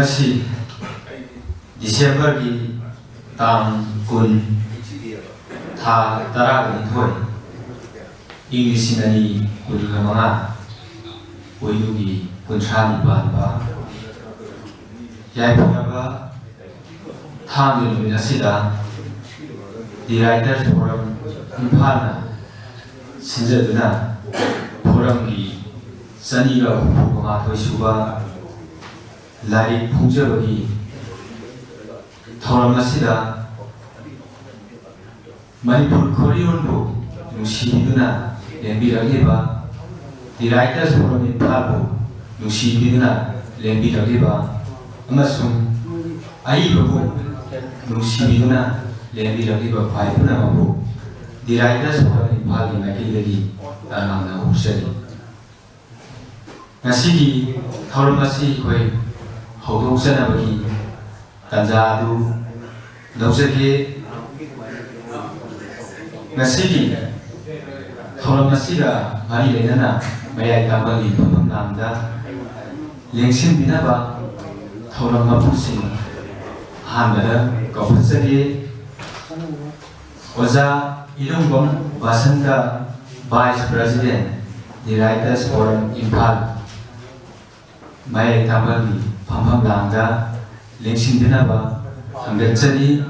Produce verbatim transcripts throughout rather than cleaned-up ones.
ꯉꯁꯤ ꯗꯤꯁꯦꯝꯕꯔꯒꯤ ꯇꯥꯡ ꯀꯨꯟ, ꯊꯥ ꯇꯔꯥꯒ ꯅꯤꯊꯣꯏ, ꯏꯪ ꯂꯤꯁꯤꯡ ꯑꯅꯤ ꯀꯨꯟꯒ ꯃꯉꯥ, ꯄꯣꯏꯅꯨꯒꯤ ꯀꯨꯟꯊ꯭ꯔꯥ ꯅꯤꯄꯥꯟꯕ ꯌꯥꯏꯐꯔꯕ ꯊꯥꯡꯖ ꯅꯨꯃꯤꯠ ꯑꯁꯤꯗ The Writers Forum ꯏꯝꯐꯥꯜꯅ ꯁꯤꯟꯖꯗꯨꯅ ꯐꯣꯔꯝꯒꯤ ꯆꯅꯤꯒ ꯍꯨꯝꯐꯨ ꯃꯉꯥꯊꯣꯏ ꯁꯨꯕ ꯂꯥꯏꯔꯤꯛ ꯐꯣꯡꯖꯕꯒꯤ ꯊꯧꯔꯝ ꯑꯁꯤꯗ ꯃꯅꯤꯄꯨꯔ ꯈꯣꯔꯤꯔꯣꯟꯕꯨ ꯅꯨꯡꯁꯤꯕꯤꯗꯨꯅ ꯂꯦꯡꯕꯤꯔꯛꯂꯤꯕ, The Writers Forum ꯏꯝꯐꯥꯜꯕꯨ ꯅꯨꯡꯁꯤꯕꯤꯗꯨꯅ ꯂꯦꯡꯕꯤꯔꯛꯂꯤꯕ ꯑꯃꯁꯨꯡ ꯑꯏꯕꯕꯨ ꯅꯨꯡꯁꯤꯕꯤꯗꯨꯅ ꯂꯦꯡꯕꯤꯔꯛꯂꯤꯕ ꯈ꯭ꯋꯥꯏ ꯄꯨꯝꯅꯃꯛꯄꯨ The Writers Forum ꯏꯝꯐꯥꯜꯒꯤ ꯃꯥꯏꯀꯩꯗꯒꯤ ꯇꯔꯥꯝꯅ ꯑꯣꯛꯆꯔꯤ꯫ ꯉꯁꯤꯒꯤ ꯊꯧꯔꯝ ꯑꯁꯤ ꯑꯩꯈꯣꯏ ꯍꯧꯗꯣꯛꯆꯅꯕꯒꯤ ꯇꯥꯟꯖꯥ ꯑꯗꯨ ꯂꯧꯖꯒꯦ꯫ ꯉꯁꯤꯒꯤ ꯊꯧꯔꯝ ꯑꯁꯤꯒ ꯃꯔꯤ ꯂꯩꯅꯅ ꯃꯌꯥꯏ ꯇꯥꯡꯕꯜꯒꯤ ꯐꯝꯐꯝ ꯂꯥꯡꯗ ꯂꯦꯡꯁꯤꯟꯕꯤꯅꯕ ꯊꯧꯔꯝ ꯃꯄꯨꯁꯤꯡ ꯑꯍꯥꯟꯕꯗ ꯀꯧꯈꯠꯆꯒꯦ꯫ ꯑꯣꯖꯥ ꯏꯂꯨꯡꯕꯝ Basanta, Vice President, The Writers Forum Imphal, ꯃꯌꯥꯏ ꯇꯥꯡꯕꯜꯒꯤ ꯐꯝꯐꯝ ꯂꯥꯡꯗ ꯂꯦꯡꯁꯤꯟꯕꯤꯅꯕ ꯈꯪꯒꯠꯆꯔꯤ꯫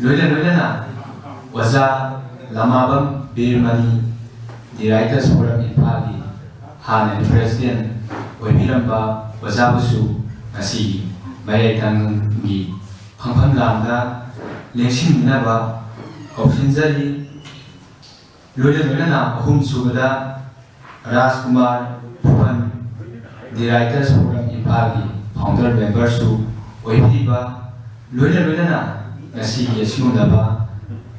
ꯂꯣꯏꯅ ꯂꯣꯏꯅꯅ ꯑꯣꯖꯥ ꯂꯃꯥꯕꯝ ꯕꯤꯔꯃꯅꯤ, The Writers Forum ꯏꯝꯐꯥꯜꯒꯤ ꯍꯥꯟꯅꯒꯤ President ꯑꯣꯏꯕꯤꯔꯝꯕ ꯑꯣꯖꯥꯕꯨꯁꯨ ꯉꯁꯤꯒꯤ ꯃꯌꯥꯏ ꯇꯥꯡꯕꯜꯒꯤ ꯐꯝꯐꯝ ꯂꯥꯡꯗ ꯂꯦꯡꯁꯤꯟꯕꯤꯅꯕ ꯀꯧꯁꯤꯟꯖꯔꯤ꯫ ꯂꯣꯏꯅ ꯂꯣꯏꯅꯅ ꯑꯍꯨꯝꯁꯨꯕꯗ ꯔꯥꯖꯀꯨꯃꯥꯔ ꯄꯨꯍꯟ, The Writers Forum ꯏꯝꯐꯥꯜꯒꯤ Founder Memberꯁꯨ ꯑꯣꯏꯕꯤꯔꯤꯕ, ꯂꯣꯏꯅ ꯂꯣꯏꯅꯅ ꯉꯁꯤꯒꯤ ꯑꯁꯤꯒꯨꯝꯂꯕ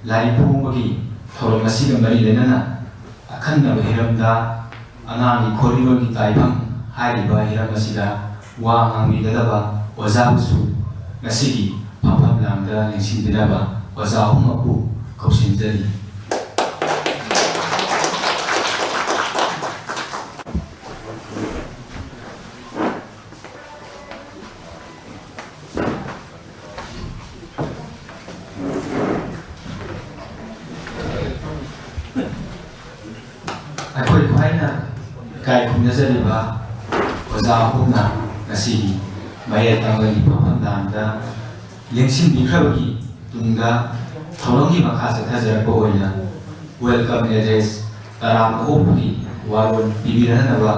ꯂꯥꯏꯔꯤꯛ ꯐꯣꯡꯕꯒꯤ ꯊꯧꯔꯝ ꯑꯁꯤꯒ ꯃꯔꯤ ꯂꯩꯅꯅ ꯑꯈꯟꯅꯕ ꯍꯤꯔꯝꯗ ꯑꯉꯥꯡꯒꯤ ꯈꯣꯔꯤꯔꯣꯜꯒꯤ ꯇꯥꯏꯕꯪ ꯍꯥꯏꯔꯤꯕ ꯍꯤꯔꯝ ꯑꯁꯤꯗ ꯋꯥ ꯉꯥꯡꯕꯤꯒꯗꯕ ꯑꯣꯖꯥꯕꯨꯁꯨ ꯉꯁꯤꯒꯤ ꯐꯝꯐꯝ ꯂꯥꯡꯗ ꯂꯦꯡꯁꯤꯟꯕꯤꯅꯕ ꯑꯣꯖꯥ ꯑꯍꯨꯝꯃꯛꯄꯨ ꯀꯧꯁꯤꯟꯖꯔꯤ꯫ ꯑꯩꯈꯣꯏ ꯈ꯭ꯋꯥꯏꯅ ꯏꯀꯥꯏ ꯈꯨꯝꯅꯖꯔꯤꯕ ꯑꯣꯖꯥ ꯑꯍꯨꯝꯅ ꯉꯁꯤꯒꯤ ꯃꯌꯥꯏ ꯇꯥꯡꯕꯒꯤ ꯐꯝꯐꯝ ꯂꯥꯟꯗ ꯂꯦꯡꯁꯤꯟꯕꯤꯈ꯭ꯔꯕꯒꯤ ꯇꯨꯡꯗ ꯊꯧꯔꯝꯒꯤ ꯃꯈꯥ ꯆꯠꯊꯖꯔꯛꯄ ꯑꯣꯏꯅ welcome address ꯇꯔꯥꯝꯅ ꯑꯣꯛꯄꯒꯤ ꯋꯥꯔꯣꯜ ꯄꯤꯕꯤꯔꯛꯅꯕ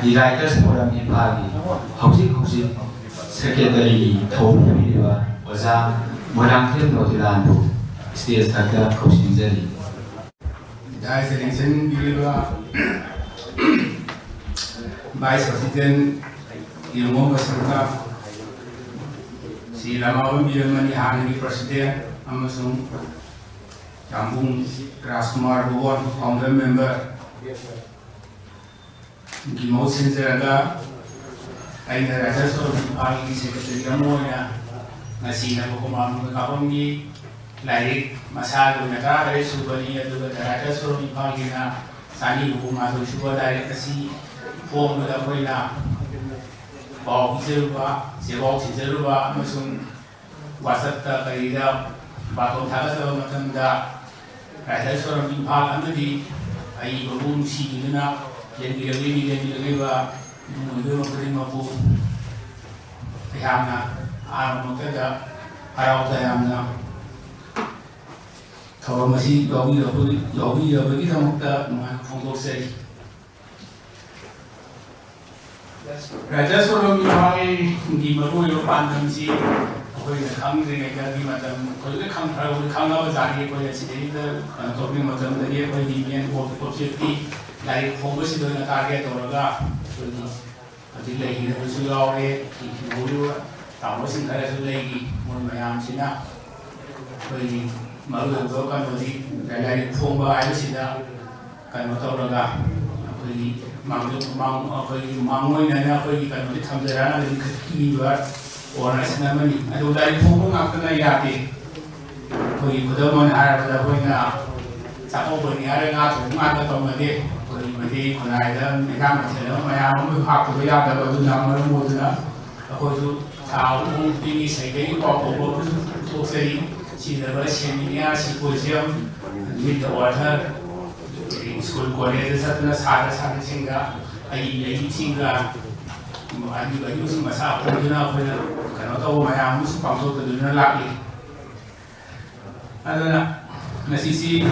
The Writers Forum ꯏꯝꯐꯥꯜꯒꯤ ꯍꯧꯖꯤꯛ ꯍꯧꯖꯤꯛ ꯁꯦꯀ꯭ꯔꯦꯇꯔꯤꯒꯤ ꯊꯧ ꯄꯨꯕꯤꯔꯤꯕ ꯑꯣꯖꯥ ꯃꯣꯏꯔꯥꯡꯊꯦꯝ ꯔꯣꯇꯤꯂꯥꯟꯕꯨ ꯁ꯭ꯇꯦꯖ ꯊꯛꯇ ꯀꯧꯁꯤꯟꯖꯔꯤ꯫ ꯗꯥꯏꯁꯇ ꯂꯦꯡꯁꯤꯟꯕꯤꯔꯤꯕ ꯚꯥꯏꯁ ꯄ꯭ꯔꯁꯤꯗꯦꯟ ꯏꯔꯝꯕꯝ ꯕꯁꯟꯇ, ꯁ꯭ꯔꯤ ꯔꯃꯥꯕꯝ ꯕꯤꯔꯃꯅꯤ ꯍꯥꯟꯅꯒꯤ ꯄ꯭ꯔꯁꯤꯗꯦꯟ, ꯑꯃꯁꯨꯡ ꯌꯥꯝꯕꯨꯡ ꯔꯥꯖꯀꯨꯃꯥꯔ ꯕꯣꯕꯣꯟ, ꯐꯥꯎꯟꯗꯔ ꯃꯦꯝꯕꯔ, ꯒꯤ ꯃꯍꯨꯠ ꯁꯤꯟꯖꯔꯒ ꯑꯩꯅ ꯔꯥꯏꯇꯔꯁ ꯐꯣꯔꯝ ꯏꯝꯐꯥꯜꯒꯤ ꯁꯦꯀ꯭ꯔꯦꯇꯔꯤ ꯑꯃ ꯑꯣꯏꯅ ꯉꯁꯤ ꯅꯕꯀꯨꯃꯥꯔ ꯅꯣꯡꯃꯩ ꯀꯥꯞꯐꯝꯒꯤ ꯂꯥꯏꯔꯤꯛ ꯃꯁꯥꯒꯤ ꯑꯣꯏꯅ ꯇꯔꯥꯇꯔꯦꯠ ꯁꯨꯕꯅꯤ, ꯑꯗꯨꯒ ꯔꯥꯏꯇꯔꯁ ꯐꯣꯔꯝ ꯏꯝꯐꯥꯜꯒꯤꯅ ꯆꯅꯤꯒ ꯍꯨꯝꯐꯨ ꯃꯥꯊꯣꯏ ꯁꯨꯕ ꯂꯥꯏꯔꯤꯛ ꯑꯁꯤ ꯐꯣꯡꯕꯗ ꯑꯩꯈꯣꯏꯅ ꯄꯥꯎ ꯄꯤꯖꯔꯨꯕ, ꯆꯦꯄꯥꯎ ꯊꯤꯟꯖꯔꯨꯕ ꯑꯃꯁꯨꯡ WhatsApp-ꯇ ꯀꯔꯤꯗ ꯕꯥꯇꯣꯟ ꯊꯥꯒꯠꯆꯕ ꯃꯇꯝꯗ ꯔꯥꯏꯇꯔꯁ ꯐꯣꯔꯝ ꯏꯝꯐꯥꯜ ꯑꯃꯗꯤ ꯑꯏꯕꯕꯨ ꯅꯨꯡꯁꯤꯕꯤꯗꯨꯅ ꯂꯦꯡꯕꯤꯔꯛꯂꯤꯕꯤ, ꯂꯦꯡꯕꯤꯔꯛꯂꯤꯕ ꯏꯃꯨꯡ ꯃꯅꯨꯡ ꯈꯨꯗꯤꯡꯃꯛꯄꯨ ꯑꯩꯍꯥꯛꯅ ꯑꯍꯥꯟꯕꯃꯛꯇꯗ ꯍꯔꯥꯎ ꯇꯌꯥꯝꯅ ꯊꯧꯔꯝ ꯑꯁꯤ ꯌꯥꯎꯕꯤꯔꯕ-, ꯌꯥꯎꯕꯤꯔꯕꯒꯤꯗꯃꯛꯇ ꯅꯨꯡꯉꯥꯏꯕ ꯐꯣꯡꯗꯣꯛꯆꯔꯤ꯫ ꯔꯥꯏꯇꯔꯁ ꯐꯣꯔꯝ ꯏꯝꯐꯥꯜꯒꯤ ꯃꯔꯨꯑꯣꯏꯕ ꯄꯥꯟꯗꯝꯁꯤ ꯑꯩꯈꯣꯏꯅ ꯈꯪꯗ꯭ꯔꯤꯉꯩꯗꯒꯤ ꯃꯇꯝ, ꯑꯩꯈꯣꯏ ꯂꯣꯏ ꯈꯪ-, ꯈꯔ ꯂꯣꯏ ꯈꯪꯉꯕ ꯖꯥꯠꯅꯤ꯫ ꯑꯩꯈꯣꯏꯅ ꯁꯤꯗꯩꯗ ꯀꯩꯅꯣ ꯇꯧꯗ꯭ꯔꯤꯉꯩ ꯃꯇꯝꯗꯒꯤ ꯑꯩꯈꯣꯏꯒꯤ main object-ꯇꯤ ꯂꯥꯏꯔꯤꯛ ꯐꯣꯡꯕꯁꯤꯗ ꯑꯣꯏꯅ target ꯇꯧꯔꯒ ꯑꯩꯈꯣꯏꯒꯤ ꯍꯧꯖꯤꯛ ꯂꯩꯈꯤꯗꯕꯁꯨ ꯌꯥꯎꯔꯦ, ꯍꯤꯡꯍꯧꯔꯤꯕ ꯇꯥꯃꯣꯁꯤꯡ ꯈꯔꯁꯨ ꯂꯩꯔꯤ꯫ ꯃꯣꯏ ꯃꯌꯥꯝꯁꯤꯅ ꯑꯩꯈꯣꯏꯒꯤ ꯃꯔꯨꯑꯣꯏꯕ ꯀꯩꯅꯣꯗꯤ ꯂꯥꯏꯔꯤꯛ ꯐꯣꯡꯕ ꯍꯥꯏꯕꯁꯤꯗ ꯀꯩꯅꯣ ꯇꯧꯔꯒ ꯑꯩꯈꯣꯏꯒꯤ ꯃꯥꯡꯖꯧ-, ꯃꯥꯡ-, ꯑꯩꯈꯣꯏꯒꯤ ꯃꯥꯡꯑꯣꯏꯅꯅ ꯑꯩꯈꯣꯏꯒꯤ ꯀꯩꯅꯣꯗꯤ ꯊꯝꯖꯔꯒ ꯂꯤꯡꯈꯠꯄꯤꯕ organization ꯑꯃꯅꯤ꯫ ꯑꯗꯨ ꯂꯥꯏꯔꯤꯛ ꯐꯣꯡꯕ ꯉꯥꯛꯇꯅ ꯌꯥꯗꯦ꯫ ꯑꯩꯈꯣꯏꯒꯤ ꯈꯨꯗꯝ ꯑꯣꯏꯅ ꯍꯥꯏꯔꯕꯗ ꯑꯩꯈꯣꯏꯅ ꯆꯥꯛꯀꯧꯕꯅꯤ ꯍꯥꯏꯔꯒ ꯉꯥ ꯊꯣꯡꯕ ꯉꯥꯛꯇ ꯇꯧꯅꯗꯦ꯫ ꯑꯩꯈꯣꯏꯒꯤ ꯃꯩꯇꯩ ꯈꯨꯟꯅꯥꯏꯗ ꯏꯟꯖꯥꯡ ꯃꯊꯦꯜ ꯑꯃ ꯃꯌꯥꯝ ꯑꯃ ꯍꯥꯞꯇꯕ ꯌꯥꯗꯕ ꯑꯗꯨꯅ ꯃꯔꯝ ꯑꯣꯏꯗꯨꯅ ꯑꯩꯈꯣꯏꯁꯨ ꯊꯥ ꯑꯍꯨꯝ ꯈꯨꯗꯤꯡꯒꯤ ꯁꯩꯀꯩꯒꯤ ꯄꯥꯎ ꯐꯥꯎꯕ ꯄꯨꯊꯣꯛꯆꯔꯤ꯫ ꯁꯤꯗꯕ seminar, symposium, meet the author, school ꯀꯣꯂꯦꯖꯇ ꯆꯠꯇꯨꯅ ꯁꯥꯇ꯭ꯔ ꯁꯥꯇ꯭ꯔꯤꯁꯤꯡꯒ, ꯑꯩ ꯑꯩꯁꯤꯡꯒ, ꯑꯗꯨꯒ ꯑꯌꯨꯛꯁꯤꯡ ꯃꯁꯥ ꯄꯨꯟꯗꯨꯅ ꯑꯩꯈꯣꯏꯅ ꯀꯩꯅꯣ ꯇꯧꯕ ꯃꯌꯥꯝ ꯑꯃꯁꯨ ꯄꯥꯡꯊꯣꯛꯇꯗꯨꯅ ꯂꯥꯛꯂꯤ꯫ ꯑꯗꯨꯅ ꯉꯁꯤꯁꯤ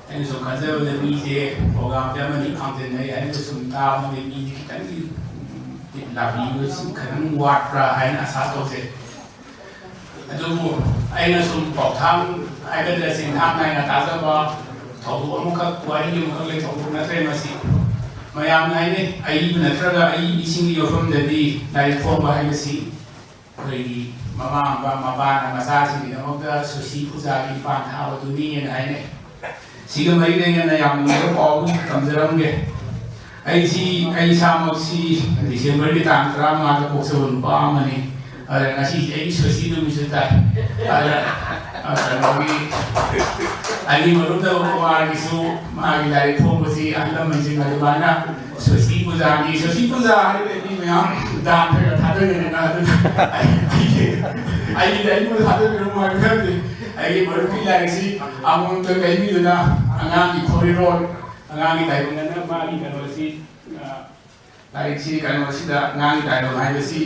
ꯑꯩꯅ ꯁꯨꯝ ꯈꯟꯖꯕꯗ ꯃꯤꯁꯦ ꯄ꯭ꯔꯣꯒ꯭ꯔꯥꯝꯁꯦ ꯑꯃꯅꯤ ꯈꯥꯝꯖꯤꯟꯅꯩ ꯍꯥꯏꯅ ꯁꯨꯝ ꯇꯥꯕꯗ ꯃꯤꯁꯦ ꯈꯤꯇꯪꯗꯤ ꯂꯥꯛꯄꯤꯕꯁꯤ ꯈꯤꯇꯪ ꯋꯥꯠꯄ꯭ꯔꯥ ꯍꯥꯏꯅ ꯑꯁꯥ ꯇꯧꯖꯩ꯫ ꯑꯗꯨꯕꯨ ꯑꯩꯅ ꯁꯨꯝ ꯄꯥꯎꯊꯥꯡ ꯍꯥꯏꯒꯗ꯭ꯔꯥ, ꯆꯤꯟꯊꯥꯡ ꯅꯥꯏꯅ ꯇꯥꯖꯕ ꯊꯧꯗꯣꯛ ꯑꯃꯈꯛ, ꯋꯥꯔꯤ ꯑꯃꯈꯛ ꯂꯩꯊꯣꯛꯄ ꯅꯠꯇ꯭ꯔꯦ꯫ ꯃꯁꯤ ꯃꯌꯥꯝꯅ ꯍꯥꯏꯅꯩ, ꯑꯏꯕ ꯅꯠꯇ꯭ꯔꯒ ꯑꯏꯕꯤꯁꯤꯡꯒꯤ ꯌꯣꯛꯐꯝꯗꯗꯤ ꯂꯥꯏꯔꯤꯛ ꯐꯣꯡꯕ ꯍꯥꯏꯕꯁꯤ ꯑꯩꯈꯣꯏꯒꯤ ꯃꯃꯥ ꯃꯄꯥ, ꯃꯄꯥꯅ ꯃꯆꯥꯁꯤꯡꯒꯤꯗꯃꯛꯇ ꯁꯣꯁꯤ ꯄꯨꯖꯥꯒꯤ ꯄꯥꯟ ꯊꯥꯕꯗꯨꯅꯤꯅ ꯍꯥꯏꯅꯩ꯫ ꯁꯤꯒ ꯃꯔꯤ ꯂꯩꯅꯅ ꯌꯥꯝ ꯅꯨꯡꯉꯥꯏꯕ ꯄꯥꯎ ꯑꯃꯁꯨ ꯇꯝꯖꯔꯝꯒꯦ꯫ ꯑꯩꯁꯤ, ꯑꯩ ꯏꯁꯥꯃꯛꯁꯤ ꯗꯤꯁꯦꯝꯕꯔꯒꯤ ꯇꯥꯡ ꯇꯔꯥꯃꯉꯥꯗ ꯄꯣꯛꯆꯕ ꯅꯨꯄꯥ ꯑꯃꯅꯤ꯫ ꯑꯗ ꯉꯁꯤꯁꯦ ꯑꯩꯒꯤ ꯁꯣꯁꯤ ꯅꯨꯃꯤꯠꯁꯨ ꯇꯥꯏ꯫ ꯑꯗ, ꯑ, ꯀꯩꯅꯣꯒꯤ, ꯑꯅꯤ ꯃꯔꯨꯞꯇ ꯃꯥꯒꯤꯁꯨ, ꯃꯥꯒꯤ ꯂꯥꯏꯔꯤꯛ ꯐꯣꯡꯕꯁꯤ ꯑꯍꯜ ꯂꯃꯟꯁꯤꯡ ꯑꯗꯨꯃꯥꯏꯅ ꯁꯣꯁꯤ ꯄꯨꯖꯥꯒꯤ, ꯁꯣꯁꯤ ꯄꯨꯖꯥ ꯍꯥꯏꯔꯒꯗꯤ ꯃꯌꯥꯝ ꯗꯥꯟ ꯈꯔ ꯈꯔ ꯊꯥꯗꯅꯗꯅ ꯑꯗꯨ ꯑꯩꯒꯤ, ꯑꯩꯒꯤ ꯑꯩꯉꯣꯟꯗ ꯊꯥꯗꯕꯤꯔꯝꯃꯣ ꯍꯥꯏꯕ ꯈꯪꯗꯦ꯫ ꯑꯩꯒꯤ ꯃꯔꯨꯞꯀꯤ ꯂꯥꯏꯔꯤꯛꯁꯤ ꯑꯃꯃꯝꯇ ꯂꯩꯕꯤꯗꯨꯅ ꯑꯉꯥꯡꯒꯤ ꯈꯣꯔꯤꯔꯣꯜ, ꯑꯉꯥꯡꯒꯤ ꯇꯥꯏꯕꯪꯗꯅ ꯃꯥꯒꯤ ꯀꯩꯅꯣꯁꯤ, ꯑ, ꯂꯥꯏꯔꯤꯛꯁꯤ ꯀꯩꯅꯣꯁꯤꯗ ꯑꯉꯥꯡꯒꯤ ꯇꯥꯏꯕꯪ ꯍꯥꯏꯕꯁꯤ,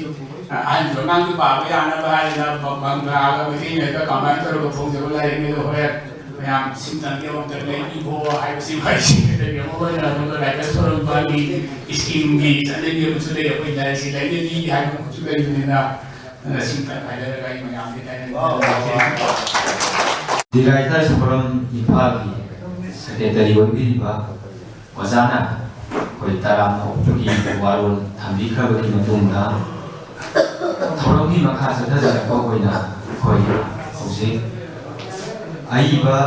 ꯑ, ꯑꯍꯟꯁꯨ ꯑꯉꯥꯡꯁꯨ ꯄꯥꯕ ꯌꯥꯅꯕ ꯍꯥꯏꯗꯅ ꯕ-, ꯕꯪꯒ꯭ꯂꯥꯒ ꯃꯩꯇꯩ ꯃꯌꯦꯛꯀ ꯀꯝꯕꯥꯏꯟ ꯇꯧꯔꯒ ꯐꯣꯡꯖꯕ ꯂꯥꯏꯔꯤꯛꯅꯤ꯫ ꯑꯗꯣ ꯍꯣꯔꯦꯟ ꯃꯌꯥꯝ ꯁꯤꯝꯇꯪꯒꯤ ꯑꯃꯨꯛꯇ ꯂꯩꯕꯤꯈꯣ ꯍꯥꯏꯕꯁꯤ ꯃꯈꯩꯁꯤ ꯑꯗꯒꯤ ꯑꯃꯨꯛ ꯑꯣꯏꯅ ꯑꯗꯨꯒ ꯂꯥꯏꯔꯤꯛ ꯊꯧꯔꯝ ꯐꯟꯒꯤ ꯏꯁꯀꯤꯝꯒꯤ ꯆꯠꯅꯕꯤ ꯑꯃꯁꯨ ꯂꯩ꯫ ꯑꯩꯈꯣꯏ ꯂꯥꯏꯔꯤꯛꯁꯤ ꯂꯩꯅꯕꯤ ꯍꯥꯏꯕ ꯑꯃꯁꯨ ꯂꯩꯕꯅꯤꯅ, ꯑꯗꯨꯅ ꯁꯤꯝꯇꯪ ꯍꯥꯏꯖꯔꯒ ꯑꯩ ꯃꯌꯥꯝꯗꯤ ꯂꯥꯏꯔꯤꯛ ꯗꯤꯂꯥꯏꯇꯥ ꯁꯣꯔꯝ ꯏꯝꯐꯥꯜꯒꯤ ꯁꯦꯀ꯭ꯔꯦꯇꯔꯤ ꯑꯣꯏꯕꯤꯔꯤꯕ ꯑꯣꯖꯥꯅ ꯑꯩꯈꯣꯏ ꯇꯔꯥꯝꯅ ꯑꯣꯛꯄꯒꯤ ꯋꯥꯔꯣꯜ ꯊꯝꯕꯤꯈ꯭ꯔꯕꯒꯤ ꯃꯇꯨꯡꯗ, ꯊꯧꯔꯝꯒꯤ ꯃꯈꯥ ꯆꯠꯊꯖꯔꯛꯄ ꯑꯣꯏꯅ ꯑꯩꯈꯣꯏ ꯍꯧꯖꯤꯛ ꯑꯏꯕ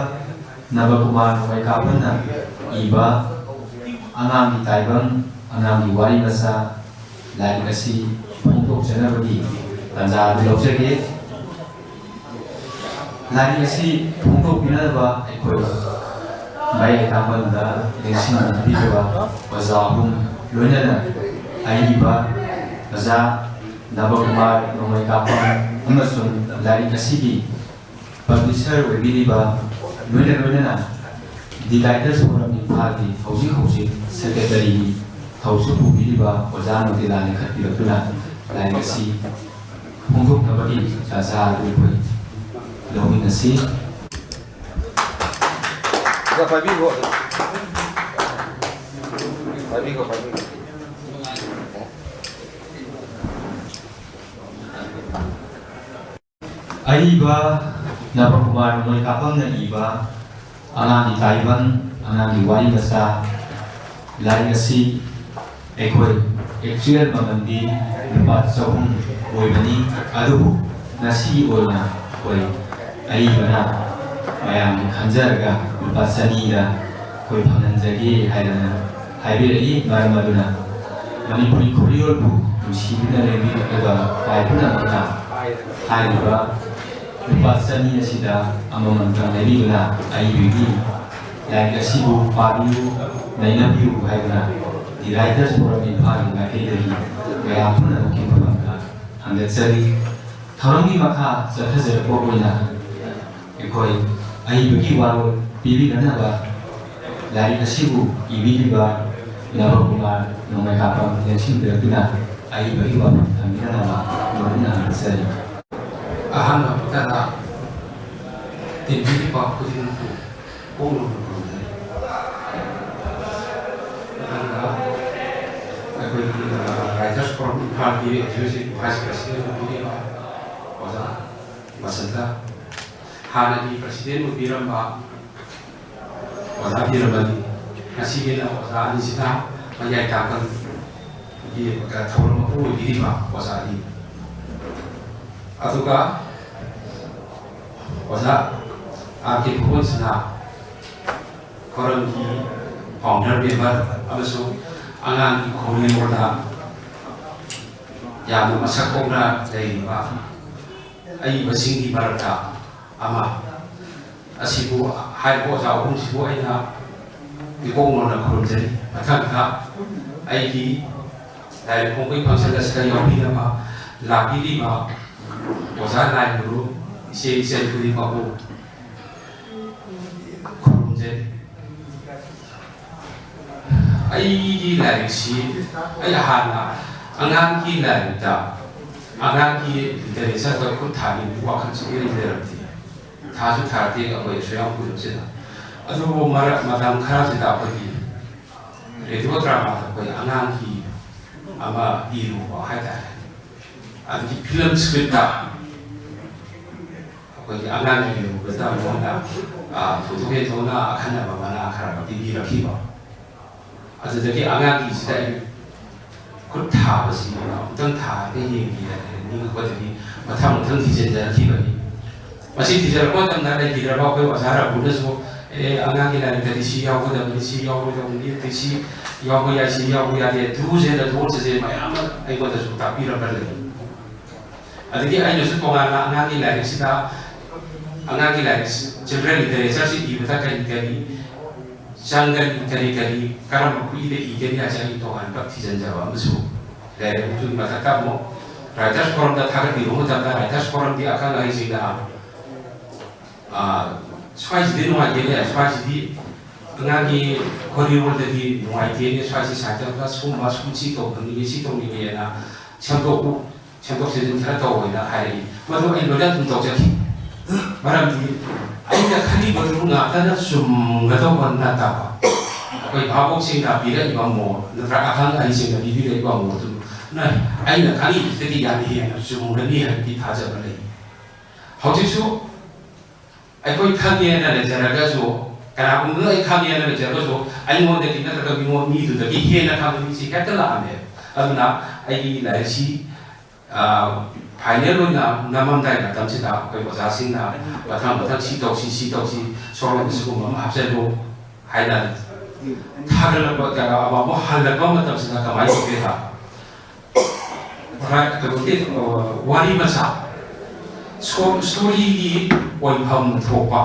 ꯅꯕꯀꯨꯃꯥꯔ ꯅꯣꯡꯃꯩꯀꯥꯐꯝꯅ ꯏꯕ ꯑꯉꯥꯡꯒꯤ ꯇꯥꯏꯕꯪ, ꯑꯉꯥꯡꯒꯤ ꯋꯥꯔꯤ ꯃꯆꯥ ꯂꯥꯏꯔꯤꯛ ꯑꯁꯤ ꯐꯣꯡꯗꯣꯛꯆꯅꯕꯒꯤ ꯇꯥꯟꯖꯥ ꯑꯗꯨ ꯂꯧꯖꯒꯦ꯫ ꯂꯥꯏꯔꯤꯛ ꯑꯁꯤ ꯐꯣꯡꯗꯣꯛꯄꯤꯅꯕ ꯑꯩꯈꯣꯏ ꯃꯌꯥꯏ ꯇꯥꯡꯕꯟꯗ ꯂꯦꯡꯁꯤꯟꯕꯤꯔꯤꯕ ꯑꯣꯖꯥ ꯑꯍꯨꯝ, ꯂꯣꯏꯅꯅ ꯑꯏꯕ ꯑꯣꯖꯥ ꯅꯕꯀꯨꯃꯥꯔ ꯅꯣꯡꯃꯩꯀꯥꯐꯝ ꯑꯃꯁꯨꯡ ꯂꯥꯏꯔꯤꯛ ꯑꯁꯤꯒꯤ ꯄꯕ꯭ꯂꯤꯁꯔ ꯑꯣꯏꯕꯤꯔꯤꯕ, ꯂꯣꯏꯅ ꯂꯣꯏꯅꯅ The Writers Forum ꯏꯝꯐꯥꯜꯒꯤ ꯍꯧꯖꯤꯛ ꯍꯧꯖꯤꯛ ꯁꯦꯀ꯭ꯔꯦꯇꯔꯤꯒꯤ ꯊꯧꯁꯨ ꯄꯨꯕꯤꯔꯤꯕ ꯑꯣꯖꯥ ꯅꯣꯇꯤꯂꯥ ꯂꯤꯡꯈꯠꯄꯤꯔꯛꯇꯨꯅ ꯂꯥꯏꯔꯤꯛ ꯑꯁꯤ ꯐꯣꯡꯗꯣꯛꯅꯕꯒꯤ ꯇꯥꯟꯖꯥ ꯑꯗꯨ ꯑꯩꯈꯣꯏ ꯂꯧꯃꯤꯟꯅꯁꯤ꯫ ꯑꯣꯖꯥ, ꯄꯥꯏꯕꯤꯈꯣ, ꯑꯣꯖꯥ꯫ ꯄꯥꯏꯕꯤꯈꯣ, ꯄꯥꯏꯕꯤꯈꯣ꯫ ꯑꯏꯕ ꯅꯕꯀꯨꯃꯥꯔ ꯅꯣꯡꯃꯩꯀꯥꯄꯝꯅ ꯏꯕ ꯑꯉꯥꯡꯒꯤ ꯇꯥꯏꯕꯪ, ꯑꯉꯥꯡꯒꯤ ꯋꯥꯔꯤ ꯃꯆꯥ ꯂꯥꯏꯔꯤꯛ ꯑꯁꯤ ꯑꯩꯈꯣꯏ ꯑꯦꯛꯆꯨꯑꯦꯜ ꯃꯃꯜꯗꯤ ꯂꯨꯄꯥ ꯆꯍꯨꯝ ꯑꯣꯏꯕꯅꯤ, ꯑꯗꯨꯕꯨ ꯉꯁꯤꯒꯤ ꯑꯣꯏꯅ ꯑꯩꯈꯣꯏ ꯑꯏꯕꯅ ꯃꯌꯥꯝꯒꯤ ꯈꯟꯖꯔꯒ ꯂꯨꯄꯥ ꯆꯅꯤꯗ ꯑꯩꯈꯣꯏ ꯐꯪꯍꯟꯖꯒꯦ ꯍꯥꯏꯗꯅ ꯍꯥꯏꯕꯤꯔꯛꯏ꯫ ꯃꯔꯝ ꯑꯗꯨꯅ ꯃꯅꯤꯄꯨꯔꯤ ꯈꯣꯟꯖꯦꯜꯕꯨ ꯅꯨꯡꯁꯤꯕꯤꯅ ꯂꯦꯡꯕꯤꯔꯛꯂꯕ ꯇꯥꯏ ꯄꯨꯝꯅꯃꯛꯅ ꯍꯥꯏꯔꯤꯕ ꯂꯨꯄꯥ ꯆꯅꯤ ꯑꯁꯤꯗ ꯑꯃꯃꯝꯇꯪ ꯂꯩꯕꯤꯗꯨꯅ ꯑꯏꯕꯒꯤ ꯂꯥꯏꯔꯤꯛ ꯑꯁꯤꯕꯨ ꯄꯥꯕꯤꯌꯨ, ꯅꯩꯅꯕꯤꯌꯨ ꯍꯥꯏꯗꯨꯅ The Writers Forum ꯏꯝꯐꯥꯜꯒꯤ ꯃꯥꯏꯀꯩꯗꯒꯤ ꯃꯌꯥꯝ ꯄꯨꯝꯅꯃꯛꯀꯤ ꯃꯐꯝꯗ ꯍꯪꯒꯠꯆꯔꯤ꯫ ꯊꯧꯔꯝꯒꯤ ꯃꯈꯥ ꯆꯠꯊꯖꯔꯛꯄ ꯑꯣꯏꯅ ꯑꯩꯈꯣꯏ ꯑꯏꯕꯒꯤ ꯋꯥꯔꯣꯜ ꯄꯤꯕꯤꯅꯅꯕ ꯂꯥꯏꯔꯤꯛ ꯑꯁꯤꯕꯨ ꯏꯕꯤꯔꯤꯕ ꯅꯕꯀꯨꯃꯥꯔ ꯅꯣꯡꯃꯩꯀꯥꯄꯝ ꯂꯦꯡꯁꯤꯟꯕꯤꯔꯛꯇꯨꯅ ꯑꯏꯕꯒꯤ ꯋꯥꯐꯝ ꯊꯝꯕꯤꯅꯅꯕ ꯂꯣꯏꯅ ꯍꯪꯒꯠꯆꯔꯤ꯫ ꯑꯍꯥꯟꯕ ꯃꯛꯇꯗ ꯇꯤꯟꯕꯤꯔꯤꯕ ꯈꯨꯗꯤꯡꯃꯛꯄꯨ ꯀꯣꯛꯅ ꯈꯨꯔꯨꯝꯖꯔꯤ꯫ ꯑꯗꯨꯒ ꯑꯩꯈꯣꯏꯒꯤ, ꯑ, Writers Forum ꯏꯝꯐꯥꯜꯒꯤ ꯍꯧꯖꯤꯛ ꯍꯧꯖꯤꯛ Vice President ꯑꯣꯏꯕꯤꯔꯤꯕ ꯑꯣꯖꯥ ꯕꯁꯟꯇ, ꯍꯥꯟꯅꯒꯤ President ꯑꯣꯏꯕꯤꯔꯝꯕ ꯑꯣꯖꯥ ꯕꯤꯔꯃꯅꯤ, ꯉꯁꯤꯒꯤꯅ ꯑꯣꯖꯥ ꯑꯅꯤꯁꯤꯅ ꯃꯌꯥꯏ ꯇꯥꯡꯀꯜꯒꯤ ꯊꯧꯔꯝ ꯃꯄꯨ ꯑꯣꯏꯕꯤꯔꯤꯕ ꯑꯣꯖꯥ ꯑꯅꯤ, ꯑꯗꯨꯒ ꯑꯣꯖꯥ ꯑꯥꯔ ꯀꯦ ꯐꯨꯀꯟꯁꯤꯅ ꯈꯨꯔꯝꯒꯤ founder member ꯑꯃꯁꯨꯡ ꯑꯉꯥꯡꯒꯤ ꯈꯣꯡꯖꯦꯜ ꯂꯣꯟꯗ ꯌꯥꯝꯅ ꯃꯁꯛ ꯊꯣꯛꯅ ꯂꯩꯔꯤꯕ ꯑꯏꯕꯁꯤꯡꯒꯤ ꯃꯔꯛꯇ ꯑꯃ꯫ ꯑꯁꯤꯕꯨ, ꯍꯥꯏꯔꯤꯕ ꯑꯣꯖꯥ ꯑꯍꯨꯝꯁꯤꯕꯨ ꯑꯩꯅ ꯏꯀꯣꯛ ꯅꯣꯟꯅ ꯈꯨꯔꯨꯝꯖꯔꯤ꯫ ꯃꯊꯪꯗ ꯑꯩꯒꯤ ꯂꯥꯏꯔꯤꯛ ꯐꯣꯡꯕꯒꯤ function ꯑꯁꯤꯗ ꯌꯥꯎꯕꯤꯅꯕ ꯂꯥꯛꯄꯤꯔꯤꯕ ꯑꯣꯖꯥ ꯂꯥꯏꯃꯔꯨ, ꯏꯆꯦ ꯏꯆꯟ ꯈꯨꯗꯤꯡꯃꯛꯄꯨ ꯈꯨꯔꯨꯝꯖꯔꯤ꯫ ꯑꯩꯒꯤ ꯂꯥꯏꯔꯤꯛꯁꯤ ꯑꯩ ꯍꯥꯟꯅ ꯑꯉꯥꯡꯒꯤ ꯂꯥꯏꯔꯤꯛꯇ, ꯑꯉꯥꯡꯒꯤ ꯂꯤꯇꯔꯦꯆꯔꯗ ꯈꯨꯠ ꯊꯥꯅꯤꯡꯕꯒꯤ ꯋꯥꯈꯜꯁꯨ ꯏꯔꯩ ꯂꯩꯔꯝꯗꯦ꯫ ꯊꯥꯁꯨ ꯊꯥꯔꯛꯇꯦ ꯑꯩꯈꯣꯏ ꯑꯁꯨꯛ ꯌꯥꯝ ꯀꯨꯏꯔꯕꯁꯤꯗ꯫ ꯑꯗꯨꯕꯨ ꯃꯔꯛ ꯃꯇꯝ ꯈꯔꯁꯤꯗ ꯑꯩꯈꯣꯏꯒꯤ ꯔꯦꯗꯤꯑꯣ ꯗ꯭ꯔꯃꯥꯗ ꯑꯩꯈꯣꯏ ꯑꯉꯥꯡꯒꯤ ꯑꯃ ꯏꯔꯨꯕ ꯍꯥꯏꯇꯥꯔꯦ꯫ ꯑꯗꯒꯤ ꯐꯤꯂꯝ ꯁ꯭ꯀ꯭ꯔꯤꯞꯇ ꯑꯩꯈꯣꯏꯒꯤ ꯑꯉꯥꯡꯒꯤ ꯏꯔꯨꯕꯗ ꯃꯉꯣꯟꯗ ꯊꯣꯏꯗꯣꯛ ꯍꯦꯟꯗꯣꯛꯅ ꯑꯈꯟꯅꯕ ꯃꯅꯥ ꯈꯔ ꯈꯔ ꯄꯤꯕꯤꯔꯛꯈꯤꯕ꯫ ꯑꯗꯨꯗꯒꯤ ꯑꯉꯥꯡꯒꯤꯁꯤꯗ ꯑꯩ ꯈꯨꯠ ꯊꯥꯕꯁꯤ ꯑꯃꯨꯛꯇꯪ ꯊꯥꯔꯒ ꯌꯦꯡꯒꯦ ꯍꯥꯏꯅ ꯅꯤꯡꯉꯛꯄꯗꯒꯤ ꯃꯊꯪ ꯃꯊꯪ ꯊꯤꯖꯤꯟꯖꯔꯛꯈꯤꯕꯅꯤ꯫ ꯃꯁꯤ ꯊꯤꯖꯤꯜꯂꯛꯄ ꯃꯇꯝꯗ ꯂꯩꯈꯤꯗ꯭ꯔꯕ ꯑꯩꯈꯣꯏ ꯑꯣꯖꯥ ꯔꯥꯍꯨꯜꯅꯁꯨ, "ꯑꯦ, ꯑꯉꯥꯡꯒꯤ ꯂꯥꯏꯔꯤꯛꯇꯗꯤ ꯁꯤ ꯌꯥꯎꯒꯗꯕꯅꯤ, ꯁꯤ ꯌꯥꯎꯔꯣꯏꯗꯕꯅꯤ, ꯑꯗꯩ ꯁꯤ ꯌꯥꯎꯕ ꯌꯥꯏ, ꯁꯤ ꯌꯥꯎꯕ ꯌꯥꯗꯦ", ꯗꯨꯁ ꯑꯦꯟ ꯗꯣꯟꯁ ꯑꯁꯦ ꯃꯌꯥꯝ ꯑꯃ ꯑꯩꯉꯣꯟꯗꯁꯨ ꯇꯥꯛꯄꯤꯔꯝꯕ ꯂꯩ꯫ ꯑꯗꯒꯤ ꯑꯩꯅꯁꯨ ꯇꯣꯉꯥꯟꯅ ꯑꯉꯥꯡꯒꯤ ꯂꯥꯏꯔꯤꯛꯁꯤꯗ, ꯑꯉꯥꯡꯒꯤ ꯂꯥꯏꯔꯤꯛ, ꯆꯤꯜꯗ꯭ꯔꯦꯟ ꯂꯤꯇꯔꯦꯆꯔꯁꯤ ꯏꯕꯗ ꯀꯔꯤ ꯀꯔꯤ ꯆꯪꯒꯅꯤ, ꯀꯔꯤ ꯀꯔꯤ, ꯀꯔꯝꯕ ꯈꯨꯏꯗ ꯏꯒꯅꯤ ꯍꯥꯏꯁꯦ ꯑꯩ ꯇꯣꯉꯥꯟꯕ ꯊꯤꯖꯤꯟꯖꯕ ꯑꯃꯁꯨ ꯂꯩꯔꯦ꯫ ꯑꯗꯨꯒꯤ ꯃꯊꯛꯇ ꯑꯃꯨꯛ ꯔꯥꯏꯇꯔꯁ ꯐꯣꯔꯝꯗ ꯊꯥꯒꯠꯄꯤꯕ ꯃꯇꯝꯗ ꯔꯥꯏꯇꯔꯁ ꯐꯣꯔꯝꯗꯤ ꯑꯈꯪ ꯑꯍꯩꯁꯤꯡꯅ, ꯑꯥ, "ꯁ꯭ꯋꯥꯏꯁꯤꯗꯤ ꯅꯨꯡꯉꯥꯏꯇꯦꯅꯦ, ꯁ꯭ꯋꯥꯏꯁꯤꯗꯤ ꯑꯉꯥꯡꯒꯤ ꯈꯣꯔꯤꯔꯣꯜꯗꯗꯤ ꯅꯨꯡꯉꯥꯏꯇꯦꯅꯦ, ꯁ꯭ꯋꯥꯏꯁꯤ ꯁꯥꯏꯠꯇ ꯁꯨꯝꯕ ꯁꯨꯝ ꯁꯤ ꯇꯧꯍꯟꯅꯤꯡꯉꯦ, ꯁꯤ ꯇꯧꯅꯤꯡꯉꯦꯅ ꯁꯦꯝꯗꯣꯛꯎ, ꯁꯦꯝꯗꯣꯛ ꯁꯦꯝꯖꯤꯟ ꯈꯔ ꯇꯧꯑꯣꯅ" ꯍꯥꯏꯔꯛꯏ꯫ ꯃꯗꯨ ꯑꯩ ꯂꯣꯏꯅ ꯑꯗꯨꯝ ꯇꯧꯖꯈꯤ꯫ ꯃꯔꯝꯗꯤ ꯑꯩꯅ ꯈꯜꯂꯤꯕꯗꯨ ꯉꯥꯛꯇꯅ ꯆꯨꯝꯒꯗꯧꯕ ꯅꯠꯇꯕ, ꯑꯩꯈꯣꯏ ꯚꯥꯕꯣꯛꯁꯤꯡꯅ ꯄꯤꯔꯛꯏꯕ ꯃꯣꯠ ꯅꯠꯇ꯭ꯔꯒ ꯑꯈꯪ ꯑꯍꯩꯁꯤꯡꯅ ꯄꯤꯕꯤꯔꯛꯏꯕ ꯃꯣꯠꯇꯨꯅ ꯑꯩꯅ ꯈꯜꯂꯤꯕꯁꯤꯗꯒꯤ ꯌꯥꯝ ꯍꯦꯟꯅ ꯆꯨꯝꯒꯅꯤ ꯍꯥꯏꯕꯒꯤ ꯊꯥꯖꯕ ꯂꯩ꯫ ꯍꯧꯖꯤꯛꯁꯨ ꯑꯩꯈꯣꯏ ꯈꯪꯉꯦꯅ ꯂꯩꯖꯔꯒꯁꯨ, ꯀꯅꯥꯒꯨꯝꯕꯅ ꯑꯩ ꯈꯪꯉꯦꯅ ꯂꯩꯖꯔꯒꯁꯨ, ꯑꯩꯉꯣꯟꯗꯒꯤ ꯅꯠꯇ꯭ꯔꯒ ꯃꯤꯉꯣꯟ, ꯃꯤꯗꯨꯗꯒꯤ ꯍꯦꯟꯅ ꯈꯪꯕ ꯃꯤꯁꯤ ꯍꯦꯛꯇ ꯂꯥꯛꯑꯝꯃꯦ꯫ ꯑꯗꯨꯅ ꯑꯩꯒꯤ ꯂꯥꯏꯔꯤꯛꯁꯤ, ꯑ, ꯐꯥꯏꯅꯦꯜ ꯑꯣꯏꯅ ꯅꯝꯃꯝꯗꯥꯏ ꯃꯇꯝꯁꯤꯗ ꯑꯩꯈꯣꯏ ꯑꯣꯖꯥꯁꯤꯡꯅ ꯃꯊꯪ ꯃꯊꯪ ꯁꯤ ꯇꯧꯁꯤ, ꯁꯤ ꯇꯧꯁꯤ, ꯁꯣꯝꯗ ꯁꯤꯒꯨꯝꯕ ꯑꯃ ꯍꯥꯞꯆꯜꯂꯨ ꯍꯥꯏꯅ ꯊꯥꯒꯠꯂꯛꯄ, ꯀꯩꯅꯣ, ꯑꯃꯨꯛ ꯍꯜꯂꯛꯄ ꯃꯇꯝꯁꯤꯗ ꯀꯃꯥꯏꯅ ꯇꯧꯒꯦꯗ, ꯀꯩꯅꯣꯒꯤ, ꯑ, ꯋꯥꯔꯤ ꯃꯆꯥ, ꯁꯣꯔꯠ ꯁ꯭ꯇꯣꯔꯤꯒꯤ ꯑꯣꯏꯐꯝ ꯊꯣꯛꯄ,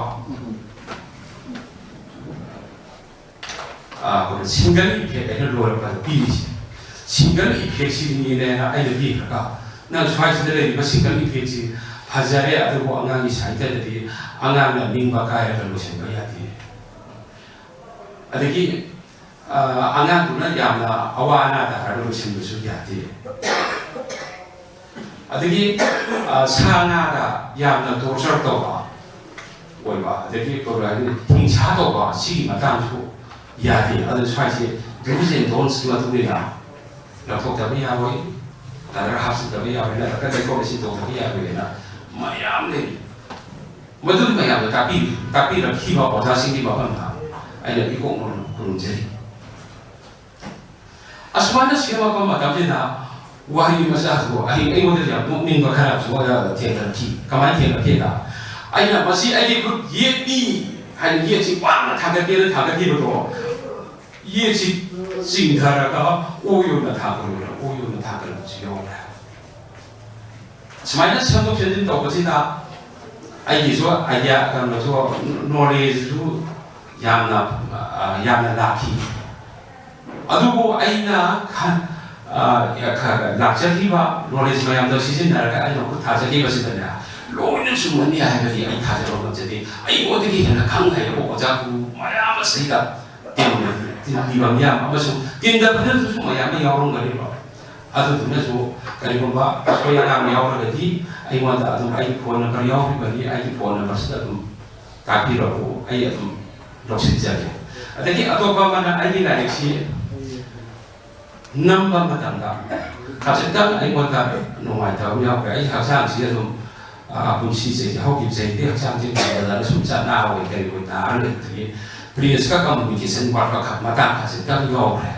ꯑ, ꯑꯩꯈꯣꯏꯅ ꯁꯤꯡꯒꯜ ꯏꯐꯦꯛ ꯍꯥꯏꯅ ꯂꯣꯏꯔꯛꯄꯗ ꯄꯤꯔꯤꯁꯦ꯫ ꯁꯤꯡꯒꯜ ꯏꯐꯦꯛꯁꯤꯅꯤꯅꯦꯅ ꯑꯩꯅ ꯄꯤꯈ꯭ꯔꯒ, "ꯅꯪ ꯁ꯭ꯋꯥꯏꯁꯤꯗ ꯂꯩꯔꯤꯕ ꯁꯤꯡꯒꯜ ꯏꯐꯦꯛꯁꯤ ꯐꯖꯔꯦ, ꯑꯗꯨꯕꯨ ꯑꯉꯥꯡꯒꯤ ꯁꯥꯍꯤꯇ꯭ꯌꯗꯗꯤ ꯑꯉꯥꯡꯅ ꯅꯤꯡꯕ ꯀꯥꯏꯔꯒ ꯂꯣꯏꯁꯤꯟꯕ ꯌꯥꯗꯦ"꯫ ꯑꯗꯒꯤ ꯑꯉꯥꯡꯗꯨꯅ ꯌꯥꯝꯅ ꯑꯋꯥ ꯑꯅꯥ ꯇꯥꯔꯒ ꯂꯣꯏꯁꯤꯟꯕꯁꯨ ꯌꯥꯗꯦ꯫ ꯑꯗꯒꯤ ꯁꯥ ꯉꯥꯗ ꯌꯥꯝꯅ ꯇꯣꯔꯆꯔ ꯇꯧꯕ ꯑꯣꯏꯕ, ꯑꯗꯒꯤ ꯀꯔꯤ ꯍꯥꯏꯅꯤ, ꯍꯤꯡꯁꯥ ꯇꯧꯕ, ꯁꯤꯒꯤ ꯃꯇꯥꯡꯁꯨ ꯌꯥꯗꯦ꯫ ꯑꯗꯨ ꯁ꯭ꯋꯥꯏꯁꯦ do's and don'tsꯀꯤ ꯃꯇꯨꯡ ꯏꯟꯅ ꯂꯧꯊꯣꯛꯇꯕ ꯌꯥꯔꯣꯏ, ꯅꯠꯇ꯭ꯔꯒ ꯍꯥꯞꯆꯤꯟꯗꯕ ꯌꯥꯔꯣꯏ, ꯅꯠꯇ꯭ꯔꯒ ꯂꯩꯊꯣꯛ ꯂꯩꯁꯤꯟ ꯇꯧꯗꯕ ꯌꯥꯔꯣꯏꯅ ꯃꯌꯥꯝ ꯂꯩ꯫ ꯃꯗꯨ ꯃꯌꯥꯝꯗꯣ ꯇꯥꯛꯄꯤ-, ꯇꯥꯛꯄꯤꯔꯛꯈꯤꯕ ꯑꯣꯖꯥꯁꯤꯡꯒꯤ ꯃꯐꯝꯗ ꯑꯩꯅ ꯏꯀꯣꯛ ꯅꯧꯅ ꯈꯨꯔꯨꯝꯖꯔꯤ꯫ ꯑꯁꯨꯃꯥꯏꯅ ꯁꯦꯝꯃꯛꯄ ꯃꯇꯝꯁꯤꯗ ꯋꯥꯔꯤ ꯃꯆꯥꯗꯨ ꯑꯩ, ꯑꯩꯉꯣꯟꯗ ꯌꯥꯝ ꯅꯣꯛꯅꯤꯡꯕ ꯈꯔ ꯑꯃꯁꯨ ꯊꯦꯡꯅꯔꯛꯈꯤ꯫ ꯀꯃꯥꯏꯅ ꯊꯦꯡꯅꯔꯛꯈꯤꯗ? ꯑꯩꯅ ꯃꯁꯤ ꯑꯩꯒꯤ ꯈꯨꯠ ꯌꯦꯠꯅꯤ ꯍꯥꯏꯅ ꯌꯦꯠꯁꯤ ꯋꯥꯡꯅ ꯊꯥꯡꯒꯠꯀꯦꯅ ꯊꯥꯡꯒꯠꯈꯤꯕꯗꯣ, ꯌꯦꯠꯁꯤ ꯆꯤꯡꯊꯔꯒ ꯑꯣꯏ ꯑꯣꯏꯅ ꯊꯥꯡꯒꯠꯂꯨꯔꯦ, ꯑꯣꯏ ꯑꯣꯏꯅ ꯊꯥꯡꯒꯠꯂꯕꯁꯨ ꯌꯥꯎꯔꯦ꯫ ꯁꯨꯃꯥꯏꯅ ꯁꯦꯝꯗꯣꯛ ꯁꯦꯝꯖꯤꯟ ꯇꯧꯕꯁꯤꯗ ꯑꯩꯒꯤꯁꯨ ꯑꯥꯏꯗꯤꯌꯥ, ꯀꯩꯅꯣꯁꯨ, ꯅꯣꯂꯦꯖꯁꯨ ꯌꯥꯝꯅ, ꯑ, ꯌꯥꯝꯅ ꯂꯥꯛꯈꯤ꯫ ꯑꯗꯨꯕꯨ ꯑꯩꯅ ꯈ-, ꯑ, ꯈ-, ꯂꯥꯛꯆꯈꯤꯕ ꯅꯣꯂꯦꯖ ꯃꯌꯥꯝꯗꯣ ꯁꯤꯖꯤꯟꯅꯔꯒ ꯑꯩꯅ ꯈꯨꯠ ꯊꯥꯖꯈꯤꯕꯁꯤꯗꯅꯦ, ꯂꯣꯏꯅ ꯆꯨꯝꯃꯅꯤ ꯍꯥꯏꯕꯗꯤ ꯑꯩ ꯊꯥꯖꯕ ꯉꯝꯖꯗꯦ꯫ ꯑꯩꯉꯣꯟꯗꯒꯤ ꯍꯦꯟꯅ ꯈꯪ ꯍꯩꯔꯕ ꯑꯣꯖꯥ ꯒꯨꯔꯨ ꯃꯌꯥꯝ ꯑꯁꯤꯗ ꯇꯤꯟ-, ꯇꯤꯟꯕꯤꯕ ꯃꯌꯥꯝ ꯑꯃꯁꯨꯡ ꯇꯤꯟꯗꯕꯗꯁꯨ ꯃꯌꯥꯝ ꯑꯃ ꯌꯥꯎꯔꯝꯒꯅꯦꯕ꯫ ꯑꯗꯨꯗꯨꯅꯁꯨ ꯀꯔꯤꯒꯨꯝꯕ ꯑꯁꯣꯏ ꯑꯉꯥꯝ ꯌꯥꯎꯔꯒꯗꯤ ꯑꯩꯉꯣꯟꯗ ꯑꯗꯨꯝ ꯑꯩꯒꯤ ꯐꯣꯟ ꯅꯝꯕꯔ ꯌꯥꯎꯔꯤꯕꯅꯤ, ꯑꯩꯒꯤ ꯐꯣꯟ ꯅꯝꯕꯔꯁꯤꯗ ꯑꯗꯨꯝ ꯇꯥꯛꯄꯤꯔꯛꯎ, ꯑꯩ ꯑꯗꯨꯝ ꯂꯧꯁꯤꯟꯖꯒꯦ꯫ ꯑꯗꯒꯤ ꯑꯇꯣꯞꯄ ꯑꯃꯅ ꯑꯩꯒꯤ ꯂꯥꯏꯔꯤꯛꯁꯤ ꯅꯝꯕ ꯃꯇꯝꯗ ꯈꯖꯤꯛꯇꯪ ꯑꯩꯉꯣꯟꯗ ꯅꯨꯡꯉꯥꯏꯇꯕ ꯑꯃ ꯌꯥꯎꯈ꯭ꯔꯦ꯫ ꯑꯩ ꯍꯛꯆꯥꯡꯁꯤ ꯑꯗꯨꯝ, ꯑ, ꯄꯨꯟꯁꯤ ꯆꯍꯤ, ꯍꯧꯈꯤꯕ ꯆꯍꯤꯗꯤ ꯍꯛꯆꯥꯡꯁꯤ ꯐꯖꯅ ꯁꯨꯝ ꯆꯠ ꯅꯥ ꯑꯣꯏ ꯀꯔꯤ ꯑꯣꯏ ꯅꯥꯔ ꯂꯩꯕꯗꯒꯤ press ꯀ communication ꯋꯥꯠꯄ ꯈꯛ ꯃꯇꯥꯡ ꯈꯖꯤꯛꯇꯪ ꯌꯥꯎꯈ꯭ꯔꯦ꯫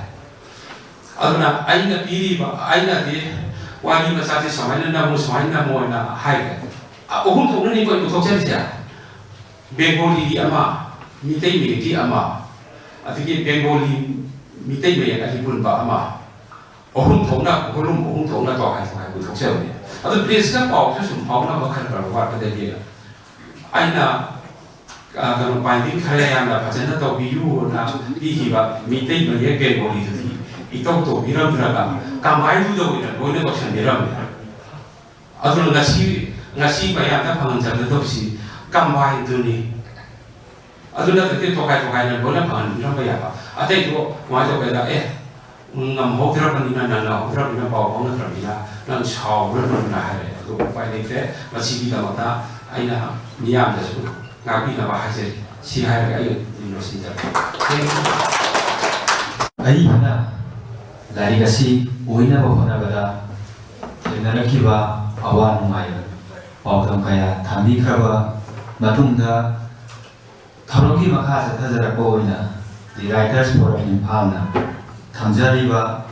ꯑꯗꯨꯅ ꯑꯩꯅ ꯄꯤꯔꯤꯕ, ꯑꯩꯅꯗꯤ ꯋꯥꯔꯤ ꯃꯆꯥꯁꯤ ꯁꯨꯃꯥꯏꯅ ꯅꯝꯃꯨ, ꯁꯨꯃꯥꯏꯅ ꯅꯝꯃꯣꯅ ꯍꯥꯏꯈ꯭ꯔꯦ꯫ ꯑꯍꯨꯝ ꯊꯣꯛꯅꯅꯤꯀꯣ ꯑꯩ ꯄꯨꯊꯣꯛꯆꯔꯤꯁꯦ꯫ ꯕꯦꯡꯒꯣꯂꯤꯒꯤ ꯑꯃ, ꯃꯤꯇꯩ ꯃꯌꯦꯛꯀꯤ ꯑꯃ, ꯑꯗꯒꯤ ꯕꯦꯡꯒꯣꯂꯤ ꯃꯤꯇꯩ ꯃꯌꯦꯛ ꯑꯅꯤ ꯄꯨꯟꯕ ꯑꯃ, ꯑꯍꯨꯝ ꯊꯣꯛꯅ, volume ꯑꯍꯨꯝ ꯊꯣꯛꯅ ꯇꯧ ꯍꯥꯏ ꯍꯥꯏ ꯄꯨꯊꯣꯛꯆꯕꯅꯤ꯫ ꯑꯗꯨ press ꯀ ꯄꯥꯎꯁꯨ ꯁꯨꯝ ꯐꯥꯎꯅꯕ ꯈꯔ ꯈꯔ ꯋꯥꯠꯄꯗꯒꯤ ꯑꯩꯅ, ꯑ, ꯀꯩꯅꯣ, binding ꯈꯔ ꯌꯥꯝꯅ ꯐꯖꯅ ꯇꯧꯕꯤꯌꯨꯅ ꯄꯤꯈꯤꯕ ꯃꯤꯇꯩ ꯃꯌꯦꯛ ꯕꯦꯡꯒꯣꯂꯤꯗꯨꯗꯤ ꯏꯇꯧ ꯇꯧꯕꯤꯔꯝꯗ꯭ꯔꯒ combine ꯗꯨꯗ ꯑꯣꯏꯅ ꯂꯣꯏꯅ ꯇꯧꯁꯟꯕꯤꯔꯝꯃꯦ꯫ ꯑꯗꯨꯅ ꯉꯁꯤ, ꯉꯁꯤ ꯃꯌꯥꯝꯗ ꯐꯪꯍꯟꯖꯒꯗꯧꯕꯁꯤ combine ꯗꯨꯅꯤ꯫ ꯑꯗꯨ ꯅꯠꯇ꯭ꯔꯗꯤ ꯇꯣꯈꯥꯏ ꯇꯣꯈꯥꯏꯅ ꯂꯣꯏꯅ ꯐꯪꯍꯟꯕꯤꯔꯝꯕ ꯌꯥꯕ꯫ ꯑꯇꯩꯗꯣ ꯀꯃꯥꯏꯅ ꯇꯧꯒꯦꯗ, "ꯑꯦ, ꯉꯝꯍꯧꯗ꯭ꯔꯕꯅꯤꯅ, ꯅꯪꯅꯍꯧꯗ꯭ꯔꯕꯅꯤꯅ, ꯄꯥꯎ ꯐꯥꯎꯅꯗ꯭ꯔꯕꯅꯤꯅ ꯅꯪ ꯁꯥꯎꯔꯅꯨꯅ" ꯍꯥꯏꯔꯦ꯫ ꯑꯗꯨ ꯎꯄꯥꯏ ꯂꯩꯇ꯭ꯔꯦ꯫ ꯃꯁꯤꯒꯤꯗꯃꯛꯇ ꯑꯩꯅ ꯃꯤꯌꯥꯝꯗꯁꯨ ꯉꯥꯛꯄꯤꯅꯕ ꯍꯥꯏꯖꯔꯤ꯫ ꯁꯤ ꯍꯥꯏꯔꯒ ꯑꯩ ꯑꯗꯨꯝ ꯂꯣꯏꯁꯤꯟꯖꯔꯒꯦ꯫ ꯑꯏꯕꯅ ꯂꯥꯏꯔꯤꯛ ꯑꯁꯤ ꯑꯣꯏꯅꯕ ꯍꯣꯠꯅꯕꯗ ꯊꯦꯡꯅꯔꯛꯈꯤꯕ ꯑꯋꯥ ꯅꯨꯡꯉꯥꯏ ꯄꯥꯎꯗꯝ ꯀꯌꯥ ꯊꯝꯕꯤꯈ꯭ꯔꯕ ꯃꯇꯨꯡꯗ, ꯊꯧꯔꯝꯒꯤ ꯃꯈꯥ ꯆꯠꯊꯖꯔꯛꯄ ꯑꯣꯏꯅ The Writers Forum ꯏꯝꯐꯥꯜꯅ ꯊꯝꯖꯔꯤꯕ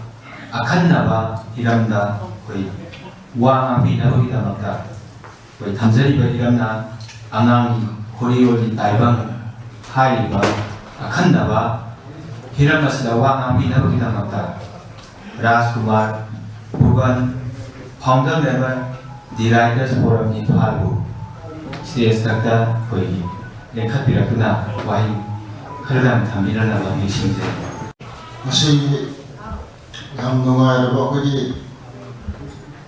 ꯑꯈꯟꯅꯕ ꯍꯤꯔꯝꯗ ꯑꯩꯈꯣꯏ ꯋꯥ ꯉꯥꯡꯕꯤꯅꯕꯒꯤꯗꯃꯛꯇ ꯑꯩꯈꯣꯏ ꯊꯝꯖꯔꯤꯕ ꯍꯤꯔꯝꯅ ꯑꯉꯥꯡꯒꯤ ꯈꯣꯔꯤꯔꯣꯜꯒꯤ ꯇꯥꯏꯕꯪ ꯍꯥꯏꯔꯤꯕ ꯑꯈꯟꯅꯕ ꯍꯤꯔꯝ ꯑꯁꯤꯗ ꯋꯥ ꯉꯥꯡꯕꯤꯅꯕꯒꯤꯗꯃꯛꯇ ꯔꯥꯖꯀꯨꯃꯥꯔ Bhuban, founder member, The Writers Forum ꯏꯝꯐꯥꯜꯕꯨ stage ꯊꯛꯇ ꯑꯩꯈꯣꯏꯒꯤ ꯂꯦꯡꯈꯠꯄꯤꯔꯛꯇꯨꯅ ꯋꯥꯍꯩ ꯈꯔꯗꯪ ꯊꯝꯕꯤꯔꯝꯅꯕ ꯅꯤꯡꯁꯤꯡꯖꯔꯤ꯫ ꯉꯁꯤꯒꯤ ꯌꯥꯝ ꯅꯨꯡꯉꯥꯏꯔꯕ ꯑꯩꯈꯣꯏꯒꯤ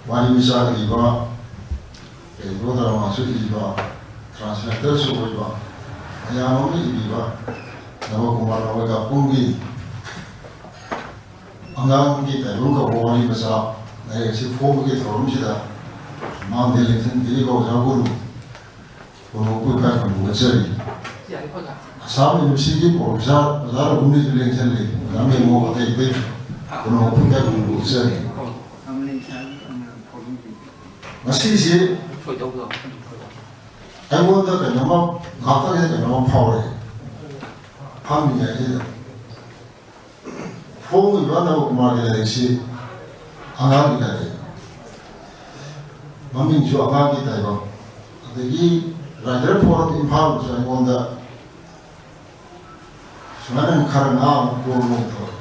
ꯋꯥꯔꯤ ꯃꯆꯥ ꯏꯕ, ꯔꯦꯗꯤꯑꯣ ꯗ꯭ꯔꯃꯥꯁꯨ ꯏꯕ, translatorꯁꯨ ꯑꯣꯏꯕ, ꯃꯌꯥꯝ ꯑꯃ ꯏꯕꯤꯕ ꯅꯕꯀꯨꯃꯥꯔ ꯔꯥꯋꯦ ꯀꯥꯄꯨꯝꯒꯤ ꯑꯉꯥꯡꯒꯤ ꯇꯥꯏꯕꯪ ꯀꯧꯕ ꯋꯥꯔꯤ ꯃꯆꯥ ꯂꯥꯏꯔꯤꯛ ꯑꯁꯤ ꯐꯣꯡꯕꯒꯤ ꯊꯧꯔꯝꯁꯤꯗ ꯃꯥꯡꯗ ꯂꯦꯡꯁꯤꯟꯕꯤꯔꯤꯕ ꯑꯣꯖꯥ ꯒꯨꯔꯨ ꯀꯣꯅꯣꯕꯨ ꯏꯀꯥꯏ ꯈꯨꯝꯅꯕ ꯎꯠꯆꯔꯤ꯫ ꯑꯁꯥꯝ ꯌꯨꯅꯤꯚꯔꯁꯤꯇꯤꯒꯤ ꯄ꯭ꯔꯣꯐꯦꯁꯔ ꯑꯣꯖꯥ ꯔꯘꯨꯅꯤꯁꯨ ꯂꯦꯡꯁꯤꯜꯂꯤ꯫ ꯑꯣꯖꯥ ꯃꯦꯝꯃꯣ ꯑꯇꯩ ꯑꯇꯩ ꯀꯣꯅꯣꯕꯨ ꯏꯀꯥꯏ ꯈꯨꯝꯅꯕ ꯎꯠꯆꯔꯤ꯫ ꯉꯁꯤꯁꯤ ꯑꯩꯉꯣꯟꯗ ꯀꯩꯅꯣꯝꯃ, ꯉꯥꯛꯇꯪꯁꯤꯗ ꯀꯩꯅꯣꯝꯃ ꯐꯥꯎꯔꯛꯑꯦ꯫ ꯐꯝꯃꯤꯉꯩꯁꯤꯗ ꯐꯣꯡꯉꯤꯕ ꯅꯕꯀꯨꯃꯥꯔꯒꯤ ꯂꯥꯏꯔꯤꯛꯁꯤ ꯑꯉꯥꯡꯒꯤ ꯂꯥꯏꯔꯤꯛ, ꯃꯃꯤꯡꯁꯨ ꯑꯉꯥꯡꯒꯤ ꯇꯥꯏꯕꯪ, ꯑꯗꯒꯤ Writer Forum ꯏꯝꯐꯥꯜꯗꯁꯨ ꯑꯩꯉꯣꯟꯗ ꯁꯨꯃꯥꯏꯅ ꯈꯔ ꯉꯥꯡ ꯈꯣꯠꯂꯨ ꯇꯧꯔꯦ꯫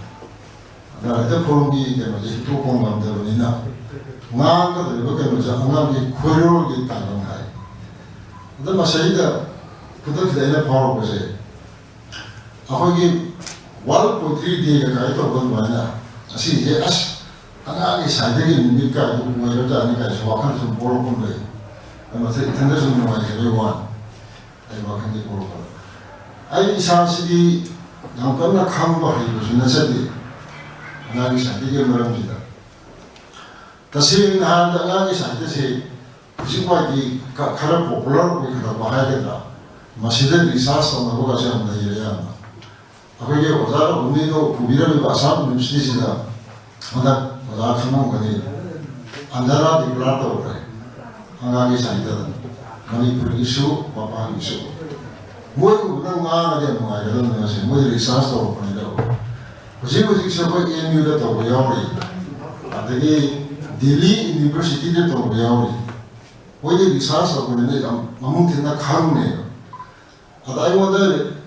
ꯑꯗ Writer Forumꯒꯤ ꯀꯩꯅꯣꯁꯦ ꯍꯤꯛꯇꯣꯛꯄ ꯉꯝꯗꯕꯅꯤꯅ ꯉꯥꯡꯒꯗꯧꯔꯤꯕ ꯀꯩꯅꯣꯁꯦ ꯑꯉꯥꯡꯒꯤ ꯈꯣꯏꯔꯣꯜꯒꯤ ꯇꯥꯏꯕꯪ ꯍꯥꯏ꯫ ꯑꯗ ꯃꯁꯤꯗ ꯈꯨꯗꯛꯁꯤꯗ ꯑꯩꯅ ꯐꯥꯎꯔꯛꯄꯁꯦ, ꯑꯩꯈꯣꯏꯒꯤ World Poetry Day ꯀꯥꯏ ꯇꯧꯕ ꯑꯗꯨꯃꯥꯏꯅ ꯉꯁꯤꯁꯦ ꯑꯁ ꯑꯉꯥꯡꯒꯤ ꯁꯥꯏꯗꯒꯤ ꯅꯨꯃꯤꯠ ꯀꯥꯏꯗꯨ ꯑꯣꯏꯔꯕꯖꯥꯠꯅꯤ ꯀꯥꯏꯁꯨ ꯋꯥꯈꯜ ꯁꯨꯝ ꯄꯣꯛꯂꯛꯄ ꯑꯃ ꯂꯩ꯫ ꯑꯗꯨ ꯃꯁꯤ ꯏꯊꯟꯗ ꯁꯨꯝ ꯅꯨꯡꯉꯥꯏꯖꯕꯩ ꯋꯥꯅꯤ꯫ ꯑꯩ ꯋꯥꯈꯜꯁꯦ ꯄꯣꯛꯂꯛꯄꯗ ꯑꯩ ꯏꯁꯥꯁꯤꯗꯤ ꯌꯥꯝ ꯀꯟꯅ ꯈꯪꯕ ꯍꯩꯕꯁꯨ ꯅꯠꯆꯗꯦ ꯑꯉꯥꯡꯒꯤ ꯁꯥꯍꯤꯇ꯭ꯌꯒꯤ ꯃꯔꯝꯁꯤꯗ꯫ ꯇꯁꯦꯡꯅ ꯍꯥꯏꯔꯕꯗ ꯑꯉꯥꯡꯒꯤ ꯁꯥꯍꯤꯇ꯭ꯌꯁꯦ ꯍꯧꯖꯤꯛ ꯋꯥꯏꯗꯤ ꯈ-, ꯈꯔ ꯄꯣꯄꯨꯂꯔ ꯑꯣꯏꯈꯠꯂꯛꯄ ꯍꯥꯏꯒꯗ꯭ꯔꯥ, ꯃꯁꯤꯗ ꯔꯤꯁꯥꯔꯁ ꯇꯧꯅꯕꯒꯁꯨ ꯌꯥꯝ ꯂꯩꯔꯦ ꯌꯥꯝꯅ꯫ ꯑꯩꯈꯣꯏꯒꯤ ꯑꯣꯖꯥ ꯔꯘꯨꯅꯤꯗꯣ ꯄꯨꯕꯤꯔꯝꯃꯤꯕ ꯑꯁꯥꯝ ꯌꯨꯅꯤꯚꯔꯁꯤꯇꯤꯁꯤꯗ ꯍꯟꯗꯛ ꯑꯣꯖꯥ ꯈꯪꯉꯝꯒꯅꯤ, ꯑꯟꯙꯔꯥ ꯗꯤꯀ꯭ꯂꯥꯔ ꯇꯧꯈ꯭ꯔꯦ ꯑꯉꯥꯡꯒꯤ ꯁꯥꯍꯤꯇ꯭ꯌꯗ, ꯃꯅꯤꯄꯨꯔꯒꯤꯁꯨ ꯃꯄꯥꯟꯒꯤꯁꯨ꯫ ꯃꯣꯏꯒꯨꯝꯕꯅ ꯉꯥꯡꯉꯗꯤ ꯌꯥꯝ ꯅꯨꯡꯉꯥꯏꯒꯗꯕꯅꯤ꯫ ꯃꯁꯤ ꯃꯣꯏ ꯔꯤꯁꯥꯔꯁ ꯇꯧꯔꯛꯄꯅꯤꯅ꯫ ꯍꯧꯖꯤꯛ ꯍꯧꯖꯤꯛꯁꯨ ꯑꯩꯈꯣꯏ ꯑꯦꯝ ꯌꯨꯗ ꯇꯧꯕ ꯌꯥꯎꯔꯤ, ꯑꯗꯒꯤ ꯗꯤꯜꯂꯤ ꯌꯨꯅꯤꯚꯔꯁꯤꯇꯤꯗ ꯇꯧꯕ ꯌꯥꯎꯔꯤ꯫ ꯃꯣꯏꯗꯤ ꯔꯤꯁꯥꯔꯁ ꯇꯧꯕꯅꯤꯅ ꯌꯥꯝ ꯃꯃꯨꯠ ꯊꯤꯟꯅ ꯈꯪꯅꯦꯕ꯫ ꯑꯗ ꯑꯩꯉꯣꯟꯗ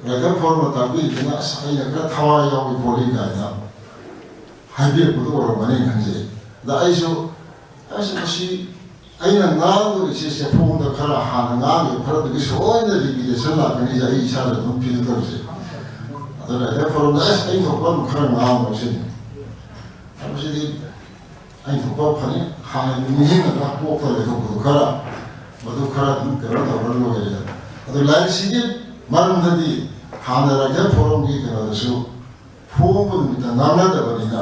ꯔꯥꯏꯇꯔ ꯐꯣꯔꯝꯅ ꯇꯥꯛꯄꯤꯔꯤꯗꯨꯅ, "ꯑꯁ, ꯑꯩꯅ ꯈꯔ ꯊꯋꯥꯏ ꯌꯥꯎꯔꯤ ꯈꯣꯠꯂꯤ" ꯀꯥꯏꯅ ꯍꯥꯏꯕꯤꯔꯛꯄꯗꯣ ꯑꯣꯏꯔꯝꯒꯅꯤ ꯈꯟꯖꯩ꯫ ꯑꯗ ꯑꯩꯁꯨ, "ꯑꯁ, ꯃꯁꯤ ꯑꯩꯅ ꯉꯥꯡꯗꯣꯔꯤꯁꯦ ꯆꯦꯐꯣꯡꯗ ꯈꯔ ꯍꯥꯟꯅ ꯉꯥꯡꯈꯤꯕ ꯈꯔꯗꯨꯒꯤ ꯁꯣꯏꯗꯅ ꯔꯤꯄꯤꯇꯦꯁꯟ ꯂꯥꯛꯀꯅꯤꯁꯦ ꯑꯩ ꯏꯁꯥꯗ ꯑꯗꯨꯝ ꯐꯤꯜ ꯇꯧꯖꯩ"꯫ ꯑꯗ ꯔꯥꯏꯇꯔ ꯐꯣꯔꯝꯗ, "ꯑꯁ, ꯑꯩ ꯊꯣꯛꯄ ꯑꯗꯨꯝ ꯈꯔ ꯉꯥꯡꯉꯣ ꯁꯤꯅꯤ"꯫ ꯃꯁꯤꯗꯤ ꯑꯩ ꯊꯣꯛꯄ ꯐꯅꯤ ꯍꯥꯟꯅ ꯅꯤꯡꯁꯤꯡꯉꯒ ꯀꯣꯛꯇ ꯂꯩꯍꯧꯕꯗꯨ ꯈꯔ, ꯃꯗꯨ ꯈꯔ ꯑꯗꯨꯝ ꯀꯩꯅꯣ ꯇꯧꯔ ꯂꯣꯏꯔꯦ꯫ ꯑꯗꯣ ꯂꯥꯏꯔꯤꯛꯁꯤꯒꯤ ꯃꯔꯝꯗꯗꯤ ꯍꯥꯟꯅ ꯔꯥꯏꯇꯔ ꯐꯣꯔꯝꯒꯤ ꯀꯩꯅꯣꯗꯁꯨ ꯐꯣꯡꯕ ꯅꯨꯃꯤꯠꯇ ꯉꯥꯡꯅꯗꯕꯅꯤꯅ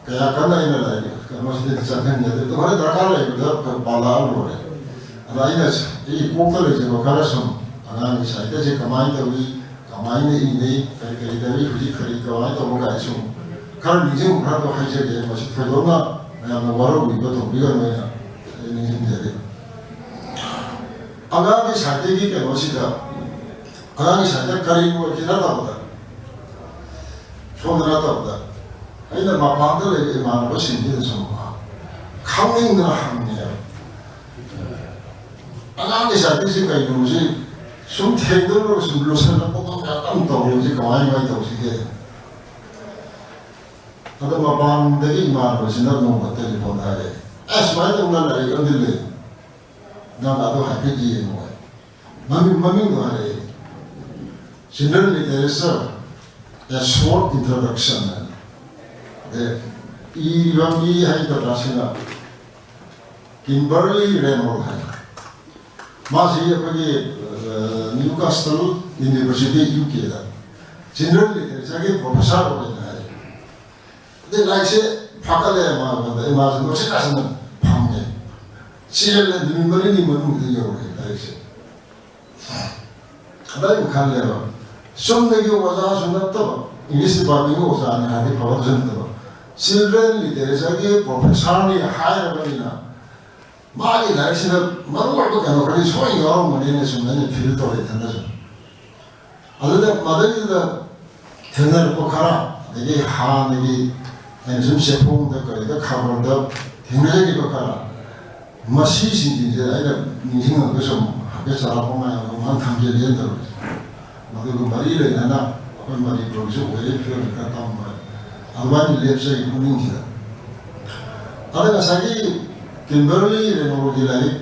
ꯀꯌꯥ ꯀꯟꯅ ꯑꯩꯅ ꯂꯥꯏꯔꯤꯛ ꯀꯩꯅꯣꯁꯤꯗꯗꯤ ꯆꯪꯍꯟꯖꯗꯦ꯫ ꯑꯗꯣ ꯍꯣꯔꯦꯟ ꯗꯔꯀꯥꯔ ꯂꯩꯕꯗ ꯄꯥꯜꯂꯛꯑ ꯂꯣꯏꯔꯦ꯫ ꯑꯗ ꯑꯩꯅ ꯑꯩꯒꯤ ꯀꯣꯛꯇ ꯂꯩꯖꯕ ꯈꯔ ꯁꯨꯝ ꯑꯉꯥꯡꯒꯤ ꯁꯥꯍꯤꯇ꯭ꯌꯁꯦ ꯀꯃꯥꯏꯅ ꯇꯧꯏ, ꯀꯃꯥꯏꯅ ꯏꯅꯩ, ꯀꯔꯤ ꯀꯔꯤ ꯇꯧꯏ, ꯍꯧꯖꯤꯛ ꯀꯔꯤ ꯀꯃꯥꯏꯅ ꯇꯧꯕ ꯀꯥꯏꯁꯨ ꯈꯔ ꯅꯤꯡꯁꯤꯡꯕ ꯈꯔꯗꯣ ꯍꯥꯏꯖꯒꯦ꯫ ꯃꯁꯤ ꯊꯣꯏꯗꯣꯛꯅ ꯃꯌꯥꯝꯅ ꯋꯥꯔꯧꯕꯤꯕ ꯇꯧꯕꯤꯒꯅꯨ ꯍꯥꯏꯅ ꯑꯩ ꯅꯤꯡꯁꯤꯡꯖꯔꯤ꯫ ꯑꯉꯥꯡꯒꯤ ꯁꯥꯍꯤꯇ꯭ꯌꯒꯤ ꯀꯩꯅꯣꯁꯤꯗ, ꯑꯉꯥꯡꯒꯤ ꯁꯥꯍꯤꯇ꯭ꯌ ꯀꯔꯤꯅꯣ ꯍꯥꯏꯕꯁꯤ ꯅꯠꯇꯕꯗ, ꯁꯣꯝꯗ ꯅꯠꯇꯕꯗ ꯑꯩꯅ ꯃꯄꯥꯟꯗ ꯂꯩꯕ ꯏꯃꯥꯟꯅꯕꯁꯤꯡꯁꯤꯗꯁꯨ ꯈꯪꯅꯤꯡꯗꯅ ꯍꯪꯉꯦꯕ꯫ ꯑꯉꯥꯡꯒꯤ ꯁꯥꯍꯤꯇ꯭ꯌꯁꯤ ꯀꯩꯅꯣꯁꯤ ꯁꯨꯝ ꯊꯦꯡꯗꯧꯔꯒ ꯁꯨꯝ ꯂꯣꯏꯁꯤꯜꯂꯛꯄ ꯉꯝꯗ ꯑꯗꯨꯝ ꯇꯧꯔꯤꯁꯤ ꯀꯃꯥꯏ ꯀꯃꯥꯏ ꯇꯧꯁꯤꯒꯦ? ꯑꯗꯣ ꯃꯄꯥꯟꯗꯒꯤ ꯏꯃꯥꯟꯅꯕꯁꯤꯅ ꯅꯣꯡꯃ ꯇꯦꯂꯤꯐꯣꯟ ꯍꯥꯏꯔꯛꯑꯦ, "ꯑꯁ, ꯁꯨꯃꯥꯏꯅ ꯇꯧꯅ ꯂꯥꯏꯔꯤꯛ ꯑꯃꯗꯤ ꯂꯩ, ꯅꯪ ꯑꯗꯣ ꯍꯥꯏꯐꯦꯠ ꯌꯦꯡꯉꯣ"꯫ ꯃꯃꯤꯡ, ꯃꯃꯤꯡꯗꯣ ꯍꯥꯏꯔꯛꯑꯦ, "Children Literature, A Short Introduction" ꯍꯥꯏꯅ꯫ ꯑꯗꯩ ꯏꯔꯤꯕ ꯃꯤ ꯍꯥꯏꯒꯗ꯭ꯔꯥ ꯁꯤꯅ ꯀꯤꯝꯕꯔꯂꯤ ꯔꯦꯅꯣꯜ ꯍꯥꯏꯅ꯫ ꯃꯥꯁꯤ ꯑꯩꯈꯣꯏꯒꯤ, ꯑ, Newcastle University, U K ꯗ general literature ꯒꯤ professor ꯑꯣꯏꯅ ꯍꯥꯏ꯫ ꯑꯗꯩ ꯂꯥꯏꯔꯤꯛꯁꯦ ꯐꯥꯀꯠꯂꯦ ꯃꯉꯣꯟꯗ, ꯏꯃꯥꯁꯦ ꯅꯣꯠꯁꯤꯟ ꯅꯥꯁꯤꯟꯅ ꯐꯪꯉꯦ꯫ ꯆꯦꯜꯂꯦ, ꯅꯨꯃꯤꯠ ꯃꯔꯤꯅꯤ ꯃꯅꯨꯡꯗ ꯌꯧꯔꯛꯑꯦ ꯂꯥꯏꯔꯤꯛꯁꯦ꯫ ꯑꯗ ꯑꯩꯅ ꯈꯜꯂꯦꯕ, ꯆꯨꯝꯅꯒꯤ ꯑꯣꯖꯥꯁꯨ ꯅꯠꯇꯕ, English department ꯀꯤ ꯑꯣꯖꯥꯅꯤ ꯍꯥꯏꯔꯗꯤ ꯐꯕꯁꯨ ꯅꯠꯇꯕ, children literature ꯒꯤ professor ꯅꯤ ꯍꯥꯏꯔꯕꯅꯤꯅ, ꯃꯥꯒꯤ ꯂꯥꯏꯔꯤꯛꯁꯤꯗ ꯃꯔꯨ ꯑꯣꯏꯕ ꯀꯩꯅꯣ ꯈꯔꯗꯤ ꯁꯣꯏꯅ ꯌꯥꯎꯔꯝꯒꯅꯤꯅ ꯁꯨꯝ ꯑꯩꯅ feel ꯇꯧꯔꯦ ꯏꯊꯟꯗꯁꯨ꯫ ꯑꯗꯨꯗ ꯃꯗꯩꯗꯨꯗ ꯊꯦꯡꯅꯔꯛꯄ ꯈꯔ, ꯑꯗꯒꯤ ꯍꯥꯟꯅꯒꯤ ꯑꯩꯅ ꯁꯨꯝ ꯆꯦꯐꯣꯡꯗ ꯀꯔꯤꯗ ꯈꯕꯔꯗ ꯊꯦꯡꯅꯖꯈꯤꯕ ꯈꯔ, ꯃꯁꯤꯁꯤꯡꯁꯤꯡꯁꯦ ꯑꯩꯅ ꯅꯤꯡꯁꯤꯡꯉꯒ ꯁꯨꯝ ꯍꯥꯏꯐꯦꯠ ꯆꯥꯎꯔꯥꯛꯄ ꯃꯌꯥꯝ ꯑꯃ ꯊꯝꯖꯒꯦꯅ ꯇꯧꯔꯤꯁꯦ꯫ ꯃꯗꯨꯒ ꯃꯔꯤ ꯂꯩꯅꯅ ꯑꯩꯈꯣꯏ ꯃꯅꯤꯄꯨꯔꯒꯤꯁꯨ ꯑꯣꯏꯔꯛꯏ ꯐꯤꯕꯝꯁꯤ ꯈꯔ ꯇꯝꯕ ꯑꯗꯨꯃꯥꯏꯅ ꯂꯦꯞꯆꯩ ꯄꯨꯛꯅꯤꯡꯁꯤꯗ꯫ ꯑꯗ ꯉꯁꯥꯏꯒꯤ ꯀꯤꯝꯕꯔꯂꯤ ꯔꯦꯅꯣꯜꯒꯤ ꯂꯥꯏꯔꯤꯛ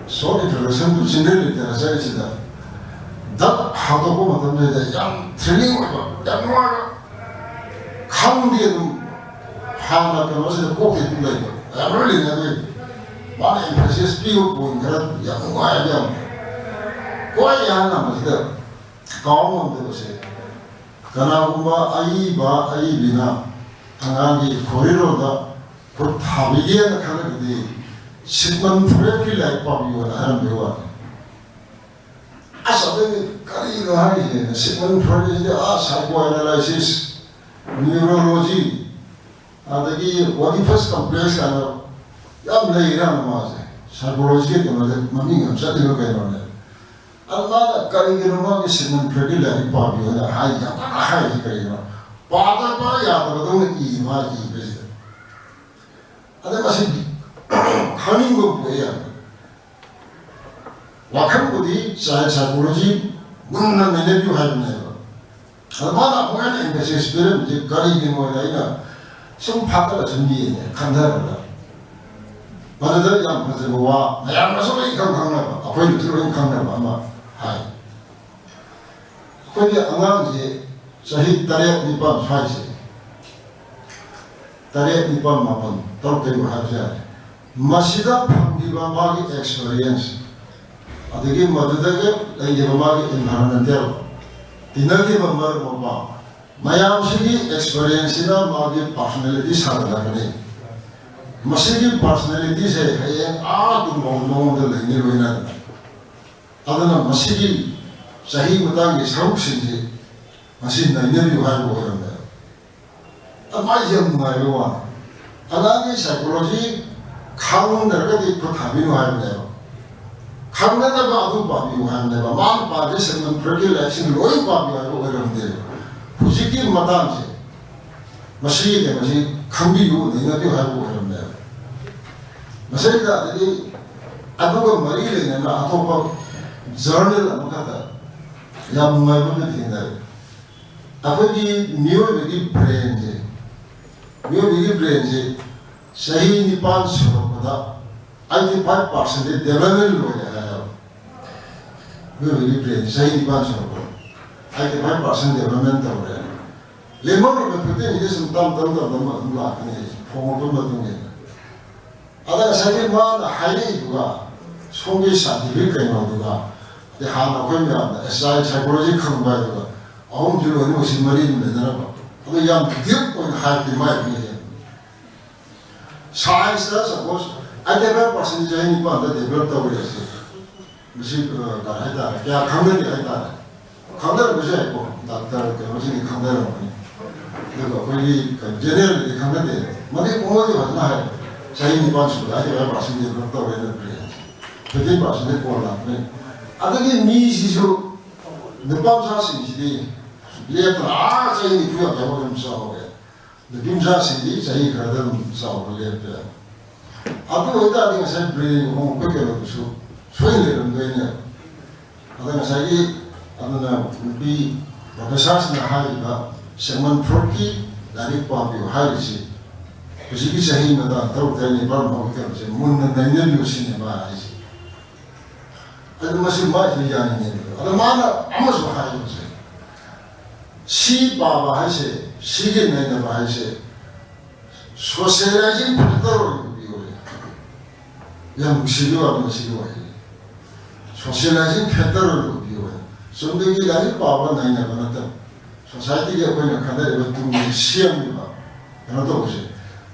Short Introduction to Children Literature ꯁꯤꯗ ꯗꯛ ꯍꯥꯡꯗꯣꯛꯄ ꯃꯇꯝꯗ ꯌꯥꯝ thrilling ꯑꯣꯏꯕ, ꯌꯥꯝ ꯅꯨꯡꯉꯥꯏꯕ, ꯈꯪꯗꯦ ꯑꯗꯨꯝ ꯍꯥꯟꯅ ꯀꯩꯅꯣꯁꯤꯗ ꯀꯣꯛꯇ ꯑꯗꯨꯝ ꯂꯩꯕ, ꯌꯥꯝ ꯂꯣꯏ ꯂꯩꯅꯗꯣꯏꯅꯤ꯫ ꯃꯥꯅ emphasis ꯄꯤꯕ point ꯈꯔ ꯌꯥꯝ ꯅꯨꯡꯉꯥꯏꯕ ꯌꯥꯝ ꯂꯩ꯫ ꯈ꯭ꯋꯥꯏꯗꯒꯤ ꯑꯍꯥꯟꯕ ꯃꯁꯤꯗ ꯀꯥꯎ ꯉꯝꯗꯕꯁꯦ, ꯀꯅꯥꯒꯨꯝꯕ ꯑꯏꯕ ꯑꯏꯕꯤꯅ ꯑꯉꯥꯡꯒꯤ ꯈꯣꯔꯤꯔꯣꯗ ꯈꯨꯠ ꯊꯥꯕꯤꯒꯦꯅ ꯈꯜꯂꯒꯗꯤ Sigmund Freud ꯀꯤ ꯂꯥꯏꯔꯤꯛ ꯄꯥꯕꯤꯌꯣꯅ ꯍꯥꯏꯔꯝꯕꯩ ꯋꯥꯅꯤ꯫ ꯑꯁ, ꯑꯗꯨꯗꯤ ꯀꯔꯤꯅꯣ ꯍꯥꯏꯔꯤꯁꯦ? Sigmund Freud ꯁꯤꯗꯤ, ꯑꯥ, psychoanalysis, neurology, ꯑꯗꯒꯤ Oedipus complex ꯀꯥꯏꯅ ꯌꯥꯝ ꯂꯩꯔꯦ ꯃꯥꯁꯦ꯫ Psychology ꯒꯤ ꯀꯩꯅꯣꯗ ꯃꯃꯤꯡ ꯌꯥꯝ ꯆꯠꯂꯤꯕ ꯀꯩꯅꯣꯅꯦ꯫ ꯑꯗꯨ ꯃꯥꯅ ꯀꯔꯤꯒꯤꯅꯣ ꯃꯥꯒꯤ Sigmund Freud ꯀꯤ ꯂꯥꯏꯔꯤꯛ ꯄꯥꯕꯤꯌꯣꯅ ꯍꯥꯏ, ꯌꯥꯝ ꯀꯟꯅ ꯍꯥꯏꯔꯤꯁꯦ ꯀꯔꯤꯒꯤꯅꯣ? ꯄꯥꯗꯕ ꯌꯥꯗꯕꯗꯧꯅ ꯏ, ꯃꯥ ꯏꯕꯁꯤꯗ꯫ ꯑꯗ ꯃꯁꯤ ꯈꯪꯅꯤꯡꯕ ꯄꯣꯛꯑꯦ ꯌꯥꯝꯅ꯫ ꯋꯥꯈꯜꯕꯨꯗꯤ child psychology ꯃꯨꯟꯅ ꯅꯩꯅꯕꯤꯌꯨ ꯍꯥꯏꯕꯅꯦꯕ꯫ ꯑꯗ ꯃꯥꯅ ꯑꯃꯨꯛ ꯍꯦꯟꯅ emphasis ꯄꯤꯔꯝꯃꯤꯁꯦ ꯀꯔꯤꯒꯤꯅꯣ ꯍꯥꯏꯅ ꯑꯩꯅ ꯁꯨꯝ ꯐꯥꯀꯠꯂ ꯁꯨꯝ ꯌꯦꯡꯉꯦ, ꯈꯟꯊꯔꯒ꯫ ꯃꯗꯨꯗ ꯌꯥꯝ ꯐꯖꯕ ꯋꯥ, ꯃꯌꯥꯝꯅꯁꯨ ꯂꯣꯏ ꯏꯈꯪ ꯈꯪꯅꯕ, ꯑꯩꯈꯣꯏꯅꯁꯨ ꯂꯣꯏ ꯈꯪꯅꯕ ꯑꯃ ꯍꯥꯏ꯫ ꯑꯩꯈꯣꯏꯒꯤ ꯑꯉꯥꯡꯁꯦ ꯆꯍꯤ ꯇꯔꯦꯠ, ꯅꯤꯄꯥꯟ ꯁ꯭ꯋꯥꯏꯁꯦ, ꯇꯔꯦꯠ, ꯅꯤꯄꯥꯟ, ꯃꯥꯄꯟ, ꯇꯔꯨꯛꯇꯩꯕꯨ ꯍꯥꯏꯔꯁꯨ ꯌꯥꯔꯦ, ꯃꯁꯤꯗ ꯐꯪꯈꯤꯕ ꯃꯥꯒꯤ experience, ꯑꯗꯒꯤ ꯃꯗꯨꯗꯒꯤ ꯂꯩꯔꯤꯕ ꯃꯥꯒꯤ environmental, ꯇꯤꯟꯅꯈꯤꯕ ꯃꯔꯨꯞ ꯃꯄꯥꯡ ꯃꯌꯥꯝꯁꯤꯒꯤ experienceꯁꯤꯅ ꯃꯥꯒꯤ personality ꯁꯥꯒꯠꯂꯛꯀꯅꯤ꯫ ꯃꯁꯤꯒꯤ personalityꯁꯦ ꯍꯌꯦꯡ ꯑꯥ ꯇꯨꯡꯐꯥꯎ ꯃꯉꯣꯟꯗ ꯂꯩꯅꯤ ꯂꯣꯏꯅꯗꯅ꯫ ꯑꯗꯨꯅ ꯃꯁꯤꯒꯤ ꯆꯍꯤ ꯃꯇꯥꯡꯒꯤ ꯁꯔꯨꯛꯁꯤꯡꯁꯤ ꯃꯁꯤ ꯅꯩꯅꯕꯤꯌꯨ ꯍꯥꯏꯕ ꯑꯣꯏꯔꯝꯃꯦꯕ꯫ ꯑꯗꯨꯃꯥꯏꯅ ꯌꯥꯝ ꯅꯨꯡꯉꯥꯏꯕ ꯋꯥꯅꯤ꯫ ꯑꯉꯥꯡꯒꯤ psychology ꯈꯪꯗ꯭ꯔꯒꯗꯤ ꯈꯨꯠ ꯊꯥꯕꯤꯌꯨ ꯍꯥꯏꯕꯅꯦꯕ꯫ ꯈꯪꯅꯅꯕ ꯑꯗꯨ ꯄꯥꯕꯤꯌꯨ ꯍꯥꯏꯕꯅꯦꯕ꯫ ꯃꯥꯅ ꯄꯥꯔꯤꯕ ꯁꯦꯟꯃꯟ ꯐꯨꯔꯛꯀꯤ ꯂꯥꯏꯔꯤꯛꯁꯤꯡ ꯂꯣꯏ ꯄꯥꯕꯤꯌꯨ ꯍꯥꯏꯕ ꯑꯣꯏꯔꯝꯗꯦꯕ꯫ ꯍꯧꯖꯤꯛꯀꯤ ꯃꯇꯥꯡꯁꯦ ꯃꯁꯤꯒꯤ ꯀꯩꯅꯣꯁꯤ ꯈꯪꯕꯤꯌꯨ, ꯅꯩꯅꯕꯤꯌꯨ ꯍꯥꯏꯕ ꯑꯣꯏꯔꯝꯃꯦꯕ꯫ ꯃꯁꯤꯗ ꯑꯗꯒꯤ ꯑꯗꯨꯒ ꯃꯔꯤ ꯂꯩꯅꯅ ꯑꯇꯣꯞꯄ journal ꯑꯃꯈꯛꯇ ꯌꯥꯝ ꯅꯨꯡꯉꯥꯏꯕ ꯑꯃ ꯊꯦꯡꯅꯔꯦ꯫ ꯑꯩꯈꯣꯏꯒꯤ ꯃꯤꯑꯣꯏꯕꯒꯤ brainꯁꯦ, ꯃꯤꯑꯣꯏꯕꯒꯤ brainꯁꯦ ꯆꯍꯤ ꯅꯤꯄꯥꯟ ꯁꯨꯔꯛꯄꯗ eighty five percent development ꯂꯣꯏꯔꯦ ꯍꯥꯏꯌꯦꯕ꯫ ꯃꯤꯑꯣꯏꯕꯒꯤ brain ꯆꯍꯤ ꯅꯤꯄꯥꯟ ꯁꯨꯔꯛꯄꯗ eighty five percent development ꯇꯧꯔꯦ꯫ ꯂꯦꯝꯍꯧꯔꯤꯕ fifteen ꯁꯤꯗꯤ ꯁꯨꯝ ꯇꯞ ꯇꯞ ꯇꯞ ꯇꯞꯅ ꯑꯗꯨꯝ ꯂꯥꯛꯀꯅꯤ, ꯍꯣꯡꯉꯛꯄꯒꯤ ꯃꯇꯨꯡ ꯏꯟꯅ꯫ ꯑꯗ ꯉꯁꯥꯏꯒꯤ ꯃꯥꯅ ꯍꯥꯏꯔꯛꯏꯗꯨꯒ ꯁꯣꯝꯒꯤ scientific ꯀꯩꯅꯣꯗꯨꯒ, ꯑꯗꯩ ꯍꯥꯟꯅ ꯑꯩꯈꯣꯏ ꯃꯌꯥꯝꯅ child psychology ꯈꯪꯕ ꯍꯥꯏꯗꯨꯒ, ꯑꯍꯨꯝꯁꯤ ꯂꯣꯏꯅꯃꯛꯁꯤ ꯃꯔꯤ ꯑꯗꯨꯝ ꯂꯩꯅꯔꯝꯕ꯫ ꯑꯗꯣ ꯌꯥꯝ deep ꯑꯣꯏꯅ ꯍꯥꯏꯔꯗꯤ ꯃꯥꯏ ꯑꯗꯨꯅ ꯍꯦꯟꯅ꯫ Scienceꯇ suppose eighty five percent ꯆꯍꯤ ꯅꯤꯄꯥꯟꯗ develop ꯇꯧꯔꯦ ꯍꯥꯏꯁꯦ꯫ ꯃꯁꯤ, ꯑ, ꯀꯩ ꯍꯥꯏꯇꯥꯔꯦ, ꯀꯌꯥ ꯈꯪꯅꯗꯦ ꯍꯥꯏꯇꯥꯔꯦ꯫ ꯈꯪꯅꯔꯝꯕꯁꯨ ꯌꯥꯏꯀꯣ, doctor ꯀꯩꯅꯣꯁꯤꯡꯗꯤ ꯈꯪꯅꯔꯝꯒꯅꯤ꯫ ꯑꯗꯨꯒ ꯑꯩꯈꯣꯏꯒꯤ generalꯗꯤ ꯈꯪꯅꯗꯦ꯫ ꯃꯗꯨꯒꯤ ꯃꯉꯣꯟꯗ ꯐꯖꯅ ꯍꯥꯏ꯫ ꯆꯍꯤ ꯅꯤꯄꯥꯟ ꯁꯨꯕꯗ eighty five percent develop ꯇꯧꯔꯦꯅ brain꯫ Fifteen percent ꯀꯣꯟ ꯂꯥꯛꯄꯅꯤ꯫ ꯑꯗꯒꯤ ꯃꯤꯁꯤꯁꯨ ꯅꯨꯄꯥ ꯃꯆꯥꯁꯤꯡꯁꯤꯗꯤ ꯂꯦꯞꯇꯅ ꯑꯥ ꯆꯍꯤ ꯅꯤꯐꯨ ꯌꯥꯡꯈꯩ ꯐꯥꯎ ꯑꯗꯨꯝ ꯆꯥꯎꯔꯦ꯫ ꯅꯨꯄꯤ ꯃꯆꯥꯁꯤꯡꯗꯤ ꯆꯍꯤ ꯈꯔꯗ ꯑꯗꯨꯝ ꯆꯥꯎꯕ ꯂꯦꯞꯄꯦ꯫ ꯑꯗꯨ ꯑꯣꯏꯇꯥꯔꯗꯤ ꯉꯁꯥꯏ brain ꯍꯣꯡꯉꯛꯄ ꯀꯩꯅꯣꯗꯨꯁꯨ ꯁꯣꯏꯅ ꯂꯩꯔꯝꯗꯣꯏꯅꯦ꯫ ꯑꯗ ꯉꯁꯥꯏꯒꯤ ꯑꯗꯨꯅ ꯅꯨꯄꯤ professorꯁꯤꯡꯅ ꯍꯥꯏꯔꯤꯕ ꯁꯦꯃꯟ ꯐ꯭ꯔꯣꯗꯀꯤ ꯂꯥꯏꯔꯤꯛ ꯄꯥꯕꯤꯌꯨ ꯍꯥꯏꯔꯤꯁꯤ ꯍꯧꯖꯤꯛꯀꯤ ꯆꯍꯤ ꯃꯇꯥꯡ ꯇꯔꯨꯛ ꯇꯔꯦꯠ ꯅꯤꯄꯥꯜ ꯐꯥꯎꯒꯤ ꯀꯩꯅꯣꯁꯦ ꯃꯨꯟꯅ ꯅꯩꯅꯕꯤꯌꯨ ꯁꯤꯅꯦ ꯃꯥ ꯍꯥꯏꯁꯦ꯫ ꯑꯗꯨ ꯃꯁꯤ ꯃꯥꯏꯁꯨ ꯌꯥꯅꯤꯡꯉꯦꯕ꯫ ꯑꯗꯣ ꯃꯥꯅ ꯑꯃꯁꯨ ꯍꯥꯏꯕꯁꯦ, ꯁꯤ ꯄꯥꯕ ꯍꯥꯏꯁꯦ, ꯁꯤꯒꯤ ꯅꯩꯅꯕ ꯍꯥꯏꯁꯦ socializing factor ꯑꯣꯏꯅ ꯎꯕꯤꯌꯣ꯫ ꯌꯥꯝ ꯅꯨꯡꯁꯤꯕ ꯋꯥꯅꯤ ꯃꯁꯤꯒꯤ ꯋꯥꯍꯩꯁꯦ꯫ ꯁꯣꯁꯤꯌꯦꯂꯥꯏꯖꯤꯡ ꯐꯦꯛꯇꯔ ꯑꯣꯏꯅ ꯎꯠꯄꯤꯌꯨ ꯍꯥꯏꯅ꯫ ꯆꯨꯝꯅꯒꯤ ꯂꯥꯏꯔꯤꯛ ꯄꯥꯕ ꯅꯩꯅꯕ ꯅꯠꯇꯕ, ꯁꯣꯁꯥꯏꯇꯤꯒꯤ ꯑꯩꯈꯣꯏꯅ ꯈꯟꯅꯔꯤꯕ ꯇꯨꯡꯒꯤ ꯁꯦꯝꯂꯤꯕ ꯀꯩꯅꯣ ꯇꯧꯕꯁꯦ,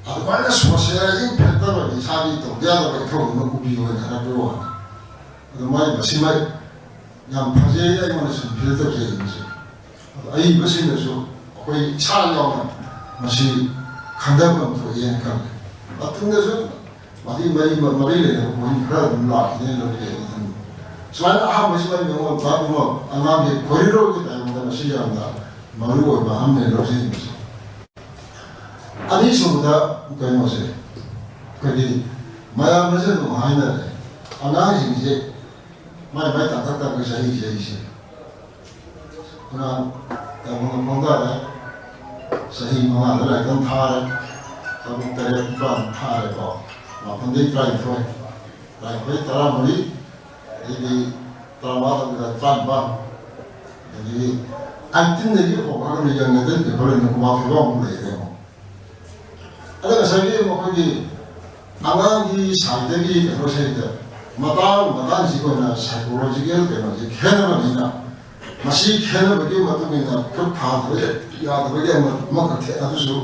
ꯑꯗꯨꯃꯥꯏꯅ ꯁꯣꯁꯤꯌꯦꯂꯥꯏꯖꯤꯡ ꯐꯦꯛꯇꯔ ꯑꯣꯏꯅ ꯏꯁꯥꯒꯤ ꯇꯧꯗ ꯌꯥꯗꯕ ꯏꯊꯧ ꯑꯃ ꯎꯕꯤꯌꯨ ꯍꯥꯏꯅ ꯍꯥꯏꯔꯛꯄ ꯋꯥꯅꯤ꯫ ꯑꯗꯨꯃꯥꯏꯅ ꯃꯁꯤꯃ ꯌꯥꯝ ꯐꯖꯩ, ꯑꯩꯉꯣꯟꯗ ꯁꯨꯝ ꯐꯤꯜ ꯇꯧꯖꯩ ꯃꯁꯤ꯫ ꯑꯗꯣ ꯑꯏꯕꯁꯤꯡꯅꯁꯨ ꯑꯩꯈꯣꯏ ꯏꯁꯥ ꯌꯥꯎꯅ ꯃꯁꯤ ꯈꯟꯊꯕ ꯑꯃ ꯊꯣꯛꯑꯦꯅ ꯈꯜꯂꯦ꯫ ꯃꯇꯨꯡꯗꯁꯨ ꯃꯔꯤ ꯃꯔꯤ ꯃꯔꯤ ꯂꯩꯅꯕ ꯄꯣꯏꯟ ꯈꯔ ꯑꯗꯨꯝ ꯂꯥꯛꯈꯤꯅꯦꯅ ꯂꯧꯖꯩ ꯑꯩ ꯑꯗꯨꯝ꯫ ꯁꯨꯃꯥꯏꯅ ꯑꯍꯥꯟꯕꯁꯤꯃ ꯃꯤꯉꯣꯟ ꯇꯥꯛꯄ ꯑꯉꯥꯡꯒꯤ ꯀꯣꯔꯤꯗꯣꯔꯒꯤ ꯇꯥꯏꯃꯤꯡꯗ ꯃꯁꯤ ꯌꯥꯝꯅ ꯃꯔꯨ ꯑꯣꯏꯕ ꯑꯃꯅꯦ ꯂꯧꯖꯩ ꯃꯁꯤ꯫ ꯑꯅꯤꯁꯨꯕꯗ ꯀꯩꯅꯣꯁꯦ, ꯑꯩꯈꯣꯏꯒꯤ ꯃꯌꯥꯝꯅꯁꯨ ꯑꯗꯨꯝ ꯍꯥꯏꯅꯔꯦ, ꯑꯉꯥꯡꯁꯤꯡꯁꯦ ꯃꯥꯏ ꯃꯥꯏ ꯇꯥꯡꯀꯛ ꯇꯥꯡꯀꯛ ꯆꯍꯤ ꯆꯍꯤꯁꯦ ꯑꯉꯥꯡ ꯇꯥꯏꯕꯪꯗ ꯐꯣꯡꯗꯔꯦ, ꯆꯍꯤ ꯃꯉꯥꯗ ꯂꯥꯏꯔꯤꯛ ꯇꯝ ꯊꯥꯔꯦ, ꯇꯔꯨꯛ ꯇꯔꯦꯠ ꯅꯤꯄꯥꯜ ꯊꯥꯔꯦꯀꯣ, ꯃꯥꯄꯜꯗꯒꯤ ꯇꯔꯥꯅꯤꯊꯣꯏ, ꯇꯔꯥꯅꯤꯊꯣꯏ ꯇꯔꯥꯃꯔꯤ, ꯑꯗꯩꯗꯤ ꯇꯔꯥꯃꯉꯥ ꯇꯔꯥꯅꯤꯄꯥꯜ, ꯑꯗꯒꯤ ꯑꯥꯏꯇꯤꯟꯗꯒꯤ ꯍꯧꯔꯒ ꯌꯪ ꯑꯦꯗꯜ ꯄꯦꯄꯔ ꯑꯣꯏꯅ ꯀꯨꯟꯃꯥꯊꯣꯏ ꯐꯥꯎ ꯑꯃꯨꯛ ꯂꯩꯔꯦ ꯑꯃꯨꯛ꯫ ꯑꯗ ꯉꯁꯥꯏꯒꯤ ꯃꯈꯣꯏꯒꯤ ꯑꯉꯥꯡꯒꯤ ꯁꯥꯏꯠꯇꯒꯤ ꯀꯩꯅꯣꯁꯤꯗ ꯃꯇꯥꯡ ꯃꯇꯥꯡꯁꯤꯒꯤ ꯑꯣꯏꯅ ꯁꯥꯏꯀꯣꯂꯣꯖꯤꯀꯦꯜ ꯀꯩꯅꯣꯁꯤ ꯈꯦꯠꯅꯕꯅꯤꯅ, ꯃꯁꯤ ꯈꯦꯠꯅꯕꯒꯤ ꯃꯇꯨꯡ ꯏꯟꯅ ꯈꯨꯠ ꯊꯥꯗꯕ ꯌꯥꯗꯕꯒꯤ ꯑꯃ-, ꯑꯃꯈꯛ ꯊꯦ-, ꯑꯗꯨꯁꯨ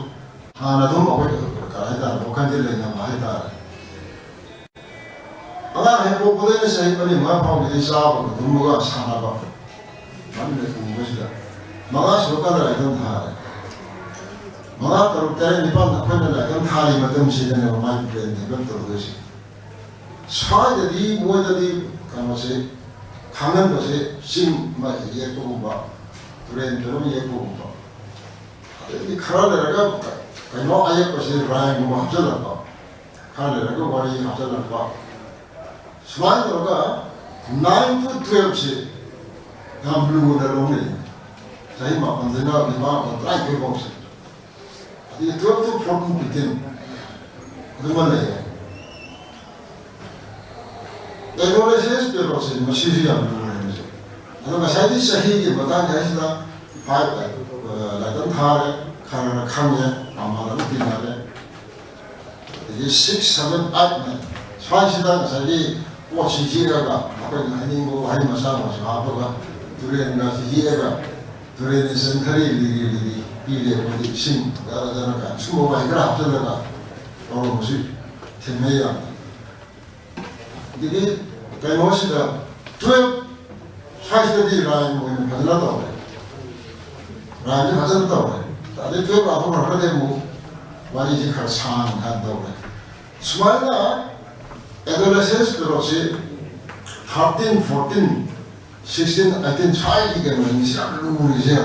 ꯍꯥꯟꯅ ꯑꯗꯨꯝ ꯑꯩꯈꯣꯏ ꯀꯩ ꯍꯥꯏꯇꯥꯔꯦ, ꯋꯥꯈꯜꯗꯤ ꯂꯩꯅꯕ ꯍꯥꯏꯇꯥꯔꯦ꯫ ꯑꯉꯥꯡ ꯍꯦꯛ ꯄꯣꯛꯄꯗꯩꯅ ꯆꯍꯤ ꯃꯔꯤ ꯃꯉꯥ ꯐꯥꯎꯒꯤꯗꯤ ꯆꯥꯕꯒ ꯇꯨꯝꯕꯒ ꯁꯥꯟꯅꯕ, ꯃꯔꯤꯗ ꯄꯨꯕꯁꯤꯗ ꯃꯉꯥ ꯁꯨꯔꯀꯥꯟꯗ ꯂꯥꯏꯔꯤꯛ ꯇꯝ ꯊꯥꯔꯦ꯫ ꯃꯉꯥ, ꯇꯔꯨꯛ, ꯇꯔꯦꯠ, ꯅꯤꯄꯥꯜ ꯑꯩꯈꯣꯏꯅ ꯂꯥꯏꯔꯤꯛ ꯇꯝ ꯊꯥꯔꯤ ꯃꯇꯝꯁꯤꯗꯅꯦꯕ ꯃꯥꯒꯤ ꯕ꯭ꯔꯦꯟ ꯗꯦꯕꯂꯞ ꯇꯧꯗꯣꯏꯁꯦ꯫ ꯁ꯭ꯋꯥꯏꯗꯗꯤ ꯃꯣꯏꯗꯗꯤ ꯀꯩꯅꯣꯁꯦ, ꯈꯪꯍꯟꯕꯁꯦ ꯆꯤꯡ ꯑꯃ ꯌꯦꯛꯄꯒꯨꯝꯕ, ꯇꯨꯔꯦꯟ ꯀꯩꯅꯣꯝ ꯌꯦꯛꯄꯒꯨꯝꯕ, ꯑꯗꯩꯗꯤ ꯈꯔ ꯂꯩꯔꯒ ꯀꯩꯅꯣ ꯑꯌꯦꯛꯄꯁꯦ ꯔꯥꯏꯝꯒꯨꯝꯕ ꯍꯥꯞꯆꯤꯜꯂꯛꯄ, ꯈꯔ ꯂꯩꯔꯒ ꯋꯥꯔꯤ ꯍꯥꯞꯆꯤꯜꯂꯛꯄ, ꯁꯨꯃꯥꯏꯅ ꯇꯧꯔꯒ nine to twelve ꯁꯦ ꯌꯥꯝ ꯂꯨꯅ ꯂꯧꯅꯩ꯫ ꯆꯍꯤ ꯃꯥꯄꯟꯗꯩꯅ ꯅꯤꯄꯥꯜ, ꯃꯥꯄꯟ, ꯇꯔꯥꯅꯤꯊꯣꯏ ꯐꯥꯎꯁꯦ꯫ ꯑꯗꯒꯤ twelve to fourteen, fifteen ꯑꯗꯨꯃ ꯂꯩꯔꯦ꯫ ꯑꯦꯗꯣꯂꯦꯁꯦꯟꯁ ꯄꯤꯔꯤꯌꯣꯗꯁꯦ ꯃꯁꯤꯁꯨ ꯌꯥꯝ ꯂꯨꯔꯦ ꯃꯁꯤ꯫ ꯑꯗꯣ ꯉꯁꯥꯏꯒꯤ ꯆꯍꯤꯒꯤ ꯃꯇꯥꯡ ꯍꯥꯏꯁꯤꯅ five, ꯑ, ꯂꯥꯏꯔꯤꯛ ꯇꯝ ꯊꯥꯔꯦ, ꯈꯔ ꯈꯔ ꯈꯪꯉꯦ, ꯃꯃꯥꯟꯅꯕ ꯇꯤꯟꯅꯔꯦ꯫ ꯑꯗꯒꯤ six, seven, eight, nine ꯁ꯭ꯋꯥꯏꯁꯤꯗ ꯉꯁꯥꯏꯒꯤ ꯄꯣꯠꯁꯤ ꯌꯦꯛꯑꯒ ꯑꯩꯈꯣꯏꯅ ꯍꯥꯏꯅꯤꯡꯕ ꯋꯥꯍꯩ ꯃꯆꯥ ꯃꯆꯥ ꯍꯥꯞꯄꯒ, ꯇꯨꯔꯦꯟꯒꯁꯤ ꯌꯦꯛꯑꯒ, ꯇꯨꯔꯦꯟꯒꯤ ꯆꯦꯟꯊꯔꯤ ꯂꯤꯔꯤ ꯂꯤꯔꯤ ꯄꯤꯔꯦ ꯑꯩꯈꯣꯏꯗꯤ ꯏꯁꯤꯡ ꯖꯔ ꯖꯔ ꯀꯥꯏꯅ ꯁꯨꯝꯕ ꯋꯥꯍꯩ ꯈꯔ ꯍꯥꯞꯆꯤꯜꯂꯒ ꯇꯧꯔꯝꯕꯁꯨ ꯊꯦꯡꯅꯩ ꯌꯥꯝꯅ꯫ ꯑꯗꯒꯤ ꯀꯩꯅꯣꯁꯤꯗ twelve ꯁ꯭ꯋꯥꯏꯁꯤꯗꯗꯤ ꯔꯥꯏꯝ ꯑꯣꯏꯅ ꯐꯖꯅ ꯇꯧꯔꯦ, ꯔꯥꯏꯝꯁꯦ ꯐꯖꯅ ꯇꯧꯔꯦ꯫ ꯑꯗꯩ twelve ꯂꯥꯛꯄ ꯈꯔꯗꯤ ꯑꯃꯨꯛ ꯋꯥꯔꯤꯁꯦ ꯈꯔ ꯁꯥꯡꯅ ꯇꯧꯔꯦ꯫ ꯁꯨꯃꯥꯏꯅ adolescence ꯄꯦꯔꯣꯠꯁꯤ thirteen, fourteen, sixteen, eighteen ꯁ꯭ꯋꯥꯏꯒꯤ ꯀꯩꯅꯣꯅꯤꯁꯤ ꯌꯥꯝ ꯂꯨꯔꯤꯁꯦ꯫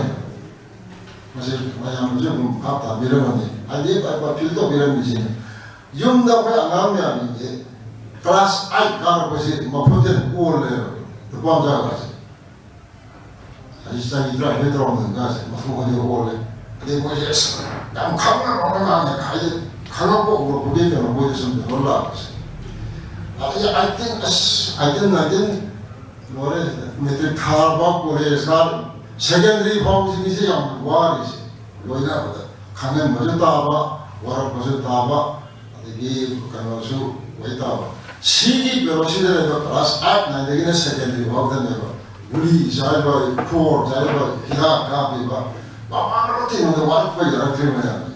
ꯃꯁꯤ ꯃꯌꯥꯝꯅꯁꯨ ꯑꯗꯨꯝ ꯚꯥꯞ ꯇꯥꯕꯤꯔꯝꯃꯅꯤ꯫ ꯍꯥꯏꯗꯤ ꯐꯤꯜ ꯇꯧꯕꯤꯔꯝꯃꯤꯁꯤꯅꯤ꯫ ꯌꯨꯝꯗ ꯑꯩꯈꯣꯏ ꯑꯉꯥꯡ ꯃꯌꯥꯝꯁꯤꯡꯁꯦ class eight ꯀꯥꯔꯛꯄꯁꯤ ꯃꯐꯝꯁꯦ ꯑꯣꯜꯂꯦꯕ, ꯅꯨꯄꯥ ꯃꯆꯥꯒꯁꯦ꯫ ꯍꯧꯖꯤꯛ ꯆꯍꯤ ꯇꯔꯥꯅꯤꯊꯣꯏ ꯇꯔꯥꯍꯨꯝꯗꯣꯏꯒꯁꯦ ꯃꯊꯣꯡ ꯃꯔꯤ ꯑꯣꯜꯂꯦ꯫ ꯑꯗꯩ ꯃꯣꯏꯁꯦ ꯑꯁ ꯌꯥꯝ ꯈꯪꯅꯕ ꯑꯉꯥꯡꯅꯦ ꯍꯥꯏꯗꯤ ꯈꯪꯉꯛꯄ ꯎꯔꯛꯄꯒꯤ ꯀꯩꯅꯣ ꯃꯣꯏꯗ ꯁꯨꯝ ꯀꯩꯅꯣ ꯂꯥꯛꯄꯁꯦ꯫ ꯑꯗꯒꯤ eighteen, ꯑꯁ eighteen nineteen ꯂꯣꯏꯔꯦ꯫ ꯃꯦꯇ꯭ꯔꯤꯛ ꯊꯥꯕ, ꯀꯣꯂꯦꯖ ꯀꯥ, ꯁꯦꯀꯦꯟꯗꯔꯤ ꯐꯥꯎꯁꯤꯡꯁꯦ ꯌꯥꯝ ꯋꯥꯔꯤꯁꯦ꯫ ꯂꯣꯏꯅꯕꯗ ꯈꯪꯍꯟꯕꯁꯨ ꯇꯥꯕ, ꯋꯥꯔꯛꯄꯁꯨ ꯇꯥꯕ, ꯑꯗꯒꯤ ꯀꯩꯅꯣꯁꯨ ꯑꯣꯏ ꯇꯥꯕ꯫ ꯁꯤꯒꯤ ꯄꯦꯔꯣꯠꯁꯤꯗ ꯂꯩꯕ class eight nineꯗꯒꯤꯅ ꯁꯦꯀꯦꯟꯗꯔꯤ ꯐꯥꯎꯗꯅꯦꯕ ꯒꯨꯂꯤ ꯆꯥꯔꯤꯕ, ꯈꯣꯔ ꯆꯥꯔꯤꯕ, ꯍꯤꯗꯥꯛ ꯀꯥꯞꯄꯤꯕ, ꯃꯃꯥ ꯃꯔꯣꯟ ꯊꯦꯡꯅꯗ ꯋꯥꯔꯛꯄ ꯌꯥꯔꯛꯇ꯭ꯔꯤꯕ ꯃꯌꯥꯝꯁꯦ꯫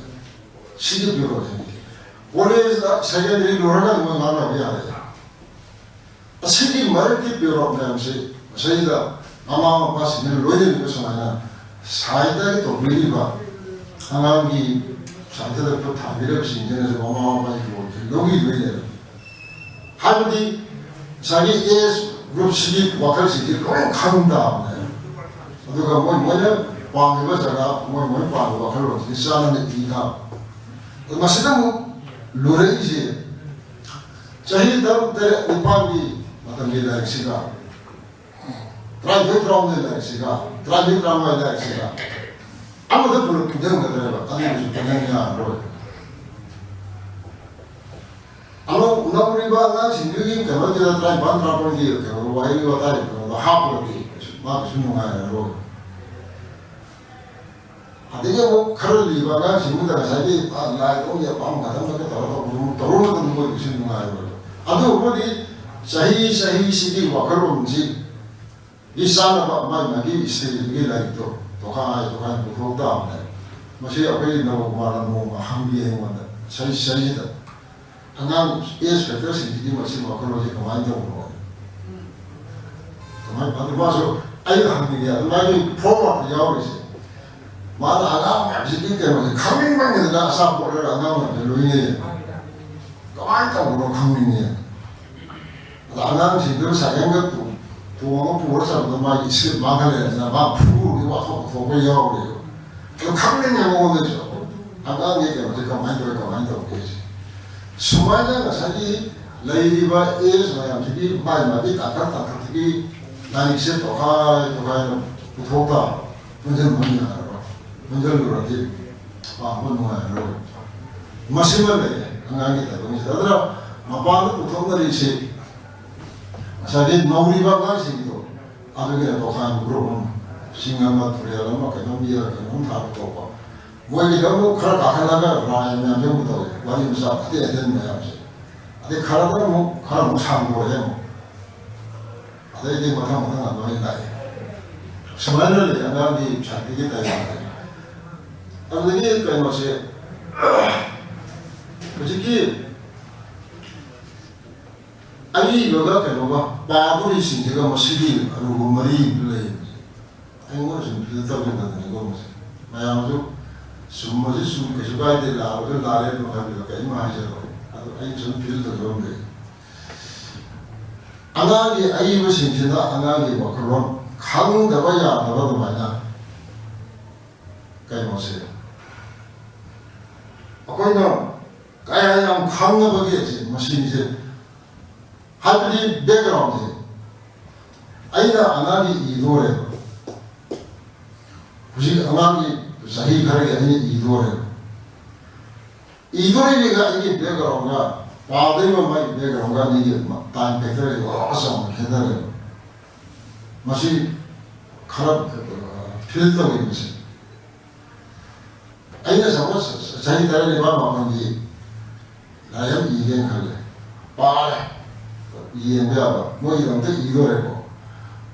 ꯁꯤꯒꯤ ꯄꯦꯔꯣꯠꯁꯤꯅꯤ꯫ ꯀꯣꯂꯦꯖꯇ ꯁꯦꯀꯦꯟꯗꯔꯤ ꯂꯣꯏꯔꯒ ꯑꯗꯨꯝ ꯉꯥꯡꯅꯕ ꯌꯥꯔꯦ꯫ ꯑꯁꯤꯒꯤ ꯃꯔꯛꯀꯤ ꯄꯦꯔꯣꯠ ꯃꯌꯥꯝꯁꯤ ꯃꯁꯤꯗ ꯃꯃꯥ ꯃꯄꯥꯁꯤꯡꯅ ꯂꯣꯏꯅꯔꯤꯕ ꯁꯨꯃꯥꯏꯅ ꯁꯥꯏꯠꯇꯒꯤ ꯇꯧꯕꯤꯔꯤꯕ ꯑꯉꯥꯡꯒꯤ ꯁꯥꯏꯠꯇꯗ ꯈꯨꯠ ꯊꯥꯕꯤꯔꯤꯕꯁꯤꯡꯁꯤꯅꯁꯨ ꯃꯃꯥ ꯃꯄꯥꯒꯤ ꯔꯣꯜꯁꯦ ꯂꯧꯕꯤꯗꯣꯏꯅꯦꯕ꯫ ꯍꯥꯏꯕꯗꯤ ꯉꯁꯥꯏꯒꯤ age groupꯁꯤꯒꯤ ꯋꯥꯈꯜꯁꯤꯡꯁꯤ ꯂꯣꯏ ꯈꯪ ꯇꯥꯕꯅꯦ꯫ ꯑꯗꯨꯒ ꯃꯣꯏ ꯃꯣꯏꯅ ꯄꯥꯝꯃꯤꯕ ꯖꯒꯥ, ꯃꯣꯏ ꯃꯣꯏ ꯄꯥꯝꯃꯤꯕ ꯋꯥꯈꯜꯂꯣꯟꯁꯤꯒꯤ ꯆꯥꯟꯅꯅ ꯏ ꯇꯥꯕ꯫ ꯑꯗꯨ ꯃꯁꯤꯗ ꯑꯃꯨꯛ ꯂꯨꯔꯛꯏꯁꯦ ꯆꯍꯤ ꯇꯔꯨꯛ, ꯇꯔꯦꯠ, ꯅꯤꯄꯥꯟꯒꯤ ꯃꯇꯝꯒꯤ ꯂꯥꯏꯔꯤꯛꯁꯤꯒ, ꯇꯔꯥꯅꯤꯊꯣꯏ, ꯇꯔꯥꯍꯨꯝꯗꯣꯏ ꯂꯥꯏꯔꯤꯛꯁꯤꯒ, ꯇꯔꯥꯃꯔꯤ, ꯇꯔꯥꯃꯉꯥ ꯂꯥꯏꯔꯤꯛꯁꯤꯒ ꯑꯃꯗ ꯄꯨꯂꯞ ꯄꯨꯟꯁꯤꯟꯒꯗ꯭ꯔꯦꯕ, ꯑꯅꯤꯗꯨꯁꯨ ꯄꯨꯟꯁꯤꯟ ꯌꯥꯔꯔꯣꯏ꯫ ꯑꯅꯧ-, ꯅꯧꯔꯤꯕ ꯑꯉꯥꯡꯁꯤꯡꯗꯨꯒꯤ ꯀꯩꯅꯣꯗꯨꯗ ꯇꯔꯥꯅꯤꯄꯥꯟ, ꯇꯔꯥꯃꯥꯄꯟꯒꯤ ꯀꯩꯅꯣ ꯋꯥꯔꯤ ꯋꯥꯇꯥꯏ ꯀꯩꯅꯣꯗꯣ ꯍꯥꯞꯄꯒꯗꯤ ꯃꯥ ꯀꯩꯁꯨ ꯅꯨꯡꯉꯥꯏꯔꯔꯣꯏ꯫ ꯑꯗꯒꯤ ꯑꯃꯨꯛ ꯈꯔ ꯂꯤꯕ ꯑꯉꯥꯡꯁꯤꯡꯗꯨꯗ ꯉꯁꯥꯏꯒꯤ, ꯑ, ꯂꯥꯏꯗ ꯑꯣꯏꯅ ꯑꯄꯥꯝꯕ ꯈꯛꯇꯪ ꯈꯛꯇ ꯇꯧꯔ ꯇꯧꯕ, ꯇꯧꯔꯨ ꯃꯇꯝꯗ ꯃꯣꯏ ꯀꯩꯁꯨ ꯅꯨꯡꯉꯥꯏꯔꯣꯏꯕ꯫ ꯑꯗꯨ ꯑꯩꯈꯣꯏꯗꯤ ꯆꯍꯤ ꯆꯍꯤꯁꯤꯒꯤ ꯋꯥꯈꯜꯂꯣꯟꯁꯤ ꯒꯤ ꯆꯥꯅꯕ ꯃꯥꯒꯤ ꯃꯥꯒꯤ ꯁ꯭ꯇꯦꯖꯇꯨꯒꯤ ꯂꯥꯏꯔꯤꯛꯇꯣ ꯇꯣꯈꯥꯏ ꯇꯣꯈꯥꯏ ꯄꯨꯊꯣꯛ ꯇꯥꯕꯅꯦ꯫ ꯃꯁꯤ ꯑꯩꯈꯣꯏ ꯅꯕꯀꯨꯃꯥꯔꯅ ꯅꯣꯡꯃ ꯍꯪꯕꯤ ꯑꯩꯉꯣꯟꯗ, ꯁꯔꯤ ꯁꯔꯤꯗ ꯑꯉꯥꯡ ꯑꯦꯖ ꯐꯦꯛꯇꯔꯁꯤꯡꯁꯤꯒꯤ ꯃꯁꯤ ꯋꯥꯈꯜꯂꯣꯟꯁꯤ ꯀꯃꯥꯏꯅ ꯇꯧꯕꯅꯣ? ꯀꯃꯥꯏꯅ, ꯑꯗꯨ ꯃꯥꯁꯨ ꯑꯩꯅ ꯍꯪꯅꯤꯡꯉꯦ꯫ ꯑꯗꯨ ꯃꯥꯒꯤ ꯐꯣꯔꯋꯥꯔꯗ ꯌꯥꯎꯔꯤꯁꯦ, ꯃꯥꯅ ꯑꯉꯥꯡ ꯃꯌꯥꯝꯁꯤꯒꯤ ꯀꯩꯅꯣꯁꯦ ꯈꯪꯅꯤꯡꯃꯟꯒꯤꯗꯅ ꯑꯆꯥꯄꯣꯠ ꯂꯩꯔꯒ ꯑꯉꯥꯡ ꯃꯌꯥꯝꯁꯦ ꯂꯣꯏꯅꯩꯌꯦ꯫ ꯀꯃꯥꯏꯅ ꯇꯧꯕꯅꯣ ꯈꯪꯅꯤꯡꯉꯦ꯫ ꯑꯗ ꯑꯉꯥꯡꯁꯤꯡꯗꯨ ꯁꯥꯏꯀꯜꯒ ꯇꯣꯡꯉꯒ ꯄꯨꯔ ꯆꯠꯄꯗ ꯃꯥꯒꯤ ꯏꯁꯀꯤꯠ ꯃꯥꯡꯍꯜꯂꯦꯗꯅ ꯃꯥ ꯐꯨꯕꯒꯤ ꯋꯥꯊꯣꯛ ꯄꯨꯊꯣꯛꯄ ꯌꯥꯎꯔꯦꯕ꯫ ꯑꯗꯨ ꯈꯪꯅꯤꯡꯉꯦ ꯃꯉꯣꯟꯗꯁꯨ ꯑꯉꯥꯡꯒꯤ ꯀꯩꯅꯣꯁꯦ ꯀꯃꯥꯏꯅ ꯇꯧꯋꯤ, ꯀꯃꯥꯏꯅ ꯇꯧꯒꯦ ꯁꯦ꯫ ꯁꯨꯃꯥꯏꯅ ꯉꯁꯥꯏꯒꯤ ꯂꯩꯔꯤꯕ ꯑꯦꯖ ꯃꯌꯥꯝꯁꯤꯒꯤ ꯃꯥꯒꯤ ꯃꯥꯒꯤ ꯇꯥꯡꯀꯛ ꯇꯥꯡꯀꯛꯇꯒꯤ ꯂꯥꯏꯔꯤꯛꯁꯦ ꯇꯣꯈꯥꯏ ꯇꯣꯈꯥꯏꯅ ꯄꯨꯊꯣꯛ ꯇꯥꯕ꯫ ꯄꯨꯟꯁꯤꯟꯕ ꯌꯥꯔꯔꯣꯏ꯫ ꯄꯨꯟꯁꯤꯜꯂꯨꯔꯗꯤ ꯄꯥꯕ ꯅꯨꯡꯉꯥꯏꯔꯔꯣꯏ꯫ ꯃꯁꯤꯃ ꯂꯩꯔꯦ ꯑꯉꯥꯡꯒꯤ ꯇꯥꯏꯕꯪꯁꯤꯗ꯫ ꯑꯗꯨꯅ ꯃꯄꯥꯟꯗ ꯄꯨꯊꯣꯛꯅꯔꯤꯁꯤ ꯉꯁꯥꯏꯒꯤ ꯅꯧꯔꯤꯕ ꯑꯉꯥꯡꯁꯤꯡꯗꯣ ꯑꯗꯨꯒꯤ ꯇꯣꯈꯥꯏꯕ ꯒ꯭ꯔꯨꯞ ꯑꯃ, ꯆꯤꯡ ꯑꯃ, ꯇꯨꯔꯦꯜ ꯑꯃ, ꯀꯩꯅꯣꯝ ꯌꯦꯛꯑꯒ ꯀꯩꯅꯣꯝ ꯊꯥꯕ ꯇꯧꯕ꯫ ꯃꯣꯏꯒꯤꯗ ꯑꯃꯨꯛ ꯈꯔ ꯀꯥꯈꯠꯂꯒ ꯔꯥꯏ ꯃꯌꯥꯝꯁꯦ ꯑꯃꯨꯛ ꯇꯧꯋꯦ, ꯋꯥꯔꯤ ꯃꯆꯥ ꯑꯇꯦꯟ ꯑꯇꯦꯟ ꯃꯌꯥꯝꯁꯦ꯫ ꯑꯗꯩ ꯈꯔꯗꯅ ꯑꯃꯨꯛ ꯈꯔ ꯑꯃꯨꯛ ꯁꯥꯡꯗꯣꯔꯛꯑꯦ ꯑꯃꯨꯛ꯫ ꯑꯗꯩꯗꯤ ꯃꯊꯪ ꯃꯊꯪ ꯑꯗꯨꯃꯥꯏꯅ ꯂꯥꯛꯑꯦ꯫ ꯁꯨꯃꯥꯏꯅ ꯂꯩ ꯑꯉꯥꯡꯒꯤ ꯁꯥꯟꯇꯤꯒꯤ ꯇꯥꯏꯕꯪꯁꯦ꯫ ꯑꯗꯨꯗꯒꯤ ꯀꯩꯅꯣꯁꯦ, ꯍꯧꯖꯤꯛꯀꯤ ꯑꯏꯕꯒ ꯀꯩꯅꯣꯒ ꯄꯥꯗꯣꯔꯤꯁꯤꯡꯁꯤꯒ ꯃꯁꯤꯒꯤ ꯑꯔꯨꯕ ꯃꯔꯤ ꯑꯃ ꯂꯩꯌꯦꯕ꯫ ꯑꯩꯉꯣꯟꯗ ꯁꯨꯝ ꯐꯤꯜ ꯇꯧꯖꯕꯗꯅꯤꯀꯣ ꯃꯁꯦ꯫ ꯃꯌꯥꯝꯁꯨ ꯆꯨꯝꯃꯁꯨ ꯆꯨꯝ ꯀꯩꯁꯨ ꯀꯥꯏꯗꯦ, ꯂꯥꯜꯂꯁꯨ ꯂꯥꯜꯂꯦ ꯑꯗꯨꯝ ꯍꯥꯏꯕꯤꯔꯣ, ꯀꯔꯤꯝ ꯍꯥꯏꯖꯔꯣꯏ꯫ ꯑꯗꯣ ꯑꯩꯅ ꯁꯨꯝ ꯐꯤꯜ ꯇꯧꯖꯕ ꯑꯃ ꯂꯩ꯫ ꯑꯉꯥꯡꯒꯤ ꯑꯏꯕꯁꯤꯡꯁꯤꯅ ꯑꯉꯥꯡꯒꯤ ꯋꯥꯈꯜꯂꯣꯟ ꯈꯪꯗꯕ ꯌꯥꯗꯕ ꯑꯗꯨꯃꯥꯏꯅ ꯀꯩꯅꯣꯁꯦ ꯑꯩꯈꯣꯏꯅ ꯀꯌꯥ ꯌꯥꯝ ꯈꯪꯉꯕꯒꯦ ꯁꯦ ꯃꯁꯤꯁꯦ, ꯍꯥꯏꯕꯗꯤ ꯕꯦꯛꯒ꯭ꯔꯥꯎꯟꯁꯦ ꯑꯩꯅ ꯑꯉꯥꯡꯒꯤ ꯏꯗꯣꯔꯦꯕ꯫ ꯍꯧꯖꯤꯛ ꯑꯉꯥꯡꯒꯤ ꯆꯍꯤ ꯈꯔꯒꯤ ꯑꯩꯅ ꯏꯗꯣꯔꯦꯕ꯫ ꯏꯗꯣꯔꯤꯕꯒ ꯑꯩꯒꯤ ꯕꯦꯛꯒ꯭ꯔꯥꯎꯟꯒ ꯄꯥꯗꯣꯔꯤꯕ ꯃꯥꯒꯤ ꯕꯦꯛꯒ꯭ꯔꯥꯎꯟꯒ ꯑꯅꯤꯒꯤ ꯇꯥꯏꯝ ꯐꯦꯛꯇꯔꯁꯦ ꯂꯣꯏꯅ ꯆꯥꯎꯅ ꯈꯦꯠꯅꯔꯦꯕ꯫ ꯃꯁꯤ ꯈꯔ ꯐꯤꯜ ꯇꯧꯋꯤ ꯃꯁꯤ꯫ ꯑꯩꯅ ꯁꯄꯣꯁ ꯆꯍꯤ ꯇꯔꯥꯅꯤꯄꯥꯜ ꯃꯥꯄꯜꯒꯤ ꯂꯥꯏꯔꯤꯛ ꯑꯃ ꯏꯒꯦꯅ ꯈꯜꯂꯦ, ꯄꯥꯔꯦ, ꯌꯦꯡꯕ ꯌꯥꯕ, ꯃꯣꯏꯒꯤꯗꯃꯛꯇ ꯏꯗꯣꯔꯦꯀꯣ꯫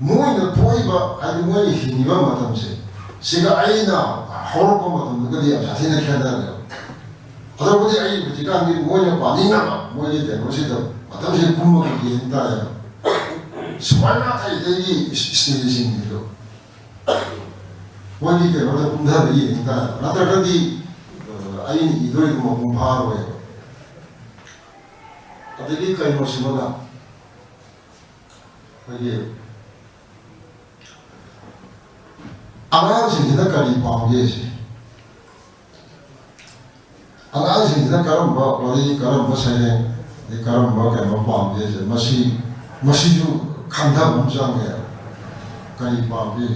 ꯃꯣꯏꯅ ꯊꯣꯛꯏꯕ, ꯍꯥꯏꯗꯤ ꯃꯣꯏꯅ ꯍꯤꯡꯉꯤꯕ ꯃꯇꯝꯁꯦ, ꯁꯤꯒ ꯑꯩꯅ ꯍꯧꯔꯛꯄ ꯃꯇꯝꯗꯨꯒꯗꯤ ꯌꯥꯝ ꯁꯥꯊꯤꯅ ꯈꯦꯠꯅꯔꯦꯕ꯫ ꯑꯗꯨꯕꯨꯗꯤ ꯑꯩ ꯍꯧꯖꯤꯛꯀꯥꯟꯗꯤ ꯃꯣꯏꯅ ꯄꯥꯅꯤꯡꯅꯕ ꯃꯣꯏꯒꯤ ꯀꯩꯅꯣꯁꯤꯗ ꯃꯇꯝꯁꯤ ꯀꯨꯝꯃꯒ ꯌꯦꯡ ꯇꯥꯔꯦꯕ꯫ ꯁꯨꯃꯥꯏꯅ ꯑꯇꯩ ꯑꯇꯩꯒꯤ ꯏꯁ-, ꯏꯁꯇꯦꯖꯁꯤꯡꯁꯤꯁꯨ ꯃꯣꯏꯒꯤ ꯀꯩꯅꯣꯗ ꯀꯨꯝꯊꯔ ꯌꯦꯡ ꯇꯥꯔꯦꯕ꯫ ꯅꯠꯇ꯭ꯔꯒꯗꯤ, ꯑ, ꯑꯩꯅ ꯏꯗꯣꯏꯗꯣ ꯃꯄꯨꯡ ꯐꯥꯔꯣꯏꯕ꯫ ꯑꯗꯒꯤ ꯀꯩꯅꯣꯁꯤꯃꯒ ꯑꯩꯈꯣꯏꯒꯤ ꯑꯉꯥꯡꯁꯤꯡꯁꯤꯅ ꯀꯔꯤ ꯄꯥꯝꯒꯦ ꯁꯤ? ꯑꯉꯥꯡꯁꯤꯡꯁꯤꯅ ꯀꯔꯝꯕ ꯋꯥꯔꯤ, ꯀꯔꯝꯕ ꯁꯩꯔꯦꯡ, ꯑꯗꯩ ꯀꯔꯝꯕ ꯀꯩꯅꯣ ꯄꯥꯝꯒꯦ ꯁꯤ? ꯃꯁꯤ, ꯃꯁꯤꯁꯨ ꯈꯟꯊꯕ ꯑꯃ ꯆꯪꯉꯦ꯫ ꯀꯔꯤ ꯄꯥꯝꯒꯦ?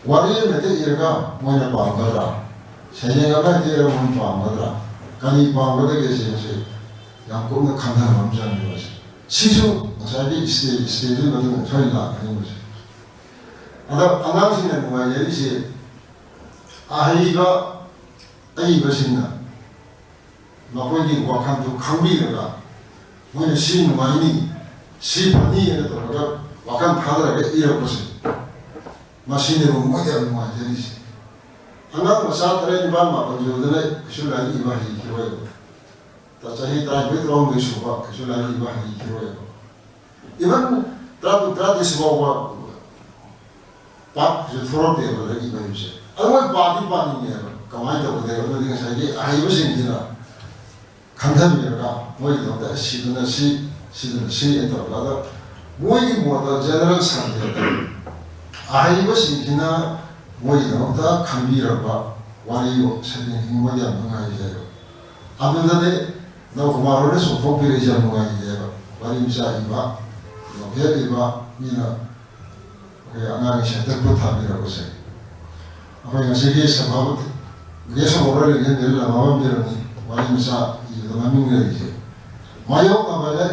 ꯋꯥꯔꯤ ꯑꯃ ꯍꯦꯛꯇ ꯏꯔꯒ ꯃꯣꯏꯅ ꯄꯥꯝꯒꯗ꯭ꯔꯥ? ꯁꯩꯔꯦꯡ ꯑꯃ ꯍꯦꯛꯇ ꯏꯔꯒ ꯃꯣꯏꯅ ꯄꯥꯝꯒꯗ꯭ꯔꯥ? ꯀꯔꯤ ꯄꯥꯝꯒꯗꯒꯦ ꯁꯤꯕꯁꯤ ꯌꯥꯝ ꯀꯨꯞꯅ ꯈꯟꯊꯕ ꯑꯃ ꯆꯪꯉꯦꯕ꯫ ꯁꯤꯁꯨ ꯉꯁꯥꯏꯒꯤ ꯏꯁꯇꯦꯖ, ꯏꯁꯇꯦꯖꯇꯨꯒꯤ ꯃꯇꯨꯡ ꯏꯟꯅ ꯁꯣꯏꯗꯅ ꯂꯥꯛꯀꯅꯤꯕꯁꯦ꯫ ꯑꯗꯣ ꯑꯉꯥꯡꯁꯤꯡꯅ ꯅꯨꯡꯉꯥꯏꯖꯔꯤꯁꯦ ꯑꯍꯩꯕ ꯑꯏꯕꯁꯤꯡꯅ ꯃꯈꯣꯏꯒꯤ ꯋꯥꯈꯜꯗꯨ ꯈꯪꯕꯤꯔꯒ ꯃꯣꯏꯅ ꯁꯤ ꯅꯨꯡꯉꯥꯏꯅꯤ, ꯁꯤ ꯐꯅꯤ ꯍꯥꯏꯅ ꯇꯧꯔꯒ ꯋꯥꯈꯜ ꯊꯥꯗꯔꯒ ꯏꯔꯛꯄꯁꯦ, ꯃꯁꯤꯅꯦꯕ ꯃꯣꯏꯗ ꯌꯥꯝ ꯅꯨꯡꯉꯥꯏꯖꯔꯤꯁꯦ꯫ ꯑꯉꯥꯡ ꯃꯆꯥ ꯇꯔꯦꯠ, ꯅꯤꯄꯥꯜ, ꯃꯥꯄꯜ ꯁꯨꯕꯗꯅ ꯀꯩꯁꯨ ꯂꯥꯏꯔꯤꯛ ꯏꯕ ꯍꯩꯈꯤꯔꯣꯏꯕ꯫ ꯆꯍꯤ ꯇꯔꯥꯅꯤꯊꯣꯏ, ꯇꯔꯥꯍꯨꯝꯗꯣꯏ ꯁꯨꯕ ꯀꯩꯁꯨ ꯂꯥꯏꯔꯤꯛ ꯏꯕ ꯍꯩꯈꯤꯔꯣꯏꯕ꯫ Even ꯇꯔꯥꯇꯔꯨꯛ, ꯇꯔꯥꯇꯔꯦꯠ ꯁꯨꯕ ꯐꯥꯎꯕ ꯄꯥꯛ ꯀꯩꯁꯨ ꯊꯣꯔꯛꯇꯦꯕ ꯂꯥꯏꯔꯤꯛ ꯏꯕ ꯍꯩꯕꯁꯦ꯫ ꯑꯗꯨ ꯃꯣꯏ ꯄꯥꯗꯤ ꯄꯥꯅꯤꯡꯉꯦꯕ꯫ ꯀꯃꯥꯏꯅ ꯇꯧꯒꯗꯒꯦ? ꯑꯗꯨꯗꯤ ꯉꯁꯥꯏꯒꯤ ꯑꯍꯩꯕꯁꯤꯡꯁꯤꯅ ꯈꯟꯊꯕꯤꯔꯒ ꯃꯣꯏꯒꯤꯗꯃꯛꯇ ꯁꯤꯗꯅ ꯁꯤ, ꯁꯤꯗꯅ ꯁꯤ ꯍꯥꯏꯅ ꯇꯧꯔꯒ, ꯑꯗ ꯃꯣꯏꯒꯤ ꯃꯣꯠꯇ general ꯁꯟꯗꯦꯗ ꯑꯍꯩꯕꯁꯤꯡꯁꯤꯅ ꯃꯣꯏꯒꯤꯗꯃꯛꯇ ꯈꯟꯕꯤꯔꯕ ꯋꯥꯔꯤ ꯁꯩꯔꯦꯡꯁꯤꯡ ꯃꯣꯏꯗꯤ ꯌꯥꯝ ꯅꯨꯡꯉꯥꯏꯖꯩꯕ꯫ ꯑꯗꯨꯗꯗꯤ ꯅꯧꯀꯨꯃꯥꯔ ꯍꯣꯏꯅ ꯆꯣꯡꯊꯣꯛꯄꯤꯔꯛꯏꯁꯦ ꯌꯥꯝ ꯅꯨꯡꯉꯥꯏꯖꯩꯕ꯫ ꯋꯥꯔꯤ ꯃꯆꯥ ꯏꯕ, ꯅꯣꯚꯦꯜ ꯏꯕ, ꯃꯤꯅ ꯑꯩꯈꯣꯏ ꯑꯉꯥꯡꯒꯤ ꯁꯦꯟꯇꯔ ꯈꯨꯠ ꯊꯥꯕꯤꯔꯛꯄꯁꯦ꯫ ꯑꯩꯈꯣꯏ ꯉꯁꯤꯒꯤ ꯁꯚꯥꯄꯇꯤ, guest of honour ꯂꯩꯖꯅ ꯂꯝ ꯑꯃ ꯄꯤꯔꯝꯃꯤ, ꯋꯥꯔꯤ ꯃꯆꯥ ꯏꯕꯗ ꯃꯃꯤꯡ ꯂꯩꯔꯤꯁꯦ꯫ ꯃꯥꯌꯣꯛꯅꯕꯗ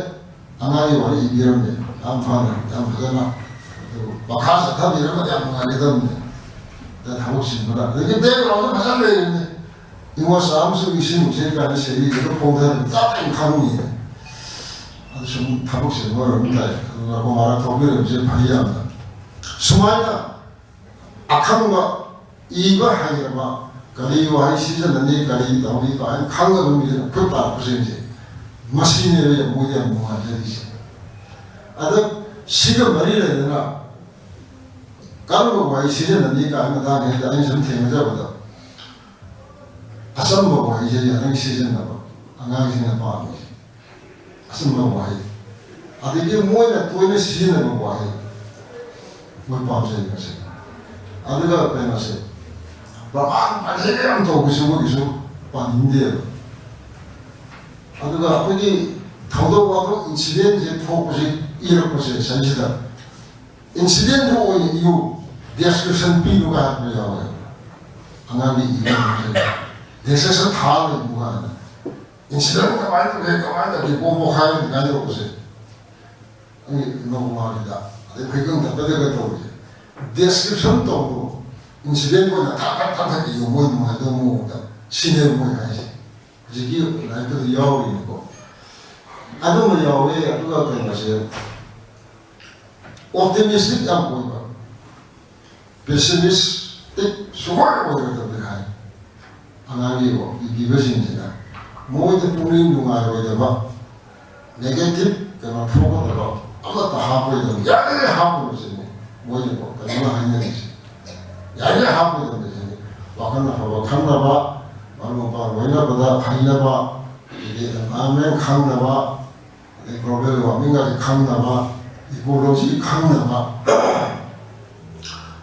ꯑꯉꯥꯡꯒꯤ ꯋꯥꯔꯤ ꯏꯕꯤꯔꯝꯃꯦ, ꯌꯥꯝ ꯐꯅ, ꯌꯥꯝ ꯐꯖꯅ꯫ ꯑꯗꯨ ꯃꯈꯥ ꯆꯠꯊꯕꯤꯔꯝꯃꯗꯤ ꯌꯥꯝ ꯅꯨꯡꯉꯥꯏꯒꯗꯕꯅꯦ꯫ ꯑꯗ ꯊꯕꯛ ꯆꯤꯟꯕꯅ꯫ ꯑꯗꯒꯤ background ꯐꯖꯅ ꯂꯩꯔꯤꯅꯦ꯫ ꯏꯉꯣ ꯆꯥ ꯑꯃꯁꯨ ꯏꯁꯤꯡ ꯅꯨꯡꯁꯤꯠ ꯀꯥꯏꯅ ꯁꯦꯔꯤꯗꯨꯗ ꯐꯣꯡꯊꯍꯟꯕ ꯆꯞ ꯍꯦꯟꯅ ꯈꯪꯉꯤ꯫ ꯑꯗꯨ ꯁꯨꯝ ꯊꯕꯛ ꯆꯤꯟꯕ ꯑꯣꯏꯔꯝ ꯇꯥꯏ꯫ ꯑꯗꯨꯅ ꯀꯣꯃꯥꯔ ꯊꯣꯛꯄꯤꯔꯝꯕꯁꯦ ꯐꯩ ꯌꯥꯝꯅ꯫ ꯁꯨꯃꯥꯏꯅ ꯑꯈꯪꯕ, ꯏꯕ ꯍꯩꯔꯕ, ꯀꯔꯤ ꯋꯥꯍꯩ ꯁꯤꯖꯤꯟꯅꯅꯤ, ꯀꯔꯤ ꯇꯧꯅꯤ ꯀꯥꯏꯅ ꯈꯪꯉꯕ ꯃꯤꯗꯨꯅ ꯈꯨꯠ ꯇꯥꯛꯄꯁꯤꯡꯁꯦ, ꯃꯁꯤꯅꯦꯕ ꯃꯣꯏꯗ ꯌꯥꯝ ꯅꯨꯡꯉꯥꯏꯖꯔꯤꯁꯦ꯫ ꯑꯗ ꯁꯤꯒ ꯃꯔꯤ ꯂꯩꯅꯅ ꯀꯔꯝꯕ ꯋꯥꯍꯩ ꯁꯤꯖꯤꯟꯅꯅꯤ ꯀꯥꯏꯅ ꯃꯇꯥꯡꯁꯤꯗ ꯑꯩꯅ ꯁꯨꯝ ꯊꯦꯡꯅꯖꯕꯗ, ꯑꯆꯝꯕ ꯋꯥꯍꯩꯁꯦ ꯌꯥꯔꯤꯉꯩ ꯁꯤꯖꯤꯟꯅꯕ ꯑꯉꯥꯡꯁꯤꯡꯅ ꯄꯥꯝꯃꯤꯁꯦ꯫ ꯑꯆꯝꯕ ꯋꯥꯍꯩ, ꯑꯗꯒꯤ ꯃꯣꯏꯅ ꯇꯣꯏꯅ ꯁꯤꯖꯤꯟꯅꯕ ꯋꯥꯍꯩ ꯃꯣꯏ ꯄꯥꯝꯖꯩ ꯃꯁꯤ꯫ ꯑꯗꯨꯒ ꯀꯩꯅꯣꯁꯦ, ꯄ꯭ꯔꯃꯥꯟ ꯄꯥꯟꯊꯩ ꯌꯥꯝ ꯇꯧꯕꯁꯤ ꯃꯣꯏꯒꯤꯁꯨ ꯄꯥꯅꯤꯡꯗꯦꯕ꯫ ꯑꯗꯨꯒ ꯑꯩꯈꯣꯏꯒꯤ ꯊꯧꯗꯣꯛ ꯋꯥꯊꯣꯛ, ꯏꯟꯁꯤꯗꯦꯟꯁꯦ ꯊꯣꯛꯄꯁꯦ, ꯏꯔꯛꯄꯁꯦ ꯁꯤꯁꯤꯗ ꯏꯟꯁꯤꯗꯦꯟꯗꯨ ꯑꯣꯏꯅ ꯏꯌꯨ, ꯗꯦꯁꯀ꯭ꯔꯤꯞꯁꯟ ꯄꯤꯌꯨ ꯀꯥꯏꯅ ꯍꯥꯏꯕ ꯌꯥꯎꯋꯦ꯫ ꯑꯉꯥꯡꯒꯤ ꯏꯕ ꯗꯦꯁꯀ꯭ꯔꯤꯞꯁꯟ ꯊꯥ ꯂꯩꯕ ꯀꯥꯟꯗ ꯏꯟꯁꯤꯗꯦꯟ ꯀꯃꯥꯏꯅ ꯇꯧꯒꯦ, ꯀꯃꯥꯏꯅ ꯇꯧꯒꯦ, ꯄꯣꯛ ꯄꯣꯛꯈꯥꯏ ꯀꯃꯥꯏꯅ ꯇꯧꯕꯁꯦ, ꯑꯩ ꯅꯣꯡꯃꯒꯤꯗ ꯑꯗꯩ ꯐꯩꯒꯪ ꯊꯛꯄꯗꯒ ꯇꯧꯔꯤꯁꯦ, ꯗꯦꯁꯀ꯭ꯔꯤꯞꯁꯟ ꯇꯧꯕ, ꯏꯟꯁꯤꯗꯦꯟ ꯑꯣꯏꯅ ꯊꯥ ꯊꯥ ꯊꯥ ꯊꯥ ꯏꯌꯨ, ꯃꯣꯏ ꯅꯨꯡꯉꯥꯏꯗꯧꯕ ꯃꯑꯣꯡꯗ꯫ ꯁꯤꯅꯦꯕ ꯃꯣꯏ ꯍꯥꯏꯁꯦ꯫ ꯍꯧꯖꯤꯛꯀꯤ ꯂꯥꯏꯔꯤꯛꯇꯨꯗ ꯌꯥꯎꯔꯤꯅꯤꯀꯣ꯫ ꯑꯗꯨꯝꯕ ꯌꯥꯎꯋꯦ꯫ ꯑꯗꯨꯒ ꯀꯩꯅꯣꯁꯦ, ꯑꯣꯞꯇꯤꯃꯤꯁꯇꯤꯛ ꯌꯥꯝ ꯑꯣꯏꯕ, ꯄꯦꯁꯤꯃꯤꯁꯇꯤꯛ ꯁꯨꯡꯑꯣꯏ ꯑꯣꯏꯔꯣꯏꯗꯕꯅꯤ ꯍꯥꯏ꯫ ꯑꯉꯥꯡꯒꯤ ꯏꯕꯤꯕꯁꯤꯡꯁꯤꯅ ꯃꯣꯏꯗ ꯄꯨꯛꯅꯤꯡ ꯅꯨꯡꯉꯥꯏꯔꯣꯏꯗꯕ, ꯅꯦꯒꯦꯇꯤꯞ ꯀꯩꯅꯣ ꯊꯣꯛꯀꯗꯕ ꯑꯃꯠꯇ ꯍꯥꯞꯄꯣꯏꯗꯕꯅꯤ꯫ ꯌꯥꯔꯤꯉꯩ ꯍꯥꯞꯄꯣꯏꯁꯤꯅꯤ ꯃꯣꯏꯅꯀꯣ ꯀꯩꯅꯣꯅ ꯍꯥꯏꯅꯔꯤꯁꯦ꯫ ꯌꯥꯔꯤꯉꯩ ꯍꯥꯞꯄꯣꯏꯗꯕꯅꯤ꯫ ꯋꯥꯈꯜ ꯑꯐꯕ ꯈꯟꯅꯕ, ꯃꯔꯨꯞ ꯃꯄꯥꯡ ꯂꯣꯏꯅꯕꯗ ꯍꯩꯅꯕ, ꯑꯗꯒꯤ ꯑꯦꯟꯚꯥꯏꯔꯣꯟꯃꯦꯟ ꯈꯪꯅꯕ, ꯑꯗꯩ ꯒ꯭ꯂꯣꯕꯦꯜ ꯋꯥꯔꯃꯤꯡꯒꯁꯦ ꯈꯪꯅꯕ, ꯏꯀꯣꯂꯣꯖꯤ ꯈꯪꯅꯕ,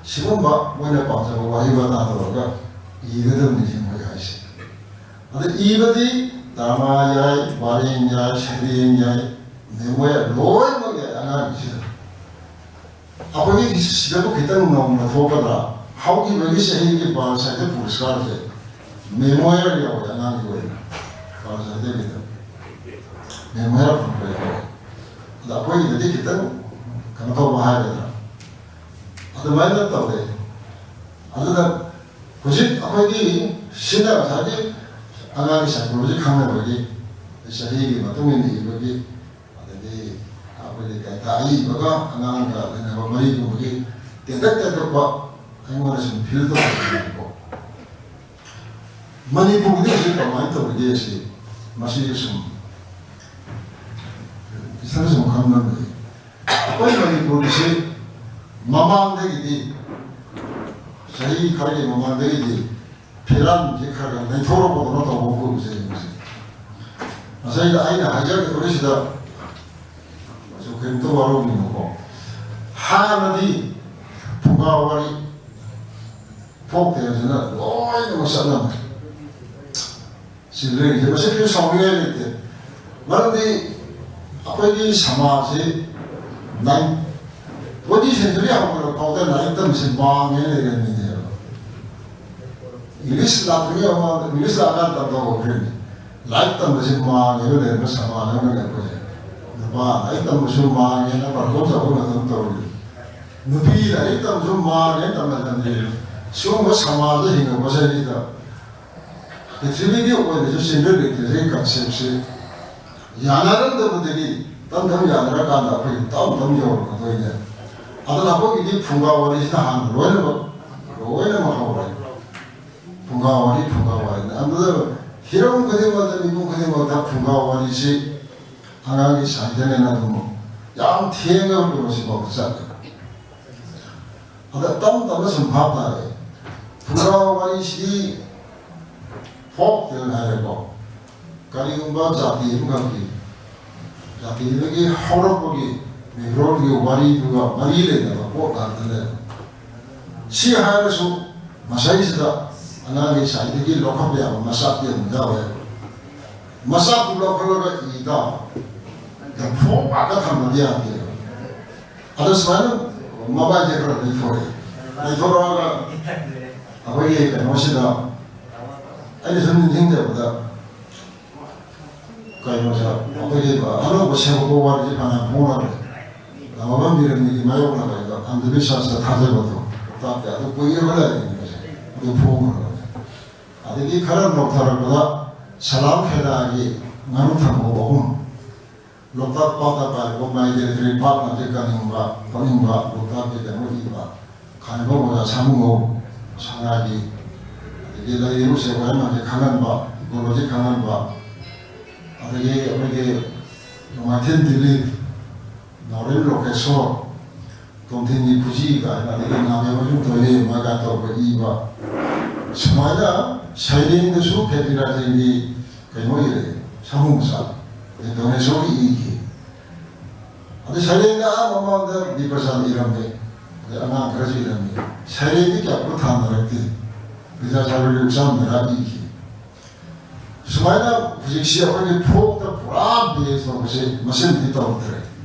ꯁꯤꯒꯨꯝꯕ ꯃꯣꯏꯅ ꯄꯥꯝꯖꯕ ꯋꯥꯍꯩ ꯋꯥꯇꯥ ꯇꯧꯔꯒ ꯏꯒꯗꯕꯅꯤ ꯁꯤ ꯃꯣꯏ ꯍꯥꯏꯁꯦ꯫ ꯑꯗ ꯏꯕꯗꯤ ꯗ꯭ꯔꯃꯥ ꯌꯥꯏ, ꯋꯥꯔꯦꯡ ꯌꯥꯏ, ꯁꯩꯔꯦꯡ ꯌꯥꯏ, ꯃꯦꯃꯣꯌꯔ ꯂꯣꯏꯅꯃꯛ ꯌꯥꯏ ꯑꯉꯥꯡꯒꯤꯁꯤꯗ꯫ ꯑꯩꯈꯣꯏꯒꯤ ꯁꯤꯗꯕꯨ ꯈꯤꯇꯪ ꯅꯧꯅ ꯊꯣꯛꯀꯗ꯭ꯔꯥ? ꯍꯧꯈꯤꯕꯒꯤ ꯆꯍꯤꯒꯤ ꯕꯥꯜ ꯁꯥꯍꯤꯇ꯭ꯌ ꯄꯨꯔꯁꯀꯥꯔꯁꯦ ꯃꯦꯃꯣꯌꯔ ꯌꯥꯎꯋꯦ ꯑꯉꯥꯡꯒꯤ ꯑꯣꯏꯅ꯫ ꯕꯥꯜ ꯁꯥꯍꯤꯇ꯭ꯌꯒꯤꯗ ꯃꯦꯃꯣꯌꯔ ꯐꯪꯕ ꯌꯥꯎꯋꯦ꯫ ꯑꯗ ꯑꯩꯈꯣꯏꯒꯤꯗꯗꯤ ꯈꯤꯇꯪ ꯀꯩꯅꯣ ꯇꯧꯕ ꯍꯥꯏꯒꯗ꯭ꯔꯥ? ꯑꯗꯨꯃꯥꯏꯅ ꯇꯧꯋꯦ꯫ ꯑꯗꯨꯅ ꯍꯧꯖꯤꯛ ꯑꯩꯈꯣꯏꯒꯤ ꯁꯤꯅ ꯉꯁꯥꯏꯒꯤ ꯑꯉꯥꯡꯒꯤ ꯁꯥꯏꯀꯣꯂꯣꯖꯤ ꯈꯪꯅꯕꯒꯤ, ꯆꯍꯤꯒꯤ ꯃꯇꯨꯡ ꯏꯟꯅ ꯏꯕꯒꯤ, ꯑꯗ ꯑꯏꯕꯒ ꯑꯉꯥꯡꯒ ꯂꯩꯅꯕ ꯃꯔꯤꯒꯨꯝꯕꯒꯤ ꯇꯦꯟꯇꯛ ꯇꯦꯟꯇꯛꯄ ꯑꯩꯉꯣꯟꯗ ꯁꯨꯝ ꯐꯤꯜ ꯇꯧꯖꯕꯅꯦꯕꯀꯣ꯫ ꯃꯅꯤꯄꯨꯔꯒꯤꯗꯤ ꯍꯧꯖꯤꯛ ꯀꯃꯥꯏꯅ ꯇꯧꯔꯤꯒꯦ ꯁꯤ, ꯃꯁꯤ ꯁꯨꯝ ꯏꯁꯥꯅ ꯁꯨꯝ ꯈꯪꯅꯕꯅꯤ꯫ ꯑꯩꯈꯣꯏ ꯃꯅꯤꯄꯨꯔꯒꯤꯁꯤ ꯃꯃꯥꯡꯗꯒꯤꯗꯤ, ꯆꯍꯤ ꯈꯔꯒꯤ ꯃꯃꯥꯡꯗꯒꯤꯗꯤ ꯐꯤꯔꯥꯟꯁꯤ ꯈꯔ ꯈꯔ ꯂꯩꯊꯣꯔꯛꯄꯗꯧꯅ ꯇꯧꯕ ꯑꯩꯈꯣꯏ ꯎꯖꯩ ꯍꯧꯖꯤꯛ꯫ ꯉꯁꯥꯏꯗ ꯑꯩꯅ ꯍꯥꯏꯖꯒꯗꯧꯔꯤꯁꯤꯗ ꯑꯩꯁꯨ ꯀꯔꯤꯝꯇ ꯋꯥꯔꯧꯕꯤꯅꯨꯀꯣ꯫ ꯍꯥꯟꯅꯗꯤ ꯐꯨꯡꯒꯥ ꯋꯥꯔꯤ, ꯐꯣꯛ ꯇꯦꯜꯁꯤꯅ ꯂꯣꯏꯅꯃꯛ ꯆꯠꯂꯝꯃꯦ꯫ ꯆꯤꯜꯗ꯭ꯔꯦꯟꯁꯦ ꯃꯁꯤ ꯀꯔꯤꯁꯨ ꯁꯥꯎꯅꯤꯡꯉꯥꯏ ꯂꯩꯇꯦ꯫ ꯃꯔꯝꯗꯤ ꯑꯩꯈꯣꯏꯒꯤ ꯁꯃꯥꯖꯁꯤ ꯅꯥꯏꯟ, ꯇ꯭ꯋꯦꯟꯇꯤ ꯁꯦꯟꯆꯨꯔꯤ ꯍꯧꯒꯠꯂꯛꯄ ꯐꯥꯎꯗ ꯂꯥꯏꯔꯤꯛ ꯇꯝꯕꯁꯤ ꯃꯥꯡꯉꯦꯅ ꯂꯩꯔꯝꯃꯤꯅꯦꯕ꯫ ꯏꯪꯂꯤꯁ ꯂꯥꯛꯇ꯭ꯔꯤꯉꯩ ꯃꯃꯥꯡꯗ, ꯏꯪꯂꯤꯁ ꯂꯥꯛꯑꯀꯥꯟꯗ ꯇꯝꯕ ꯍꯧꯈ꯭ꯔꯤꯅꯤ꯫ ꯂꯥꯏꯔꯤꯛ ꯇꯝꯕꯁꯤ ꯃꯥꯡꯉꯦꯅ ꯂꯩꯔꯝꯕ ꯁꯃꯥꯖ ꯑꯃꯅꯦ ꯑꯩꯈꯣꯏꯁꯦ꯫ ꯅꯨꯄꯥ ꯂꯥꯏꯔꯤꯛ ꯇꯝꯕꯁꯨ ꯃꯥꯡꯉꯦꯅ ꯄ꯭ꯔꯄꯣꯖ ꯇꯧꯕ ꯃꯇꯝ ꯇꯧꯔꯤ꯫ ꯅꯨꯄꯤ ꯂꯥꯏꯔꯤꯛ ꯇꯝꯕꯁꯨ ꯃꯥꯡꯉꯦꯅ ꯇꯝꯍꯜꯂꯝꯃꯤ꯫ ꯁꯤꯒꯨꯝꯕ ꯁꯃꯥꯖꯗ ꯍꯤꯡꯉꯛꯄꯁꯤꯗꯩꯗ ꯄ꯭ꯔꯤꯊꯤꯕꯤꯒꯤ ꯑꯣꯏꯅꯁꯨ ꯆꯤꯜꯗ꯭ꯔꯦꯟ ꯂꯤꯇꯔꯦꯆꯔꯒꯤ ꯀꯟꯁꯦꯞꯁꯦ ꯌꯥꯅꯔꯝꯗꯕꯗꯒꯤ ꯇꯞ ꯇꯞ ꯌꯥꯅꯔꯀꯥꯟꯗ ꯑꯩꯈꯣꯏ ꯇꯞ ꯇꯞ ꯌꯧꯔꯛꯀꯗꯣꯏꯅꯦ꯫ ꯑꯗꯨꯅ ꯑꯩꯈꯣꯏꯒꯤꯗꯤ ꯐꯨꯡꯒꯥ ꯋꯥꯔꯤꯁꯤꯅ ꯍꯥꯟꯅ ꯂꯣꯏꯅꯃꯛ, ꯂꯣꯏꯅꯃꯛ ꯍꯧꯔꯦ꯫ ꯐꯨꯡꯒꯥ ꯋꯥꯔꯤ, ꯐꯨꯡꯒꯥ ꯋꯥꯔꯤꯅ꯫ ꯑꯗꯨꯗ ꯍꯤꯔꯝ ꯈꯨꯗꯤꯡꯃꯛꯇ, ꯃꯤꯄꯨꯝ ꯈꯨꯗꯤꯡꯃꯛꯇ ꯐꯨꯡꯒꯥ ꯋꯥꯔꯤꯁꯤ ꯑꯉꯥꯡꯒꯤ ꯁꯥꯍꯤꯇ꯭ꯌꯅꯦꯅ ꯑꯗꯨꯝ ꯌꯥꯝ ꯊꯦꯡꯅ ꯀꯩꯅꯣꯁꯤꯐꯥꯎꯗ ꯆꯠꯂꯦ꯫ ꯑꯗ ꯇꯞ ꯇꯞꯅ ꯁꯨꯝ ꯚꯥꯞ ꯇꯥꯔꯛꯑꯦ꯫ ꯐꯨꯡꯒꯥ ꯋꯥꯔꯤꯁꯤꯗꯤ ꯐꯣꯛ ꯇꯦꯜ ꯍꯥꯏꯔꯦꯀꯣ꯫ ꯀꯔꯤꯒꯨꯝꯕ ꯖꯥꯇꯤ ꯑꯃꯈꯛꯀꯤ, ꯖꯥꯇꯤ ꯑꯗꯨꯒꯤ ꯍꯧꯔꯛꯄꯒꯤ ꯃꯦꯃꯣꯔꯤꯌꯦꯜꯒꯤ ꯋꯥꯔꯤꯗꯨꯒ ꯃꯔꯤ ꯂꯩꯅꯕ ꯄꯣꯠ ꯉꯥꯛꯇꯅꯦꯕ꯫ ꯁꯤ ꯍꯥꯏꯔꯁꯨ ꯃꯁꯩꯁꯤꯗ ꯑꯉꯥꯡꯒꯤ ꯁꯥꯏꯗꯒꯤ ꯂꯧꯈꯠꯄ ꯌꯥꯕ ꯃꯆꯥꯛꯇꯤ ꯑꯗꯨꯝ ꯌꯥꯎꯋꯦ꯫ ꯃꯆꯥꯛꯇꯨ ꯂꯧꯈꯠꯂꯒ ꯏ ꯇꯥꯕ꯫ ꯐꯣꯛ ꯉꯥꯛꯇ ꯊꯝꯕꯗꯤ ꯌꯥꯗꯦꯕ꯫ ꯑꯗꯣ ꯁꯨꯃꯥꯏꯅ ꯃꯕꯥꯏꯁꯦ ꯈꯔ ꯂꯩꯊꯣꯔꯛꯑꯦ꯫ ꯂꯩꯊꯣꯔꯛꯑꯒ ꯑꯩꯈꯣꯏꯒꯤ ꯀꯩꯅꯣꯁꯤꯗ ꯑꯩꯅ ꯁꯨꯝ ꯅꯤꯡꯁꯤꯡꯖꯕꯗ ꯀꯩꯅꯣꯁꯦ ꯑꯩꯈꯣꯏꯒꯤ ꯑꯅꯧꯕ ꯁꯦꯝꯃꯛꯄ ꯋꯥꯔꯤꯁꯦ ꯐꯅꯌꯥꯝ ꯐꯣꯡꯅꯔꯦ꯫ ꯂꯥꯃꯕꯝ ꯕꯤꯔꯦꯟꯒꯤ ꯃꯥꯌꯣꯛꯅꯕ ꯍꯥꯏꯗꯣ ꯑꯟꯙꯕꯤꯁ꯭ꯋꯥꯁꯇ ꯊꯥꯖꯕꯗꯣ ꯂꯣꯛꯇꯥꯛꯀꯤ ꯑꯗꯨ ꯀꯨꯏꯔꯕ ꯂꯥꯏꯔꯤꯛꯅꯦꯕꯁꯦ꯫ ꯑꯗꯨ ꯐꯣꯡꯈ꯭ꯔꯕꯅꯦ꯫ ꯑꯗꯒꯤ ꯈꯔ ꯅꯧꯊꯔꯛꯄꯗ ꯁꯂꯥꯝ ꯈꯦꯂꯥꯒꯤ ꯉꯥꯅꯨ ꯊꯝꯕꯧ ꯑꯍꯨꯝ꯫ ꯂꯣꯛꯇꯥꯛ ꯄꯥꯠꯇ ꯄꯥꯏꯔꯤꯕ ꯃꯥꯏ ꯂꯤꯇꯔꯦꯔꯤ ꯄꯥꯔꯛ ꯃꯌꯥꯝꯁꯦ ꯀꯟꯅꯤꯡꯕ ꯈꯣꯠꯅꯤꯡꯕ, ꯂꯣꯛꯇꯥꯛꯀꯤ ꯀꯩꯅꯣ ꯏꯕ, ꯈꯥꯏꯕ ꯑꯣꯖꯥ ꯁꯥꯃꯨꯉꯧ ꯁꯉꯥꯏꯒꯤ, ꯑꯗꯒꯤ ꯂꯩꯔꯤꯕ ꯎꯆꯦꯛ ꯋꯥꯌꯥ ꯃꯌꯥꯝꯁꯦ ꯈꯪꯍꯟꯕ, ꯏꯀꯣꯂꯣꯖꯤ ꯈꯪꯍꯟꯕ, ꯑꯗꯒꯤ ꯑꯩꯈꯣꯏꯒꯤ ꯅꯣꯡꯃꯥꯏꯊꯦꯝ ꯗꯤꯂꯤꯞ, ꯅꯥꯎꯔꯦꯝ ꯂꯣꯀꯦꯁꯣꯔ, ꯇꯣꯝꯊꯤꯟꯒꯤ ꯈꯨꯖꯤ ꯀꯥꯏꯅ, ꯑꯗꯒꯤ ꯉꯥꯕꯦꯝꯃ ꯌꯨꯝꯊꯣꯏ ꯂꯦꯝꯕ ꯀꯥꯏꯅ ꯇꯧꯕ ꯏꯕ, ꯁꯨꯃꯥꯏꯅ ꯁꯩꯔꯦꯡꯗꯁꯨ ꯈꯦꯇ꯭ꯔꯤ ꯔꯥꯖꯦꯟꯒꯤ ꯀꯩꯅꯣ ꯏꯔꯦ, ꯁꯥꯃꯨ ꯃꯆꯥ, ꯑꯗꯩ ꯗꯣꯅꯦꯁꯣꯔꯒꯤ ꯏꯈꯤ꯫ ꯑꯗꯩ ꯁꯩꯔꯦꯡꯗ ꯑꯥ ꯃꯃꯥꯡꯗ ꯕꯤ ꯄ꯭ꯔꯁꯥꯟ ꯏꯔꯝꯃꯦ, ꯑꯗꯩ ꯑꯉꯥꯡ ꯈꯔꯁꯨ ꯏꯔꯝꯃꯦ꯫ ꯁꯩꯔꯦꯡꯗꯤ ꯀꯌꯥ ꯈꯨꯠ ꯊꯥꯅꯔꯛꯇꯦ꯫ ꯕꯤꯗ꯭ꯌꯥꯁꯥꯒꯔꯒꯤ ꯎꯆꯥꯟ ꯃꯦꯔꯥ ꯏꯈꯤ꯫ ꯁꯨꯃꯥꯏꯅ ꯍꯧꯖꯤꯛꯁꯤ ꯑꯩꯈꯣꯏꯒꯤ ꯐꯣꯛꯇ ꯄꯨꯔꯥ ꯕꯦꯁ ꯇꯧꯕꯁꯦ ꯃꯁꯤꯃꯗꯤ ꯇꯧꯗ꯭ꯔꯦ꯫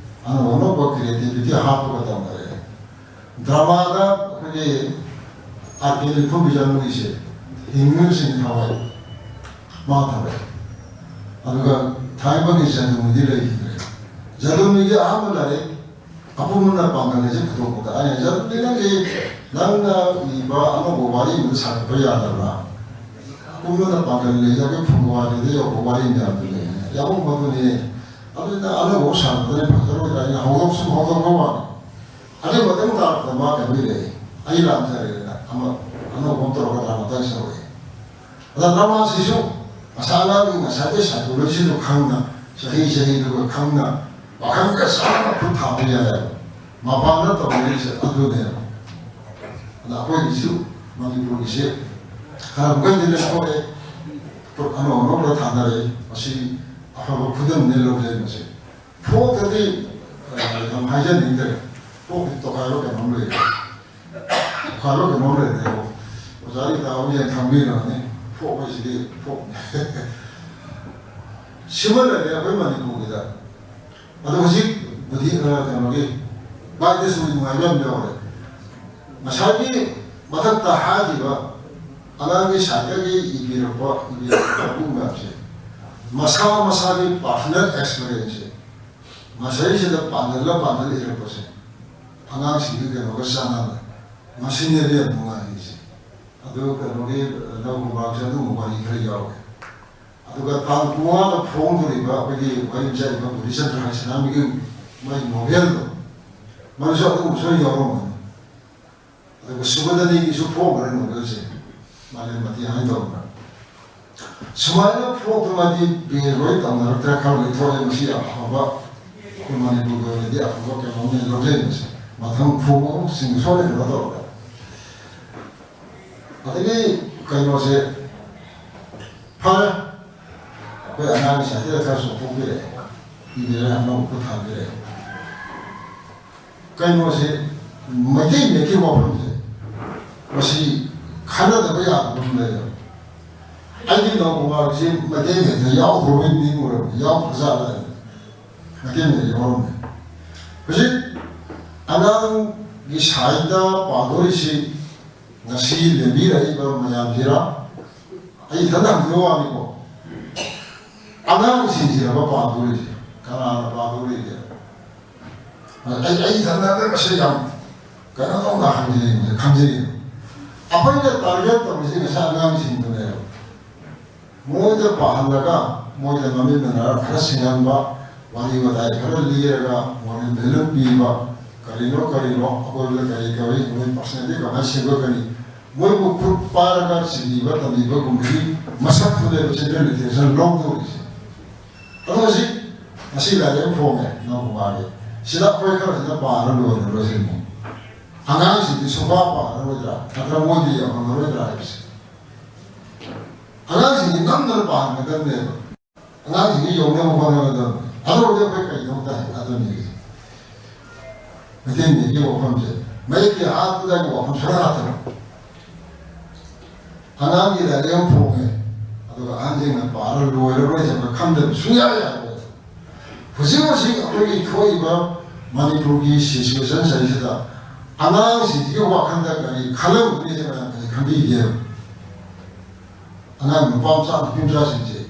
ꯑꯅꯧ ꯑꯅꯧꯕ ꯀ꯭ꯔꯤꯌꯦꯇꯤꯚꯤꯇꯤ ꯍꯥꯞꯄꯒ ꯇꯧꯅꯔꯦ꯫ ꯗ꯭ꯔꯃꯥꯗ ꯑꯩꯈꯣꯏꯒꯤ ꯑꯥꯔ ꯀꯦ ꯂꯩꯈꯨꯝꯕꯤ ꯖꯥꯅꯨꯒꯤꯁꯦ ꯍꯤꯡꯃꯤꯁꯤꯡꯒꯤ ꯊꯋꯥꯏ, ꯃꯥ ꯊꯋꯥꯏ꯫ ꯑꯗꯨꯒ ꯊꯥꯏꯕꯒꯤ ꯖꯥꯅꯨꯒꯤꯗꯤ ꯂꯩꯈꯤꯗ꯭ꯔꯦ꯫ ꯖꯥꯅꯨꯒꯤ ꯑꯍꯥꯟꯕ ꯂꯥꯏꯔꯤꯛ ꯑꯄꯨꯝꯕꯅ ꯄꯥꯡꯒꯜ ꯍꯥꯏꯁꯦ ꯄꯨꯊꯣꯛꯄꯗ ꯑꯩꯅ ꯖꯥꯅꯨꯒꯤ ꯅꯪꯒꯤ ꯅꯪꯅ ꯏꯕ ꯑꯅꯧꯕ ꯋꯥꯔꯤ ꯑꯃꯗ ꯁꯥꯒꯠꯄ ꯌꯥꯗꯕ꯭ꯔꯥ? ꯑꯄꯨꯝꯕꯅ ꯄꯥꯡꯒꯜ ꯂꯩꯖꯕ ꯐꯨꯡꯒ꯭ꯋꯥꯔꯤꯗ ꯌꯧꯕ ꯋꯥꯔꯤ ꯃꯌꯥꯝꯗꯨ ꯂꯩ꯫ ꯌꯥꯎꯕ ꯃꯗꯨꯅꯤ꯫ ꯑꯗꯨꯅ ꯑꯅꯧꯕ ꯑꯃ ꯁꯥꯒꯠꯄꯗꯅꯤ ꯐꯖꯔꯣꯏꯗ꯭ꯔꯥ ꯍꯥꯏꯅ ꯍꯧꯗꯣꯛ ꯁꯨꯝ ꯍꯧꯗꯣꯛꯄ ꯋꯥꯅꯤ꯫ ꯑꯗꯨꯒꯤ ꯃꯇꯨꯡ ꯇꯥꯔꯛꯄꯗ ꯃꯥ ꯀꯩꯅꯣ ꯏꯔꯛꯑꯦ, ꯑꯩ ꯂꯥꯟꯊꯔꯦꯅ ꯑꯃ ꯑꯅꯧꯕ ꯑꯃ ꯇꯧꯔꯒ ꯗ꯭ꯔꯃꯥꯇꯥꯏꯁ ꯇꯧꯔꯛꯑꯦ꯫ ꯑꯗ ꯗ꯭ꯔꯃꯥꯁꯤꯁꯨ ꯃꯁꯥ ꯑꯉꯥꯡꯒꯤ ꯉꯁꯥꯏꯒꯤ ꯁꯥꯏꯀꯣꯂꯣꯖꯤꯗꯨ ꯈꯪꯅ, ꯆꯍꯤ ꯆꯍꯤꯗꯨꯒ ꯈꯪꯅ, ꯋꯥꯈꯜꯒ ꯆꯥꯟꯅꯅ ꯈꯨꯠ ꯊꯥꯕ ꯌꯥꯏꯑꯕ꯫ ꯃꯄꯥꯟꯗ ꯇꯧꯅꯔꯤꯁꯦ ꯑꯗꯨꯅꯦꯕ꯫ ꯑꯗ ꯑꯩꯈꯣꯏꯒꯤꯁꯨ ꯃꯅꯤꯄꯨꯔꯒꯤꯁꯦ ꯈꯔ ꯑꯃꯨꯛꯀꯗꯤ ꯂꯩꯊꯣꯛꯑꯦ, ꯄꯣꯠ ꯑꯅꯧ ꯑꯅꯧꯕ ꯊꯥꯅꯔꯛꯑꯦ꯫ ꯃꯁꯤ ꯑꯐꯕ ꯈꯨꯗꯝꯅꯦ ꯂꯧꯖꯩ ꯃꯁꯤ꯫ ꯐꯣꯛꯇꯗꯤ, ꯑ, ꯌꯥꯝ ꯍꯥꯏꯖꯅꯤꯡꯗ꯭ꯔꯦ꯫ ꯐꯣꯛꯇꯤ ꯇꯣꯈꯥꯏꯕ ꯀꯩꯅꯣꯝ ꯂꯩꯔꯦ꯫ ꯇꯣꯈꯥꯏꯕ ꯀꯩꯅꯣꯝ ꯂꯩꯔꯦ꯫ ꯑꯣꯖꯥ ꯏꯇꯥꯎ ꯍꯣꯏꯅ ꯈꯪꯕꯤꯔꯝꯒꯅꯤ꯫ ꯐꯣꯛ ꯍꯥꯏꯁꯤꯗꯤ ꯐꯣꯛꯅꯤ꯫ ꯁꯤꯃ ꯂꯩꯔꯦ ꯑꯩꯈꯣꯏ ꯃꯅꯤꯄꯨꯔꯒꯤꯗ꯫ ꯑꯗꯣ ꯍꯧꯖꯤꯛ ꯕꯨꯙꯤ-, ꯑ, ꯀꯩꯅꯣꯒꯤ ꯕꯥꯏꯗꯁꯨ ꯅꯨꯡꯉꯥꯏꯕ ꯌꯥꯝ ꯌꯥꯎꯔꯦ꯫ ꯉꯁꯥꯏꯒꯤ ꯃꯊꯛꯇ ꯍꯥꯏꯈꯤꯕ ꯑꯉꯥꯡꯒꯤ ꯁꯥꯏꯠꯇꯒꯤ ꯏꯕꯤꯔꯛꯄ, ꯏꯕꯤꯔꯛꯄ ꯃꯌꯥꯝꯁꯦ ꯃꯁꯥ ꯃꯁꯥꯒꯤ ꯄꯥꯔꯁꯣꯅꯦꯜ ꯑꯦꯛꯁꯄꯤꯔꯤꯌꯦꯟꯁꯁꯦ ꯃꯁꯤꯗꯩꯁꯤꯗ ꯄꯥꯟꯁꯤꯜꯂ ꯄꯥꯟꯁꯤꯜꯂ ꯏꯔꯛꯄꯁꯦ ꯑꯉꯥꯡꯁꯤꯡꯒꯤ ꯀꯩꯅꯣꯒ ꯆꯥꯟꯅꯕ, ꯃꯁꯤꯅꯦꯕ ꯌꯥꯝ ꯅꯨꯡꯉꯥꯏꯔꯤꯁꯦ꯫ ꯑꯗꯨ ꯀꯩꯅꯣꯒꯤ ꯂꯧ ꯈꯨꯕꯥꯛꯁꯦ ꯑꯗꯨꯒꯨꯝꯕ ꯋꯥꯔꯤ ꯈꯔ ꯌꯥꯎꯋꯦ꯫ ꯑꯗꯨꯒ ꯇꯥꯡ ꯀꯨꯟꯃꯉꯥꯗ ꯐꯣꯡꯗꯣꯔꯤꯕ ꯑꯩꯈꯣꯏꯒꯤ ꯋꯥꯔꯤ ꯆꯠꯂꯤꯕ ꯕꯨꯙꯤꯆꯟꯗ꯭ꯔ ꯍꯥꯏꯁꯅꯥꯃꯤꯒꯤ ꯃꯣꯏ ꯅꯣꯚꯦꯜꯗꯣ, ꯃꯗꯨꯁꯨ ꯑꯗꯨꯒꯨꯝꯕꯁꯨ ꯌꯥꯎꯔꯝꯒꯅꯤ꯫ ꯑꯗꯨꯒ ꯁꯨꯒꯗꯅꯤꯒꯤꯁꯨ ꯐꯣꯡꯈ꯭ꯔꯦ ꯅꯣꯚꯦꯜꯁꯦ, ꯃꯥꯂꯦꯝ ꯃꯇꯦꯛ ꯍꯥꯏꯅ ꯇꯧꯗꯅ꯫ ꯁꯨꯃꯥꯏꯅ ꯐꯣꯡꯗ꯭ꯔꯃꯗꯤ ꯕꯦꯟ ꯂꯣꯏ ꯇꯧꯅꯔꯛꯇ꯭ꯔꯥ ꯈꯔ ꯂꯩꯊꯣꯛꯑꯦ꯫ ꯃꯁꯤ ꯌꯥꯝ ꯑꯐꯕ, ꯑꯩꯈꯣꯏ ꯃꯅꯤꯄꯨꯔꯒꯤ ꯑꯣꯏꯅꯗꯤ ꯑꯐꯕ ꯀꯩꯅꯣꯝꯅꯦ ꯂꯧꯖꯩ꯫ ꯃꯁꯤ ꯃꯊꯪ ꯐꯣꯡꯕ ꯑꯃꯨꯛ ꯁꯤꯡ ꯁꯣꯏꯗꯅ ꯀꯩꯅꯣ ꯇꯧꯔꯒ꯫ ꯑꯗꯒꯤ ꯀꯩꯅꯣꯁꯦ ꯐꯔꯦ, ꯑꯩꯈꯣꯏ ꯑꯉꯥꯡ ꯁꯥꯏꯠꯇ ꯈꯔ ꯆꯣꯡꯊꯣꯛꯄꯤꯔꯛꯑꯦ, ꯄꯤꯕꯤꯔꯦ, ꯑꯅꯧꯕ ꯈꯨꯠ ꯊꯥꯕꯤꯔꯛꯑꯦ꯫ ꯀꯩꯅꯣꯁꯦ, ꯃꯩꯇꯩ ꯃꯌꯦꯛꯀꯤ ꯋꯥꯐꯝꯁꯦ, ꯃꯁꯤ ꯈꯟꯅꯗꯕ ꯌꯥꯗꯕ ꯑꯃ ꯂꯩꯌꯦꯕ꯫ ꯑꯩꯒꯤ ꯅꯥꯎ ꯃꯃꯥꯁꯤ ꯃꯩꯇꯩ ꯃꯌꯦꯛꯇ ꯌꯥꯎꯈ꯭ꯔꯕꯣꯏ ꯅꯤꯡꯉꯨꯔꯕꯅꯤ, ꯌꯥꯎꯈ꯭ꯔꯖꯥꯠꯂ ꯍꯥꯏꯅ꯫ ꯃꯩꯇꯩ ꯃꯌꯦꯛꯇ ꯌꯥꯎꯔꯝꯃꯦ꯫ ꯍꯧꯖꯤꯛ ꯑꯉꯥꯡꯒꯤ ꯁꯥꯏꯠꯇ ꯄꯥꯗꯣꯔꯤꯁꯤ ꯉꯁꯤ ꯂꯦꯝꯕꯤꯔꯛꯏꯕ ꯃꯌꯥꯝꯁꯤꯔ? ꯑꯩ ꯏꯊꯟꯗ ꯍꯪꯖꯕ ꯋꯥꯅꯤꯀꯣ꯫ ꯑꯉꯥꯡꯁꯤꯡꯁꯤꯔꯕ ꯄꯥꯗꯣꯔꯤꯁꯦ? ꯀꯅꯥꯅ ꯄꯥꯗꯣꯔꯤꯒꯦ? ꯑꯩ, ꯑꯩ ꯏꯊꯟꯗ ꯃꯁꯤ ꯌꯥꯝ ꯀꯩꯅꯣ ꯇꯧꯅ ꯍꯪꯖꯩ, ꯈꯪꯖꯩ꯫ ꯑꯩꯈꯣꯏꯅ ꯇꯥꯔꯒꯦꯠ ꯇꯧꯔꯤꯁꯦ ꯉꯁꯥꯏ ꯑꯉꯥꯡꯁꯤꯡꯗꯨꯅꯦꯕ꯫ ꯃꯣꯏꯗ ꯄꯥꯍꯜꯂꯒ, ꯃꯣꯏꯗ ꯃꯃꯤꯠ ꯃꯅꯥ ꯈꯔ ꯁꯤꯡꯍꯟꯕ, ꯋꯥꯔꯤ ꯋꯥꯇꯥꯏ ꯈꯔ ꯂꯤꯔꯒ, ꯃꯣꯔꯦꯜ ꯚꯦꯂꯨ ꯄꯤꯕ, ꯀꯔꯤꯅꯣ ꯀꯔꯤꯅꯣ, ꯑꯀꯣꯏꯕꯗ ꯀꯔꯤ ꯇꯧꯔꯤ, ꯃꯣꯏ ꯄꯥꯔꯁꯅꯦꯜꯂꯤ ꯀꯃꯥꯏꯅ ꯁꯦꯝꯒꯠꯀꯅꯤ, ꯃꯣꯏꯕꯨ ꯈꯨꯠ ꯄꯥꯏꯔꯒ ꯆꯤꯡꯕꯤꯕ ꯇꯝꯕꯤꯕꯒꯨꯝꯕꯒꯤ ꯃꯁꯛꯇꯨꯅꯦꯕ ꯁꯦꯟꯇ꯭ꯔꯦꯜ ꯑꯦꯇꯦꯟꯁꯟ ꯂꯧꯗꯧꯔꯤꯁꯦ꯫ ꯑꯗꯣ ꯍꯧꯖꯤꯛ ꯉꯁꯤ ꯂꯥꯏꯔꯤꯛ ꯑꯃ ꯐꯣꯡꯉꯦ ꯅꯧꯕ ꯃꯥꯒꯤ, ꯁꯤꯗ ꯑꯩꯈꯣꯏ ꯈꯔꯁꯤꯅ ꯄꯥꯔ ꯂꯣꯏꯔꯔꯣꯏ ꯁꯤꯅꯤ꯫ ꯑꯉꯥꯡꯁꯤꯡꯗꯤ ꯁꯨꯡꯄꯥ ꯄꯥꯔꯔꯣꯏꯗ꯭ꯔꯥ, ꯅꯠꯇ꯭ꯔꯒ ꯃꯣꯏꯗꯤ ꯌꯧꯍꯜꯂꯔꯣꯏꯗ꯭ꯔꯥ ꯍꯥꯏꯕꯁꯦ꯫ ꯑꯉꯥꯡꯁꯤꯡꯁꯤ ꯅꯝꯗꯅ ꯄꯥꯍꯟꯒꯗꯕꯅꯦꯕ꯫ ꯑꯉꯥꯡꯁꯤꯡꯁꯤ ꯌꯧꯅꯕ ꯍꯣꯠꯅꯒꯗꯕꯅꯤ꯫ ꯑꯗꯨ ꯑꯣꯏꯔꯗꯤ ꯑꯩꯈꯣꯏ ꯀꯩꯗꯧ ꯇꯥꯏ? ꯑꯗꯨꯅꯤ ꯃꯩꯇꯩ ꯃꯌꯦꯛꯀꯤ ꯋꯥꯐꯝꯁꯦ, ꯃꯌꯦꯛꯀꯤ ꯑꯍꯥꯟꯕꯗꯒꯤ ꯋꯥꯐꯝ ꯁꯨꯡꯍꯥꯞ ꯍꯥꯞꯇꯕ꯫ ꯑꯉꯥꯡꯒꯤ ꯂꯥꯏꯔꯤꯛ ꯑꯃ ꯐꯣꯡꯉꯦ, ꯑꯗꯨꯒ ꯑꯍꯟꯁꯤꯡꯅ ꯄꯥꯔ ꯂꯣꯏꯔꯔꯣꯏ ꯍꯥꯏꯕ ꯈꯟꯗꯕ ꯁꯨꯡꯌꯥ ꯌꯥꯔꯣꯏ꯫ ꯍꯧꯖꯤꯛ ꯍꯧꯖꯤꯛ ꯑꯩꯈꯣꯏꯒꯤ ꯊꯣꯛꯏꯕ ꯃꯅꯤꯄꯨꯔꯒꯤ ꯁꯤꯆꯨꯋꯦꯁꯟꯁꯤꯗꯩꯁꯤꯗ ꯑꯉꯥꯡꯁꯤꯡꯁꯤꯒꯤ ꯋꯥꯈꯜꯗ ꯀꯔꯤ ꯈꯜꯂꯝꯒꯅꯤ ꯍꯥꯏꯕ ꯀꯔꯤ ꯈꯟꯕꯤꯒꯦ? ꯑꯉꯥꯡ ꯅꯨꯄꯥ ꯃꯆꯥ, ꯅꯨꯄꯤ ꯃꯆꯥꯁꯤꯡꯁꯦ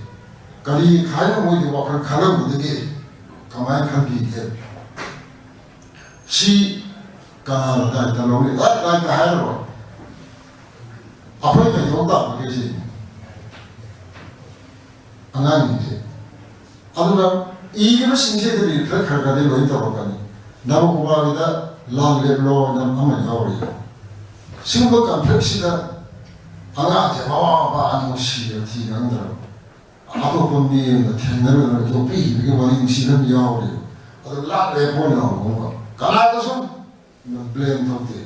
ꯀꯔꯤ ꯍꯥꯏꯅ ꯃꯣꯏꯒꯤ ꯋꯥꯈꯜ ꯈꯜꯂꯝꯒꯗꯒꯦ? ꯀꯃꯥꯏꯅ ꯈꯟꯕꯤꯒꯦ? ꯁꯤ ꯀꯅꯥꯅ ꯗꯥꯏꯇ ꯂꯧꯅꯤ? ꯑꯦ, ꯗꯥꯏꯇ ꯍꯥꯏꯔꯔꯣꯏ꯫ ꯑꯩꯈꯣꯏ ꯀꯩꯗꯧ ꯇꯥꯕꯒꯦ ꯁꯤ? ꯑꯉꯥꯡꯁꯤꯡꯁꯦ꯫ ꯑꯗꯨꯅ ꯏꯔꯤꯕꯁꯤꯡꯁꯤꯗꯗꯤ ꯈꯔ ꯈꯔ ꯈꯔꯗꯤ ꯂꯣꯏ ꯇꯧꯔꯛꯀꯅꯤ꯫ ꯅꯕꯀꯨꯃꯥꯔꯒꯤꯗ ꯂꯥꯡ ꯂꯦꯞꯂꯣ ꯍꯥꯏꯅ ꯑꯃ ꯌꯥꯎꯔꯤ꯫ ꯁꯤꯒꯨꯝꯕ ꯀꯟꯐ꯭ꯂꯤꯛꯁꯤꯗ ꯑꯉꯥꯡꯁꯦ ꯃꯃꯥ ꯃꯄꯥ ꯅꯨꯡꯁꯤꯕ ꯊꯤ ꯈꯪꯗ꯭ꯔꯕ, ꯑꯇꯣꯞꯄ ꯃꯤ ꯑꯃꯗ ꯊꯦꯡꯅꯔꯨꯗꯅ ꯌꯣꯛꯄꯤꯈꯤꯕꯒꯤ ꯋꯥꯔꯤ ꯅꯨꯡꯁꯤꯕ ꯑꯃ ꯌꯥꯎꯔꯤ꯫ ꯑꯗꯨ ꯂꯥꯡ ꯂꯦꯞꯄꯣ ꯍꯥꯏꯅ ꯍꯧꯔꯛꯄ꯫ ꯀꯅꯥꯗꯁꯨ ꯕ꯭ꯂꯦꯝ ꯇꯧꯗꯦ꯫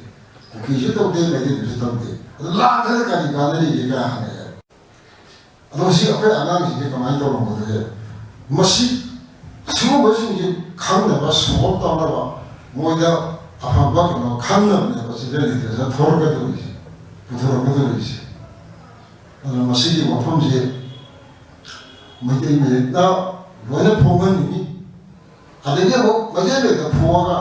ꯀꯨꯀꯤꯁꯨ ꯇꯧꯗꯦ, ꯃꯩꯇꯩꯗꯁꯨ ꯇꯧꯗꯦ꯫ ꯑꯗꯨ ꯂꯥꯡꯗꯅ ꯀꯔꯤ ꯀꯥꯟꯅꯔꯤꯒꯦ ꯀꯥꯏ ꯍꯪꯉꯛꯑꯦ꯫ ꯑꯗꯣ ꯁꯤ ꯑꯩꯈꯣꯏ ꯑꯉꯥꯡꯁꯤꯡꯁꯦ ꯀꯃꯥꯏꯅ ꯇꯧꯔꯝꯒꯗꯒꯦ? ꯃꯁꯤ ꯁꯤꯒꯨꯝꯕꯁꯤꯡꯁꯤ ꯈꯪꯅꯕ, ꯁꯣꯜꯕ ꯇꯧꯅꯕ, ꯃꯣꯏꯗ ꯑꯐꯕ ꯀꯩꯅꯣ ꯈꯪꯅꯕꯅꯦꯕ ꯁꯤꯗ ꯂꯤꯇꯔꯦꯆꯔ ꯊꯣꯔꯛꯀꯗꯧꯔꯤꯁꯦ, ꯄꯨꯊꯣꯔꯛꯀꯗꯧꯔꯤꯁꯦ꯫ ꯑꯗꯨꯅ ꯃꯁꯤꯒꯤ ꯋꯥꯐꯝꯁꯦ ꯃꯩꯇꯩ ꯃꯌꯦꯛꯅ ꯂꯣꯏꯅ ꯐꯣꯡꯍꯟꯅꯤꯡꯉꯤ꯫ ꯑꯗꯒꯤ ꯑꯃꯨꯛ ꯃꯩꯇꯩ ꯃꯌꯦꯛꯇ ꯐꯣꯡꯉꯒ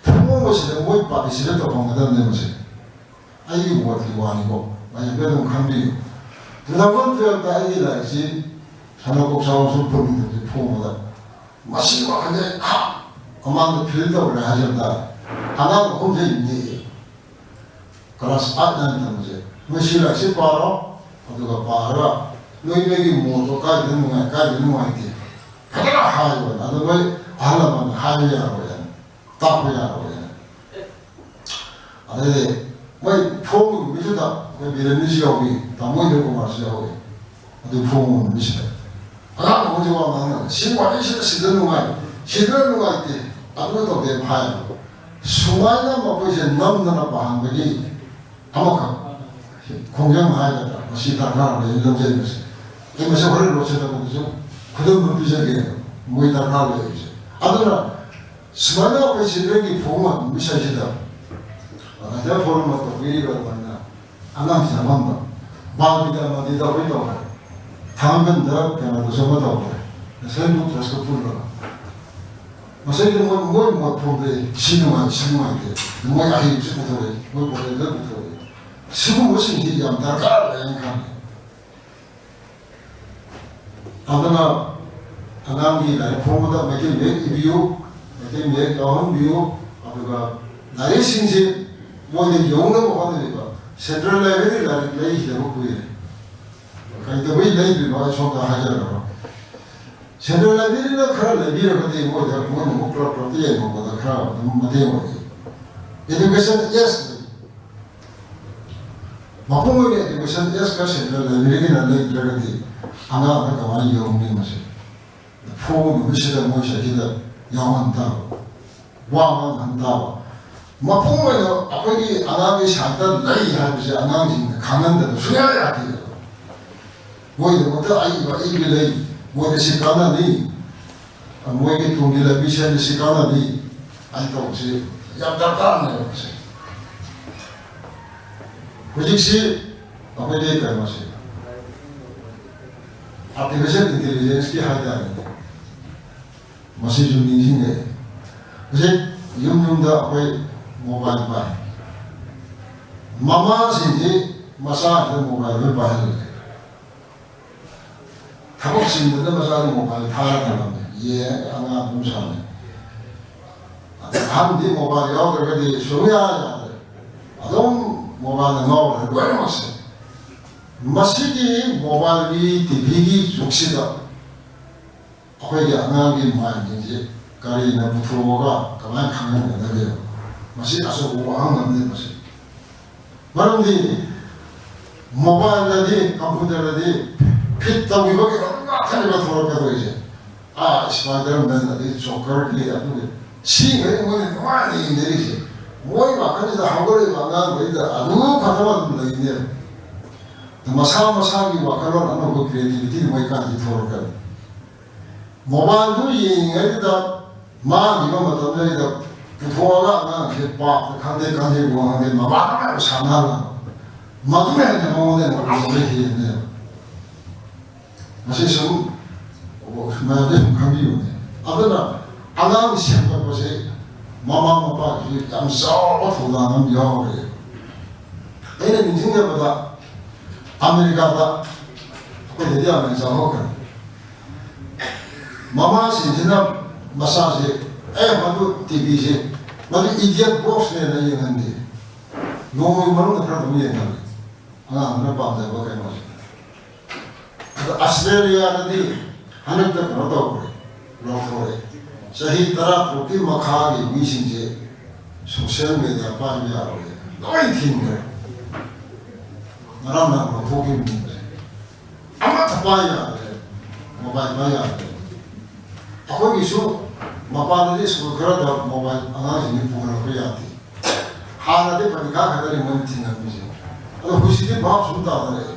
ꯐꯣꯡꯕꯁꯤꯗ ꯃꯣꯏ ꯄꯥꯔꯇꯤꯁꯤꯄꯦꯠ ꯇꯧꯐꯝꯒꯗꯕꯅꯦ ꯃꯁꯦ꯫ ꯑꯩꯒꯤ ꯃꯣꯠꯀꯤ ꯋꯥꯅꯤꯀꯣ, ꯃꯌꯥꯝꯁꯨ ꯑꯗꯨꯝ ꯈꯪꯕꯤꯌꯨ꯫ ꯇꯨ ꯊꯥꯎꯖꯟ ꯇꯨꯌꯦꯜꯞꯇ ꯑꯩꯒꯤ ꯂꯥꯏꯔꯤꯛꯁꯤ ꯁꯥꯟꯅ ꯀꯣꯛꯆꯥꯎꯁꯨ ꯄꯨꯟꯗꯕꯁꯦ ꯐꯣꯡꯕꯗ ꯃꯁꯤ ꯋꯥꯈꯜꯁꯦ ꯑꯩ ꯈꯥ ꯃꯃꯥꯡꯗ ꯐꯤꯜ ꯇꯧꯔꯦ ꯍꯥꯏꯖꯕ ꯇꯥꯔꯦ꯫ ꯑꯉꯥꯡ ꯑꯍꯨꯝꯁꯦ ꯏꯟꯅꯩꯌꯦ꯫ ꯀ꯭ꯂꯥꯁ ꯑꯥꯏꯠ ꯅꯥꯏꯟ ꯇꯝꯕꯁꯦ ꯅꯣꯏ ꯁꯤ ꯂꯥꯏꯔꯤꯛꯁꯤ ꯄꯥꯔꯣ, ꯑꯗꯨꯒ ꯄꯥꯔꯒ ꯅꯣꯏ ꯅꯣꯏꯒꯤ ꯃꯣꯠꯇꯣ ꯀꯥꯏꯗ ꯅꯨꯡꯉꯥꯏ ꯀꯥꯏꯗ ꯅꯨꯡꯉꯥꯏꯇꯦ ꯐꯖꯅ ꯍꯥꯏꯌꯣꯅ꯫ ꯑꯗꯣ ꯃꯣꯏ ꯑꯍꯜ ꯂꯃꯟꯅ ꯍꯥꯏꯕ ꯌꯥꯔꯣꯏ ꯍꯥꯏꯅ, ꯇꯥꯛꯄ ꯌꯥꯔꯣꯏ ꯍꯥꯏꯅ꯫ ꯑꯗꯩꯗꯤ ꯃꯣꯏ ꯐꯣꯡꯕ ꯅꯨꯃꯤꯠꯇꯨꯗ ꯑꯩꯈꯣꯏ ꯕꯤꯔꯦꯟꯅꯤꯁꯨ ꯌꯥꯎꯏ, ꯇꯥꯃꯣ ꯏꯟꯗ꯭ꯔ ꯀꯨꯃꯥꯔꯁꯨ ꯌꯥꯎꯏ꯫ ꯑꯗꯨ ꯐꯣꯡꯕ ꯅꯨꯃꯤꯠꯁꯤꯗ ꯑꯉꯥꯡ ꯑꯃꯁꯨ ꯋꯥ ꯉꯥꯡꯅꯕ, ꯁꯤ ꯋꯥꯔꯤꯁꯤꯗ ꯁꯤꯗ ꯅꯨꯡꯉꯥꯏ, ꯁꯤꯗ ꯅꯨꯡꯉꯥꯏꯇꯦ, ꯑꯗꯨ ꯇꯧꯗꯦ ꯍꯥꯏꯌꯦꯕ꯫ ꯁꯨꯃꯥꯏꯅ ꯃꯈꯣꯏꯁꯦ ꯅꯝꯗꯅ ꯄꯥꯍꯟꯕꯒꯤ ꯑꯃꯈꯛ ꯈꯣꯡꯖꯪ ꯍꯥꯏꯒꯗ꯭ꯔꯥ, ꯃꯁꯤ ꯗꯔꯀꯥꯔ ꯂꯩ ꯂꯧꯖꯔꯤꯕꯁꯦ꯫ ꯑꯩ ꯃꯁꯤ ꯍꯣꯔꯦꯟ ꯂꯣꯏꯁꯤꯜꯂꯛꯄꯗꯁꯨ ꯈꯨꯗꯝ ꯑꯃ ꯄꯤꯖꯒꯦ, ꯃꯣꯏ ꯗꯔꯀꯥꯔ ꯂꯩꯔꯤꯁꯦ꯫ ꯑꯗꯨꯅ ꯁꯨꯃꯥꯏꯅ ꯑꯩꯈꯣꯏ ꯆꯤꯜꯗ꯭ꯔꯦꯟꯒꯤ ꯐꯣꯔꯝ ꯏꯁꯩꯁꯤꯗ ꯑꯣꯔꯒꯅꯥꯏꯖꯔ ꯐꯣꯔꯝꯅ ꯇꯧꯕꯤꯔꯤꯕ ꯑꯗꯨꯃꯥꯏꯅ ꯑꯉꯥꯡꯁꯤꯡ ꯑꯃꯝꯕ ꯕꯥꯜ ꯕꯤꯗ꯭ꯌꯥ ꯃꯟꯗꯤꯔꯗ ꯑꯩꯈꯣꯏ ꯇꯧꯔꯦ, ꯊꯥꯡꯃꯟꯕꯟꯗ ꯀꯩꯅꯣꯗꯁꯨ ꯑꯃ ꯇꯧꯔꯦ, ꯉꯁꯥꯏ ꯕꯨꯛ ꯇ꯭ꯔꯁꯀ ꯄꯨꯜꯂꯒ꯫ ꯃꯁꯤꯗꯤ ꯃꯣꯏ, ꯃꯣꯏ ꯃꯣꯠ ꯐꯣꯡꯗꯣꯛꯑꯦ, ꯁꯤ ꯅꯨꯡꯉꯥꯏ, ꯁꯤ ꯅꯨꯡꯉꯥꯏꯇꯦ, ꯃꯣꯏ ꯑꯍꯩꯕꯁꯨ ꯄꯨꯊꯣꯔꯛꯏ, ꯃꯣꯏ ꯄ꯭ꯔꯣꯖꯦꯛꯇ ꯄꯨꯊꯣꯔꯛꯏ꯫ ꯁꯤꯒꯨꯝꯕꯁꯤꯡꯁꯤ ꯌꯥꯝ ꯗꯔꯀꯥꯔ ꯂꯩ ꯍꯥꯏꯅ ꯈꯜꯂꯤ꯫ ꯑꯗꯨꯅ ꯑꯉꯥꯡꯒꯤ ꯂꯥꯏꯔꯤꯛ ꯐꯣꯡꯕꯗ ꯃꯩꯇꯩ ꯃꯌꯦꯛ ꯏꯕꯤꯌꯨ, ꯃꯩꯇꯩ ꯃꯌꯦꯛ ꯌꯥꯎꯍꯟꯕꯤꯌꯨ꯫ ꯑꯗꯨꯒ ꯂꯥꯏꯔꯤꯛꯁꯤꯡꯁꯤ ꯃꯣꯏꯗ ꯌꯧꯅꯕ ꯍꯣꯠꯅꯕꯤꯕ꯫ ꯁꯦꯟꯇ꯭ꯔꯦꯜ ꯂꯥꯏꯕ꯭ꯔꯦꯔꯤ ꯂꯥꯏꯔꯤꯛ ꯂꯩꯈꯤꯗꯕ ꯀꯨꯏꯔꯦ꯫ ꯀꯩꯗꯧꯕꯩ ꯂꯩꯗ꯭ꯔꯤꯅꯣ ꯑꯩ ꯁꯣꯝꯗ ꯍꯥꯏꯖꯔꯛꯑꯔꯣꯏ꯫ Central Library ꯅ ꯈꯔ ꯂꯩꯕꯤꯔꯒꯗꯤ ꯃꯣꯏꯗ, ꯃꯣꯏꯅ ꯑꯃꯨꯛ ꯀ꯭ꯂꯕ ꯀ꯭ꯂꯕꯇ ꯌꯦꯡꯊꯣꯛꯄꯗ ꯈꯔ ꯑꯗꯨꯝ ꯃꯇꯦꯡ ꯑꯣꯏ꯫ Education, yes, ꯃꯄꯨꯡ ꯑꯣꯏꯅ education, yes, ꯈꯔ Central Library ꯒꯤꯅ ꯂꯩꯇ꯭ꯔꯒꯗꯤ ꯑꯉꯥꯡꯗ ꯀꯃꯥꯏꯅ ꯌꯧꯅꯤ ꯃꯁꯤ? ꯐꯨꯕ ꯅꯨꯃꯤꯠꯁꯤꯗ ꯃꯣꯏ ꯁꯤꯗ ꯌꯥꯎꯍꯟ ꯇꯥꯕ, ꯋꯥ ꯉꯥꯡꯍꯟ ꯇꯥꯕ꯫ ꯃꯄꯨꯡ ꯑꯣꯏꯅ ꯑꯩꯈꯣꯏꯒꯤ ꯑꯉꯥꯡꯒꯤ ꯁꯥꯏꯠꯇ ꯂꯩ ꯍꯥꯏꯕꯁꯦ ꯑꯉꯥꯡꯁꯤꯡꯅ ꯈꯪꯍꯟꯗꯕ ꯁꯨꯡꯌꯥ ꯌꯥꯗꯦ꯫ ꯃꯣꯏꯒꯤꯗꯃꯛꯇ ꯑꯏꯕ ꯑꯏꯕ ꯂꯩ, ꯃꯣꯏꯗ ꯁꯤ ꯀꯥꯟꯅꯅꯤ, ꯃꯣꯏꯒꯤ ꯇꯨꯡꯒꯤ ꯂꯝꯕꯤ ꯁꯦꯝꯕ ꯁꯤ ꯀꯥꯟꯅꯅꯤ ꯍꯥꯏꯅ ꯇꯧꯕꯁꯤ ꯌꯥꯝ ꯗꯔꯀꯥꯔꯅꯦꯕ ꯃꯁꯤ꯫ ꯍꯧꯖꯤꯛꯁꯤ ꯑꯩꯈꯣꯏꯒꯤ ꯀꯩꯅꯣꯁꯤ, artificial intelligence ꯀꯤ ꯍꯥꯏꯇꯥꯔꯦꯅꯦ, ꯃꯁꯤꯁꯨ ꯅꯤꯡꯁꯤꯡꯉꯛꯑꯦ꯫ ꯍꯧꯖꯤꯛ ꯌꯨꯝ ꯌꯨꯝꯗ ꯑꯩꯈꯣꯏ mobile ꯄꯥꯏ꯫ ꯃꯃꯥꯁꯤꯡꯁꯤ ꯃꯆꯥꯁꯤꯡꯗ mobile ꯂꯣꯏ ꯄꯥꯏꯍꯜꯂꯦ꯫ ꯊꯕꯛ ꯆꯤꯟꯕꯗ ꯃꯆꯥꯗ mobile ꯊꯥꯔ ꯊꯝꯃꯝꯃꯦ꯫ ꯌꯦꯡꯉꯒ ꯑꯉꯥꯡ ꯑꯗꯨꯝ ꯁꯥꯟꯅꯩ꯫ ꯑꯗꯩ ꯑꯍꯟꯗꯤ mobile ꯌꯥꯎꯗ꯭ꯔꯒꯗꯤ ꯁꯨꯡꯌꯥ ꯌꯥꯗ꯭ꯔꯦ꯫ ꯑꯗꯨꯝ mobile ꯗ ꯉꯥꯎꯔꯦ ꯂꯣꯏꯅꯃꯛꯁꯦ꯫ ꯃꯁꯤꯒꯤ mobile ꯒꯤ, T V ꯒꯤ ꯖꯨꯒꯁꯤꯗ ꯑꯩꯈꯣꯏꯒꯤ ꯑꯉꯥꯡꯒꯤ mind ꯁꯤꯡꯁꯦ ꯀꯔꯤꯅ ꯄꯨꯊꯣꯛꯑꯒ ꯀꯃꯥꯏꯅ ꯈꯪꯍꯟꯒꯗꯒꯦ? ꯃꯁꯤ ꯑꯆꯧꯕ ꯋꯥꯍꯪ ꯑꯃꯅꯤ ꯃꯁꯤ꯫ ꯃꯔꯝꯗꯤ mobile ꯗꯗꯤ, computer ꯗꯗꯤ fit ꯇꯧꯈꯤꯕꯒꯤ ꯑꯗꯨꯝ ꯉꯥꯛꯇꯅꯦꯕ ꯊꯣꯛꯂꯛꯀꯗꯣꯏꯁꯦ꯫ ꯑꯥ, Spider-Man, ꯑꯗꯩ Joker ꯒꯤ, ꯑꯗꯨꯒꯤ, ꯁꯤꯉꯩ ꯃꯣꯏꯅ ꯅꯨꯡꯉꯥꯏꯅ ꯌꯦꯡꯅꯔꯤꯁꯦ꯫ ꯃꯣꯏ ꯋꯥꯈꯜꯁꯤꯗ ꯍꯧꯒꯠꯂꯛꯏꯕ ꯑꯉꯥꯡꯈꯩꯗ ꯑꯗꯨ ꯈꯛꯇꯃꯛ ꯑꯗꯨꯝ ꯂꯩꯅꯦꯕ꯫ ꯃꯁꯥ ꯃꯁꯥꯒꯤ ꯋꯥꯈꯜꯂꯣꯟ ꯑꯅꯧꯕ creativity ꯃꯣꯏ ꯀꯥꯏꯗꯒꯤ ꯊꯣꯛꯂꯛꯀꯅꯤ? Mobile ꯗꯨ ꯌꯦꯡꯉꯤꯉꯩꯗꯨꯗ ꯃꯥꯡꯈꯤꯕ ꯃꯇꯝꯗꯨꯗꯩꯗ ꯄꯨꯊꯣꯛꯑꯒ ꯑꯉꯥꯡꯁꯦ park ꯇ ꯈꯪꯗꯦ, ꯈꯪꯗꯦ, ꯈꯪꯗꯦ, ꯃꯃꯥꯅ ꯃꯌꯥꯝ ꯁꯥꯟꯅꯍꯜꯂꯕ꯫ ꯃꯗꯨꯅ ꯍꯦꯟꯅ ꯃꯉꯣꯟꯗ ꯅꯣꯂꯦꯖ ꯍꯦꯟꯅꯦꯕ꯫ ꯃꯁꯤ ꯁꯨꯝ ꯃꯌꯥꯝꯁꯦ ꯁꯨꯝ ꯈꯪꯕꯤꯌꯨꯅꯦ꯫ ꯑꯗꯨꯅ ꯑꯉꯥꯡ ꯁꯦꯝꯒꯠꯄꯁꯦ ꯃꯃꯥ ꯃꯄꯥꯒꯤꯁꯨ ꯌꯥꯝ ꯆꯥꯎꯕ ꯊꯧꯗꯥꯡ ꯑꯃ ꯌꯥꯎꯔꯦ꯫ ꯑꯩꯅ ꯅꯤꯡꯁꯤꯡꯖꯕꯗ ꯑꯃꯦꯔꯤꯀꯥꯗ, ꯑꯩꯈꯣꯏꯗꯗꯤ ꯌꯥꯝꯅ ꯆꯥꯎꯍꯧꯈ꯭ꯔꯦ, ꯃꯃꯥꯁꯤꯡꯁꯤꯅ ꯃꯆꯥꯁꯦ, "ꯑꯦ, ꯃꯗꯨ T V ꯁꯦ, ꯃꯗꯨ idiot box ꯅꯦꯅ" ꯌꯦꯡꯍꯟꯗꯦ꯫ ꯅꯣꯡꯃꯒꯤ ꯃꯅꯨꯡꯗ ꯈꯔ ꯑꯗꯨꯝ ꯌꯦꯡꯍꯜꯂꯦ꯫ ꯑꯉꯥꯡꯗꯨꯅ ꯄꯥꯝꯖꯕ ꯀꯩꯅꯣꯁꯦ꯫ ꯑꯗꯣ ꯑꯁꯇ꯭ꯔꯦꯂꯤꯌꯥꯗꯗꯤ ꯍꯟꯗꯛꯇ ꯀꯩꯅꯣ ꯇꯧꯈ꯭ꯔꯦ, ꯂꯧꯊꯣꯔꯛꯑꯦ꯫ ꯆꯍꯤ ꯇꯔꯥ ꯇꯔꯨꯛꯀꯤ ꯃꯈꯥꯒꯤ ꯃꯤꯁꯤꯡꯁꯦ ꯁꯣꯁꯤꯌꯦꯜ ꯃꯦꯗꯤꯌꯥ ꯄꯥꯏꯕ ꯌꯥꯔꯣꯏ, ꯂꯣꯏ ꯊꯤꯡꯈ꯭ꯔꯦ꯫ ꯉꯔꯥꯡ ꯅꯍꯥꯟ ꯂꯧꯊꯣꯛꯈꯤꯕꯅꯤ꯫ ꯑꯃꯠꯇ ꯄꯥꯏ ꯌꯥꯗ꯭ꯔꯦ, ꯃꯣꯕꯥꯏꯜ ꯄꯥꯏ ꯌꯥꯗ꯭ꯔꯦ꯫ ꯑꯩꯈꯣꯏꯒꯤꯁꯨ ꯃꯄꯥꯟꯗꯗꯤ ꯁ꯭ꯀꯨꯜ ꯈꯔꯗ ꯃꯣꯕꯥꯏꯜ ꯑꯉꯥꯡꯁꯤꯡꯗꯤ ꯄꯨꯍꯜꯂꯛꯄ ꯌꯥꯗꯦ꯫ ꯍꯥꯟꯅꯗꯤ ꯄꯔꯤꯈꯥ ꯈꯛꯇꯅꯤ ꯃꯣꯏꯅ ꯊꯤꯡꯉꯝꯃꯤꯁꯦ꯫ ꯑꯗꯣ ꯍꯧꯖꯤꯛꯇꯤ ꯚꯥꯞ ꯁꯨꯝ ꯇꯥꯗꯔꯛꯑꯦ꯫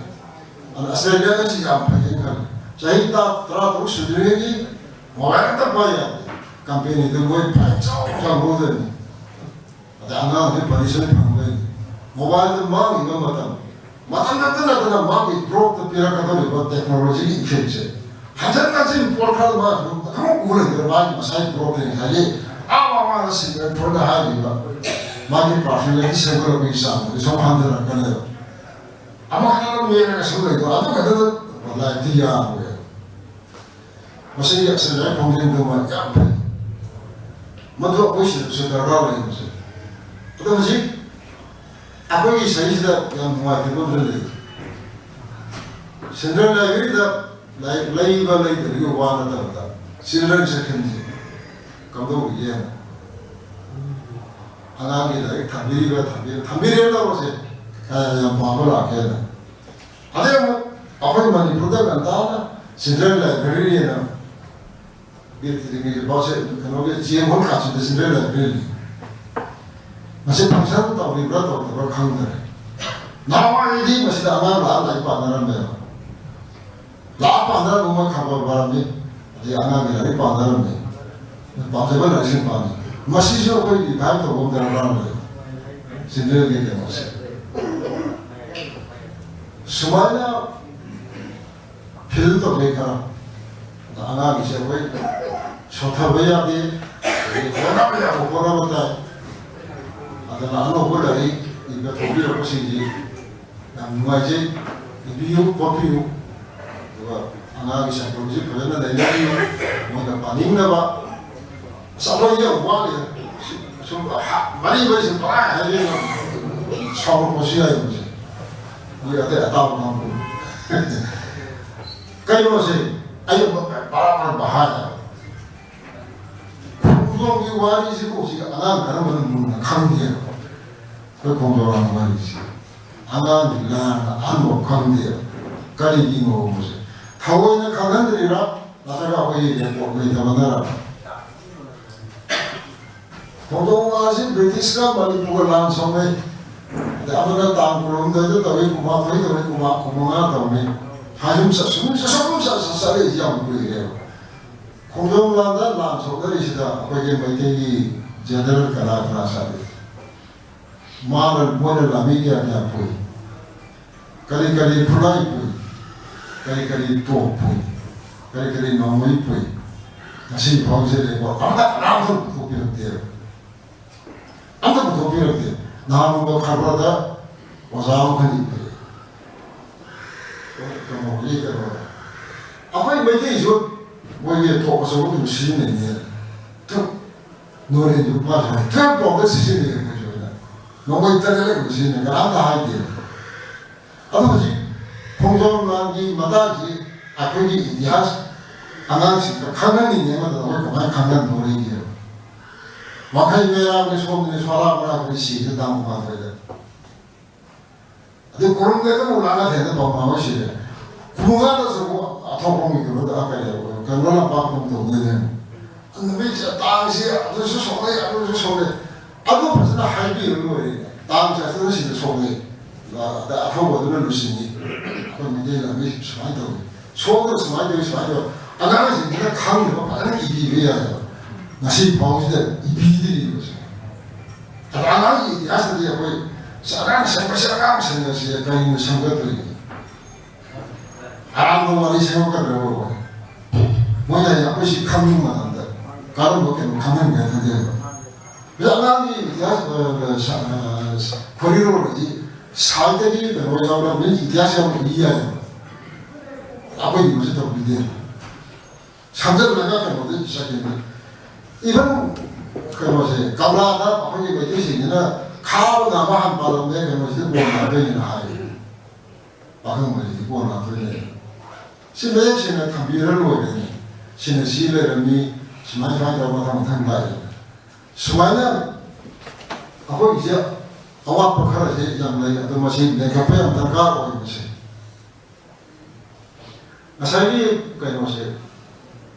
ꯑꯗꯣ ꯑꯁꯇ꯭ꯔꯦꯂꯤꯌꯥꯒꯁꯤ ꯌꯥꯝ ꯐꯩꯌꯦꯅ ꯈꯜꯂꯤ꯫ ꯆꯍꯤ ꯇꯔꯥ, ꯇꯔꯥ ꯇꯔꯨꯛ ꯁꯨꯗ꯭ꯔꯤꯉꯩꯒꯤ ꯃꯣꯕꯥꯏꯜ ꯑꯝꯇ ꯄꯥꯏ ꯌꯥꯗꯦ꯫ ꯀꯝꯄꯦꯅꯤꯗꯨ ꯃꯣꯏ ꯐꯥꯏꯟ ꯆꯥꯎ ꯆꯥꯎ ꯂꯧꯗꯣꯏꯅꯤ꯫ ꯑꯗ ꯑꯉꯥꯡꯁꯦ ꯄꯅꯤꯁꯃꯦꯟ ꯐꯪꯗꯣꯏꯅꯤ꯫ ꯃꯣꯕꯥꯏꯜꯗ ꯃꯥꯡꯉꯤꯕ ꯃꯇꯝ, ꯃꯇꯝ ꯅꯠꯇ ꯅꯠꯇꯅ ꯃꯥꯒꯤ ꯒ꯭ꯔꯣꯠꯇ ꯄꯤꯔꯛꯀꯗꯧꯔꯤꯕ ꯇꯦꯛꯅꯣꯂꯣꯖꯤꯒꯤ ꯏꯐꯦꯛꯁꯦ ꯍꯟꯖꯤꯟ ꯍꯟꯖꯤꯟ ꯄꯣꯠ ꯈꯔ ꯃꯥ ꯑꯗꯨꯝ ꯑꯗꯨꯃꯛ ꯎ ꯂꯩꯗꯅ ꯃꯥꯒꯤ ꯃꯁꯥꯒꯤ ꯒ꯭ꯔꯣꯠꯇ ꯉꯁꯥꯏꯒꯤ ꯑꯥ ꯃꯃꯥꯡꯗ ꯁꯤꯡꯒꯔ ꯊꯣꯏꯅ ꯍꯥꯏꯔꯤꯕ ꯃꯥꯒꯤ ꯄꯥꯔꯁꯣꯅꯦꯂꯤꯇꯤ ꯁꯦꯝꯒꯠꯂꯛꯄꯒꯤ ꯆꯥꯡꯗꯨꯗꯤ ꯁꯨꯝ ꯍꯟꯊꯔꯛꯀꯅꯦꯕ꯫ ꯑꯃꯈꯛꯇ ꯑꯗꯨꯝ ꯌꯦꯡꯉꯒ ꯁꯨꯝ ꯂꯩꯀꯣ, ꯑꯗꯨ ꯈꯛꯇꯗ ꯂꯥꯏꯔꯤꯛꯇꯤ ꯌꯥꯔꯣꯏ꯫ ꯃꯁꯤꯒꯤ ꯑꯁ ꯂꯥꯏꯔꯤꯛ ꯐꯣꯡꯖꯤꯟꯗꯨꯃ ꯌꯥꯝ ꯐꯩ꯫ ꯃꯗꯨ ꯑꯩꯈꯣꯏ ꯁꯤꯗꯁꯨ ꯗꯔꯀꯥꯔ ꯂꯩꯕꯁꯦ꯫ ꯑꯗꯣ ꯍꯧꯖꯤꯛ ꯑꯩꯈꯣꯏꯒꯤ ꯁꯍꯤꯁꯤꯗ ꯌꯥꯝ ꯅꯨꯡꯉꯥꯏꯇꯕ ꯑꯃꯁꯨ ꯂꯩ꯫ ꯁꯦꯟꯇ꯭ꯔꯦꯜ ꯂꯥꯏꯕ꯭ꯔꯦꯔꯤꯗ ꯂꯥꯏꯔꯤꯛ ꯂꯩꯕ ꯂꯩꯇꯕꯒꯤ ꯋꯥ ꯅꯠꯇꯕꯗ, ꯆꯤꯜꯗ꯭ꯔꯦꯟ ꯁꯦꯛꯁꯟꯁꯦ ꯀꯝꯗꯧꯔꯤꯒꯦꯅ, ꯑꯉꯥꯡꯒꯤ ꯂꯥꯏꯔꯤꯛ ꯊꯝꯕꯤꯔꯤꯕ꯭ꯔꯥ, ꯊꯝꯕꯤꯔ-, ꯊꯝꯕꯤꯔꯦ ꯇꯧꯔꯁꯦ, ꯀꯌꯥ ꯌꯥꯝ ꯄꯥꯕ ꯂꯥꯛꯀꯦꯅ꯫ ꯑꯗꯩ ꯑꯃꯨꯛ ꯑꯩꯈꯣꯏ ꯃꯅꯤꯄꯨꯔꯗ ꯉꯟꯇꯥꯅ ꯆꯤꯜꯗ꯭ꯔꯦꯟ ꯂꯥꯏꯕ꯭ꯔꯦꯔꯤ ꯑꯅ ꯕꯤꯔ ꯇꯤꯀꯦꯟꯗ꯭ꯔꯖꯤꯠ ꯄꯥꯎꯁꯦ ꯀꯩꯅꯣꯒꯤ ꯖꯤ ꯑꯦꯝ ꯍꯣꯜ ꯀꯥꯆꯤꯟꯗ ꯆꯤꯜꯗ꯭ꯔꯦꯟ ꯂꯥꯏꯕ꯭ꯔꯦꯔꯤ꯫ ꯃꯁꯤ ꯐꯪꯁꯟ ꯇꯧꯔꯤꯕ꯭ꯔꯥ ꯇꯧꯗꯕ꯭ꯔꯥ ꯈꯪꯗꯔꯦ꯫ ꯅꯍꯥꯟꯋꯥꯏꯗꯤ ꯃꯁꯤꯗ ꯑꯉꯥꯡ ꯂꯥꯛꯑ ꯂꯥꯏꯔꯤꯛ ꯄꯥꯅꯔꯝꯃꯦꯕ꯫ ꯂꯥꯛꯑ ꯄꯥꯅꯔꯝꯕ ꯃꯣꯏ ꯈꯕꯔ ꯄꯥꯔꯝꯃꯤ, ꯑꯗꯩ ꯑꯉꯥꯡꯒꯤ ꯂꯥꯏꯔꯤꯛ ꯄꯥꯅꯔꯝꯃꯤ꯫ ꯄꯥꯝꯖꯕ ꯂꯥꯏꯔꯤꯛꯁꯤꯡ ꯄꯥꯝꯃꯤ꯫ ꯃꯁꯤꯁꯨ ꯑꯩꯈꯣꯏ ꯔꯤꯚꯥꯏꯚ ꯇꯧꯕ ꯑꯃ ꯗꯔꯀꯥꯔ ꯑꯣꯏ꯫ ꯆꯤꯜꯗ꯭ꯔꯦꯟꯒꯤ ꯀꯩꯅꯣꯁꯦ꯫ ꯁꯨꯃꯥꯏꯅ ꯐꯤꯜ ꯇꯧꯖꯩ ꯈꯔ꯫ ꯑꯗ ꯑꯉꯥꯡꯒꯤꯁꯦ ꯑꯩꯈꯣꯏ ꯁꯣꯠꯊꯕ ꯌꯥꯗꯦ, ꯑꯗꯒꯤ ꯍꯣꯠꯅꯕ ꯌꯥꯕ ꯍꯣꯠꯅꯕ ꯇꯥꯏ꯫ ꯑꯗꯨꯅ ꯑꯅꯧꯕ ꯂꯥꯏꯔꯤꯛ ꯏꯕ ꯊꯣꯛꯄꯤꯔꯛꯄꯁꯤꯡꯁꯤ ꯌꯥꯝ ꯅꯨꯡꯉꯥꯏꯖꯩ꯫ ꯏꯕꯤꯌꯨ, ꯈꯣꯠꯄꯤꯌꯨ꯫ ꯑꯗꯨꯒ ꯑꯉꯥꯡꯒꯤ ꯁꯥꯏꯀꯣꯂꯣꯖꯤ ꯐꯖꯅ ꯅꯩꯅꯕꯤꯌꯨ꯫ ꯃꯣꯏꯅ ꯄꯥꯅꯤꯡꯅꯕ꯫ ꯑꯁ, ꯑꯩꯈꯣꯏꯗꯤ ꯌꯥꯝ ꯋꯥꯠꯂꯤ꯫ ꯁꯨꯝ, ꯁꯨꯝ ꯍꯥ-, ꯃꯔꯤ ꯃꯔꯤ ꯁꯨꯝ ꯄꯪꯍꯥꯏ ꯍꯥꯏꯕꯤꯌꯨ꯫ ꯁꯥꯎꯔꯛꯄꯁꯨ ꯌꯥꯏ ꯃꯣꯏꯁꯦ꯫ ꯃꯣꯏ ꯑꯇꯩ ꯑꯇꯥꯕ ꯀꯥꯡꯕꯨ꯫ ꯀꯩꯅꯣꯁꯦ ꯑꯩ ꯕꯔꯥꯕꯔ ꯚꯥꯞ ꯇꯥꯏ꯫ ꯈꯣꯡꯖꯣꯝꯒꯤ ꯋꯥꯔꯤꯁꯤꯕꯨ ꯍꯧꯖꯤꯛ ꯑꯉꯥꯡ ꯀꯔꯝꯕꯅ ꯃꯨꯟꯅ ꯈꯪꯒꯦꯕ? ꯑꯩꯈꯣꯏ ꯈꯣꯡꯖꯣꯝꯒꯤ ꯋꯥꯔꯤꯁꯤ ꯑꯉꯥꯡꯁꯤꯡ ꯂꯥꯡꯅ ꯑꯍꯟꯐꯥꯎ ꯈꯪꯗꯦꯕ꯫ ꯀꯔꯤꯒꯤꯅꯣ ꯍꯥꯏꯕꯁꯦ ꯊꯑꯣꯏꯅ ꯈꯪꯍꯟꯗ꯭ꯔꯤꯔꯥ, ꯅꯠꯇ꯭ꯔꯒ ꯑꯩꯈꯣꯏꯒꯤ ꯔꯦꯀꯣꯔꯗ ꯂꯩꯇꯕꯅꯔ? ꯈꯣꯡꯖꯣꯝ ꯋꯥꯔꯁꯤ ꯕ꯭ꯔꯤꯇꯤꯁꯀ ꯃꯅꯤꯄꯨꯔꯒ ꯂꯥꯟ ꯁꯣꯛꯅꯩ꯫ ꯑꯗꯩ ꯑꯃꯅ ꯇꯥꯡ ꯀꯨꯟꯍꯨꯝꯗꯣꯏꯗ ꯇꯧꯏ, ꯀꯨꯟꯃꯥꯊꯣꯏ ꯇꯧꯏ, ꯀꯨꯟꯃꯉꯥ, ꯀꯨꯟꯃꯉꯥ ꯇꯧꯏ꯫ ꯍꯥꯏꯁꯨꯝ ꯆꯠ-, ꯁꯨꯝ ꯆꯠ-, ꯁꯨꯝ ꯆꯠ-, ꯆꯠ-, ꯆꯠꯂꯛꯏꯁꯤ ꯌꯥꯝ ꯀꯨꯏꯔꯦꯕ꯫ ꯈꯣꯡꯖꯣꯝ ꯂꯥꯟꯗ ꯂꯥꯟ ꯁꯣꯛꯅꯔꯤꯁꯤꯗ ꯑꯩꯈꯣꯏꯒꯤ ꯃꯩꯇꯩꯒꯤ ꯖꯦꯅꯔꯦꯜ ꯀꯅꯥ ꯀꯅꯥ ꯆꯠꯂꯤ? ꯃꯥꯅ, ꯃꯣꯏꯅ ꯂꯥꯟꯃꯤ ꯀꯌꯥ ꯀꯌꯥ ꯄꯨꯏ? ꯀꯔꯤ ꯀꯔꯤ ꯈꯨꯠꯂꯥꯏ ꯄꯨꯏ? ꯀꯔꯤ ꯀꯔꯤ ꯇꯣꯞ ꯄꯨꯏ? ꯀꯔꯤ ꯀꯔꯤ ꯅꯣꯡꯃꯩ ꯄꯨꯏ? ꯉꯁꯤ ꯐꯥꯎꯁꯦ ꯂꯩꯀꯣ, ꯑꯃꯠꯇ ꯀꯅꯥꯝꯇ ꯄꯨꯊꯣꯛꯄꯤꯔꯛꯇꯦꯕ꯫ ꯑꯝꯇ ꯄꯨꯊꯣꯛꯄꯤꯔꯛꯇꯦ꯫ ꯅꯍꯥꯟ ꯅꯣꯡꯃ ꯈꯕꯔꯗ ꯑꯣꯖꯥ ꯑꯃꯈꯛ ꯏꯕꯤꯔꯛꯑꯦ꯫ ꯀꯩꯅꯣꯒꯤ ꯀꯩꯅꯣꯗ꯫ ꯑꯩꯈꯣꯏ ꯃꯩꯇꯩꯁꯨ ꯃꯣꯏꯒꯤ ꯇꯣꯞ ꯑꯆꯧꯕ ꯑꯗꯨꯝ ꯁꯤꯖꯤꯟꯅꯩꯅꯦ꯫ ꯇꯨ, ꯅꯣꯔꯦꯟꯁꯨ ꯃꯥꯁꯨ ꯍꯥꯏ, ꯇꯨꯌꯦꯜꯐ ꯐꯥꯎꯗ ꯁꯤꯖꯤꯟꯅꯩ ꯑꯩꯈꯣꯏꯁꯨ ꯍꯥꯏꯅ꯫ ꯅꯣꯡꯃꯩ ꯇꯔꯦꯠꯂꯛ ꯑꯗꯨꯝ ꯁꯤꯖꯤꯟꯅꯩ, ꯀꯅꯥꯝꯇ ꯍꯥꯏꯗꯦ꯫ ꯑꯗꯣ ꯍꯧꯖꯤꯛ ꯈꯣꯡꯖꯣꯝ ꯂꯥꯟꯒꯤ ꯃꯇꯥꯡꯁꯤ ꯑꯩꯈꯣꯏꯒꯤ ꯏꯇꯤꯍꯥꯁ ꯑꯉꯥꯡꯁꯤꯡꯗ ꯈꯪꯍꯟꯅꯤꯡꯉꯦ, ꯑꯃꯗ ꯑꯩꯈꯣꯏ ꯀꯃꯥꯏꯅ ꯈꯪꯍꯟꯗꯣꯔꯤꯒꯦꯕ? ꯋꯥꯡꯈꯩ ꯃꯩꯔꯥꯒꯤ ꯁꯣꯝꯗꯅꯤ ꯁꯣꯂꯥ ꯃꯣꯔꯥ ꯑꯩꯈꯣꯏ ꯁꯤꯁꯦ ꯇꯥꯡ ꯀꯨꯟꯃꯥꯊꯣꯏꯗ꯫ ꯑꯗꯩ ꯀꯣꯔꯨꯝꯗꯩꯗ ꯑꯃꯨꯛ ꯂꯥꯛꯅ ꯊꯦꯡꯅ ꯄꯥꯎ ꯐꯥꯎꯅꯁꯤꯔꯦ꯫ ꯈꯨꯡꯒꯪꯗꯁꯨ ꯑꯃꯨꯛ ꯑꯊꯣꯛꯄ ꯑꯃꯒꯤ ꯀꯩꯅꯣꯗ, ꯀꯩꯅꯣ, ꯀꯩꯅꯣ ꯂꯝꯄꯥꯛꯇ ꯑꯃꯨꯛ ꯇꯧꯗꯣꯏꯅꯦ꯫ ꯅꯨꯃꯤꯠꯁꯦ ꯇꯥꯡꯁꯦ ꯑꯗꯨꯁꯨ ꯁꯣꯛꯅꯩ, ꯑꯗꯨꯁꯨ ꯁꯣꯛꯅꯩ꯫ ꯑꯗꯨ ꯐꯖꯅ ꯍꯥꯏꯕꯤꯔ ꯂꯣꯏꯔꯦ꯫ ꯇꯥꯡ ꯆꯠꯇꯅ ꯁꯤꯗ ꯁꯣꯛꯅꯩ꯫ ꯑꯗ ꯑꯊꯧꯕꯗꯨꯅ ꯂꯨꯆꯤꯡꯉꯤ꯫ ꯑꯩꯈꯣꯏ ꯃꯩꯇꯩ ꯂꯝꯕꯤ ꯁꯨꯃꯥꯏꯅ ꯇꯧꯏ꯫ ꯁꯣꯝꯗ ꯁꯨꯃꯥꯏꯅ ꯇꯧꯏ, ꯁꯨꯃꯥꯏꯅ ꯇꯧꯏ꯫ ꯑꯉꯥꯡꯁꯤꯡꯁꯤꯅ ꯈꯪꯗꯕ ꯐꯖꯅ ꯏꯕꯤꯕ ꯌꯥꯏꯑꯕ꯫ ꯉꯁꯤ ꯐꯥꯎꯁꯤꯗ ꯏꯕꯤꯗ꯭ꯔꯤꯕꯁꯦ꯫ ꯑꯗ ꯑꯉꯥꯡꯒꯤ ꯏꯇꯤꯍꯥꯁꯇꯗꯤ ꯑꯩꯈꯣꯏ ꯑꯉꯥꯡ ꯁꯦꯝꯕꯁꯦ, ꯑꯉꯥꯡ ꯁꯦꯝꯕꯁꯦ ꯀꯔꯤꯅꯣ ꯁꯦꯝꯒꯠꯇꯣꯏꯅꯤ? ꯑꯔꯥꯟꯕ ꯋꯥꯔꯤ ꯁꯦꯝꯃꯛꯀꯗ꯭ꯔꯕ? ꯃꯣꯏꯅ ꯑꯩꯈꯣꯏ ꯁꯤ ꯈꯪꯅꯤꯡꯕ ꯃꯇꯝꯗ ꯀꯔꯝꯕ ꯀꯩꯅꯣ ꯈꯪꯍꯟꯒꯦ ꯈꯟꯖꯩꯕ꯫ ꯍꯧꯖꯤꯛ ꯑꯉꯥꯡꯒꯤ ꯏꯇꯤꯍꯥꯁ, ꯑ, ꯁ-, ꯑ, ꯁ-, ꯈꯣꯔꯤꯔꯣꯜ ꯑꯁꯤ ꯁꯥꯏꯠꯇꯒꯤ ꯀꯩꯅꯣ ꯌꯥꯎꯔꯒ ꯃꯤ ꯏꯇꯤꯍꯥꯁ ꯌꯥꯎꯔꯒ ꯏ ꯌꯥꯏꯌꯦꯕ꯫ ꯑꯩꯈꯣꯏꯗꯤ ꯃꯁꯤ ꯇꯧꯕꯤꯗꯦ꯫ ꯁꯝꯖꯜꯂꯒ ꯀꯩꯅꯣꯗ ꯆꯠꯈꯤꯕꯅꯤ꯫ ꯏꯚꯟ ꯀꯩꯅꯣꯁꯦ, ꯀꯪꯂꯥꯗ ꯑꯩꯈꯣꯏꯒꯤ ꯃꯩꯇꯩꯁꯤꯡꯁꯤꯅ ꯈꯥꯕ ꯉꯥ ꯑꯃ ꯍꯥꯟꯅ ꯄꯥꯜꯂꯝꯃꯦ, ꯀꯩꯅꯣꯁꯤꯗ ꯀꯣꯟꯅ ꯂꯥꯛꯇꯣꯏꯅꯦꯅ ꯍꯥꯏ꯫ ꯄꯥꯈꯪ ꯃꯔꯤꯗꯤ ꯀꯣꯟꯅ ꯂꯥꯛꯇꯣꯏꯅꯦ꯫ ꯁꯤ ꯃꯌꯦꯛ ꯁꯦꯡꯅ ꯊꯝꯕꯤꯔ ꯂꯣꯏꯔꯦꯅꯦ꯫ ꯁꯤꯅ ꯁꯤ ꯂꯩꯔꯝꯃꯤ, ꯁꯨꯃꯥꯏ ꯁꯨꯃꯥꯏꯅ ꯇꯧꯔꯒ ꯃꯊꯪ ꯃꯊꯪ ꯂꯥꯛꯑꯦ꯫ ꯁꯨꯃꯥꯏꯅ ꯑꯩꯈꯣꯏꯒꯤꯁꯦ ꯑꯋꯥꯠꯄ ꯈꯔꯁꯦ ꯌꯥꯝ ꯂꯩ, ꯑꯗꯣ ꯃꯁꯤ ꯃꯦꯟꯈꯠꯄ ꯌꯥꯝ ꯗꯔꯀꯥꯔ ꯑꯣꯏ꯫ ꯃꯁꯤ ꯉꯁꯥꯏꯒꯤ ꯀꯩꯅꯣꯁꯦ,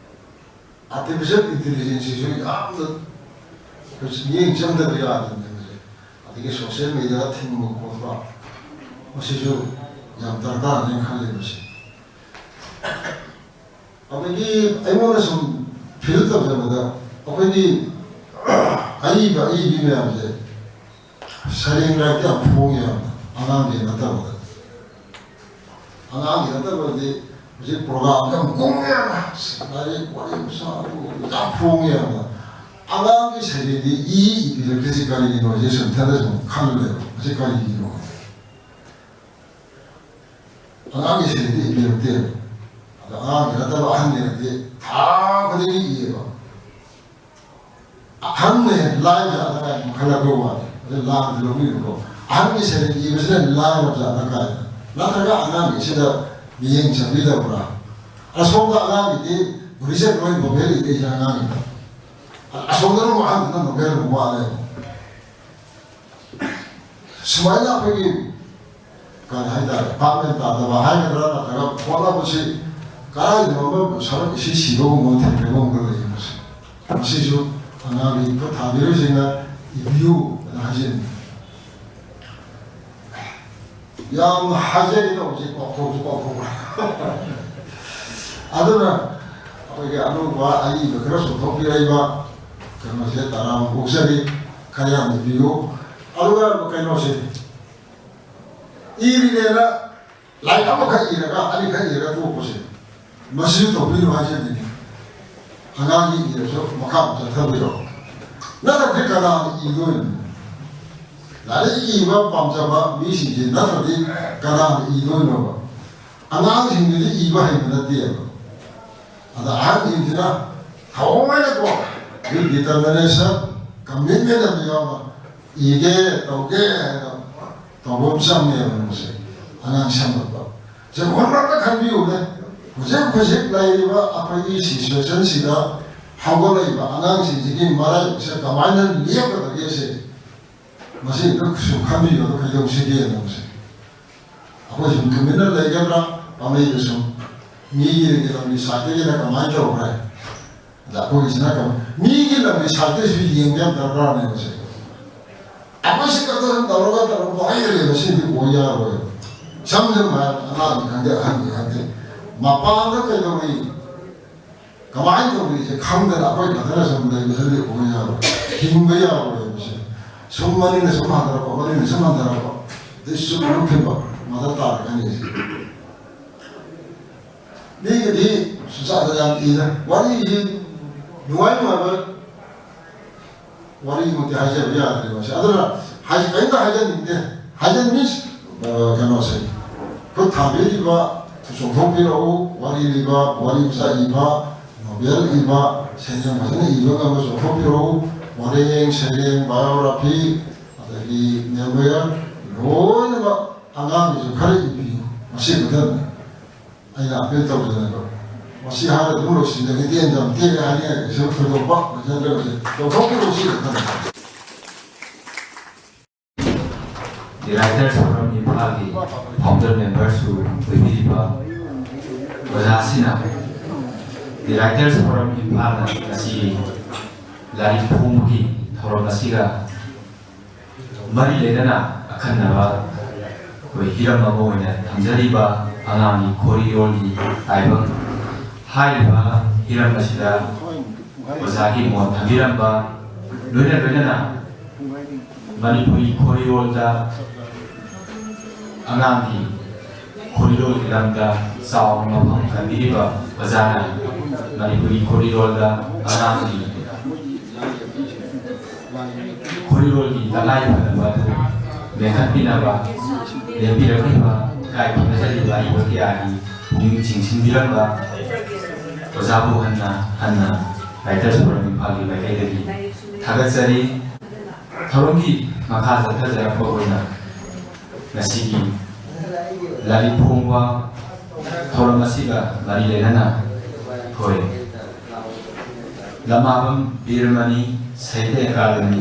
ꯑꯥꯔꯇꯤꯐꯤꯁꯦꯜ ꯏꯟꯇꯤꯂꯤꯖꯦꯟꯁꯁꯤꯁꯨ ꯌꯥꯝꯅ ꯑꯩꯈꯣꯏ ꯃꯤꯠꯌꯦꯡ ꯆꯪꯗꯕ ꯌꯥꯗꯕꯅꯦ ꯃꯁꯤ꯫ ꯑꯗꯒꯤ ꯁꯣꯁꯤꯌꯦꯜ ꯃꯦꯗꯤꯌꯥꯗ ꯊꯤꯡꯕ ꯈꯣꯠꯄ, ꯃꯁꯤꯁꯨ ꯌꯥꯝ ꯗꯔꯀꯥꯔꯅꯦꯅ ꯈꯜꯂꯦ ꯃꯁꯤ꯫ ꯑꯗꯒꯤ ꯑꯩꯉꯣꯟꯗ ꯁꯨꯝ ꯐꯤꯜ ꯇꯧꯖꯕꯗ, ꯑꯩꯈꯣꯏꯒꯤ ꯑꯏꯕ ꯑꯏꯕꯤ ꯃꯌꯥꯝꯁꯦ ꯁꯩꯔꯦꯡ ꯂꯥꯏꯔꯤꯛꯇ ꯌꯥꯝ ꯐꯣꯡꯉꯦ ꯍꯥꯏꯕ, ꯑꯉꯥꯡꯒꯤ ꯅꯠꯇꯕꯗ꯫ ꯑꯉꯥꯡꯒꯤ ꯅꯠꯇꯕꯗꯤ ꯍꯧꯖꯤꯛ ꯄ꯭ꯔꯣꯒ꯭ꯔꯥꯝ ꯌꯥꯝ ꯀꯨꯡꯉꯦ ꯍꯥꯏꯕ, ꯂꯥꯏꯔꯤꯛ ꯋꯥꯔꯤ ꯃꯁꯥ ꯑꯗꯨ ꯌꯥꯝ ꯐꯣꯡꯉꯦ ꯍꯥꯏꯕ꯫ ꯑꯉꯥꯡꯒꯤ ꯁꯩꯔꯦꯡꯗꯤ ꯏ ꯏꯕꯤꯔꯛꯇ꯭ꯔꯤꯁꯤ ꯀꯔꯤꯒꯤꯅꯣ? ꯍꯧꯖꯤꯛ ꯁꯨꯝ ꯏꯊꯟꯗ ꯁꯨꯝ ꯈꯜꯂꯦꯕ, ꯃꯁꯤ ꯀꯔꯤꯒꯤꯅꯣ? ꯑꯉꯥꯡꯒꯤ ꯁꯩꯔꯦꯡꯗꯤ ꯏꯕꯤꯔꯛꯇꯦꯕ꯫ ꯑꯗꯣ ꯑꯉꯥꯡꯒꯤ ꯅꯠꯇꯕ ꯑꯍꯟꯒꯤꯅꯗꯤ ꯊꯥ ꯈꯨꯗꯤꯡꯒꯤ ꯏꯌꯦꯕ꯫ ꯑꯍꯟꯅ ꯍꯦꯟꯅ ꯂꯥꯏꯕ ꯖꯥꯠꯂ ꯀꯥꯏꯅ ꯈꯜꯂꯛꯄ ꯋꯥꯅꯤ꯫ ꯑꯗꯨ ꯂꯥꯟꯅꯗꯤ ꯂꯧꯕꯤꯅꯨꯀꯣ꯫ ꯑꯍꯟꯒꯤ ꯁꯩꯔꯦꯡ ꯏꯕꯁꯤꯅ ꯂꯥꯏꯔꯕ ꯖꯥꯠꯂ ꯀꯥꯏꯅ꯫ ꯅꯠꯇ꯭ꯔꯒ ꯑꯉꯥꯡꯒꯤꯁꯤꯗ ꯃꯤꯠꯌꯦꯡ ꯆꯪꯕꯤꯗꯕ꯭ꯔꯥ? ꯑꯁꯣꯝꯗ ꯑꯉꯥꯡꯒꯤꯗꯤ ꯍꯧꯖꯤꯛꯁꯦ ꯂꯣꯏ ꯅꯣꯕꯦꯜ ꯏꯔꯛꯏꯁꯦ ꯑꯉꯥꯡꯒꯤꯗ꯫ ꯑꯁꯣꯝꯗꯅ ꯑꯃꯨꯛ ꯑꯍꯟꯗꯨꯅ ꯅꯣꯕꯦꯜ ꯑꯃꯨꯛ ꯋꯥꯠꯂꯦꯕ꯫ ꯁꯨꯃꯥꯏꯅ ꯑꯩꯈꯣꯏꯒꯤ ꯀꯔꯤ ꯍꯥꯏꯇꯥꯔꯦ, ꯚꯥꯞ ꯃꯦꯟ ꯇꯥꯗꯕ ꯍꯥꯏꯒꯗ꯭ꯔꯥ, ꯅꯠꯇ꯭ꯔꯒ ꯍꯣꯠꯅꯕꯁꯤ ꯀꯗꯥꯏꯗꯅꯣ ꯑꯃ ꯁꯔꯨꯛ ꯏꯁꯤ ꯁꯤꯕꯒꯨꯝꯕ ꯊꯦꯡꯅꯕꯒꯨꯝꯕ ꯂꯩ꯫ ꯃꯁꯤ, ꯃꯁꯤꯁꯨ ꯑꯉꯥꯡꯒꯤ ꯈꯨꯠ ꯊꯥꯕꯤꯔꯤꯕꯁꯤꯡꯅ ꯏꯕꯤꯌꯨ ꯑꯅ ꯍꯥꯏꯖꯅꯤꯡꯉꯤ꯫ ꯌꯥꯝ ꯍꯥꯏꯖꯒꯦ ꯇꯧꯕꯁꯦ ꯀꯥꯎꯊꯣꯛꯁꯨ ꯀꯥꯎꯊꯣꯛꯈ꯭ꯔꯦ꯫ ꯑꯗꯨꯅ ꯑꯩꯈꯣꯏꯒꯤ ꯑꯅꯧꯕ ꯑꯏꯕ ꯈꯔ ꯆꯣꯡꯊꯣꯛꯄꯤꯔꯛꯏꯕ ꯀꯩꯅꯣꯁꯦ ꯇꯔꯥꯃꯨꯛ ꯑꯣꯛꯆꯔꯤ, ꯈꯔ ꯌꯥꯝ ꯏꯕꯤꯌꯨ꯫ ꯑꯗꯨꯒ ꯀꯩꯅꯣꯁꯦ, ꯏꯔꯤꯅꯦꯅ ꯂꯥꯏꯔꯤꯛ ꯑꯃꯈꯛ ꯏꯔꯒ ꯑꯅꯤꯈꯛ ꯏꯔꯒ ꯇꯣꯛꯄꯁꯦ, ꯃꯁꯤꯁꯨ ꯇꯧꯕꯤꯅꯨ ꯍꯥꯏꯖꯅꯤꯡꯉꯤ꯫ ꯑꯉꯥꯡꯒꯤ ꯏꯔꯁꯨ ꯃꯈꯥ ꯑꯃꯨꯛ ꯆꯠꯊꯕꯤꯔꯛꯑꯣ꯫ ꯅꯠꯇ꯭ꯔꯗꯤ ꯀꯅꯥꯅ ꯏꯗꯣꯏꯅꯣ? ꯂꯥꯏꯔꯤꯛ ꯏꯕ ꯄꯥꯝꯖꯕ ꯃꯤꯁꯤꯡꯁꯦ ꯅꯠꯇ꯭ꯔꯗꯤ ꯀꯅꯥꯅ ꯏꯗꯣꯏꯅꯣꯕ? ꯑꯉꯥꯡꯁꯤꯡꯗꯨꯗꯤ ꯏꯕ ꯍꯩꯕ ꯅꯠꯇꯦꯕ꯫ ꯑꯗ ꯑꯍꯟꯁꯤꯡꯁꯤꯅ ꯊꯑꯣꯏꯅꯀꯣ, ꯗꯤꯇꯔꯃꯤꯅꯦꯁꯟ, ꯀꯃꯤꯠꯃꯦꯟ ꯑꯃ ꯌꯥꯎꯅ ꯏꯒꯦ, ꯇꯧꯒꯦ ꯍꯥꯏꯅ ꯇꯧꯕ ꯑꯃ ꯆꯪꯉꯦꯕ꯫ ꯃꯁꯤ ꯑꯉꯥꯡ ꯁꯦꯝꯒꯠꯄ꯫ ꯁꯤ ꯍꯣꯠꯅꯕ ꯈꯟꯕꯤꯌꯨꯅꯦ꯫ ꯍꯧꯖꯤꯛ ꯍꯧꯖꯤꯛ ꯂꯩꯔꯤꯕ ꯑꯩꯈꯣꯏꯒꯤ ꯁꯤꯆꯨꯋꯦꯁꯟꯁꯤꯗ ꯍꯧꯒꯠꯂꯛꯏꯕ ꯑꯉꯥꯡꯁꯤꯡꯁꯤꯒꯤ ꯃꯔꯥꯏꯕꯛꯁꯦ ꯀꯃꯥꯏꯅ ꯂꯦꯞꯀꯗꯒꯦꯁꯦ ꯃꯁꯤ ꯑꯝꯇ ꯁꯨꯝ ꯈꯟꯕꯤꯌꯣ, ꯀꯩꯗꯧꯁꯤꯒꯦꯅ ꯃꯁꯤ꯫ ꯑꯩꯈꯣꯏ ꯁꯨꯝ ꯇꯨꯃꯤꯟꯅ ꯂꯩꯒꯗ꯭ꯔꯥ? ꯄꯥꯝꯕꯩꯗ ꯁꯨꯝ ꯃꯤꯒꯤ ꯂꯝꯒꯤ ꯁꯥꯏꯠꯇꯒꯤꯅ ꯀꯃꯥꯏꯅ ꯇꯧꯈ꯭ꯔꯦ? ꯑꯗ ꯑꯩꯈꯣꯏꯒꯤꯁꯤꯅ ꯀꯃꯥꯏ-, ꯃꯤꯒꯤ ꯂꯝꯒꯤ ꯁꯥꯏꯠꯇꯒꯤꯁꯨ ꯌꯦꯡꯕ ꯌꯥꯝ ꯗꯔꯀꯥꯔꯅꯦ ꯃꯁꯦ꯫ ꯑꯩꯈꯣꯏꯁꯤ ꯈꯛꯇ ꯁꯨꯝ ꯇꯧꯔꯒ ꯇꯧꯔꯒ ꯄꯪꯂꯩꯗ ꯂꯩꯕ ꯁꯤꯗꯤ ꯑꯣꯏ ꯌꯥꯔꯣꯏ꯫ ꯏꯁꯝ ꯁꯝꯅ ꯍꯥꯏꯔꯕꯗ ꯑꯉꯥꯡꯅꯤ ꯈꯪꯗꯦ, ꯑꯍꯟꯅꯤ ꯈꯪꯗꯦ, ꯃꯄꯥꯟꯗ ꯀꯩꯗꯧꯔꯤ, ꯀꯃꯥꯏꯅ ꯇꯧꯔꯤꯁꯦ ꯈꯪꯗꯅ ꯑꯩꯈꯣꯏ ꯈꯛꯇꯅ ꯁꯨꯝ ꯂꯩꯕꯁꯤꯗꯤ ꯑꯣꯏ ꯌꯥꯔꯣꯏ, ꯍꯤꯡꯕ ꯌꯥꯔꯣꯏ ꯍꯥꯏꯕꯁꯦ꯫ ꯁꯨꯝ ꯃꯅꯤꯡꯅ ꯁꯨꯝ ꯍꯟꯊꯔꯛꯄ, ꯃꯅꯤꯡꯅ ꯁꯨꯝ ꯍꯟꯊꯔꯛꯄ, ꯑꯗꯩ ꯆꯨꯞ ꯂꯨꯞꯈꯤꯕ ꯃꯊꯧ ꯇꯥꯔꯛꯀꯅꯤ꯫ ꯃꯤꯒꯤꯗꯤ ꯁꯨꯡꯆꯥꯗ ꯌꯥꯝ ꯏꯗ ꯋꯥꯔꯤꯁꯤ ꯅꯨꯡꯉꯥꯏ ꯅꯨꯡꯉꯥꯏꯕ ꯋꯥꯔꯤꯃꯛꯇꯤ ꯍꯥꯏꯖꯕ ꯌꯥꯗ꯭ꯔꯦ ꯃꯁꯤ꯫ ꯑꯗꯨꯅ ꯍꯥꯏ-, ꯀꯔꯤꯝꯇ ꯍꯥꯏꯖꯅꯤꯡꯗꯦ꯫ ꯍꯥꯏꯖꯟ ꯃꯤꯟꯁ, ꯑ, ꯀꯩꯅꯣꯁꯦ, ꯈꯨꯠ ꯊꯥꯕꯤꯔꯤꯕ, ꯆꯣꯡꯊꯣꯛꯄꯤꯔꯛꯎ, ꯋꯥꯔꯤ ꯂꯤꯕ, ꯋꯥꯔꯤ ꯃꯆꯥ ꯏꯕ, ꯅꯣꯕꯦꯜ ꯏꯕ, ꯁꯩꯔꯦꯡ ꯐꯖꯅ ꯏꯕ ꯉꯝꯕ ꯆꯣꯡꯊꯣꯛꯄꯤꯔꯛꯎ, ꯋꯥꯔꯦꯡ, ꯁꯩꯔꯦꯡ, ꯕꯥꯏꯑꯣꯒ꯭ꯔꯥꯐꯤ, ꯑꯗꯒꯤ ꯃꯦꯃꯣꯌꯔ, ꯂꯣꯏꯅꯃꯛ ꯑꯉꯥꯡꯒꯤꯁꯨ ꯈꯔ ꯏꯕꯤꯌꯨ꯫ ꯃꯁꯤ ꯈꯛꯇꯅꯤ ꯑꯩꯅ ꯑꯄꯤꯜ ꯇꯧꯖꯅꯤꯡꯕ꯫ ꯃꯁꯤ ꯍꯥꯏꯔꯒ ꯑꯗꯨꯝ ꯂꯣꯏꯁꯤꯟꯖꯒꯦ, ꯇꯦꯟ ꯌꯥꯝ ꯇꯦꯟꯅ ꯍꯥꯏꯅꯤꯡꯉꯥꯏ ꯀꯩꯁꯨ ꯊꯣꯏꯗꯣꯛꯄ ꯂꯩꯖꯗ꯭ꯔꯦ꯫ ꯃꯁꯤ ꯂꯧꯊꯣꯛꯄꯤꯔꯣ, ꯁꯤ ꯈꯛꯇꯅꯤ꯫ The Writers Forum ꯏꯝꯐꯥꯜꯒꯤ founder memberꯁꯨ ꯑꯣꯏꯕꯤꯔꯤꯕ ꯑꯣꯖꯥꯁꯤꯅ The Writers Forum ꯏꯝꯐꯥꯜꯅ ꯉꯁꯤ ꯂꯥꯏꯔꯤꯛ ꯐꯣꯡꯕꯒꯤ ꯊꯧꯔꯝ ꯑꯁꯤꯒ ꯃꯔꯤ ꯂꯩꯅꯅ ꯑꯈꯟꯅꯕ ꯑꯩꯈꯣꯏ ꯍꯤꯔꯝ ꯑꯃ ꯑꯣꯏꯅ ꯊꯝꯖꯔꯤꯕ ꯑꯉꯥꯡꯒꯤ ꯈꯣꯔꯤꯔꯣꯜꯒꯤ ꯇꯥꯏꯕꯪ ꯍꯥꯏꯔꯤꯕ ꯍꯤꯔꯝ ꯑꯁꯤꯗ ꯑꯣꯖꯥꯒꯤ ꯃꯣꯠ ꯊꯝꯕꯤꯔꯝꯕ, ꯂꯣꯏꯅ ꯂꯣꯏꯅꯅ ꯃꯅꯤꯄꯨꯔꯤ ꯈꯣꯔꯤꯔꯣꯜꯗ ꯑꯉꯥꯡꯒꯤ ꯈꯣꯔꯤꯔꯣꯜꯒꯤ ꯂꯝꯗ ꯆꯥꯎꯅ ꯃꯐꯝ ꯀꯟꯕꯤꯔꯤꯕ ꯑꯣꯖꯥꯅ ꯃꯅꯤꯄꯨꯔꯤ ꯈꯣꯔꯤꯔꯣꯜꯗ ꯑꯉꯥꯡꯒꯤ ꯈꯣꯔꯤꯔꯣꯜꯒꯤ ꯇꯉꯥꯏ ꯐꯗꯕ ꯑꯗꯨ ꯃꯦꯟꯈꯠꯄꯤꯅꯕ ꯂꯦꯞꯄꯤꯔꯛꯂꯤꯕ ꯏꯀꯥꯏ ꯈꯨꯝꯅꯖꯔꯤꯕ ꯑꯏꯕ ꯀꯌꯥꯒꯤ ꯄꯨꯛꯅꯤꯡ ꯆꯤꯡꯁꯤꯟꯕꯤꯔꯝꯕ ꯑꯣꯖꯥꯕꯨ ꯍꯟꯅ ꯍꯟꯅ Writers Forum ꯏꯝꯐꯥꯜꯒꯤ ꯃꯥꯏꯀꯩꯗꯒꯤ ꯊꯥꯒꯠꯆꯔꯤ꯫ ꯊꯧꯔꯝꯒꯤ ꯃꯈꯥ ꯆꯠꯊꯖꯔꯛꯄ ꯑꯣꯏꯅ ꯉꯁꯤꯒꯤ ꯂꯥꯏꯔꯤꯛ ꯐꯣꯡꯕ ꯊꯧꯔꯝ ꯑꯁꯤꯒ ꯃꯔꯤ ꯂꯩꯅꯅ ꯑꯩꯈꯣꯏ ꯂꯃꯥꯕꯝ ꯕꯤꯔꯃꯅꯤ ꯁꯥꯍꯤꯇ꯭ꯌ ꯑꯦꯀꯥꯗꯃꯤ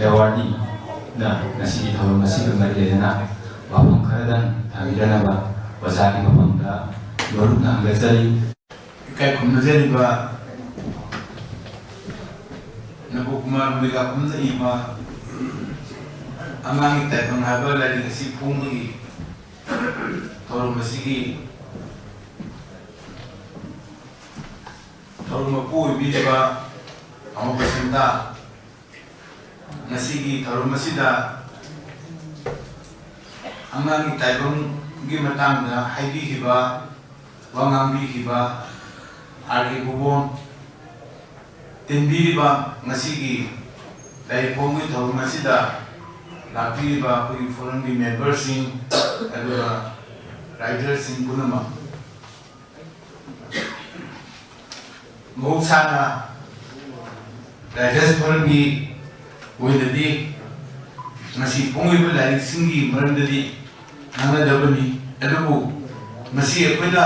ꯑꯦꯋꯥꯔꯗꯤꯅ ꯉꯁꯤꯒꯤ ꯊꯧꯔꯝ ꯑꯁꯤꯒ ꯃꯔꯤ ꯂꯩꯅꯅ ꯋꯥꯐꯝ ꯈꯔꯗꯪ ꯊꯝꯕꯤꯔꯅꯕ ꯑꯣꯖꯥꯒꯤ ꯃꯐꯝꯗ ꯂꯣꯂꯨꯞꯅ ꯍꯪꯒꯠꯆꯔꯤ꯫ ꯏꯀꯥꯏ ꯈꯨꯝꯅꯖꯔꯤꯕ ꯅꯕꯣꯀꯨꯃꯥꯔ ꯃꯣꯏꯒꯥ ꯀꯨꯝꯅ ꯏꯕ ꯑꯉꯥꯡꯒꯤ ꯇꯥꯏꯕꯪ ꯍꯥꯏꯕ ꯂꯥꯏꯔꯤꯛ ꯑꯁꯤ ꯐꯣꯡꯕꯒꯤ ꯊꯧꯔꯝ ꯑꯁꯤꯒꯤ ꯊꯧꯔꯝ ꯃꯄꯨ ꯑꯣꯏꯕꯤꯔꯤꯕ ꯇꯥꯃꯣ ꯕꯁꯟꯇ, ꯉꯁꯤꯒꯤ ꯊꯧꯔꯝ ꯑꯁꯤꯗ ꯑꯉꯥꯡꯒꯤ ꯇꯥꯏꯕꯪꯒꯤ ꯃꯇꯥꯡꯗ ꯍꯥꯏꯕꯤꯈꯤꯕ, ꯋꯥ ꯉꯥꯡꯕꯤꯈꯤꯕ ꯑꯥꯔ ꯀꯦ ꯕꯨꯕꯣꯟ, ꯇꯤꯟꯕꯤꯔꯤꯕ ꯉꯁꯤꯒꯤ ꯂꯥꯏꯔꯤꯛ ꯐꯣꯡꯕꯒꯤ ꯊꯧꯔꯝ ꯑꯁꯤꯗ ꯂꯥꯛꯄꯤꯔꯤꯕ ꯑꯩꯈꯣꯏꯒꯤ ꯐꯣꯔꯝꯒꯤ ꯃꯦꯝꯕꯔꯁꯤꯡ, ꯑꯗꯨꯒ ꯔꯥꯏꯇꯔꯁꯤꯡ ꯄꯨꯝꯅꯃꯛ꯫ ꯃꯍꯧꯁꯥꯅ ꯔꯥꯏꯇꯔꯁ ꯐꯣꯔꯝꯒꯤ ꯑꯣꯏꯅꯗꯤ ꯉꯁꯤ ꯐꯣꯡꯂꯤꯕ ꯂꯥꯏꯔꯤꯛꯁꯤꯡꯒꯤ ꯃꯔꯝꯗꯗꯤ ꯉꯥꯡꯅꯗꯕꯅꯤ, ꯑꯗꯨꯕꯨ ꯉꯁꯤ ꯑꯩꯈꯣꯏꯅ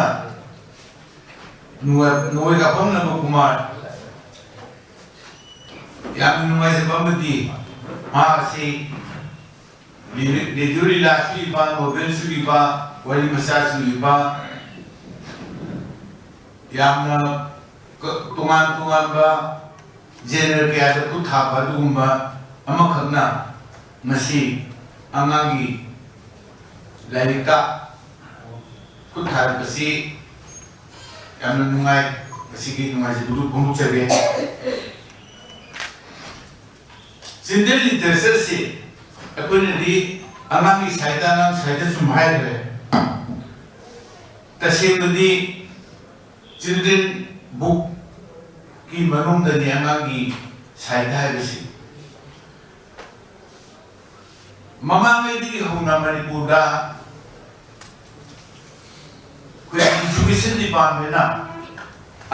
ꯅꯣꯡ-, ꯅꯣꯡꯃꯩ ꯀꯥꯞꯐꯝ ꯅꯕꯀꯨꯃꯥꯔ ꯌꯥꯝꯅ ꯅꯨꯡꯉꯥꯏꯖꯕ ꯑꯃꯗꯤ ꯃꯍꯥꯛ ꯑꯁꯤ ꯔꯦꯗꯤꯑꯣ ꯂꯤꯂꯥꯁꯨ ꯏꯕ, ꯅꯣꯕꯦꯜꯁꯨ ꯏꯕ, ꯋꯥꯔꯤ ꯃꯆꯥꯁꯨ ꯏꯕ, ꯌꯥꯝꯅ ꯀ-, ꯇꯣꯉꯥꯟ ꯇꯣꯉꯥꯟꯕ ꯖꯦꯅꯔ ꯀꯌꯥꯗ ꯈꯨꯠ ꯊꯥꯕ ꯑꯗꯨꯒꯨꯝꯕ ꯑꯃꯈꯛꯅ ꯉꯁꯤ ꯑꯉꯥꯡꯒꯤ ꯂꯥꯏꯔꯤꯛꯇ ꯈꯨꯠ ꯊꯥꯔꯛꯄꯁꯤ ꯌꯥꯝꯅ ꯅꯨꯡꯉꯥꯏ꯫ ꯉꯁꯤꯒꯤ ꯅꯨꯡꯉꯥꯏꯖꯕꯗꯨ ꯐꯣꯡꯗꯣꯛꯆꯒꯦ꯫ ꯆꯤꯜꯗ꯭ꯔꯦꯟ ꯂꯤꯇꯔꯦꯆꯔꯁꯤ ꯑꯩꯈꯣꯏꯅꯗꯤ ꯑꯉꯥꯡꯒꯤ ꯁꯥꯍꯤꯇ꯭ꯌ, ꯑꯉꯥꯡ ꯁꯥꯍꯤꯇ꯭ꯌ ꯁꯨꯝ ꯍꯥꯏꯈ꯭ꯔꯦ꯫ ꯇꯁꯦꯡꯕꯗꯤ ꯆꯤꯜꯗ꯭ꯔꯦꯟ ꯕꯨꯛꯀꯤ ꯃꯅꯨꯡꯗꯅꯤ ꯑꯉꯥꯡꯒꯤ ꯁꯥꯍꯤꯇ꯭ꯌ ꯍꯥꯏꯕꯁꯤ꯫ ꯃꯃꯥꯡꯉꯩꯗꯒꯤ ꯍꯧꯅ ꯃꯅꯤꯄꯨꯔꯗ ꯑꯩꯈꯣꯏꯒꯤ ꯏꯖꯨꯀꯦꯁꯟ ꯗꯤꯄꯥꯔꯠꯃꯦꯟꯅ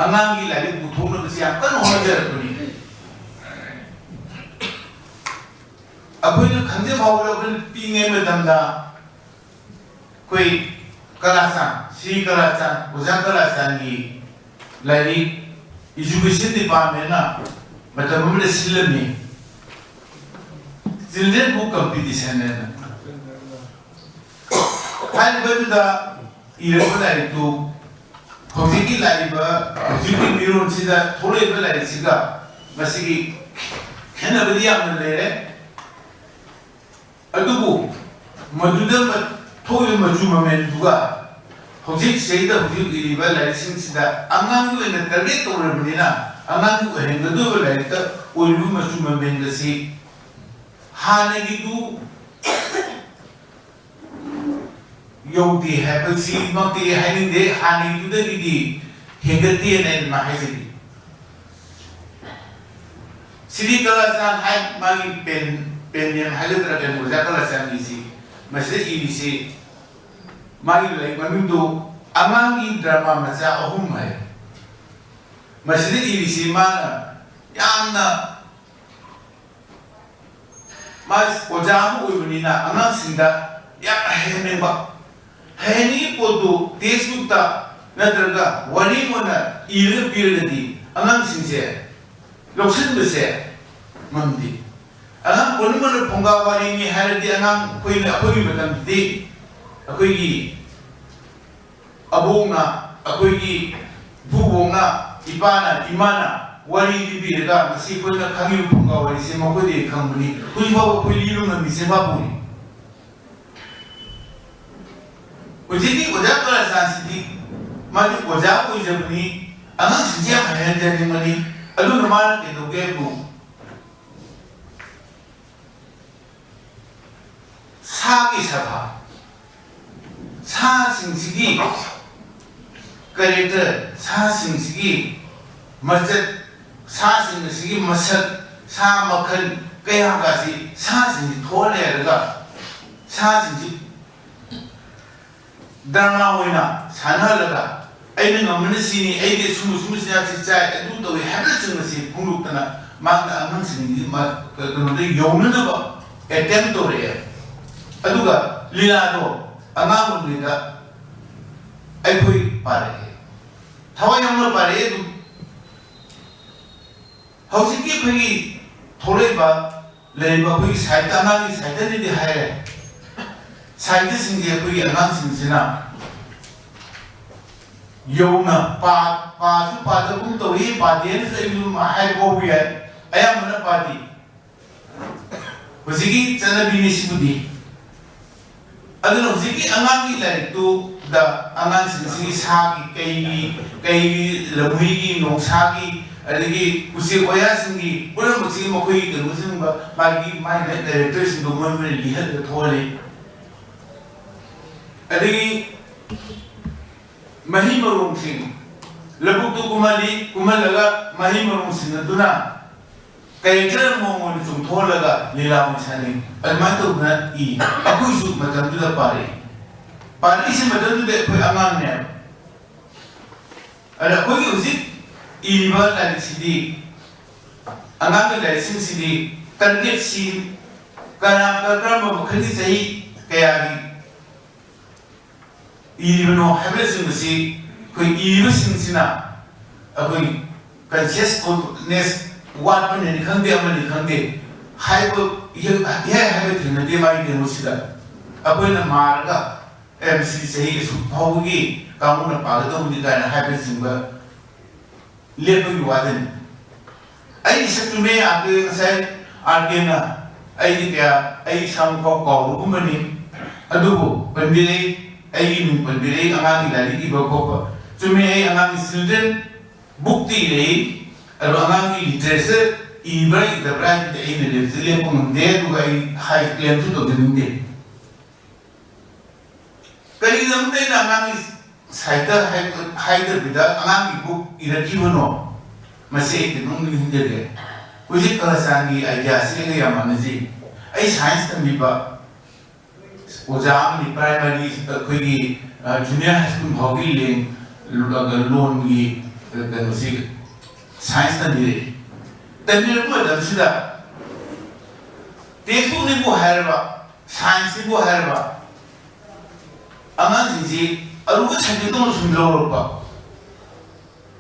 ꯑꯉꯥꯡꯒꯤ ꯂꯥꯏꯔꯤꯛ ꯄꯨꯊꯣꯛꯅꯕꯁꯤ ꯌꯥꯝ ꯀꯟꯅ ꯍꯣꯠꯅꯖꯔꯛꯄꯅꯤ꯫ ꯑꯩꯈꯣꯏꯅ ꯈꯪꯖ ꯐꯥꯎꯕꯗ ꯑꯩꯈꯣꯏꯅ ꯄꯤꯛꯏꯉꯩ ꯃꯇꯝꯗ ꯑꯩꯈꯣꯏ ꯀꯂꯥꯆꯥꯟ, ꯁ꯭ꯔꯤ ꯀꯂꯥꯆꯥꯟ, ꯑꯣꯖꯥ ꯀꯂꯥꯆꯥꯟꯒꯤ ꯂꯥꯏꯔꯤꯛ Education Department ꯅ ꯃꯇꯝ ꯑꯃꯗ ꯁꯤꯜꯂꯝꯃꯤ, Children Book Competition ꯍꯥꯏꯅ꯫ ꯍꯥꯏꯔꯤꯕꯗꯨꯗ ꯏꯔꯛꯄ ꯂꯥꯏꯔꯤꯛꯇꯨ ꯍꯧꯖꯤꯛꯀꯤ ꯂꯥꯛꯏꯕ, ꯍꯧꯖꯤꯛꯀꯤ ꯃꯤꯔꯣꯟꯁꯤꯗ ꯊꯣꯛꯂꯛꯏꯕ ꯂꯥꯏꯔꯤꯛꯁꯤꯒ ꯃꯁꯤꯒꯤ ꯈꯦꯠꯅꯕꯗꯤ ꯌꯥꯝꯅ ꯂꯩꯔꯦ꯫ ꯑꯗꯨꯕꯨ ꯃꯗꯨꯗ ꯃ-, ꯊꯣꯛꯏꯕ ꯃꯆꯨ ꯃꯃꯦꯟꯗꯨꯒ ꯍꯧꯖꯤꯛ ꯁꯤꯗꯩꯗ ꯍꯧꯖꯤꯛ ꯏꯔꯤꯕ ꯂꯥꯏꯔꯤꯛꯁꯤꯡꯁꯤꯗ ꯑꯉꯥꯡꯒꯤ ꯑꯣꯏꯅ target ꯇꯧꯔꯕꯅꯤꯅ, ꯑꯉꯥꯡꯒꯤ ꯑꯣꯏꯍꯟꯒꯗꯧꯔꯤꯕ ꯂꯥꯏꯔꯤꯛꯇ ꯑꯣꯏꯔꯤꯕ ꯃꯆꯨ ꯃꯃꯦꯟ ꯑꯁꯤ ꯍꯥꯟꯅꯒꯤꯗꯨ ꯌꯧꯗꯦ ꯍꯥꯏꯕꯁꯤꯃꯛꯇꯤ ꯍꯥꯏꯅꯤꯡꯗꯦ, ꯍꯥꯟꯅꯒꯤꯗꯨꯗꯒꯤꯗꯤ ꯍꯦꯟꯒꯠꯇꯦꯅ ꯑꯩꯅ ꯍꯥꯏꯖꯒꯦ꯫ ꯁ꯭ꯔꯤ ꯀꯂꯥꯆꯥꯟ ꯍꯥꯏ, ꯃꯥꯒꯤ pen, pen name ꯍꯥꯏꯒꯗ꯭ꯔꯥ, ꯀꯩꯅꯣ, ꯑꯣꯖꯥ ꯀꯂꯥꯆꯥꯟꯒꯤꯁꯤ, ꯃꯁꯤꯗ ꯏꯔꯤꯁꯤ, ꯃꯥꯒꯤ ꯂꯥꯏꯔꯤꯛ ꯃꯃꯤꯡꯗꯨ ꯑꯉꯥꯡꯒꯤ drama ꯃꯆꯥ ꯑꯍꯨꯝ ꯍꯥꯏ꯫ ꯃꯁꯤꯗ ꯏꯔꯤꯁꯤ ꯃꯥꯅ ꯌꯥꯝꯅ, ꯃꯥ ꯑꯣꯖꯥ ꯑꯃ ꯑꯣꯏꯕꯅꯤꯅ ꯑꯉꯥꯡꯁꯤꯡꯗ ꯌꯥꯝꯅ ꯍꯩꯍꯟꯅꯤꯡꯕ, ꯍꯩꯍꯟꯅꯤꯡꯉꯤ ꯄꯣꯠꯇꯨ textbook ꯇ ꯅꯠꯇ꯭ꯔꯒ ꯋꯥꯔꯤ ꯑꯣꯏꯅ ꯏꯔꯒ ꯄꯤꯔꯒꯗꯤ ꯑꯉꯥꯡꯁꯤꯡꯁꯦ ꯂꯧꯁꯤꯟꯕꯁꯦ ꯉꯝꯗꯦ꯫ ꯑꯉꯥꯡ ꯄꯨꯝꯅꯃꯛꯅ ꯐꯨꯡꯒꯥ ꯋꯥꯔꯤꯅꯤ ꯍꯥꯏꯔꯗꯤ, ꯑꯉꯥꯡ ꯑꯩꯈꯣꯏꯅ, ꯑꯩꯈꯣꯏꯒꯤ ꯃꯇꯝꯗꯗꯤ ꯑꯩꯈꯣꯏꯒꯤ ꯑꯕꯣꯛꯅ, ꯑꯩꯈꯣꯏꯒꯤ ꯏꯄꯨꯕꯣꯛꯅ, ꯏꯄꯥꯅ, ꯏꯃꯥꯅ ꯋꯥꯔꯤ ꯂꯤꯕꯤꯔꯒ ꯉꯁꯤ ꯑꯩꯈꯣꯏꯅ ꯈꯪꯉꯤꯕ ꯐꯨꯡꯒꯥ ꯋꯥꯔꯤꯁꯦ ꯃꯈꯣꯏꯗꯒꯤ ꯈꯪꯕꯅꯤ꯫ ꯍꯧꯖꯤꯛꯐꯥꯎ ꯑꯩꯈꯣꯏ ꯂꯤꯕ ꯉꯝꯃꯤꯁꯦ ꯃꯥꯕꯨꯅꯤ꯫ ꯍꯧꯖꯤꯛꯀꯤ ꯑꯣꯖꯥ ꯀꯂꯥꯆꯥꯟꯁꯤꯗꯤ ꯃꯥꯗꯤ ꯑꯣꯖꯥ ꯑꯣꯏꯖꯕꯅꯤ, ꯑꯉꯥꯡꯁꯤꯡꯁꯦ ꯌꯥꯝ ꯍꯩꯍꯟꯖꯅꯤꯡꯕꯅꯤ꯫ ꯑꯗꯨꯅ ꯃꯥꯅ ꯀꯩꯗꯧꯒꯦ ꯍꯥꯏꯕꯨ, ꯁꯥꯒꯤ ꯁꯥꯐꯥ, ꯁꯥꯁꯤꯡꯁꯤꯒꯤ character, ꯁꯥꯁꯤꯡꯁꯤꯒꯤ ꯃꯆꯠ, ꯁꯥꯁꯤꯡ ꯑꯁꯤꯒꯤ ꯃꯁꯛ, ꯁꯥ ꯃꯈꯜ ꯀꯌꯥꯒꯁꯤ, ꯁꯥꯁꯤꯡꯁꯤ ꯊꯣꯛꯍꯜꯂꯦ ꯍꯥꯏꯔꯒ ꯁꯥꯁꯤꯡꯁꯤ drama ꯑꯣꯏꯅ ꯁꯥꯟꯅꯍꯜꯂꯒ, "ꯑꯩꯅ ꯉꯝꯕꯅ ꯁꯤꯅꯤ, ꯑꯩꯗꯤ ꯑꯁꯨꯝꯕ, ꯑꯁꯨꯝꯕ ꯆꯤꯟꯖꯥꯛꯁꯤ ꯆꯥꯏ, ꯑꯗꯨ ꯇꯧꯏ" ꯍꯥꯏꯕꯅꯆꯤꯡꯕꯁꯤ ꯐꯣꯡꯗꯣꯛꯇꯅ ꯃꯥꯅ ꯑꯉꯥꯡꯁꯤꯡꯒꯤ ꯃ-, ꯀꯩꯅꯣꯗ ꯌꯧꯅꯅꯕ attempt ꯇꯧꯔꯛꯑꯦ꯫ ꯑꯗꯨꯒ ꯂꯤꯂꯥꯗꯣ ꯑꯉꯥꯡ ꯑꯣꯏꯔꯤꯉꯩꯗ ꯑꯩꯈꯣꯏ ꯄꯥꯔꯛꯑꯦ, ꯊꯋꯥꯏ ꯌꯥꯎꯅ ꯄꯥꯔꯛꯑꯦ꯫ ꯑꯗꯨꯝ ꯍꯧꯖꯤꯛꯀꯤ ꯑꯩꯈꯣꯏꯒꯤ ꯊꯣꯛꯂꯛꯏꯕ, ꯂꯩꯔꯤꯕ ꯑꯩꯈꯣꯏꯒꯤ ꯁꯥꯍꯤꯇ꯭ꯌ, ꯑꯉꯥꯡꯒꯤ ꯁꯥꯍꯤꯇ꯭ꯌꯅꯤꯗꯤ ꯍꯥꯏꯔꯦ꯫ ꯁꯥꯍꯤꯇ꯭ꯌꯁꯤꯡꯁꯦ ꯑꯩꯈꯣꯏꯒꯤ ꯑꯉꯥꯡꯁꯤꯡꯁꯤꯅ ꯌꯧꯅ ꯄꯥ-, ꯄꯥꯁꯨ ꯄꯥꯗꯕꯒꯨꯝ ꯇꯧꯏ, ꯄꯥꯗꯦꯅꯁꯨ ꯑꯩꯁꯨ ꯑꯗꯨꯝ ꯍꯥꯏꯕ ꯐꯥꯎꯕ ꯌꯥꯏ꯫ ꯑꯌꯥꯝꯕꯅ ꯄꯥꯗꯦ꯫ ꯍꯧꯖꯤꯛꯀꯤ ꯆꯠꯅꯕꯤꯅꯤ ꯁꯤꯕꯨꯗꯤ꯫ ꯑꯗꯨꯅ ꯍꯧꯖꯤꯛꯀꯤ ꯑꯉꯥꯡꯒꯤ ꯂꯥꯏꯔꯤꯛꯇꯨꯗ ꯑꯉꯥꯡꯁꯤꯡꯁꯤꯒꯤ ꯁꯥꯒꯤ, ꯀꯩꯒꯤ, ꯀꯩꯒꯤ, ꯂꯝꯍꯨꯏꯒꯤ, ꯅꯣꯡꯁꯥꯒꯤ, ꯑꯗꯒꯤ ꯎꯆꯦꯛ ꯋꯥꯌꯥꯁꯤꯡꯒꯤ ꯄꯨꯝꯅꯃꯛꯁꯤ ꯃꯈꯣꯏꯒꯤ ꯀꯩꯅꯣꯁꯤꯡꯕ ꯃꯥꯒꯤ, ꯃꯥꯒꯤ ꯃꯥꯒꯤ ꯗꯥꯏꯔꯦꯛꯇꯔꯁꯤꯡꯗꯣ ꯃꯣꯏ ꯃꯣꯏꯅ ꯂꯤꯍꯜꯂꯒ ꯊꯣꯛꯍꯜꯂꯤ꯫ ꯑꯗꯒꯤ ꯃꯍꯩ ꯃꯔꯣꯡꯁꯤꯡ ꯂꯧꯕꯨꯛꯇꯨ ꯀꯨꯝꯍꯜꯂꯤ, ꯀꯨꯝꯍꯜꯂꯒ ꯃꯍꯩ ꯃꯔꯣꯡꯁꯤꯡ ꯑꯗꯨꯅ ꯀꯔꯦꯛꯇꯔ ꯑꯃꯃꯝ ꯑꯣꯏꯅ ꯆꯣꯡꯊꯣꯛꯍꯜꯂꯒ ꯂꯤꯂꯥ ꯑꯣꯏꯅ ꯁꯥꯟꯅꯩ꯫ ꯑꯗꯨꯃꯥꯏꯅ ꯇꯧꯗꯅ ꯏ꯫ ꯑꯩꯈꯣꯏꯁꯨ ꯃꯇꯝꯗꯨꯗ ꯄꯥꯔꯛꯏ꯫ ꯄꯥꯔꯛꯏꯁꯦ ꯃꯇꯝꯗꯨꯗ ꯑꯩꯈꯣꯏ ꯑꯉꯥꯡꯅꯦꯕ꯫ ꯑꯗ ꯑꯩꯈꯣꯏꯒꯤ ꯍꯧꯖꯤꯛ ꯏꯔꯤꯕ ꯂꯥꯏꯔꯤꯛꯁꯤꯗꯤ, ꯑꯉꯥꯡꯒꯤ ꯂꯥꯏꯔꯤꯛꯁꯤꯡꯁꯤꯗꯤ ꯀꯟꯇꯦꯛꯁꯤ ꯀꯅꯥ, ꯀꯔꯝꯕ ꯃꯈꯜꯒꯤ ꯆꯍꯤ ꯀꯌꯥꯒꯤ ꯏꯔꯤꯕꯅꯣ ꯍꯥꯏꯕꯅꯆꯤꯡꯕꯁꯤ ꯑꯩꯈꯣꯏ ꯏꯔꯤꯕꯁꯤꯡꯁꯤꯅ ꯑꯩꯈꯣꯏ ꯀꯟꯁꯤꯌꯁꯅꯦꯁ ꯋꯥꯠꯄꯅꯅꯤ ꯈꯪꯗꯦ, ꯑꯃꯅꯤ ꯈꯪꯗꯦ, ꯍꯥꯏꯕ ꯏꯍꯦ-, ꯏꯍꯥꯏ ꯍꯥꯏꯕ ꯊꯦꯡꯅꯗꯦ ꯃꯥꯒꯤ ꯀꯩꯅꯣꯁꯤꯗ꯫ ꯑꯩꯈꯣꯏꯅ ꯃꯥꯔꯒ, "ꯑꯦ, ꯃꯁꯤ ꯆꯍꯤ ꯑꯁꯨꯛ ꯐꯥꯎꯕꯒꯤ ꯀꯥꯡꯕꯨꯅ ꯄꯥꯒꯗꯧꯕꯅꯤ" ꯀꯥꯏꯅ ꯍꯥꯏꯕꯅꯆꯤꯡꯕ ꯂꯦꯞꯄꯒꯤ ꯋꯥꯗꯅꯤ꯫ ꯑꯩ ꯏꯁꯛ ꯆꯨꯝꯃꯦ, ꯑꯥꯔ ꯀꯦ ꯉꯁꯥꯏ, ꯑꯥꯔ ꯀꯦꯅ ꯑꯩꯗꯤ ꯀꯌꯥ, ꯑꯩ ꯏꯁꯥꯃꯛ ꯐꯥꯎ ꯀꯥꯎꯕꯒꯨꯝꯕꯅꯤ꯫ ꯑꯗꯨꯕꯨ ꯄꯟꯕꯤꯔꯛꯏ, ꯑꯩꯒꯤ ꯃꯤꯡ ꯄꯟꯕꯤꯔꯛꯏ, ꯑꯉꯥꯡꯒꯤ ꯂꯥꯏꯔꯤꯛ ꯏꯕ ꯈꯣꯠꯄ꯫ ꯆꯨꯝꯃꯦ, ꯑꯩ ꯑꯉꯥꯡꯒꯤ ꯆꯤꯜꯗ꯭ꯔꯦꯟ ꯕꯨꯛꯇꯤ ꯏꯔꯛꯏ, ꯑꯗꯣ ꯑꯉꯥꯡꯒꯤ ꯂꯤꯇꯔꯦꯆꯔ ꯏꯕ꯭ꯔꯥ ꯏꯗꯕ꯭ꯔꯥ ꯍꯥꯏꯕꯗꯤ ꯑꯩꯅ ꯂꯦꯞꯇ ꯂꯦꯞꯄ ꯉꯝꯗꯦ, ꯑꯗꯨꯒ ꯑꯩ ꯍꯥꯏ ꯀ꯭ꯂꯦꯝꯁꯨ ꯇꯧꯖꯅꯤꯡꯗꯦ꯫ ꯀꯔꯤꯒꯤꯗꯃꯛꯇ ꯑꯩꯅ ꯑꯉꯥꯡꯒꯤ ꯁꯥꯍꯤꯇ꯭ꯌ ꯍꯥꯏ-, ꯍꯥꯏꯗꯕꯤꯗ ꯑꯉꯥꯡꯒꯤ ꯕꯨꯛ ꯏꯔꯛꯈꯤꯕꯅꯣ? ꯃꯁꯤ ꯑꯩ ꯀꯩꯅꯣꯝ ꯅꯤꯡꯁꯤꯡꯖꯒꯦ꯫ ꯍꯧꯖꯤꯛ ꯀꯂꯆꯥꯟꯒꯤ ꯑꯥꯏꯗꯤꯌꯥꯁꯤ ꯑꯩꯒ ꯌꯥꯝ ꯃꯥꯟꯅꯖꯩ꯫ ꯑꯩ ꯁꯥꯏꯟꯁ ꯇꯝꯕꯤꯕ ꯑꯣꯖꯥ ꯑꯃꯅꯤ, ꯄ꯭ꯔꯥꯏꯃꯔꯤ, ꯑꯩꯈꯣꯏꯒꯤ, ꯑ, ꯖꯨꯅꯤꯌꯔ ꯍꯥꯏ ꯁ꯭ꯀꯨꯜ ꯐꯥꯎꯒꯤ ꯂꯦꯡ-, ꯂꯣꯟꯒꯤ, ꯑ, ꯀꯩꯅꯣꯁꯤ ꯁꯥꯏꯟꯁ ꯇꯝꯕꯤꯔꯛꯏ꯫ ꯇꯝꯕꯤꯔꯛꯄ ꯃꯇꯝꯁꯤꯗ ꯇꯦꯛꯁꯕꯨꯛꯅꯤꯕꯨ ꯍꯥꯏꯔꯕ, ꯁꯥꯏꯟꯁꯅꯤꯕꯨ ꯍꯥꯏꯔꯕ, ꯑꯉꯥꯡꯁꯤꯡꯁꯤ ꯑꯔꯨꯕ ꯁꯕꯖꯦꯛꯇꯨ ꯁꯨꯝ ꯂꯧꯔꯛꯄ꯫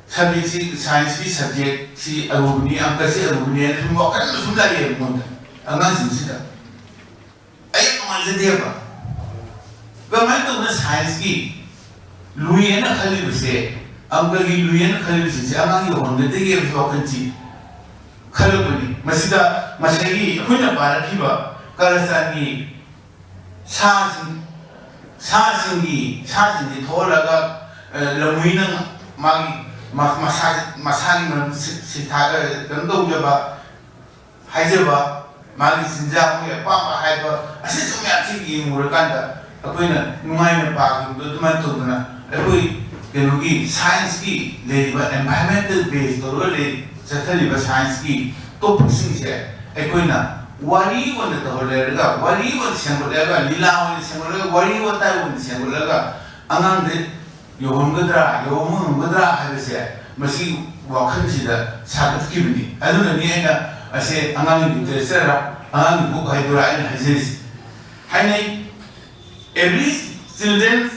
ꯁꯕꯖꯦꯛꯁꯤ, ꯁꯥꯏꯟꯁꯀꯤ ꯁꯕꯖꯦꯛꯁꯤ ꯑꯔꯨꯕꯅꯤ, ꯑꯪꯀꯁꯤ ꯑꯔꯨꯕꯅꯤ ꯍꯥꯏꯅ ꯁꯨꯝ ꯋꯥꯈꯜ ꯁꯨꯝ ꯂꯥꯛꯑꯦꯕ ꯃꯣꯏꯗ, ꯑꯉꯥꯡꯁꯤꯡꯁꯤꯗ꯫ ꯑꯩ ꯌꯥꯝ ꯅꯨꯡꯉꯥꯏꯖꯗꯦꯕ꯫ ꯀꯃꯥꯏꯅ ꯇꯧꯗꯅ ꯁꯥꯏꯟꯁꯀꯤ ꯂꯨꯏ ꯍꯥꯏꯅ ꯈꯜꯂꯤꯕꯁꯦ, ꯑꯪꯀꯒꯤ ꯂꯨꯏ ꯍꯥꯏꯅ ꯈꯜꯂꯤꯕꯁꯤꯡꯁꯦ ꯑꯉꯥꯡ ꯌꯧꯍꯟꯒꯗꯒꯦ ꯍꯥꯏꯕꯁꯤ ꯋꯥꯈꯜꯁꯤ ꯈꯜꯂꯛꯄꯅꯤ꯫ ꯃꯁꯤꯗ ꯉꯁꯥꯏꯒꯤ ꯑꯩꯈꯣꯏꯅ ꯄꯥꯔꯛꯈꯤꯕ ꯀꯔꯆꯥꯟꯒꯤ ꯁꯥꯁꯤꯡ, ꯁꯥꯁꯤꯡꯒꯤ, ꯁꯥꯁꯤꯡꯁꯤ ꯊꯣꯛꯍꯜꯂꯒ, ꯑ, ꯂꯝꯍꯨꯏꯅ ꯃꯥꯒꯤ ꯃ-, ꯃꯁꯥ-, ꯃꯁꯥꯒꯤ ꯃꯔꯝ ꯁꯤ-, ꯁꯤꯊꯥ-, ꯑ, ꯀꯩꯅꯣ ꯇꯧꯖꯕ, ꯍꯥꯏꯖꯕ, ꯃꯥꯒꯤ ꯆꯤꯟꯖꯥꯛ, ꯃꯣꯏꯒꯤ ꯑꯄꯥꯝꯕ ꯍꯥꯏꯕ, ꯑꯁꯤꯁꯨ ꯃꯌꯥꯝꯁꯤ ꯌꯦꯡꯉꯨꯔꯀꯥꯟꯗ ꯑꯩꯈꯣꯏꯅ ꯅꯨꯡꯉꯥꯏꯅ ꯄꯥꯈꯤꯕꯗꯣ ꯑꯗꯨꯃꯥꯏꯅ ꯇꯧꯗꯅ ꯑꯩꯈꯣꯏ ꯀꯩꯅꯣꯒꯤ ꯁꯥꯏꯟꯁꯀꯤ ꯂꯩꯔꯤꯕ environmental base ꯇꯧꯔꯒ ꯂꯩ-, ꯆꯠꯊꯔꯤꯕ ꯁꯥꯏꯟꯁꯀꯤ ꯇꯣꯄꯤꯛꯁꯤꯡꯁꯦ ꯑꯩꯈꯣꯏꯅ ꯋꯥꯔꯤ ꯑꯣꯏꯅ ꯇꯧꯍꯜꯂꯦꯔꯒ, ꯋꯥꯔꯤ ꯑꯣꯏꯅ ꯁꯦꯝꯒꯠꯂꯒ, ꯂꯤꯂꯥ ꯑꯣꯏꯅ ꯁꯦꯝꯒꯠꯂꯒ, ꯋꯥꯔꯤ ꯋꯥꯇꯥꯏ ꯑꯣꯏꯅ ꯁꯦꯝꯒꯠꯂꯒ ꯑꯉꯥꯡꯗ ꯌꯧꯍꯟꯒꯗ꯭ꯔꯥ, ꯌꯧꯍꯟꯕ ꯉꯝꯒꯗ꯭ꯔꯥ ꯍꯥꯏꯕꯁꯦ ꯃꯁꯤ ꯋꯥꯈꯜꯁꯤꯗ ꯁꯥꯒꯠꯈꯤꯕꯅꯤ꯫ ꯑꯗꯨꯅꯅꯤ ꯑꯩꯅ ꯑꯁꯦ ꯑꯉꯥꯡꯒꯤ ꯂꯤꯇꯔꯦꯆꯔ, ꯑꯉꯥꯡꯒꯤ ꯕꯨꯛ ꯍꯥꯏꯗꯨꯔꯥ ꯑꯩꯅ ꯍꯥꯏꯖꯔꯤꯁꯤ꯫ ꯍꯥꯏꯅꯩ, every children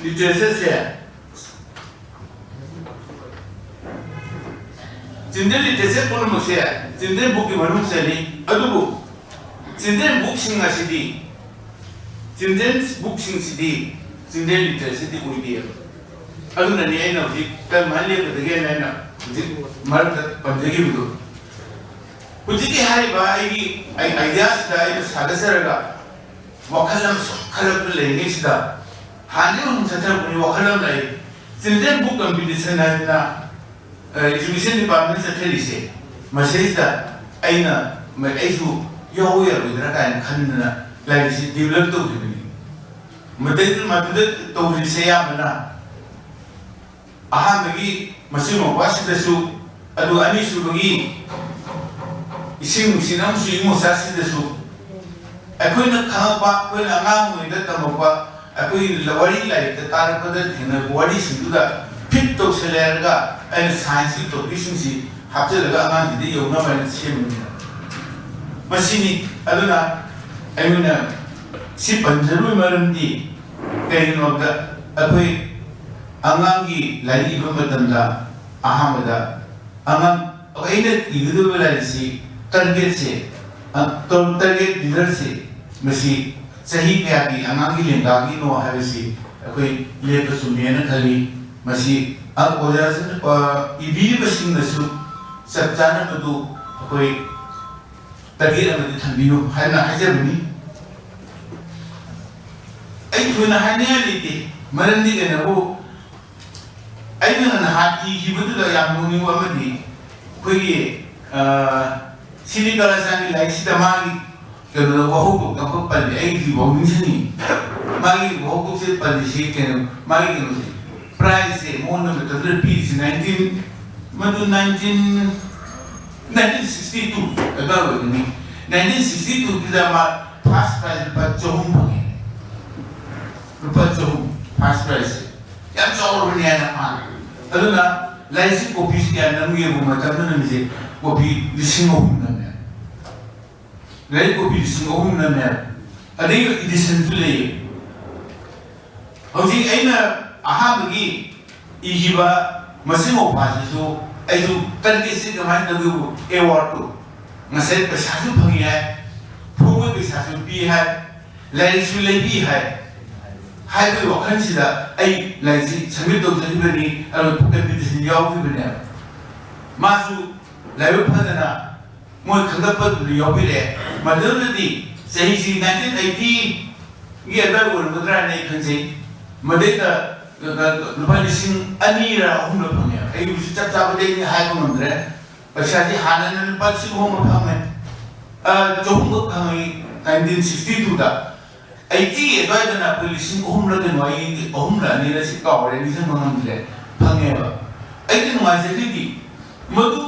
literature ꯁꯦ, children literature ꯄꯨꯝꯅꯃꯛꯁꯦ children book ꯀꯤ ꯃꯅꯨꯡ ꯆꯜꯂꯤ꯫ ꯑꯗꯨꯕꯨ children book ꯁꯤꯡ ꯑꯁꯤꯗꯤ, children book ꯁꯤꯡꯁꯤꯗꯤ children literature ꯗꯤ ꯑꯣꯏꯗꯦꯕ꯫ ꯑꯗꯨꯅꯅꯤ ꯑꯩꯅ ꯍꯧꯖꯤꯛ ꯀꯔꯝꯍꯥꯏꯅ ꯂꯦꯞꯀꯗꯒꯦꯅ ꯑꯩꯅ ꯍꯧꯖꯤꯛ ꯃꯔꯛꯇ ꯄꯟꯖꯈꯤꯕꯗꯨ꯫ ꯍꯧꯖꯤꯛꯀꯤ ꯍꯥꯏꯔꯤꯕ ꯑꯩꯒꯤ ꯑꯩ idea ꯁꯤꯗ ꯑꯩꯅ ꯁꯥꯒꯠꯆꯔꯒ ꯋꯥꯈꯜ ꯑꯃ ꯁꯨꯝ ꯈꯜꯂꯛꯄ ꯂꯩꯔꯤꯉꯩꯁꯤꯗ, ꯍꯥꯟꯅꯗꯤ ꯑꯗꯨꯝ ꯆꯠꯊꯔꯛꯄꯅꯤ, ꯋꯥꯈꯜ ꯑꯃ ꯂꯥꯛꯏ꯫ Children book competition ꯍꯥꯏꯗꯅ, ꯑ, education department ꯆꯠꯊꯔꯤꯁꯦ, ꯃꯁꯤꯗꯩꯁꯤꯗ ꯑꯩꯅ, ꯃ-, ꯑꯩꯁꯨ ꯌꯥꯎꯕ ꯌꯥꯔꯣꯏꯗ꯭ꯔꯥ ꯀꯥꯏꯅ ꯈꯟꯗꯅ ꯂꯥꯏꯔꯤꯛꯁꯤ develop ꯇꯧꯈꯤꯕꯅꯤ꯫ ꯃꯗꯩ-, ꯃꯗꯨꯗ ꯇꯧꯔꯤꯁꯦ ꯑꯌꯥꯝꯕꯅ ꯑꯍꯥꯟꯕꯒꯤ ꯃꯆꯤꯟ ꯃꯧꯄ꯭ꯋꯥꯁꯤꯗꯁꯨ, ꯑꯗꯨꯒ ꯑꯅꯤꯁꯨꯕꯒꯤ ꯏꯁꯤꯡ ꯅꯨꯡꯁꯤꯠ ꯑꯃꯁꯨꯡ ꯏꯃꯣꯆꯥꯁꯤꯗꯁꯨ ꯑꯩꯈꯣꯏꯅ ꯈꯪꯉꯛꯄ, ꯑꯩꯈꯣꯏꯅ ꯑꯉꯥꯡ ꯑꯣꯏꯔꯤꯉꯩꯗ ꯇꯝꯃꯛꯄ, ꯑꯩꯈꯣꯏꯒꯤ ꯋꯥꯔꯤ ꯂꯥꯏꯔꯤꯛꯇ ꯇꯥꯔꯛꯄꯗ ꯊꯦꯡꯅꯔꯛꯄ ꯋꯥꯔꯤꯁꯤꯡꯗꯨꯗ ꯐꯤꯠ ꯇꯧꯁꯜꯂꯦ ꯍꯥꯏꯔꯒ ꯑꯩꯅ ꯁꯥꯏꯟꯁꯀꯤ ꯇꯣꯄꯤꯛꯁꯤꯡꯁꯤ ꯍꯥꯞꯆꯤꯜꯂꯒ ꯑꯉꯥꯡꯁꯤꯡꯗ ꯌꯧꯅꯕ ꯍꯥꯏꯅ ꯁꯦꯝꯕꯅꯤꯅ ꯃꯁꯤꯅꯤ꯫ ꯑꯗꯨꯅ ꯑꯩꯉꯣꯟꯗ ꯁꯤ ꯄꯟꯖꯔꯨꯕꯒꯤ ꯃꯔꯝꯗꯤ ꯀꯩꯒꯤꯅꯣꯗ ꯑꯩꯈꯣꯏ ꯑꯉꯥꯡꯒꯤ ꯂꯥꯏꯔꯤꯛ ꯏꯕ ꯃꯇꯝꯗ ꯑꯍꯥꯟꯕꯗ ꯑꯉꯥꯡ, ꯑꯩꯅ ꯏꯒꯗꯧꯔꯤꯕ ꯂꯥꯏꯔꯤꯛꯁꯤ target ꯁꯦ, ꯑ, target reader ꯁꯦ ꯃꯁꯤ ꯆꯍꯤ ꯀꯌꯥꯒꯤ ꯑꯉꯥꯡꯒꯤ ꯂꯦꯡꯒꯥꯒꯤꯅꯣ ꯍꯥꯏꯕꯁꯤ ꯑꯩꯈꯣꯏ ꯂꯦꯞꯄ ꯆꯨꯝꯃꯦꯅ ꯈꯜꯂꯤ꯫ ꯃꯁꯤ, ꯑ, ꯑꯣꯖꯥꯁꯤꯡ, ꯑ, ꯏꯕꯤꯔꯤꯕꯁꯤꯡꯅꯁꯨ ꯆꯞ ꯆꯥꯅ ꯃꯗꯨ ꯑꯩꯈꯣꯏ target ꯑꯃꯗꯤ ꯊꯝꯕꯤꯌꯨ ꯍꯥꯏꯅ ꯍꯥꯏꯖꯕꯅꯤ꯫ ꯑꯩ ꯊꯣꯏꯅ ꯍꯥꯏꯅꯤꯡꯉꯥꯏ ꯂꯩꯇꯦ, ꯃꯔꯝꯗꯤ ꯀꯩꯅꯣꯕꯨ, ꯑꯩꯅ ꯅꯍꯥꯟ ꯏꯈꯤꯕꯗꯨꯗ ꯌꯥꯝ ꯅꯣꯛꯅꯤꯡꯕ ꯑꯃꯗꯤ, ꯑꯩꯈꯣꯏꯒꯤ, ꯑ, ꯁꯤꯗꯤ ꯀꯂꯥꯆꯥꯟꯒꯤ ꯂꯥꯏꯔꯤꯛꯁꯤꯗ ꯃꯥꯒꯤ ꯀꯩꯅꯣꯗ ꯋꯥꯍꯧꯗꯣꯛꯇ ꯑꯃꯈꯛ ꯄꯜꯂꯤ, ꯑꯩ ꯍꯧꯖꯤꯛꯐꯥꯎ ꯅꯤꯡꯁꯤꯡꯉꯤ꯫ ꯃꯥꯒꯤ ꯋꯥꯍꯧꯗꯣꯛꯁꯦ ꯄꯜꯂꯤꯁꯤ ꯀꯩꯅꯣ, ꯃꯥꯒꯤ ꯀꯩꯅꯣꯁꯦ, prize ꯁꯦ ꯃꯉꯣꯟꯗ ꯃꯇꯝꯗꯨꯗ ꯄꯤꯔꯤꯁꯤ nineteen, ꯃꯗꯨ nineteen, nineteen sixty two ꯑꯗꯨꯋꯥꯏ ꯑꯣꯏꯒꯅꯤ꯫ Nineteen sixty two ꯗꯨꯗ ꯃꯥ first prize ꯂꯨꯄꯥ ꯆꯍꯨꯝ ꯐꯪꯉꯦ꯫ ꯂꯨꯄꯥ ꯆꯍꯨꯝ first prize ꯁꯦ꯫ ꯌꯥꯝ ꯆꯥꯎꯔꯕꯅꯤ ꯍꯥꯏꯅ ꯃꯥꯅ꯫ ꯑꯗꯨꯅ ꯂꯥꯏꯔꯤꯛꯁꯤ copy ꯁꯤ ꯀꯌꯥ ꯅꯝꯒꯦꯕꯨ, ꯃꯇꯝꯗꯨꯗ ꯅꯨꯃꯤꯠꯁꯦ copy ꯂꯤꯁꯤꯡ ꯑꯍꯨꯝ ꯅꯝꯃꯦ꯫ ꯂꯥꯏꯔꯤꯛ copy ꯂꯤꯁꯤꯡ ꯑꯍꯨꯝ ꯅꯝꯃꯦ꯫ ꯑꯗꯩ edition ꯁꯨ ꯂꯩꯌꯦ꯫ ꯍꯧꯖꯤꯛ ꯑꯩꯅ ꯑꯍꯥꯟꯕꯒꯤ ꯏꯈꯤꯕ ꯃꯁꯤꯡ ꯃꯧꯄꯥꯁꯤꯁꯨ ꯑꯩꯁꯨ target ꯁꯤ ꯀꯃꯥꯏꯅ ꯇꯧꯒꯦꯕꯨ, award ꯇꯨ ꯉꯁꯥꯏ ꯄꯩꯁꯥꯁꯨ ꯐꯪꯉꯤ ꯍꯥꯏ, ꯐꯣꯡꯕꯒꯤ ꯄꯩꯁꯥꯁꯨ ꯄꯤ ꯍꯥꯏ, ꯂꯥꯏꯔꯤꯛꯁꯨ ꯂꯩꯕꯤ ꯍꯥꯏ ꯍꯥꯏꯕꯒꯤ ꯋꯥꯈꯜꯁꯤꯗ ꯑꯩ ꯂꯥꯏꯔꯤꯛꯁꯤ submit ꯇꯧꯖꯈꯤꯕꯅꯤ꯫ ꯑꯗꯨꯒ competition ꯌꯥꯎꯈꯤꯕꯅꯦꯕ꯫ ꯃꯥꯁꯨ ꯂꯥꯏꯕꯛ ꯐꯗꯅ ꯃꯣꯏ ꯈꯪꯒꯠꯄꯗꯨꯗ ꯌꯥꯎꯕꯤꯔꯛꯑꯦ꯫ ꯃꯗꯨꯗꯗꯤ ꯆꯍꯤꯁꯤ nineteen eighty ꯒꯤ ꯑꯗꯨꯋꯥꯏ ꯑꯣꯏꯔꯝꯒꯗ꯭ꯔꯥ ꯍꯥꯏꯅ ꯑꯩ ꯈꯟꯖꯩ꯫ ꯃꯗꯩꯗ ꯂꯨꯄꯥ ꯂꯤꯁꯤꯡ ꯑꯅꯤꯔ ꯑꯍꯨꯝꯔ ꯐꯪꯉꯦ꯫ ꯑꯩ ꯍꯧꯖꯤꯛ ꯆꯞ ꯆꯥꯕꯗꯤ ꯑꯩ ꯍꯥꯏꯕ ꯉꯝꯗ꯭ꯔꯦ꯫ ꯄꯩꯁꯥꯗꯤ ꯍꯥꯟꯅꯅ ꯂꯨꯄꯥ ꯂꯤꯁꯤꯡ ꯑꯍꯨꯝ ꯐꯪꯉꯦ꯫ ꯑ, ꯆꯍꯨꯝꯈꯛ ꯐꯪꯉꯤ nineteen sixty two ꯗ꯫ Eighty ꯑꯗꯨꯋꯥꯏꯗꯅ ꯑꯩꯈꯣꯏ ꯂꯤꯁꯤꯡ ꯑꯍꯨꯝꯂ ꯀꯩꯅꯣ, ꯑꯩ ꯑꯍꯨꯝꯂ ꯑꯅꯤꯔ ꯁꯤ ꯀꯥꯎꯔꯦ, ꯅꯤꯡꯁꯤꯡꯕ ꯉꯝꯗ꯭ꯔꯦ, ꯐꯪꯉꯦꯕ꯫ ꯑꯩꯗꯤ ꯅꯨꯡꯉꯥꯏꯖꯔꯤꯗꯤ ꯃꯗꯨ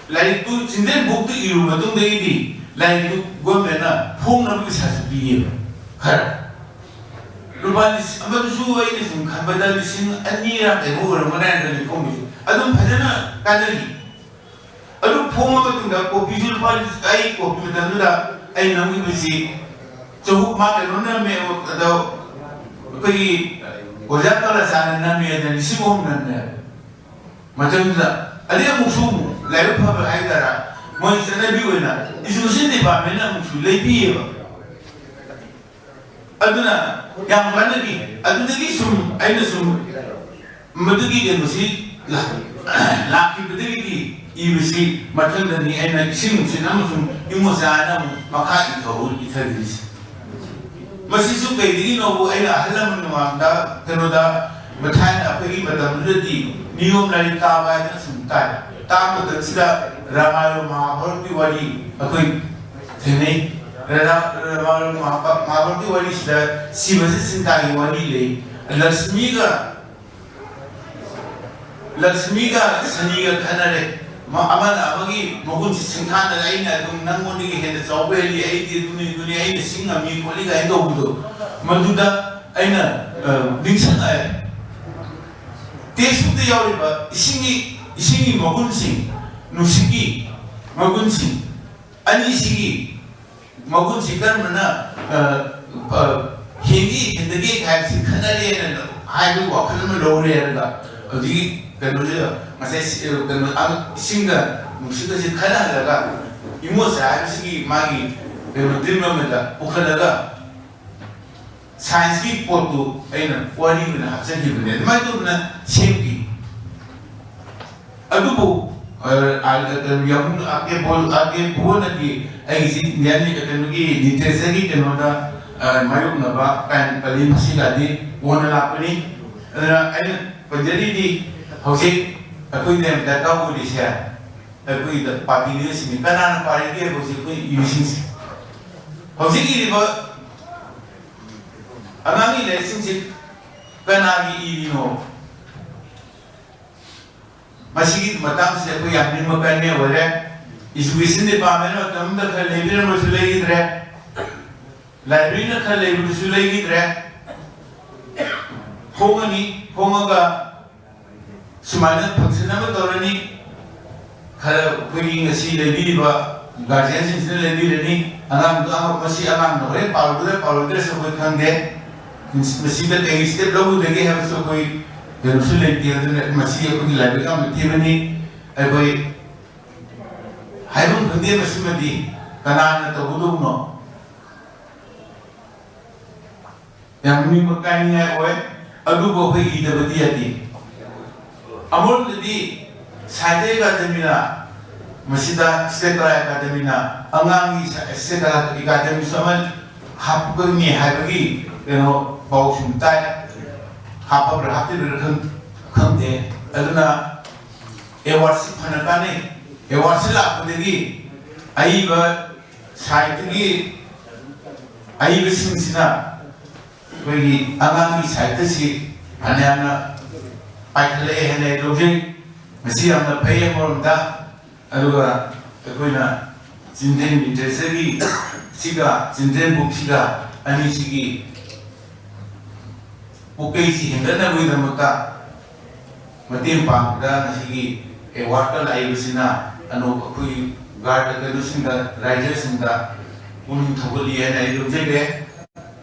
ꯂꯥꯏꯔꯤꯛꯇꯨ children book ꯇꯨ ꯏꯔꯨ ꯃꯇꯨꯡꯗꯒꯤꯗꯤ ꯂꯥꯏꯔꯤꯛꯇꯨ government ꯅ ꯐꯣꯡꯅꯕ ꯄꯩꯁꯥꯁꯨ ꯄꯤꯌꯦꯕ ꯈꯔ꯫ ꯂꯨꯄꯥ ꯂꯤꯁꯤꯡ, ꯑꯃꯗꯨꯁꯨ ꯑꯩꯅ ꯁꯨꯝ ꯈꯟꯕꯗ ꯂꯤꯁꯤꯡ ꯑꯅꯤꯔ ꯀꯩꯅꯣ ꯑꯣꯏꯔꯝꯒꯅꯤ ꯍꯥꯏꯅ ꯈꯜꯂꯤ ꯐꯣꯡꯕꯁꯦ꯫ ꯑꯗꯨꯝ ꯐꯖꯅ ꯀꯥꯟꯅꯈꯤ꯫ ꯑꯗꯨ ꯐꯣꯡꯉ ꯃꯇꯨꯡꯗ copy ꯁꯨ ꯂꯨꯄꯥ ꯂꯤꯁꯤꯡ, ꯑꯩ copy ꯃꯇꯝꯗꯨꯗ ꯑꯩ ꯅꯝꯈꯤꯕꯁꯤ ꯆꯍꯨꯝ, ꯃꯥ ꯀꯩꯅꯣ ꯅꯝꯃꯦ, ꯑꯗꯣ ꯑꯩꯈꯣꯏꯒꯤ ꯑꯣꯖꯥ ꯀꯂꯥꯆꯥꯟꯅ ꯅꯝꯃꯦ ꯍꯥꯏꯗꯅ ꯂꯤꯁꯤꯡ ꯑꯍꯨꯝ ꯅꯝꯃꯦ ꯍꯥꯏꯕ ꯃꯇꯝꯗꯨꯗ꯫ ꯑꯗꯩ ꯑꯃꯨꯛꯁꯨ ꯑꯃꯨꯛ ꯂꯥꯏꯕꯛ ꯐꯕ ꯍꯥꯏꯇꯥꯔꯥ, ꯃꯣꯏ ꯆꯠꯅꯕꯤ ꯑꯣꯏꯅ education department ꯅ ꯑꯃꯨꯛꯁꯨ ꯂꯩꯕꯤꯌꯦꯕ꯫ ꯑꯗꯨꯅ ꯌꯥꯝ ꯀꯥꯟꯅꯈꯤ꯫ ꯑꯗꯨꯗꯒꯤ ꯁꯨꯝ ꯑꯩꯅ ꯁꯨꯝ ꯃꯗꯨꯒꯤ ꯀꯩꯅꯣꯁꯤ ꯂꯥꯛ-, ꯂꯥꯛꯈꯤꯕꯗꯒꯤꯗꯤ ꯏꯕꯁꯤ ꯃꯊꯪꯗꯅꯤ ꯑꯩꯅ ꯏꯁꯤꯡ ꯅꯨꯡꯁꯤꯠ ꯑꯃꯁꯨꯡ ꯏꯃꯣꯆꯥ ꯍꯥꯏꯅ ꯑꯃꯨꯛ ꯃꯈꯥ ꯏꯊꯧ-, ꯏꯊꯈꯤꯔꯤꯁꯤ꯫ ꯃꯁꯤꯁꯨ ꯀꯩꯗꯒꯤꯅꯣꯕꯨ ꯑꯩꯅ ꯑꯍꯜ ꯂꯃꯟ ꯃꯃꯥꯡꯗ ꯀꯩꯅꯣꯗ ꯊꯥꯏꯅ ꯑꯩꯈꯣꯏꯒꯤ ꯃꯇꯝꯗꯨꯗꯗꯤ ꯅꯤꯌꯣꯝ ꯂꯥꯏꯔꯤꯛ ꯇꯥꯕ ꯍꯥꯏꯗꯅ ꯁꯨꯝ ꯇꯥꯏ꯫ ꯇꯥꯕ ꯃꯇꯝꯁꯤꯗ ꯔꯥꯃꯥꯌꯟ ꯃꯍꯥꯚꯥꯔꯠꯀꯤ ꯋꯥꯔꯤ ꯑꯩꯈꯣꯏ ꯊꯦꯡꯅꯩ꯫ ꯔꯥ-, ꯔꯥꯃꯥꯌꯟ ꯃꯍꯥꯚꯥꯔꯠꯀꯤ ꯋꯥꯔꯤꯁꯤꯗ ꯁꯤꯕꯁꯤ ꯆꯤꯟꯇꯥꯒꯤ ꯋꯥꯔꯤ ꯂꯩ꯫ ꯂꯛꯁꯃꯤꯒ ꯂꯛꯁꯃꯤꯒ ꯁꯅꯤꯒ ꯈꯠꯅꯔꯦ꯫ ꯃ-, ꯑꯃꯅ ꯑꯃꯒꯤ ꯃꯒꯨꯟꯁꯤ ꯁꯤꯡꯊꯥꯅꯔꯦ, "ꯑꯩꯅ ꯑꯗꯨꯝ ꯅꯪꯉꯣꯟꯗꯒꯤ ꯍꯦꯟꯅ ꯆꯥꯎꯕ ꯍꯦꯜꯂꯤ, ꯑꯩꯗꯤ ꯑꯗꯨꯅꯤ, ꯑꯗꯨꯅꯤ, ꯑꯩꯅ ꯁꯤꯡꯉꯝꯃꯤ ꯈꯣꯠꯂꯤ" ꯀꯥꯏꯅ ꯇꯧꯕꯗꯣ, ꯃꯗꯨꯗ ꯑꯩꯅ, ꯑ, ꯅꯤꯡꯁꯤꯡꯉꯛꯑꯦ꯫ Text book ꯇ ꯌꯥꯎꯔꯤꯕ ꯏꯁꯤꯡꯒꯤ, ꯏꯁꯤꯡꯒꯤ ꯃꯒꯨꯟꯁꯤꯡ, ꯅꯨꯡꯁꯤꯠꯀꯤ ꯃꯒꯨꯟꯁꯤꯡ ꯑꯅꯤꯁꯤꯒꯤ ꯃꯒꯨꯟꯁꯤ ꯀꯔꯝꯕꯅ, ꯑ, ꯑ, ꯍꯦꯟꯒꯤ ꯍꯦꯟꯗꯒꯦ ꯍꯥꯏꯕꯁꯤ ꯈꯟꯅꯔꯦꯅ ꯍꯥꯏꯕꯒꯤ ꯋꯥꯈꯜ ꯑꯃ ꯂꯧꯔꯦ꯫ ꯑꯗꯨꯒ ꯍꯧꯖꯤꯛꯀꯤ ꯀꯩꯅꯣꯁꯤꯗ ꯉꯁꯥꯏ ꯁꯤ-, ꯀꯩꯅꯣ, ꯑ, ꯏꯁꯤꯡꯒ ꯅꯨꯡꯁꯤꯠꯀꯁꯤ ꯈꯟꯅꯍꯜꯂꯒ ꯏꯃꯣꯆꯥ ꯍꯥꯏꯕꯁꯤꯒꯤ ꯃꯥꯒꯤ ꯀꯩꯅꯣ dream ꯑꯃꯗ ꯄꯨꯈꯠꯂꯒ science ꯀꯤ ꯄꯣꯠꯇꯨ ꯑꯩꯅ ꯋꯥꯔꯤ ꯑꯣꯏꯅ ꯍꯥꯞꯆꯈꯤꯕꯅꯦ꯫ ꯑꯗꯨꯃꯥꯏꯅ ꯇꯧꯗꯅ ꯁꯦꯝꯈꯤ꯫ ꯑꯗꯨꯕꯨ, ꯑ, ꯑ, ꯀꯩꯅꯣ, ꯌꯥꯝ ꯑꯥꯔ ꯀꯦ ꯕꯣꯜ, ꯑꯥꯔ ꯀꯦ ꯕꯣꯜꯅꯗꯤ ꯑꯩꯒꯤꯁꯤ ꯏꯟꯗꯤꯌꯥꯟ ꯀꯩꯅꯣꯒꯤ literature ꯒꯤ ꯀꯩꯅꯣꯗ, ꯑ, ꯃꯥꯌꯣꯛꯅꯕ ꯀꯥꯏꯅ ꯄꯜꯂꯤ, ꯃꯁꯤꯒꯗꯤ ꯀꯣꯟꯅ ꯂꯥꯛꯄꯅꯤ꯫ ꯑꯗꯨꯅ ꯑꯩꯅ ꯄꯟꯖꯔꯤꯗꯤ ꯍꯧꯖꯤꯛ ꯑꯩꯈꯣꯏꯅ ꯌꯥꯝ ꯗꯔꯀꯥꯔ ꯑꯣꯏꯔꯤꯁꯦ ꯑꯩꯈꯣꯏꯗ party leader ꯁꯤꯡꯅꯤ꯫ ꯀꯅꯥꯅ ꯄꯥꯔꯤꯒꯦ ꯍꯧꯖꯤꯛ ꯑꯩꯈꯣꯏ ꯏꯕꯤꯁꯤꯡꯁꯦ? ꯍꯧꯖꯤꯛ ꯏꯔꯤꯕ ꯑꯉꯥꯡꯒꯤ ꯂꯥꯏꯔꯤꯛꯁꯤꯡꯁꯤ ꯀꯅꯥꯒꯤ ꯏꯔꯤꯅꯣ? ꯃꯁꯤꯒꯤ ꯃꯇꯥꯡꯁꯤꯗ ꯑꯩꯈꯣꯏ ꯌꯥꯝ ꯅꯤꯡꯕ ꯀꯥꯏꯅꯤꯡꯉꯥꯏ ꯑꯣꯏꯔꯦ꯫ Education department ꯃꯇꯝ ꯑꯃꯗ ꯈꯔ ꯂꯩꯕꯤꯔꯝꯕꯁꯨ ꯂꯩꯈꯤꯗ꯭ꯔꯦ, library ꯅ ꯈꯔ ꯂꯩꯕꯗꯨꯁꯨ ꯂꯩꯈꯤꯗ꯭ꯔꯦ꯫ ꯍꯣꯡꯉꯅꯤ, ꯍꯣꯡꯉꯒ ꯁꯨꯃꯥꯏꯅ function ꯑꯃ ꯇꯧꯔꯅꯤ꯫ ꯈꯔ ꯑꯩꯈꯣꯏꯒꯤ ꯉꯁꯤ ꯂꯩꯕꯤꯔꯤꯕ guardian ꯁꯤꯡꯁꯤꯅ ꯂꯩꯕꯤꯔꯅꯤ꯫ ꯑꯉꯥꯡꯗꯣ, ꯑꯉꯥꯡ, ꯃꯁꯤ ꯑꯉꯥꯡꯅ ꯍꯣꯔꯦꯟ ꯄꯥꯜꯂꯨꯗ꯭ꯔꯥ ꯄꯥꯜꯂꯣꯏꯗ꯭ꯔꯥꯁꯨ ꯑꯩꯈꯣꯏ ꯈꯪꯗꯦ꯫ ꯃꯁꯤꯗ ꯀꯩ ꯁ꯭ꯇꯦꯞ ꯂꯧꯒꯗꯒꯦ ꯍꯥꯏꯕꯁꯨ ꯑꯩꯈꯣꯏ ꯀꯩꯅꯣꯁꯨ ꯂꯩꯇꯦ꯫ ꯑꯗꯨꯅ ꯃꯁꯤ ꯑꯩꯈꯣꯏꯒꯤ ꯂꯥꯏꯕꯛ ꯌꯥꯝꯅ ꯊꯤꯕꯅꯤ꯫ ꯑꯩꯈꯣꯏ ꯍꯥꯏꯐꯝ ꯈꯪꯗꯦ ꯃꯁꯤꯃꯗꯤ ꯀꯅꯥꯅ ꯇꯧꯒꯗꯧꯕꯅꯣ꯫ ꯌꯥꯝ ꯅꯤꯡꯕ ꯀꯥꯏꯅꯤꯡꯉꯥꯏ ꯑꯣꯏ꯫ ꯑꯗꯨꯕꯨ ꯑꯩꯈꯣꯏ ꯏꯗꯕꯗꯤ ꯌꯥꯗꯦ꯫ ꯑꯃꯔꯣꯝꯗꯗꯤ ꯁꯥꯍꯤꯇ꯭ꯌ ꯑꯦꯀꯥꯗꯃꯤꯅ ꯃꯁꯤꯗ ꯁ꯭ꯇꯦꯠ ꯀꯂꯥ ꯑꯦꯀꯥꯗꯃꯤꯅ ꯑꯉꯥꯡꯒꯤ ꯁꯥ-, ꯁ꯭ꯇꯦꯠ ꯀꯂꯥ ꯑꯦꯀꯥꯗꯃꯤꯁꯨ ꯑꯃ ꯍꯥꯞꯄꯛꯀꯅꯤ ꯍꯥꯏꯕꯒꯤ ꯀꯩꯅꯣ ꯄꯥꯎꯁꯨ ꯇꯥꯏ꯫ ꯍꯥꯞꯄꯕ꯭ꯔꯥ ꯍꯥꯞꯇꯕ꯭ꯔꯥ ꯈꯪ-, ꯈꯪꯗꯦ꯫ ꯑꯗꯨꯅ ꯑꯦꯋꯥꯔꯗꯁꯤ ꯐꯅ ꯀꯥꯟꯅꯩ꯫ ꯑꯦꯋꯥꯔꯗꯁꯤ ꯂꯥꯛꯄꯗꯒꯤ ꯑꯏꯕ ꯁꯥꯍꯤꯇ꯭ꯌꯒꯤ ꯑꯏꯕꯁꯤꯡꯁꯤꯅ ꯑꯩꯈꯣꯏꯒꯤ ꯑꯉꯥꯡꯒꯤ ꯁꯥꯍꯤꯇ꯭ꯌꯁꯤ ꯐꯅꯌꯥꯝꯅ ꯄꯥꯏꯈꯠꯂꯛꯑꯦ ꯍꯥꯏꯅ ꯑꯩ ꯂꯧꯖꯩ꯫ ꯃꯁꯤ ꯌꯥꯝꯅ ꯐꯩ ꯑꯃꯔꯣꯝꯗ꯫ ꯑꯗꯨꯒ ꯑꯩꯈꯣꯏꯅ ꯆꯤꯜꯗ꯭ꯔꯦꯟ ꯂꯤꯇꯔꯦꯆꯔꯒꯤ ꯁꯤꯒ ꯆꯤꯜꯗ꯭ꯔꯦꯟ ꯕꯨꯛꯁꯤꯒ ꯑꯅꯤꯁꯤꯒꯤ ꯄꯨꯀꯩꯁꯤ ꯍꯦꯟꯒꯠꯅꯕꯒꯤꯗꯃꯛꯇ ꯃꯇꯦꯡ ꯄꯥꯡꯕꯗ ꯉꯁꯤꯒꯤ ꯑꯦꯋꯥꯔꯗꯀ ꯂꯥꯛꯏꯕꯁꯤꯅ ꯑꯅꯧꯕ ꯑꯩꯈꯣꯏ ꯒꯥꯔꯗ ꯀꯩꯅꯣꯁꯤꯡꯗ, ꯔꯥꯏꯗꯔꯁꯤꯡꯗ ꯄꯨꯛꯅꯤꯡ ꯊꯧꯒꯠꯂꯤ ꯍꯥꯏꯅ ꯑꯩ ꯂꯧꯖꯒꯦ꯫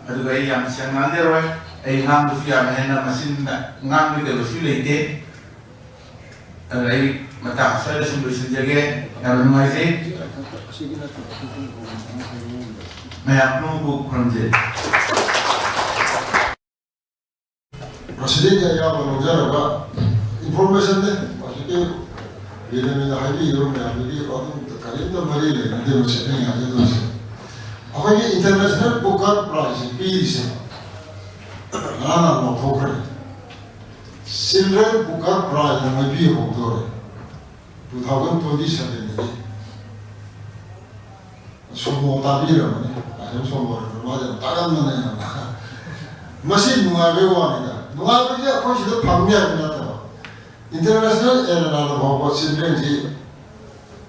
ꯑꯗꯨꯒ ꯑꯩ ꯌꯥꯝ ꯁꯦꯡꯅ ꯉꯥꯡꯖꯔꯣꯏ, ꯑꯩ ꯉꯥꯡꯕꯁꯨ ꯌꯥꯝ ꯍꯦꯟꯅ ꯃꯁꯤꯅ ꯉꯥꯡꯕꯒꯤ ꯀꯩꯅꯣꯁꯨ ꯂꯩꯇꯦ꯫ ꯑꯗꯨꯅ ꯑꯩ ꯃꯇꯥꯡ ꯑꯁ꯭ꯋꯥꯏꯗ ꯁꯨꯝ ꯂꯣꯏꯁꯤꯟꯖꯒꯦ꯫ ꯌꯥꯝꯅ ꯅꯨꯡꯉꯥꯏꯖꯩ꯫ ꯃꯌꯥꯝ ꯄꯨꯝꯅꯃꯛꯄꯨ ꯈꯨꯔꯨꯝꯖꯔꯤ꯫ ꯄ꯭ꯔꯁꯤꯗꯦꯟꯒꯤ ꯑꯌꯥꯕ ꯂꯧꯖꯔꯒ ꯏꯟꯐꯣꯔꯃꯦꯁꯟꯅꯦ꯫ ꯍꯧꯖꯤꯛꯀꯤ ꯕꯤꯔꯦꯟꯗ꯭ꯔꯅ ꯍꯥꯏꯕꯤꯔꯤꯕ ꯃꯌꯥꯝꯗꯨꯗꯤ ꯑꯗꯨꯝ ꯀꯔꯤꯝꯇ ꯃꯔꯤ ꯂꯩꯅꯗꯦ꯫ ꯃꯁꯤ ꯑꯩꯅ ꯍꯥꯏꯖꯗꯣꯏꯁꯦ, ꯑꯩꯈꯣꯏꯒꯤ ꯏꯟꯇꯔꯅꯦꯁꯅꯦꯜ ꯕꯨꯀꯔ ꯄ꯭ꯔꯥꯏꯖꯁꯦ ꯄꯤꯔꯤꯁꯦ ꯉꯔꯥꯡ ꯅꯍꯥꯟ ꯂꯥꯎꯊꯣꯛꯈ꯭ꯔꯦ꯫ ꯆꯤꯜꯗ꯭ꯔꯦꯟ ꯕꯨꯀꯔ ꯄ꯭ꯔꯥꯏꯖ ꯃꯥꯏꯕꯤ ꯍꯧꯗꯣꯔꯦ ꯇꯨ ꯊꯥꯎꯖꯟ ꯇ꯭ꯋꯦꯟꯇꯤ ꯁꯚꯦꯟꯗꯒꯤ꯫ ꯁꯣꯃꯣ ꯇꯥꯕꯤꯔꯝꯃꯅꯤ꯫ ꯑꯁꯣꯝ ꯁꯣꯃꯣ ꯃꯥꯁꯦ ꯌꯥꯝ ꯇꯥꯒꯟꯕꯅꯦ ꯌꯥꯝꯅ꯫ ꯃꯁꯤ ꯅꯨꯡꯉꯥꯏꯕꯩ ꯋꯥꯅꯤꯗ꯫ ꯅꯨꯡꯉꯥꯏꯕꯁꯦ ꯑꯩꯈꯣꯏ ꯁꯤꯗ ꯐꯪꯅꯤ ꯍꯥꯏꯕ ꯅꯠꯇꯕ, ꯏꯟꯇꯔꯅꯦꯁꯅꯦꯜ ꯑꯦꯔꯦꯅꯥꯗ ꯐꯥꯎꯕ ꯆꯤꯜꯗ꯭ꯔꯦꯟꯁꯤ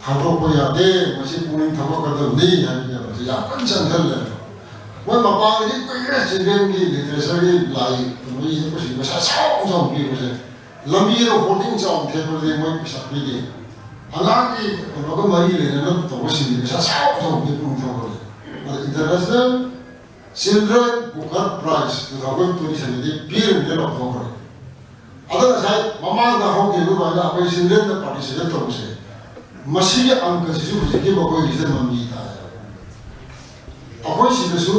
ꯊꯥꯗꯣꯛꯄ ꯌꯥꯗꯦ꯫ ꯃꯁꯤ ꯄꯨꯛꯅꯤꯡ ꯊꯧꯒꯠꯀꯗꯕꯅꯤ ꯍꯥꯏꯕꯅꯦꯕ꯫ ꯃꯁꯤ ꯌꯥꯝ ꯀꯟꯅ ꯆꯪꯁꯜꯂꯦꯕ꯫ ꯃꯣꯏ ꯃꯄꯥꯟꯒꯤꯗꯤ ꯀꯨꯏꯔꯦ ꯆꯤꯜꯗ꯭ꯔꯦꯟꯒꯤ ꯂꯤꯇꯔꯦꯆꯔꯒꯤ ꯂꯥꯏ ꯀꯩꯅꯣ ꯌꯦꯛꯄꯁꯤꯡ ꯄꯩꯁꯥ ꯆꯥꯎ ꯆꯥꯎꯅ ꯄꯤꯕꯁꯦ꯫ ꯂꯝꯕꯤꯗ ꯍꯣꯔꯗꯤꯡ ꯆꯥꯎꯅ ꯊꯦꯠꯄꯗꯗꯤ ꯃꯣꯏ ꯄꯩꯁꯥ ꯄꯤꯗꯦ꯫ ꯑꯉꯥꯡꯒꯤ ꯀꯩꯅꯣꯒ ꯃꯔꯤ ꯂꯩꯅꯅ ꯇꯧꯕꯁꯤꯡꯗꯤ ꯄꯩꯁꯥ ꯆꯥꯎ ꯆꯥꯎꯅ ꯄꯤ ꯄꯨꯛꯅꯤꯡ ꯊꯧꯒꯠꯂꯦ꯫ ꯑꯗ international Children Booker Prize two thousand twenty sevenꯗꯤ ꯄꯤꯔꯤꯕꯅꯤꯅ ꯂꯧꯊꯣꯛꯈ꯭ꯔꯦ꯫ ꯑꯗꯣ ꯉꯁꯥꯏ ꯃꯃꯥꯡꯗ ꯍꯧꯈꯤꯕ ꯑꯗꯨꯃꯥꯏꯅ ꯑꯩꯈꯣꯏ childrenꯗ participate ꯇꯧꯕꯁꯦ, ꯃꯁꯤꯒꯤ ꯑꯪꯀꯁꯤꯁꯨ ꯍꯧꯖꯤꯛꯀꯤ ꯃꯈꯣꯏꯒꯤꯁꯤꯗ ꯃꯃꯤ ꯇꯥꯏ꯫ ꯑꯩꯈꯣꯏ ꯁꯤꯗꯁꯨ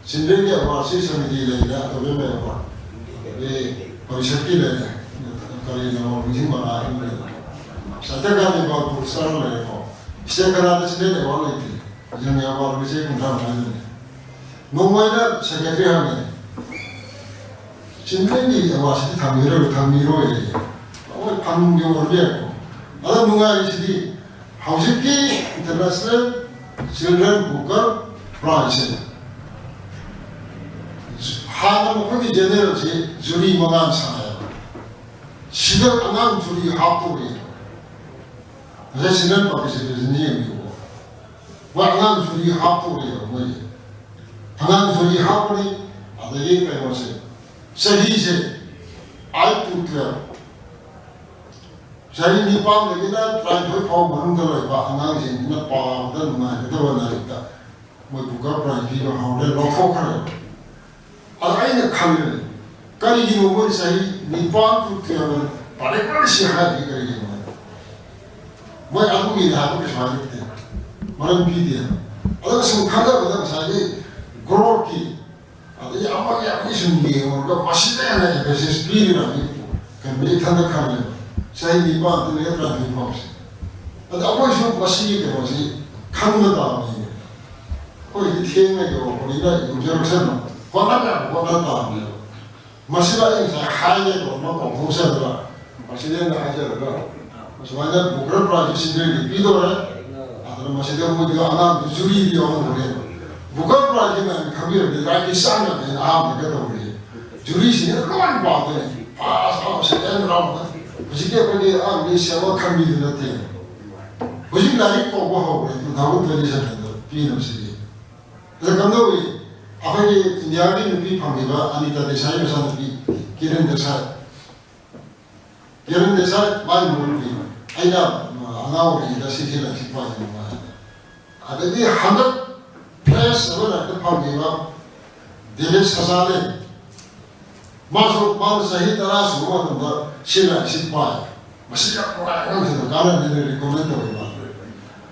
childrenꯒꯤ awardꯁꯤ ꯁꯃꯤꯇꯤ ꯂꯩꯔꯦ, ꯑꯇꯣꯞꯄ ꯂꯩꯔꯦꯀꯣ, ꯑꯗꯩ ꯄꯔꯤꯁꯠꯀꯤ ꯂꯩꯔꯦ, ꯀꯔꯤꯅꯣ ꯅꯤꯡꯁꯤꯡꯕ ꯂꯥꯛꯑꯦ꯫ ꯁꯇ꯭ꯌꯒ꯭ꯔꯥꯍ ꯅꯤꯄꯥꯜ ꯄꯨꯔꯁꯀꯥꯔ ꯂꯩꯔꯦꯀꯣ, state ꯀꯅꯥꯗ children award ꯂꯩꯇꯦ꯫ ꯌꯥꯝ ꯌꯥꯝ ꯋꯥꯠꯂꯤꯁꯦ ꯀꯨꯟꯊ꯭ꯔꯥ ꯃꯉꯥꯗꯅꯤ꯫ ꯅꯣꯡꯃꯩꯅ secretary ꯍꯪꯉꯦ, "Childrenꯒꯤ awardꯁꯤꯗꯤ ꯊꯝꯕꯤꯔꯣꯏ, ꯊꯝꯕꯤꯔꯣꯏ"꯫ ꯍꯣꯏ, ꯐꯪꯒꯦ ꯑꯣꯏꯔꯕ ꯌꯥꯏꯀꯣ꯫ ꯑꯗꯣ ꯅꯨꯡꯉꯥꯏꯔꯤꯁꯤꯗꯤ ꯍꯧꯖꯤꯛꯀꯤ International Children Booker Prizeꯁꯦ ꯍꯥꯟꯅ ꯃꯈꯣꯏꯒꯤ generalꯁꯤ jury ꯃꯉꯥꯅ ꯁꯥꯟꯅꯩꯌꯦꯕ꯫ ꯁꯤꯗ ꯑꯉꯥꯡ jury ꯍꯥꯞꯇꯧꯔꯤ꯫ ꯉꯁꯥꯏ children participationꯁꯤ ꯌꯦꯡꯕꯤꯌꯨꯀꯣ꯫ ꯃꯣꯏ ꯑꯉꯥꯡ jury ꯍꯥꯞꯇꯧꯔꯤꯕ ꯃꯣꯏꯁꯦ꯫ ꯑꯉꯥꯡ jury ꯍꯥꯞꯄꯅꯤ, ꯑꯗꯒꯤ ꯀꯩꯅꯣꯁꯦ, ꯆꯍꯤꯁꯦ eight to twelve, ꯆꯍꯤ ꯅꯤꯄꯥꯟꯗꯒꯤꯅ ꯇꯔꯥꯅꯤꯊꯣꯏ ꯐꯥꯎ ꯃꯅꯨꯡꯗ ꯂꯩꯕ ꯑꯉꯥꯡꯁꯤꯡꯁꯤꯅ ꯄꯥꯕꯗ ꯅꯨꯡꯉꯥꯏꯒꯗꯕ ꯂꯥꯏꯔꯤꯛꯇ ꯃꯣꯏ Booker Prize ꯄꯤꯕ ꯍꯧꯔꯦ, ꯂꯧꯊꯣꯛꯈ꯭ꯔꯦ꯫ ꯑꯗ ꯑꯩꯅ ꯈꯜꯂꯦ, ꯀꯔꯤꯒꯤꯅꯣ ꯃꯣꯏ ꯆꯍꯤ ꯅꯤꯄꯥꯟ to twelve ꯄꯥꯔꯦꯡ ꯁꯤ ꯍꯥꯏꯔꯤ ꯀꯔꯤꯒꯤꯅꯣ? ꯃꯣꯏ ꯑꯗꯨꯒꯤꯅꯤ ꯍꯥꯏꯕ ꯀꯩꯁꯨ ꯍꯥꯏꯔꯛꯇꯦ, ꯃꯔꯝ ꯄꯤꯗꯦ꯫ ꯑꯗꯨꯒ ꯁꯨꯝ ꯈꯟꯊꯕꯗ ꯉꯁꯥꯏꯒꯤ growthꯀꯤ, ꯑꯗꯒꯤ ꯑꯃꯒꯤ ꯑꯃꯒꯤ ꯁꯨꯝ ꯌꯦꯡꯉꯨꯔꯒ ꯃꯁꯤꯗ ꯍꯦꯟꯅ emphasis ꯄꯤꯔꯤꯕ ꯍꯥꯏꯕꯒꯤ ꯀꯩꯅꯣ ꯏꯊꯟꯗ ꯈꯜꯂꯦꯕ, ꯆꯍꯤ ꯅꯤꯄꯥꯟ ꯑꯗꯨꯅ ꯇꯔꯥꯅꯤꯊꯣꯏ ꯐꯥꯎꯁꯦ꯫ ꯑꯗ ꯑꯩꯈꯣꯏꯁꯨ ꯃꯁꯤꯒꯤ ꯀꯩꯅꯣꯁꯤ ꯈꯪꯕ ꯇꯥꯕꯅꯤ꯫ ꯑꯩꯈꯣꯏꯗꯤ ꯊꯦꯡꯅ ꯌꯧꯔꯛꯄꯅꯤꯅ ꯌꯧꯖꯔꯛꯁꯅꯨ, ꯍꯣꯠꯅꯕ ꯌꯥꯕ ꯍꯣꯠꯅ ꯇꯥꯕꯅꯦꯕ꯫ ꯃꯁꯤꯗ ꯑꯩ ꯉꯁꯥꯏ ꯍꯥꯏꯒꯦ ꯇꯧꯔꯝꯕ ꯀꯥꯎꯊꯣꯛꯆꯗꯕ, ꯃꯁꯤꯗ ꯑꯩꯅ ꯍꯥꯏꯖꯔꯒ, ꯁꯨꯃꯥꯏꯅ Booker Prizeꯁꯤ childrenꯒꯤ ꯄꯤꯗꯧꯔꯦ꯫ ꯑꯗꯨꯅ ꯃꯁꯤꯗ ꯃꯣꯏꯒꯤ ꯑꯉꯥꯡꯗꯨ juryꯗ ꯌꯥꯎꯍꯟꯗꯧꯔꯦ꯫ Booker Prizeꯁꯤ ꯃꯌꯥꯝꯅ ꯈꯪꯕꯤꯔꯝꯅꯤ, ꯂꯥꯏꯔꯤꯛꯀꯤ ꯆꯥꯡ ꯌꯥꯝ ꯍꯦꯟꯅ ꯑꯍꯥꯟꯕꯗꯒ ꯇꯧꯔꯤꯁꯦ꯫ Juryꯁꯤꯡꯁꯤꯅ ꯂꯣꯏꯅ ꯄꯥꯝꯗꯣꯏꯅꯦ꯫ First round, second round꯫ ꯍꯧꯖꯤꯛꯀꯤ ꯑꯩꯈꯣꯏꯒꯤ ꯑꯉꯥꯡꯒꯤ ꯁꯦꯜ ꯈꯟꯕꯤꯗꯨ ꯅꯠꯇꯦ꯫ ꯍꯧꯖꯤꯛ ꯂꯥꯏꯔꯤꯛ ꯀꯧꯕ ꯍꯧꯈ꯭ꯔꯦ two thousand twenty sevenꯗ ꯄꯤꯅꯕꯁꯤꯗꯤ꯫ ꯑꯗ ꯀꯝꯗꯧꯏ? ꯑꯩꯈꯣꯏꯒꯤ ꯏꯟꯗꯤꯌꯥꯒꯤ ꯅꯨꯄꯤ ꯐꯪꯉꯤꯕ ꯑꯅꯤꯇꯥ ꯗꯦꯁꯥꯏ ꯃꯆꯥꯅꯨꯄꯤ ꯀꯤꯔꯟ ꯗꯦꯁꯥꯏ, ꯀꯤꯔꯟ ꯗꯦꯁꯥꯏ ꯃꯥꯒꯤ ꯃꯔꯨꯞꯅꯤ꯫ ꯑꯩꯅ, ꯑ, ꯑꯉꯥꯡ ꯑꯣꯏꯔꯤꯉꯩꯗ ꯁꯤꯒꯤ ꯂꯥꯏꯔꯤꯛꯁꯤ ꯄꯥꯏꯗꯅ ꯅꯨꯡꯉꯥꯏ꯫ ꯑꯗꯒꯤ ꯍꯟꯗꯛ ꯐ꯭ꯔꯦꯁ ꯑꯃ ꯂꯥꯏꯔꯤꯛꯇ ꯐꯪꯉꯤꯕ ꯗꯦꯕꯤꯠ ꯁꯖꯥꯂꯦ, ꯃꯥꯁꯨ, ꯃꯥꯅ ꯆꯍꯤ ꯇꯔꯥ ꯁꯨꯕ ꯃꯇꯝꯗ ꯁꯤ ꯂꯥꯏꯔꯤꯛꯁꯤ ꯄꯥꯏ꯫ ꯃꯁꯤ ꯌꯥꯝ ꯅꯨꯡꯉꯥꯏ, ꯑꯉꯥꯡꯁꯤꯡꯗ ꯀꯥꯟꯅꯅꯤꯅ ꯔꯤꯀꯃꯦꯟ ꯇꯧꯋꯤ ꯃꯥ꯫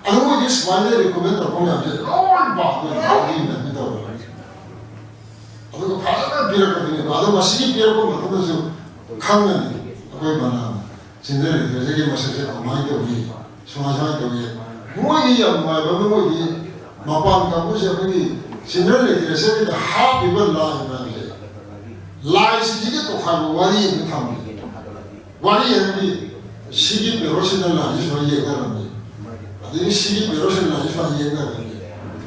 ꯑꯗꯨ ꯃꯣꯏꯒꯤ ꯁꯨꯃꯥꯏꯅ ꯔꯤꯀꯃꯦꯟ ꯇꯧꯔꯛꯄ ꯃꯌꯥꯝꯁꯦ ꯂꯣꯏ ꯄꯥꯗꯣꯏꯅꯤ, ꯇꯧꯔꯒ꯫ ꯑꯗꯨꯒ ꯐꯖꯅ ꯄꯤꯔꯛꯀꯗꯣꯏꯅꯦꯕ꯫ ꯑꯗꯣ ꯃꯁꯤꯒꯤ ꯄꯤꯔꯛꯄ ꯃꯇꯝꯗꯁꯨ ꯈꯪꯒꯅꯤ ꯑꯩꯈꯣꯏ ꯃꯅꯥꯅ ꯆꯤꯟꯗ ꯂꯩꯇ꯭ꯔꯁꯤꯒꯤ ꯃꯁꯛꯁꯦ ꯀꯃꯥꯏꯅ ꯇꯧꯏ, ꯁꯨꯃꯥꯏ ꯁꯨꯃꯥꯏꯅ ꯇꯧꯏ꯫ ꯃꯣꯏꯒꯤ ꯌꯥꯝ ꯅꯨꯡꯉꯥꯏꯕ ꯑꯃ, ꯃꯣꯏꯒꯤ ꯃꯄꯥꯟ ꯀꯥꯡꯕꯨꯁꯦ ꯑꯩꯈꯣꯏꯒꯤ ꯆꯤꯟꯗ ꯂꯩꯇ꯭ꯔꯁꯤꯒꯤꯗ ꯍꯥꯞꯄꯤꯕ ꯂꯥꯏ ꯃꯌꯥꯝꯁꯦ, ꯂꯥꯏꯁꯤꯡꯁꯤꯒꯤ ꯇꯣꯈꯥꯏꯕ ꯋꯥꯔꯤ ꯑꯃ ꯊꯝꯃꯤ꯫ ꯋꯥꯔꯤ ꯍꯥꯏꯕꯗꯤ ꯁꯤꯒꯤ ꯄꯦꯔꯣꯠꯁꯤꯅ ꯂꯥꯏꯁꯤ ꯁꯨꯃꯥꯏꯅ ꯌꯦꯛꯅꯔꯝꯃꯤ, ꯑꯗꯒꯤ ꯁꯤꯒꯤ ꯄꯦꯔꯣꯠꯁꯤꯅ ꯂꯥꯏꯁꯤ ꯁꯨꯃꯥꯏꯅ ꯌꯦꯛꯅꯔꯝꯃꯤ,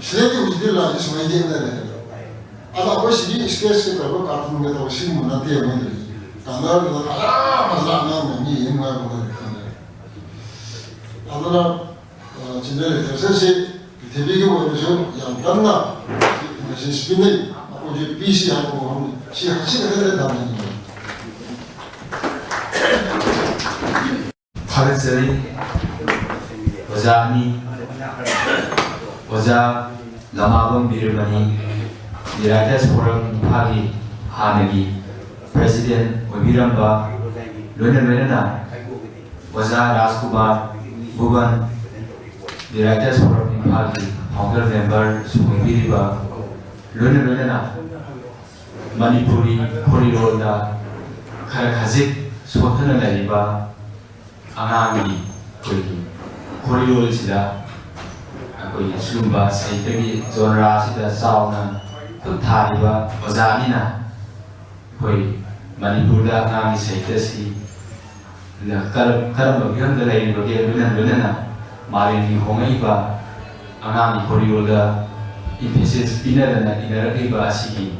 ꯁꯤꯗꯩꯗꯤ ꯍꯧꯖꯤꯛꯇꯤ ꯂꯥꯏꯁꯤ ꯁꯨꯃꯥꯏꯅ ꯌꯦꯛꯅꯔꯦ꯫ ꯑꯗꯣ ꯑꯩꯈꯣꯏ ꯁꯤꯒꯤ ꯁ꯭ꯀꯦꯠꯁꯀ ꯇꯧꯔꯒ ꯀꯥꯔꯇꯨꯟꯒ ꯇꯧꯕ ꯁꯤꯒꯨꯝꯕ ꯅꯠꯇꯦ꯫ ꯃꯣꯏꯗꯤ ꯀꯂꯔꯗꯨꯗ ꯐꯖ ꯐꯖꯅ ꯑꯉꯥꯡ ꯃꯌꯥꯝ ꯌꯦꯡ ꯅꯨꯡꯉꯥꯏꯕ ꯑꯣꯏꯔꯦ ꯈꯜꯂꯦ꯫ ꯑꯗꯨꯅ ꯆꯤꯟꯗ ꯂꯤꯇꯔꯦꯆꯔꯁꯤ ꯄ꯭ꯔꯤꯊꯤꯕꯤꯒꯤ ꯑꯣꯏꯅꯁꯨ ꯌꯥꯝ ꯀꯟꯅ ꯃꯦꯁꯦꯖ ꯄꯤꯅꯩ꯫ ꯑꯩꯈꯣꯏꯁꯦ ꯄꯤꯁꯤ ꯍꯥꯏꯕ ꯋꯥꯐꯝꯅꯤ꯫ ꯁꯤ ꯍꯧꯖꯤꯛ ꯈꯛꯇꯗ ꯇꯝꯃꯤꯅꯤ꯫ ꯊꯥꯒꯠꯆꯔꯤ ꯑꯣꯖꯥ ꯑꯅꯤ, ꯑꯣꯖꯥ ꯂꯃꯥꯕꯝ ꯕꯤꯔꯃꯅꯤ, ꯗꯤ ꯔꯥꯏꯇꯔꯁ ꯐꯣꯔꯝ ꯏꯝꯐꯥꯜꯒꯤ ꯍꯥꯟꯅꯒꯤ ꯄ꯭ꯔꯦꯁꯤꯗꯦꯟ ꯑꯣꯏꯕꯤꯔꯝꯕ, ꯂꯣꯏꯅ ꯂꯣꯏꯅꯅ ꯑꯣꯖꯥ ꯔꯥꯖꯀꯨꯃꯥꯔ ꯚꯨꯕꯟ, ꯗꯤ ꯔꯥꯏꯇꯔꯁ ꯐꯣꯔꯝ ꯏꯝꯐꯥꯜꯒꯤ ꯐꯥꯎꯟꯗꯔ ꯃꯦꯝꯕꯔꯁꯨ ꯑꯣꯏꯕꯤꯔꯤꯕ, ꯂꯣꯏꯅ ꯂꯣꯏꯅꯅ ꯃꯅꯤꯄꯨꯔꯤ ꯈꯣꯔꯤꯔꯣꯜꯗ ꯈꯔ ꯈꯖꯤꯛ ꯁꯣꯠꯊꯅ ꯂꯩꯔꯤꯕ ꯑꯉꯥꯡꯒꯤ ꯑꯩꯈꯣꯏꯒꯤ ꯈꯣꯔꯤꯔꯣꯜꯁꯤꯗ ꯑꯩꯈꯣꯏꯒꯤ ꯁꯤꯒꯨꯝꯕ ꯁꯥꯍꯤꯇ꯭ꯌꯒꯤ ꯖꯣꯟꯔꯥꯁꯤꯗ ꯆꯥꯎꯅ ꯈꯨꯠ ꯊꯥꯔꯤꯕ ꯑꯣꯖꯥ ꯑꯅꯤꯅ ꯑꯩꯈꯣꯏ ꯃꯅꯤꯄꯨꯔꯗ ꯑꯉꯥꯡꯒꯤ ꯁꯥꯍꯤꯇ꯭ꯌꯁꯤ ꯀꯔꯝ-, ꯀꯔꯝꯕ ꯐꯤꯕꯝꯗ ꯂꯩꯔꯤꯕꯒꯦ, ꯂꯣꯏꯅ ꯂꯣꯏꯅꯅ ꯃꯥꯂꯦꯝꯒꯤ ꯍꯣꯡꯂꯛꯏꯕ ꯑꯉꯥꯡꯒꯤ ꯈꯣꯔꯤꯔꯣꯜꯗ emphasis ꯄꯤꯅꯗꯅ ꯏꯅꯔꯛꯂꯤꯕ ꯑꯁꯤꯒꯤ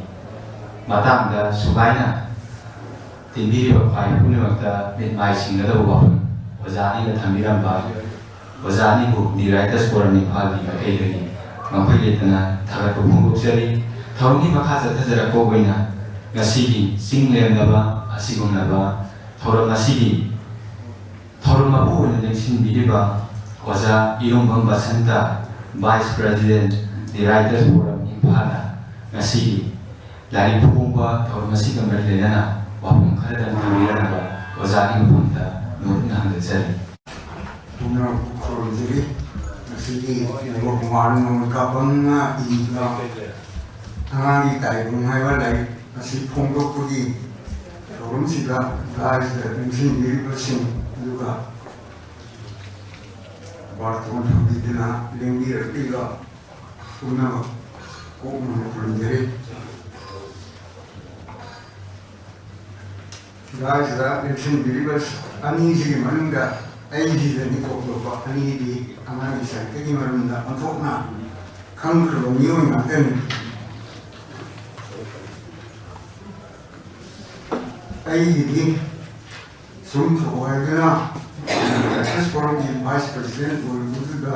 ꯃꯇꯥꯡꯗ ꯁꯨꯒꯥꯏꯅ ꯇꯤꯟꯕꯤꯔꯤꯕ ꯈ꯭ꯋꯥꯏ ꯄꯨꯝꯅꯃꯛꯇ ꯃꯤꯠ ꯃꯥꯏ ꯁꯤꯡꯒꯗꯕ ꯋꯥꯐꯝ ꯑꯣꯖꯥ ꯑꯅꯤꯅ ꯊꯝꯕꯤꯔꯝꯕ ꯑꯣꯖꯥ ꯑꯅꯤꯕꯨ ꯗꯤ ꯔꯥꯏꯇꯔꯁ ꯐꯣꯔꯝ ꯏꯝꯐꯥꯜꯒꯤ ꯃꯥꯏꯀꯩꯗꯒꯤ ꯉꯝꯈꯩ ꯂꯩꯇꯅ ꯊꯥꯒꯠꯄ ꯐꯣꯡꯗꯣꯛꯆꯔꯤ꯫ ꯊꯧꯔꯝꯒꯤ ꯃꯈꯥ ꯆꯠꯊꯖꯔꯛꯄ ꯑꯣꯏꯅ ꯉꯁꯤꯒꯤ ꯆꯤꯡ ꯂꯦꯝꯂꯕ ꯑꯁꯤꯒꯨꯝꯂꯕ ꯊꯧꯔꯝ ꯑꯁꯤꯒꯤ ꯊꯧꯔꯝ ꯃꯄꯨ ꯑꯣꯏꯅ ꯂꯦꯡꯁꯤꯟꯕꯤꯔꯤꯕ ꯑꯣꯖꯥ ꯏꯔꯣꯝꯕꯝ ꯕꯁꯟꯇ, Vice President, ꯗꯤ ꯔꯥꯏꯇꯔꯁ ꯐꯣꯔꯝ ꯏꯝꯐꯥꯜꯅ ꯉꯁꯤꯒꯤ ꯂꯥꯏꯔꯤꯛ ꯐꯣꯡꯕ ꯊꯧꯔꯝ ꯑꯁꯤꯒ ꯃꯔꯤ ꯂꯩꯅꯅ ꯋꯥꯐꯝ ꯈꯔꯗꯪ ꯊꯝꯕꯤꯔꯛꯅꯕ ꯑꯣꯖꯥꯒꯤ ꯃꯐꯝꯗ ꯅꯣꯛꯅ ꯍꯪꯖꯔꯤ꯫ ꯄꯨꯝꯅꯃꯛꯄꯨ ꯈꯨꯔꯨꯝꯖꯔꯤ꯫ ꯉꯁꯤꯒꯤ ꯅꯤꯡꯊꯧ ꯀꯨꯃꯥꯔ ꯅꯣꯡꯃꯩ ꯀꯥꯞꯄꯝꯅ ꯏꯕ ꯑꯉꯥꯡꯒꯤ ꯇꯥꯏꯕꯪ ꯍꯥꯏꯕ ꯂꯥꯏꯔꯤꯛ ꯑꯁꯤ ꯐꯣꯡꯗꯣꯛꯄꯒꯤ ꯊꯧꯔꯝꯁꯤꯗ ꯂꯥꯏꯁꯤꯗ ꯂꯦꯡꯁꯤꯟꯕꯤꯔꯤꯕꯁꯤꯡ, ꯑꯗꯨꯒ ꯕꯥꯔꯇꯣꯟ ꯊꯝꯕꯤꯗꯨꯅ ꯂꯦꯡꯕꯤꯔꯛꯂꯤꯕ ꯄꯨꯝꯅꯃꯛ ꯀꯣꯛꯅ ꯈꯨꯔꯨꯝꯖꯔꯤ꯫ ꯂꯥꯏꯁꯤꯗ ꯂꯦꯡꯁꯤꯟꯕꯤꯔꯤꯕ ꯑꯅꯤꯁꯤꯒꯤ ꯃꯅꯨꯡꯗ ꯑꯩꯁꯤꯗꯅꯤ ꯇꯣꯞ ꯇꯣꯞꯄ ꯑꯅꯤꯗꯤ ꯑꯉꯥꯡꯒꯤ ꯁꯥꯍꯤꯇ꯭ꯌꯒꯤ ꯃꯔꯝꯗ ꯑꯣꯟꯊꯣꯛꯅ ꯈꯪꯈ꯭ꯔꯕ ꯃꯤꯑꯣꯏ ꯉꯥꯛꯇꯅꯤ꯫ ꯑꯩꯒꯤꯗꯤ ꯁꯨꯝ ꯊꯧꯑꯣꯏꯗꯨꯅ ꯖꯁꯇꯤꯁ ꯐꯣꯔꯝꯒꯤ ꯚꯥꯏꯁ ꯄ꯭ꯔꯁꯤꯗꯦꯟ ꯑꯣꯏꯔꯨꯕꯗꯨꯗ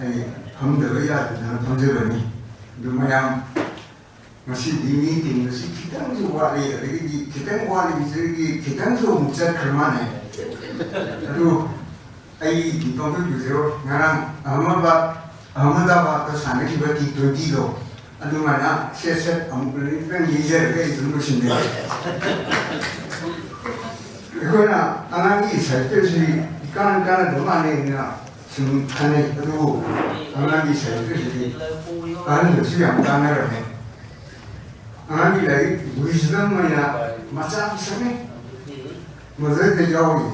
ꯑꯩ ꯐꯝꯗꯕ ꯌꯥꯗꯗꯅ ꯐꯝꯖꯕꯅꯤ꯫ ꯑꯗꯨ ꯃꯌꯥꯝ ꯉꯁꯤꯗꯤ ꯃꯤ ꯇꯤꯟꯕꯁꯤ ꯈꯤꯇꯪꯁꯨ ꯋꯥꯠꯂꯤ, ꯑꯗꯒꯤꯗꯤ ꯈꯤꯇꯪ ꯋꯥꯠꯂꯤꯕꯁꯤꯗꯒꯤ ꯈꯤꯇꯪꯁꯨ ꯑꯃꯨꯛ ꯆꯠꯈ꯭ꯔ ꯃꯥꯜꯂꯦ꯫ ꯑꯗꯨ ꯑꯩ ꯗꯤꯄꯛ ꯕꯤꯖꯣꯏ ꯉꯔꯥꯡ ꯑꯍꯃꯗꯥꯕꯥꯗ, ꯑꯍꯃꯗꯥꯕꯥꯗꯇ ꯁꯥꯟꯅꯈꯤꯕ ꯇꯤ ꯇ꯭ꯋꯦꯟꯇꯤꯗꯣ ꯑꯗꯨꯃꯥꯏꯅ ꯁꯦꯠ ꯁꯦꯠ ꯑꯃꯨꯛ ꯈꯤꯇꯪ ꯌꯩꯖꯔꯒ ꯑꯩ ꯑꯗꯨꯝ ꯂꯣꯏꯁꯤꯟꯖꯔꯦ꯫ ꯑꯩꯈꯣꯏꯅ ꯑꯉꯥꯡꯒꯤ ꯁꯥꯍꯤꯇ꯭ꯌꯁꯤ ꯏꯀꯥꯟ ꯀꯥꯟꯅꯗꯕ ꯃꯥꯜꯂꯦꯅ ꯁꯨꯝ ꯈꯟꯅꯩ, ꯑꯗꯨꯕꯨ ꯑꯉꯥꯡꯒꯤ ꯁꯥꯍꯤꯇ꯭ꯌꯁꯤꯗꯤ ꯑꯍꯟꯗꯁꯨ ꯌꯥꯝ ꯀꯥꯟꯅꯔꯝꯃꯦ꯫ ꯑꯉꯥꯡꯒꯤ ꯂꯥꯏꯔꯤꯛ ꯋꯤꯖꯗꯝ ꯑꯣꯏꯅ ꯃꯆꯥ ꯑꯃ ꯁꯦꯝꯃꯦ, ꯃꯗꯨꯗꯩꯗ ꯌꯥꯎꯔꯤ꯫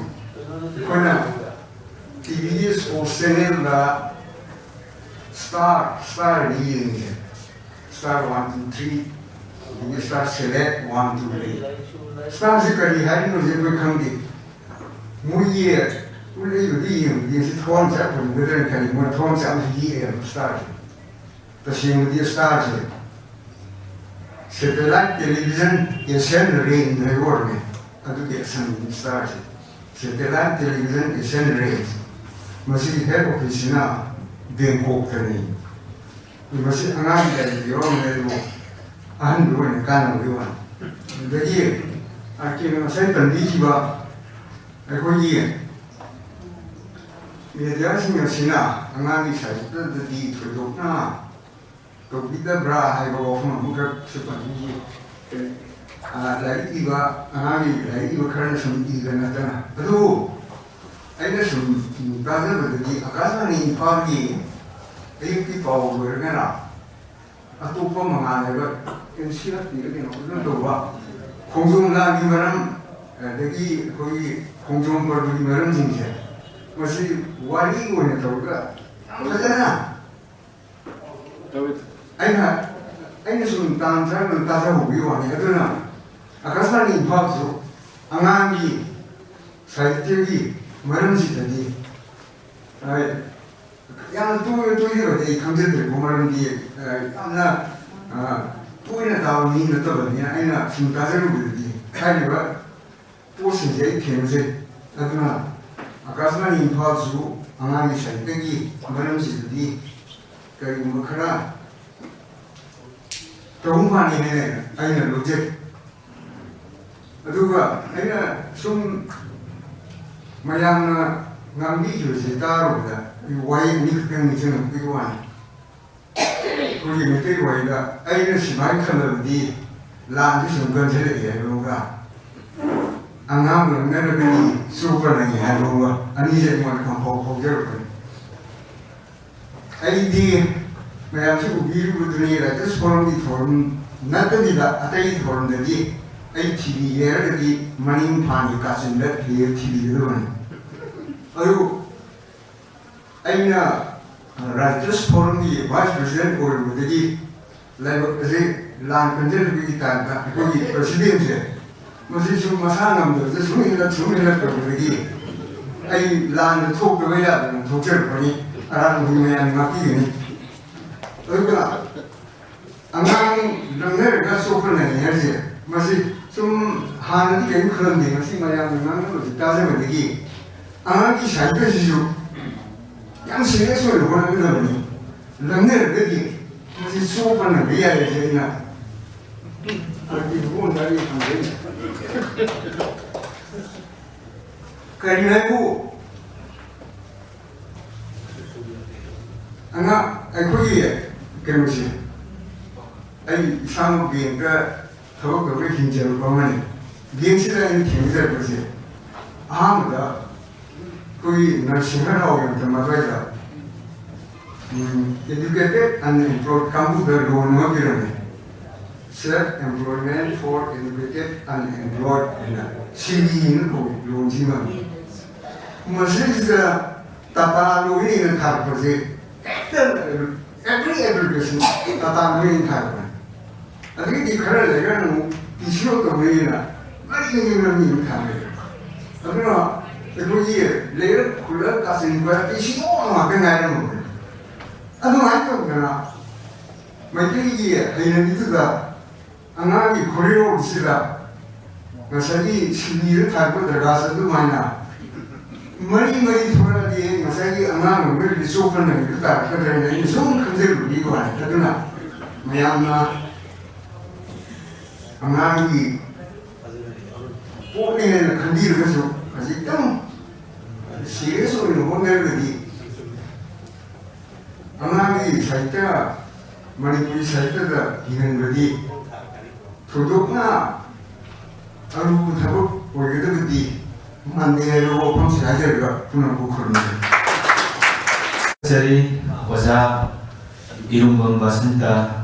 ꯑꯩꯈꯣꯏꯅ ꯇꯤ ꯚꯤ ꯑꯦꯁ ꯑꯣ ꯆꯦꯅꯦꯜꯗ ꯁ꯭ꯇꯥꯔ, ꯁ꯭ꯇꯥꯔ ꯑꯅꯤ ꯌꯦꯡꯉꯦ꯫ ꯁ꯭ꯇꯥꯔ ꯋꯥꯟ ꯇꯨ ꯊ꯭ꯔꯤ, ꯑꯗꯒꯤ star select one two three. ꯁ꯭ꯇꯥꯔꯁꯤ ꯀꯔꯤ ꯍꯥꯏꯔꯤꯅꯣꯁꯦ ꯑꯩꯈꯣꯏ ꯈꯪꯗꯦ꯫ ꯃꯣꯏꯒꯤ ꯎꯠꯂꯛꯏꯕꯗꯤ ꯌꯦꯡꯕꯗꯤ ꯁꯤ ꯊꯋꯥꯟꯃꯤꯆꯥꯛ ꯄꯨꯔꯝꯒꯗ꯭ꯔꯅ ꯈꯜꯂꯤ꯫ ꯃꯣꯏ ꯊꯋꯥꯟꯃꯤꯆꯥꯛ ꯑꯃꯁꯨ ꯌꯦꯛꯑꯦꯕ ꯁ꯭ꯇꯥꯔꯁꯦ꯫ ꯇꯁꯦꯡꯕꯗꯤ ꯁ꯭ꯇꯥꯔꯁꯦ ꯁꯦꯇꯦꯂꯥꯏꯠ ꯇꯦꯂꯤꯚꯤꯖꯟ ꯑꯦꯁꯤꯌꯥꯟ ꯔꯦꯟꯖ ꯍꯥꯏꯕ ꯑꯣꯏꯔꯝꯃꯦ꯫ ꯑꯗꯨꯒꯤ ꯑꯁꯪꯕꯅꯤ ꯁ꯭ꯇꯥꯔꯁꯦ꯫ Satellite television Asian range. ꯃꯁꯤꯒꯤ ꯍꯦꯗ ꯑꯣꯐꯤꯁꯁꯤꯅ ꯕꯦꯡꯀꯣꯛꯇꯅꯤ꯫ ꯃꯁꯤ ꯑꯉꯥꯡꯒꯤ ꯂꯥꯏꯔꯤꯛ ꯌꯥꯎꯔꯝꯃꯦ, ꯑꯗꯨꯕꯨ ꯑꯍꯟꯗ ꯑꯣꯏꯅ ꯀꯥꯟꯅꯕꯒꯤ ꯋꯥꯅꯤ꯫ ꯑꯗꯒꯤ ꯑꯥꯔ ꯀꯦꯅ ꯉꯁꯥꯏ ꯄꯟꯕꯤꯈꯤꯕ ꯑꯩꯈꯣꯏꯒꯤ ꯃꯦꯗꯤꯌꯥꯁꯤꯡ ꯑꯁꯤꯅ ꯑꯉꯥꯡꯒꯤ ꯁꯥꯍꯤꯇ꯭ꯌꯗꯗꯤ ꯊꯣꯏꯗꯣꯛꯅ ꯇꯧꯕꯤꯗꯕ꯭ꯔꯥ ꯍꯥꯏꯕ ꯋꯥꯐꯝ ꯑꯃꯈꯛꯁꯨ ꯄꯟꯖꯒꯦ꯫ ꯑ, ꯂꯥꯏꯔꯤꯛ ꯏꯕ, ꯑꯉꯥꯡꯒꯤ ꯂꯥꯏꯔꯤꯛ ꯏꯕ ꯈꯔꯅ ꯁꯨꯝ ꯏꯕ ꯅꯠꯇꯅ꯫ ꯑꯗꯨꯕꯨ ꯑꯩꯅ ꯁꯨꯝ ꯇꯥꯖꯕꯗꯗꯤ ꯑꯀꯥꯁꯕꯥꯅꯤ ꯏꯝꯐꯥꯜꯒꯤ ꯑꯌꯨꯛꯀꯤ ꯄꯥꯎ ꯂꯣꯏꯔꯒꯅ ꯑꯇꯣꯞꯄ ꯃꯉꯥꯜ ꯍꯥꯏꯕ ꯑꯦꯝ ꯁꯤ ꯑꯥꯔ ꯇꯤꯔ ꯀꯩꯅꯣ ꯑꯗꯨꯝ ꯇꯧꯕ ꯈꯣꯡꯖꯣꯝ ꯂꯥꯟꯒꯤ ꯃꯔꯝ, ꯑꯗꯒꯤ ꯑꯩꯈꯣꯏꯒꯤ ꯈꯣꯡꯖꯣꯝ ꯄꯔꯕꯒꯤ ꯃꯔꯝꯁꯤꯡꯁꯦ, ꯃꯁꯤ ꯋꯥꯔꯤ ꯑꯣꯏꯅ ꯇꯧꯔꯒ ꯌꯥꯝ ꯐꯖꯅ ꯑꯩꯅ, ꯑꯩꯅ ꯁꯨꯝ ꯇꯥꯡ ꯇꯔꯥ ꯇꯥꯖꯍꯧꯕꯒꯤ ꯋꯥꯅꯤ꯫ ꯑꯗꯨꯅ ꯑꯀꯥꯁꯕꯥꯅꯤ ꯏꯝꯐꯥꯜꯁꯨ ꯑꯉꯥꯡꯒꯤ ꯁꯥꯍꯤꯇ꯭ꯌꯒꯤ ꯃꯔꯝꯁꯤꯗꯗꯤ, ꯑ, ꯌꯥꯝꯅ ꯇꯣꯏꯅ ꯇꯣꯏꯅꯕꯗꯤ ꯑꯩ ꯈꯪꯖꯗ꯭ꯔꯦꯀꯣ, ꯃꯔꯝꯗꯤ, ꯑ, ꯌꯥꯝꯅ, ꯑ, ꯇꯣꯏꯅ ꯇꯥꯕ ꯃꯤ ꯅꯠꯇꯕꯅꯤꯅ꯫ ꯑꯩꯅ ꯁꯨꯝ ꯇꯥꯖꯔꯨꯕꯗꯗꯤ ꯍꯥꯏꯔꯤꯕ ꯄꯣꯠꯁꯤꯡꯁꯦ ꯑꯩ ꯊꯦꯡꯅꯖꯩ꯫ ꯑꯗꯨꯅ ꯑꯀꯥꯁꯕꯥꯅꯤ ꯏꯝꯐꯥꯜꯁꯨ ꯑꯉꯥꯡꯒꯤ ꯁꯥꯍꯤꯇ꯭ꯌꯒꯤ ꯃꯔꯝꯁꯤꯗꯗꯤ ꯀꯔꯤꯒꯨꯝꯕ ꯈꯔ ꯇꯧꯕ ꯃꯥꯜꯂꯤ ꯍꯥꯏꯅ ꯑꯩꯅ ꯂꯧꯖꯩ꯫ ꯑꯗꯨꯒ ꯑꯩꯅ ꯁꯨꯝ ꯃꯌꯥꯝꯅ ꯉꯥꯡꯕꯤꯈꯤꯕꯁꯦ ꯇꯥꯔꯨꯕꯗ ꯑꯩ ꯋꯥꯍꯩ ꯑꯅꯤꯈꯛꯇꯪ ꯅꯤꯡꯁꯤꯡꯉꯛꯄꯒꯤ ꯋꯥꯅꯤ꯫ ꯑꯩꯈꯣꯏꯒꯤ ꯃꯩꯇꯩ ꯋꯥꯔꯤꯗ ꯑꯩꯅ ꯁꯨꯃꯥꯏꯅ ꯈꯜꯂꯕꯗꯤ ꯂꯥꯟꯁꯤ ꯁꯨꯝ ꯀꯟꯁꯤꯜꯂꯛꯏ ꯍꯥꯏꯕꯒ, ꯑꯉꯥꯡ ꯂꯛꯅꯔꯒꯗꯤ ꯆꯣꯞꯄ ꯅꯪꯉꯤ ꯍꯥꯏꯕꯒ, ꯑꯅꯤꯁꯦ ꯑꯩꯉꯣꯟꯗ ꯈꯪꯐꯥꯎ ꯐꯥꯎꯖꯔꯛꯄꯅꯤ꯫ ꯑꯩꯗꯤ ꯃꯌꯥꯝꯁꯤ ꯎꯕꯤꯔꯤꯕꯗꯨꯅꯤ, ꯔꯥꯏꯇꯔꯁ ꯐꯣꯔꯝꯒꯤ ꯊꯧꯔꯝ ꯅꯠꯇꯕꯤꯗ ꯑꯇꯩ ꯊꯧꯔꯝꯗꯗꯤ ꯑꯩ ꯊꯤꯕꯤꯒꯦ ꯍꯥꯏꯔꯒꯗꯤ ꯃꯅꯤꯡ ꯐꯥꯟꯒꯤ ꯀꯥꯆꯤꯟꯗ ꯊꯤꯔ ꯊꯤꯕꯤꯒꯗꯕꯅꯤ꯫ ꯑꯗꯨ ꯑꯩꯅ ꯔꯥꯏꯇꯔꯁ ꯐꯣꯔꯝꯒꯤ ꯚꯥꯏꯁ ꯄ꯭ꯔꯁꯤꯗꯦꯟꯠ ꯑꯣꯏꯔꯨꯕꯗꯒꯤ ꯂꯥꯏꯕꯛ ꯑꯁꯤ ꯂꯥꯟ ꯀꯟꯖꯜꯂꯛꯄꯒꯤ ꯇꯥꯏꯞꯇ ꯑꯩꯈꯣꯏꯒꯤ ꯄ꯭ꯔꯁꯤꯗꯦꯟꯠꯁꯦ ꯃꯁꯤ ꯁꯨꯝ ꯃꯁꯥ ꯉꯝꯗꯕꯗ ꯁꯨꯝ ꯍꯦꯟꯒꯠ, ꯁꯨꯝ ꯍꯦꯟꯒꯠ ꯇꯧꯕꯗꯒꯤ ꯑꯩ ꯂꯥꯟꯗ ꯊꯣꯛꯇꯕ ꯌꯥꯗꯅ ꯊꯣꯛꯆꯔꯛꯄꯅꯤ꯫ ꯑꯔꯥꯟꯕ ꯃꯌꯥꯝ ꯉꯥꯛꯄꯤꯒꯅꯤ꯫ ꯑꯗꯨꯒ ꯑꯉꯥꯡ ꯂꯛꯅꯔꯒ ꯆꯣꯞꯄ ꯅꯪꯉꯤ ꯍꯥꯏꯔꯤꯁꯦ, ꯃꯁꯤ ꯁꯨꯝ ꯍꯥꯟꯅꯗꯤ ꯀꯔꯤꯝ ꯈꯜꯂꯝꯗꯦ, ꯉꯁꯤ ꯃꯌꯥꯝꯅ ꯉꯥꯡꯅꯕꯁꯤ ꯇꯥꯖꯕꯗꯒꯤ ꯑꯉꯥꯡꯒꯤ ꯁꯥꯍꯤꯇ꯭ꯌꯁꯤꯁꯨ ꯌꯥꯝ ꯁꯤꯔꯤꯌꯁ ꯑꯣꯏꯅ ꯍꯣꯠꯅꯒꯗꯕꯅꯤ꯫ ꯂꯛꯅꯔꯒꯗꯤ ꯃꯁꯤ ꯆꯣꯞꯄ ꯅꯪꯕ ꯌꯥꯏ ꯍꯥꯏꯁꯦ ꯑꯩꯅ ꯑꯩꯒꯤ ꯍꯧꯒꯠꯅꯕ ꯊꯝꯖꯩ꯫ ꯀꯔꯤꯅꯣ ꯍꯥꯏꯕꯨ ꯑꯉꯥꯡ ꯑꯩꯈꯣꯏꯒꯤ ꯀꯩꯅꯣꯁꯦ, ꯕꯦꯡꯛꯇ ꯊꯕꯛ ꯇꯧꯔꯒ ꯍꯤꯡꯖꯔꯛꯄ ꯑꯃꯅꯤ꯫ ꯕꯦꯡꯛꯁꯤꯗ ꯑꯩꯅ ꯊꯦꯡꯅꯖꯔꯛꯄꯁꯦ, ꯑꯍꯥꯟꯕꯗ ꯑꯩꯈꯣꯏꯒꯤ ꯅꯔꯁꯤꯡꯍ ꯔꯥꯎꯒꯤ ꯃꯇꯝ ꯑꯗꯨꯋꯥꯏꯗ, ꯎꯝ, educated unemployed ꯀꯥꯡꯕꯨꯗ loan ꯑꯃ ꯄꯤꯔꯝꯃꯦ꯫ Self Employment for Educated Unemployed ꯍꯥꯏꯅ, ꯁꯤꯕꯤꯅ ꯀꯧꯏ loan ꯁꯤꯃ꯫ ꯃꯁꯤꯁꯤꯗ ꯇꯥꯇꯥ ꯂꯣꯏꯅ ꯊꯥꯔꯛꯄꯁꯦ, ꯍꯦꯛꯇ every application ꯇꯥꯇꯥ ꯂꯣꯏꯅ ꯊꯥꯔꯛꯄꯅꯤ꯫ ꯑꯗꯒꯤꯗꯤ ꯈꯔ ꯂꯩꯔꯒ ꯑꯃꯨꯛ ꯄꯤ ꯁꯤ ꯑꯣ ꯇꯧꯅꯤꯅ ꯃꯔꯤ ꯃꯔꯤ ꯃꯔꯤ ꯑꯃ ꯊꯥꯔꯛꯑꯦ꯫ ꯑꯗꯨꯅ ꯑꯩꯈꯣꯏꯒꯤ ꯂꯩꯔꯛ ꯈꯨꯜꯂꯛ ꯀꯥꯆꯤꯟ ꯀꯣꯏꯔ ꯄꯤ ꯁꯤ ꯑꯣ ꯉꯥꯛꯇ ꯉꯥꯏꯔꯝꯃꯕꯅꯤ꯫ ꯑꯗꯨꯃꯥꯏꯅ ꯇꯧꯗꯅ ꯃꯩꯇꯩꯒꯤ ꯍꯩꯅꯕꯤꯗꯨꯗ ꯑꯉꯥꯡꯒꯤ ꯈꯣꯔꯤꯔꯣꯜꯁꯤꯗ ꯉꯁꯥꯏꯒꯤ ꯁꯤꯕꯤꯗ ꯊꯥꯔꯛꯄ ꯗꯔꯒꯥꯁ ꯑꯗꯨꯃꯥꯏꯅ ꯃꯔꯤ ꯃꯔꯤ ꯊꯣꯔꯛꯑꯗꯤ ꯉꯁꯥꯏꯒꯤ ꯑꯉꯥꯡ ꯑꯣꯏꯕꯒꯤ ꯆꯣꯛꯄ ꯅꯪꯕ ꯇꯥꯔꯛꯀꯗ꯭ꯔꯅ ꯑꯩꯅ ꯁꯨꯝ ꯈꯟꯖꯔꯨꯕꯒꯤ ꯋꯥꯅꯤ꯫ ꯑꯗꯨꯅ ꯃꯌꯥꯝꯅ ꯑꯉꯥꯡꯒꯤ ꯄꯣꯠꯅꯦꯅ ꯈꯟꯕꯤꯔꯒꯁꯨ ꯈꯖꯤꯛꯇꯪ ꯁꯤꯔꯤꯌꯁ ꯑꯣꯏꯅ ꯍꯣꯠꯅꯔꯒꯗꯤ ꯑꯉꯥꯡꯒꯤ ꯁꯥꯍꯤꯇ꯭ꯌ, ꯃꯅꯤꯄꯨꯔꯤ ꯁꯥꯍꯤꯇ꯭ꯌꯗ ꯍꯤꯡꯍꯟꯕꯗꯤ ꯊꯣꯏꯗꯣꯛꯅ ꯑꯔꯨꯕ ꯊꯕꯛ ꯑꯣꯏꯒꯗꯕꯗꯤ ꯃꯥꯟꯗꯦ ꯍꯥꯏꯕ ꯋꯥꯐꯝꯁꯤ ꯍꯥꯏꯖꯔꯒ ꯄꯨꯝꯅꯃꯛꯄꯨ ꯈꯨꯔꯨꯝꯖꯔꯤ꯫ ꯆꯔꯤ ꯑꯣꯖꯥ ꯏꯔꯨꯝꯕꯝ Basanta,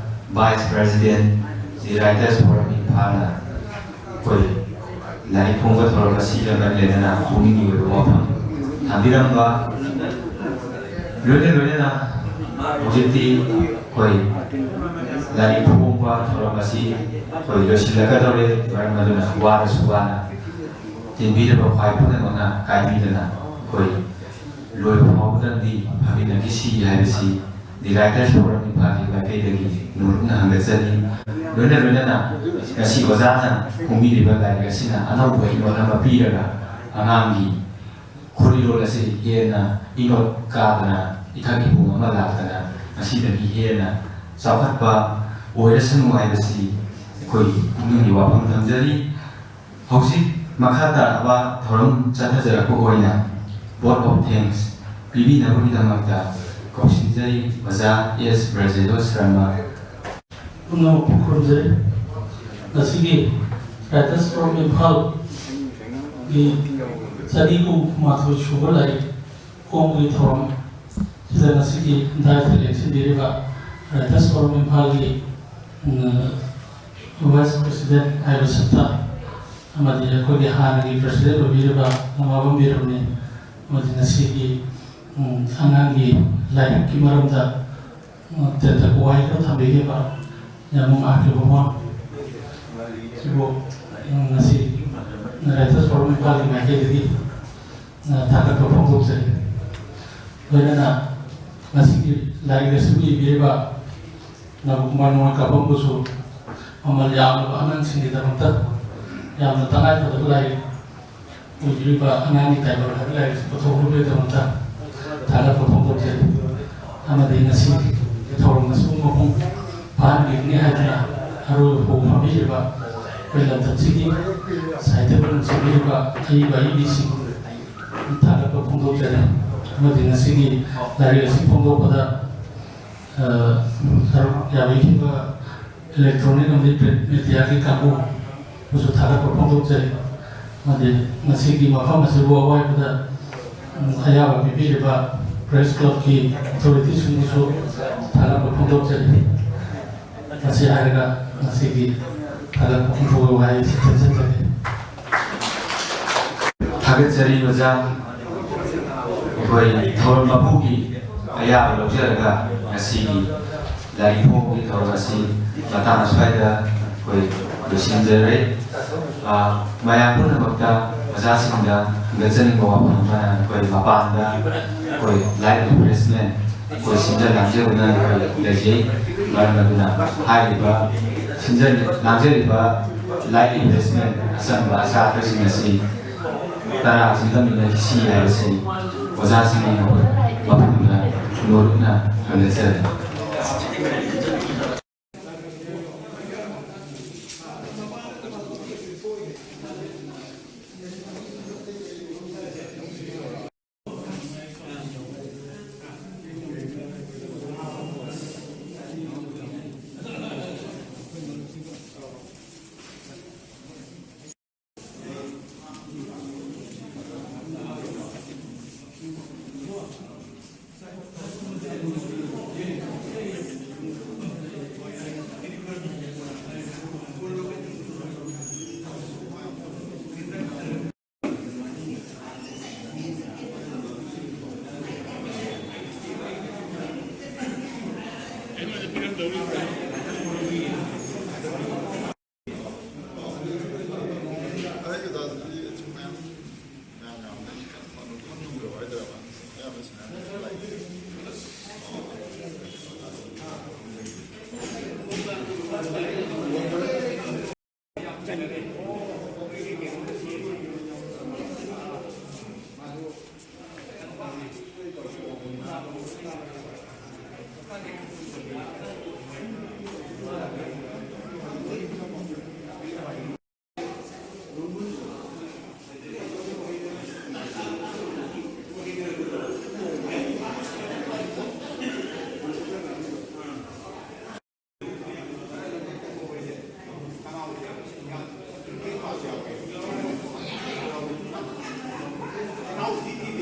Vice President, The Writers Forum ꯏꯝꯐꯥꯜꯅ ꯑꯩꯈꯣꯏ ꯂꯥꯏꯔꯤꯛ ꯐꯣꯡꯕ ꯊꯧꯔꯝ ꯑꯁꯤꯒ ꯃꯔꯤ ꯂꯩꯅꯅ ꯄꯨꯛꯅꯤꯡꯒꯤ ꯑꯣꯏꯕ ꯋꯥꯐꯝ ꯊꯝꯕꯤꯔꯝꯕ, ꯂꯣꯏꯅ ꯂꯣꯏꯅꯅ ꯍꯧꯖꯤꯛꯇꯤ ꯑꯩꯈꯣꯏ ꯂꯥꯏꯔꯤꯛ ꯐꯣꯡꯕ ꯊꯧꯔꯝ ꯑꯁꯤ ꯑꯩꯈꯣꯏ ꯂꯣꯏꯁꯤꯜꯂꯛꯀꯗꯧꯔꯦ꯫ ꯃꯔꯝ ꯑꯗꯨꯅ ꯋꯥꯔꯁꯨ ꯋꯥꯅ ꯇꯤꯟꯕꯤꯔꯕ ꯈ꯭ꯋꯥꯏ ꯄꯨꯝꯅꯃꯛꯅ ꯀꯥꯏꯕꯤꯗꯅ ꯑꯩꯈꯣꯏ ꯂꯣꯏꯕ ꯐꯥꯎꯕꯗꯪꯗꯤ ꯐꯝꯃꯤꯟꯅꯈꯤꯁꯤ ꯍꯥꯏꯕꯁꯤ The Writers Forum ꯏꯝꯐꯥꯜꯒꯤ ꯃꯥꯏꯀꯩꯗꯒꯤ ꯅꯣꯂꯨꯛꯅ ꯍꯪꯒꯠꯆꯔꯤ꯫ ꯂꯣꯏꯅ ꯂꯣꯏꯅꯅ ꯉꯁꯤ ꯑꯣꯖꯥꯅ ꯐꯣꯡꯕꯤꯔꯤꯕ ꯂꯥꯏꯔꯤꯛ ꯑꯁꯤꯅ ꯑꯅꯧꯕ ꯏꯅꯣꯠ ꯑꯃ ꯄꯤꯔꯒ ꯑꯉꯥꯡꯒꯤ ꯈꯣꯔꯤꯔꯣꯜ ꯑꯁꯤ ꯍꯦꯟꯅ ꯏꯅꯣꯠ ꯀꯥꯗꯅ ꯏꯊꯛ ꯏꯄꯣꯝ ꯑꯃ ꯂꯥꯛꯇꯅ ꯉꯁꯤꯗꯒꯤ ꯍꯦꯟꯅ ꯆꯥꯎꯈꯠꯄ ꯑꯣꯏꯔꯁꯅꯨ ꯍꯥꯏꯕꯁꯤ ꯑꯩꯈꯣꯏꯒꯤ ꯄꯨꯛꯅꯤꯡꯒꯤ ꯋꯥꯐꯝ ꯊꯝꯖꯔꯤ꯫ ꯍꯧꯖꯤꯛ ꯃꯈꯥ ꯇꯥꯔꯛꯄ ꯊꯧꯔꯝ ꯆꯠꯊꯖꯔꯛꯄ ꯑꯣꯏꯅ vote of thanks ꯄꯤꯕꯤꯅꯕꯒꯤꯗꯃꯛꯇ ꯀꯧꯁꯤꯟꯖꯔꯤ ꯑꯣꯖꯥ ꯑꯦꯁ ꯕ꯭ꯔꯖꯦꯟꯗ꯭ꯔ ꯁꯔꯃ꯫ ꯄꯨꯝꯅꯃꯛꯄꯨ ꯈꯨꯔꯨꯝꯖꯔꯤ꯫ ꯉꯁꯤꯒꯤ Writers Forum ꯏꯝꯐꯥꯜꯒꯤ ꯆꯅꯤ ꯀꯨꯟ ꯃꯥꯊꯣꯏ ꯁꯨꯕ ꯂꯥꯏꯔꯤꯛ ꯐꯣꯡꯕꯒꯤ ꯊꯧꯔꯝ ꯁꯤꯗ ꯉꯁꯤꯒꯤ ꯗꯥꯏꯠꯇ ꯂꯦꯡꯁꯤꯟꯕꯤꯔꯤꯕ Writers Forum ꯏꯝꯐꯥꯜꯒꯤ, ꯎꯝ, Vice President ꯍꯥꯏꯕ ꯁꯛꯇ ꯑꯃꯗꯤ ꯑꯩꯈꯣꯏꯒꯤ ꯍꯥꯟꯅꯒꯤ President ꯑꯣꯏꯕꯤꯔꯤꯕ ꯂꯃꯥꯕꯝ ꯕꯤꯔꯝꯅꯤ, ꯑꯃꯗꯤ ꯉꯁꯤꯒꯤ, ꯎꯝ, ꯑꯉꯥꯡꯒꯤ ꯂꯥꯏꯔꯤꯛꯀꯤ ꯃꯔꯝꯗ, ꯎꯝ, ꯇꯦꯟꯇꯛꯄ ꯋꯥꯍꯩ ꯈꯔ ꯊꯝꯕꯤꯈꯤꯕ ꯌꯥꯝ ꯅꯨꯡꯉꯥꯏꯈꯤꯕ ꯋꯥ꯫ ꯁꯤꯕꯨ, ꯎꯝ, ꯉꯁꯤ Writers Forum ꯏꯝꯐꯥꯜꯒꯤ ꯃꯥꯏꯀꯩꯗꯒꯤ, ꯑ, ꯊꯥꯒꯠꯄ ꯐꯣꯡꯗꯣꯛꯆꯔꯤ꯫ ꯂꯣꯏꯅꯅ ꯉꯁꯤꯒꯤ ꯂꯥꯏꯔꯤꯛ ꯑꯁꯤꯕꯨ ꯏꯕꯤꯔꯤꯕ ꯅꯕꯀꯨꯃꯥꯔ ꯅꯣꯡꯃꯩꯀꯥꯄꯝꯕꯨꯁꯨ ꯃꯃꯜ ꯌꯥꯝꯂꯕ ꯑꯉꯥꯡꯁꯤꯡꯒꯤꯗꯃꯛꯇ ꯌꯥꯝꯅ ꯇꯉꯥꯏꯐꯗꯕ ꯂꯥꯏꯔꯤꯛ ꯑꯣꯏꯕꯤꯔꯤꯕ ꯑꯉꯥꯡꯒꯤ ꯇꯥꯏꯕꯪ ꯍꯥꯏꯕ ꯂꯥꯏꯔꯤꯛ ꯑꯁꯤ ꯄꯨꯊꯣꯛꯂꯨꯕꯒꯤꯗꯃꯛꯇ ꯊꯥꯒꯠꯄ ꯐꯣꯡꯗꯣꯛꯆꯔꯤ꯫ ꯑꯃꯗꯤ ꯉꯁꯤ ꯊꯧꯔꯝ ꯑꯁꯤꯕꯨ ꯃꯄꯨꯡ ꯐꯥꯍꯟꯕꯤꯒꯅꯤ ꯍꯥꯏꯗꯨꯅ ꯑꯔꯣꯏꯕ ꯐꯥꯎ ꯐꯝꯕꯤꯔꯤꯕ ꯑꯩꯈꯣꯏ ꯂꯝꯗꯝꯁꯤꯒꯤ ꯁꯥꯍꯤꯇ꯭ꯌꯕꯨ ꯅꯨꯡꯁꯤꯕꯤꯔꯤꯕ ꯑꯏꯕ ꯑꯏꯕꯤꯁꯤꯡ ꯊꯥꯒꯠꯄ ꯐꯣꯡꯗꯣꯛꯆꯔꯤ꯫ ꯑꯃꯗꯤ ꯉꯁꯤꯒꯤ ꯂꯥꯏꯔꯤꯛ ꯑꯁꯤ ꯐꯣꯡꯗꯣꯛꯄꯗ, ꯑ, ꯁꯔꯨꯛ ꯌꯥꯕꯤꯈꯤꯕ electronic ꯑꯃꯗꯤ print media ꯒꯤ ꯀꯥꯡꯕꯨꯕꯨꯁꯨ ꯊꯥꯒꯠꯄ ꯐꯣꯡꯗꯣꯛꯆꯔꯤ꯫ ꯑꯃꯗꯤ ꯉꯁꯤꯒꯤ ꯃꯐꯝ ꯑꯁꯤꯕꯨ ꯑꯋꯥꯏꯕꯗ, ꯎꯝ, ꯑꯌꯥꯕ ꯄꯤꯕꯤꯔꯤꯕ Press Club ꯀꯤ authority ꯁꯤꯡꯕꯨꯁꯨ ꯊꯥꯒꯠꯄ ꯐꯣꯡꯗꯣꯛꯆꯔꯤ꯫ ꯃꯁꯤ ꯍꯥꯏꯔꯒ ꯉꯁꯤꯒꯤ ꯊꯥꯒꯠꯄ ꯐꯣꯡꯗꯣꯛꯄ ꯋꯥꯍꯩ ꯑꯁꯤ ꯇꯦꯟꯖꯟꯖꯒꯦ꯫ ꯊꯥꯒꯠꯆꯔꯤ ꯑꯣꯖꯥ꯫ ꯑꯩꯈꯣꯏ ꯊꯧꯔꯝ ꯃꯄꯨꯒꯤ ꯑꯌꯥꯕ ꯂꯧꯖꯔꯒ ꯉꯁꯤꯒꯤ ꯂꯥꯏꯔꯤꯛ ꯐꯣꯡꯕꯒꯤ ꯊꯧꯔꯝ ꯑꯁꯤ ꯃꯇꯥꯡ ꯑꯁ꯭ꯋꯥꯏꯗ ꯑꯩꯈꯣꯏ ꯂꯣꯏꯁꯤꯟꯖꯔꯦ꯫ ꯑ, ꯃꯌꯥꯝ ꯄꯨꯝꯅꯃꯛꯇ ꯑꯣꯖꯥꯁꯤꯡꯗ ꯍꯪꯒꯠꯆꯅꯤꯡꯕ ꯋꯥꯐꯝ ꯑꯃꯅ, ꯑꯩꯈꯣꯏ ꯃꯄꯥꯟꯗ ꯑꯩꯈꯣꯏ light refreshment ꯑꯩꯈꯣꯏ ꯁꯤꯟꯖ ꯂꯥꯡꯖꯗꯨꯅ ꯑꯩꯈꯣꯏ ꯂꯩꯖꯩ꯫ ꯃꯔꯝ ꯑꯗꯨꯅ ꯍꯥꯏꯔꯤꯕ ꯁꯤꯟꯖ ꯂꯥꯡꯖꯔꯤꯕ light refreshment ꯑꯆꯝꯕ ꯑꯆꯥ ꯑꯊꯛꯁꯤꯡ ꯑꯁꯤ ꯇꯔꯥ ꯆꯤꯡꯂꯝꯗꯨꯅ ꯁꯤ ꯍꯥꯏꯕꯁꯤ ꯑꯣꯖꯥꯁꯤꯡꯒꯤ ꯃꯐꯝꯗ ꯅꯣꯂꯨꯛꯅ ꯍꯪꯅꯖꯔꯤ꯫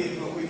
ꯑꯩꯈꯣꯏ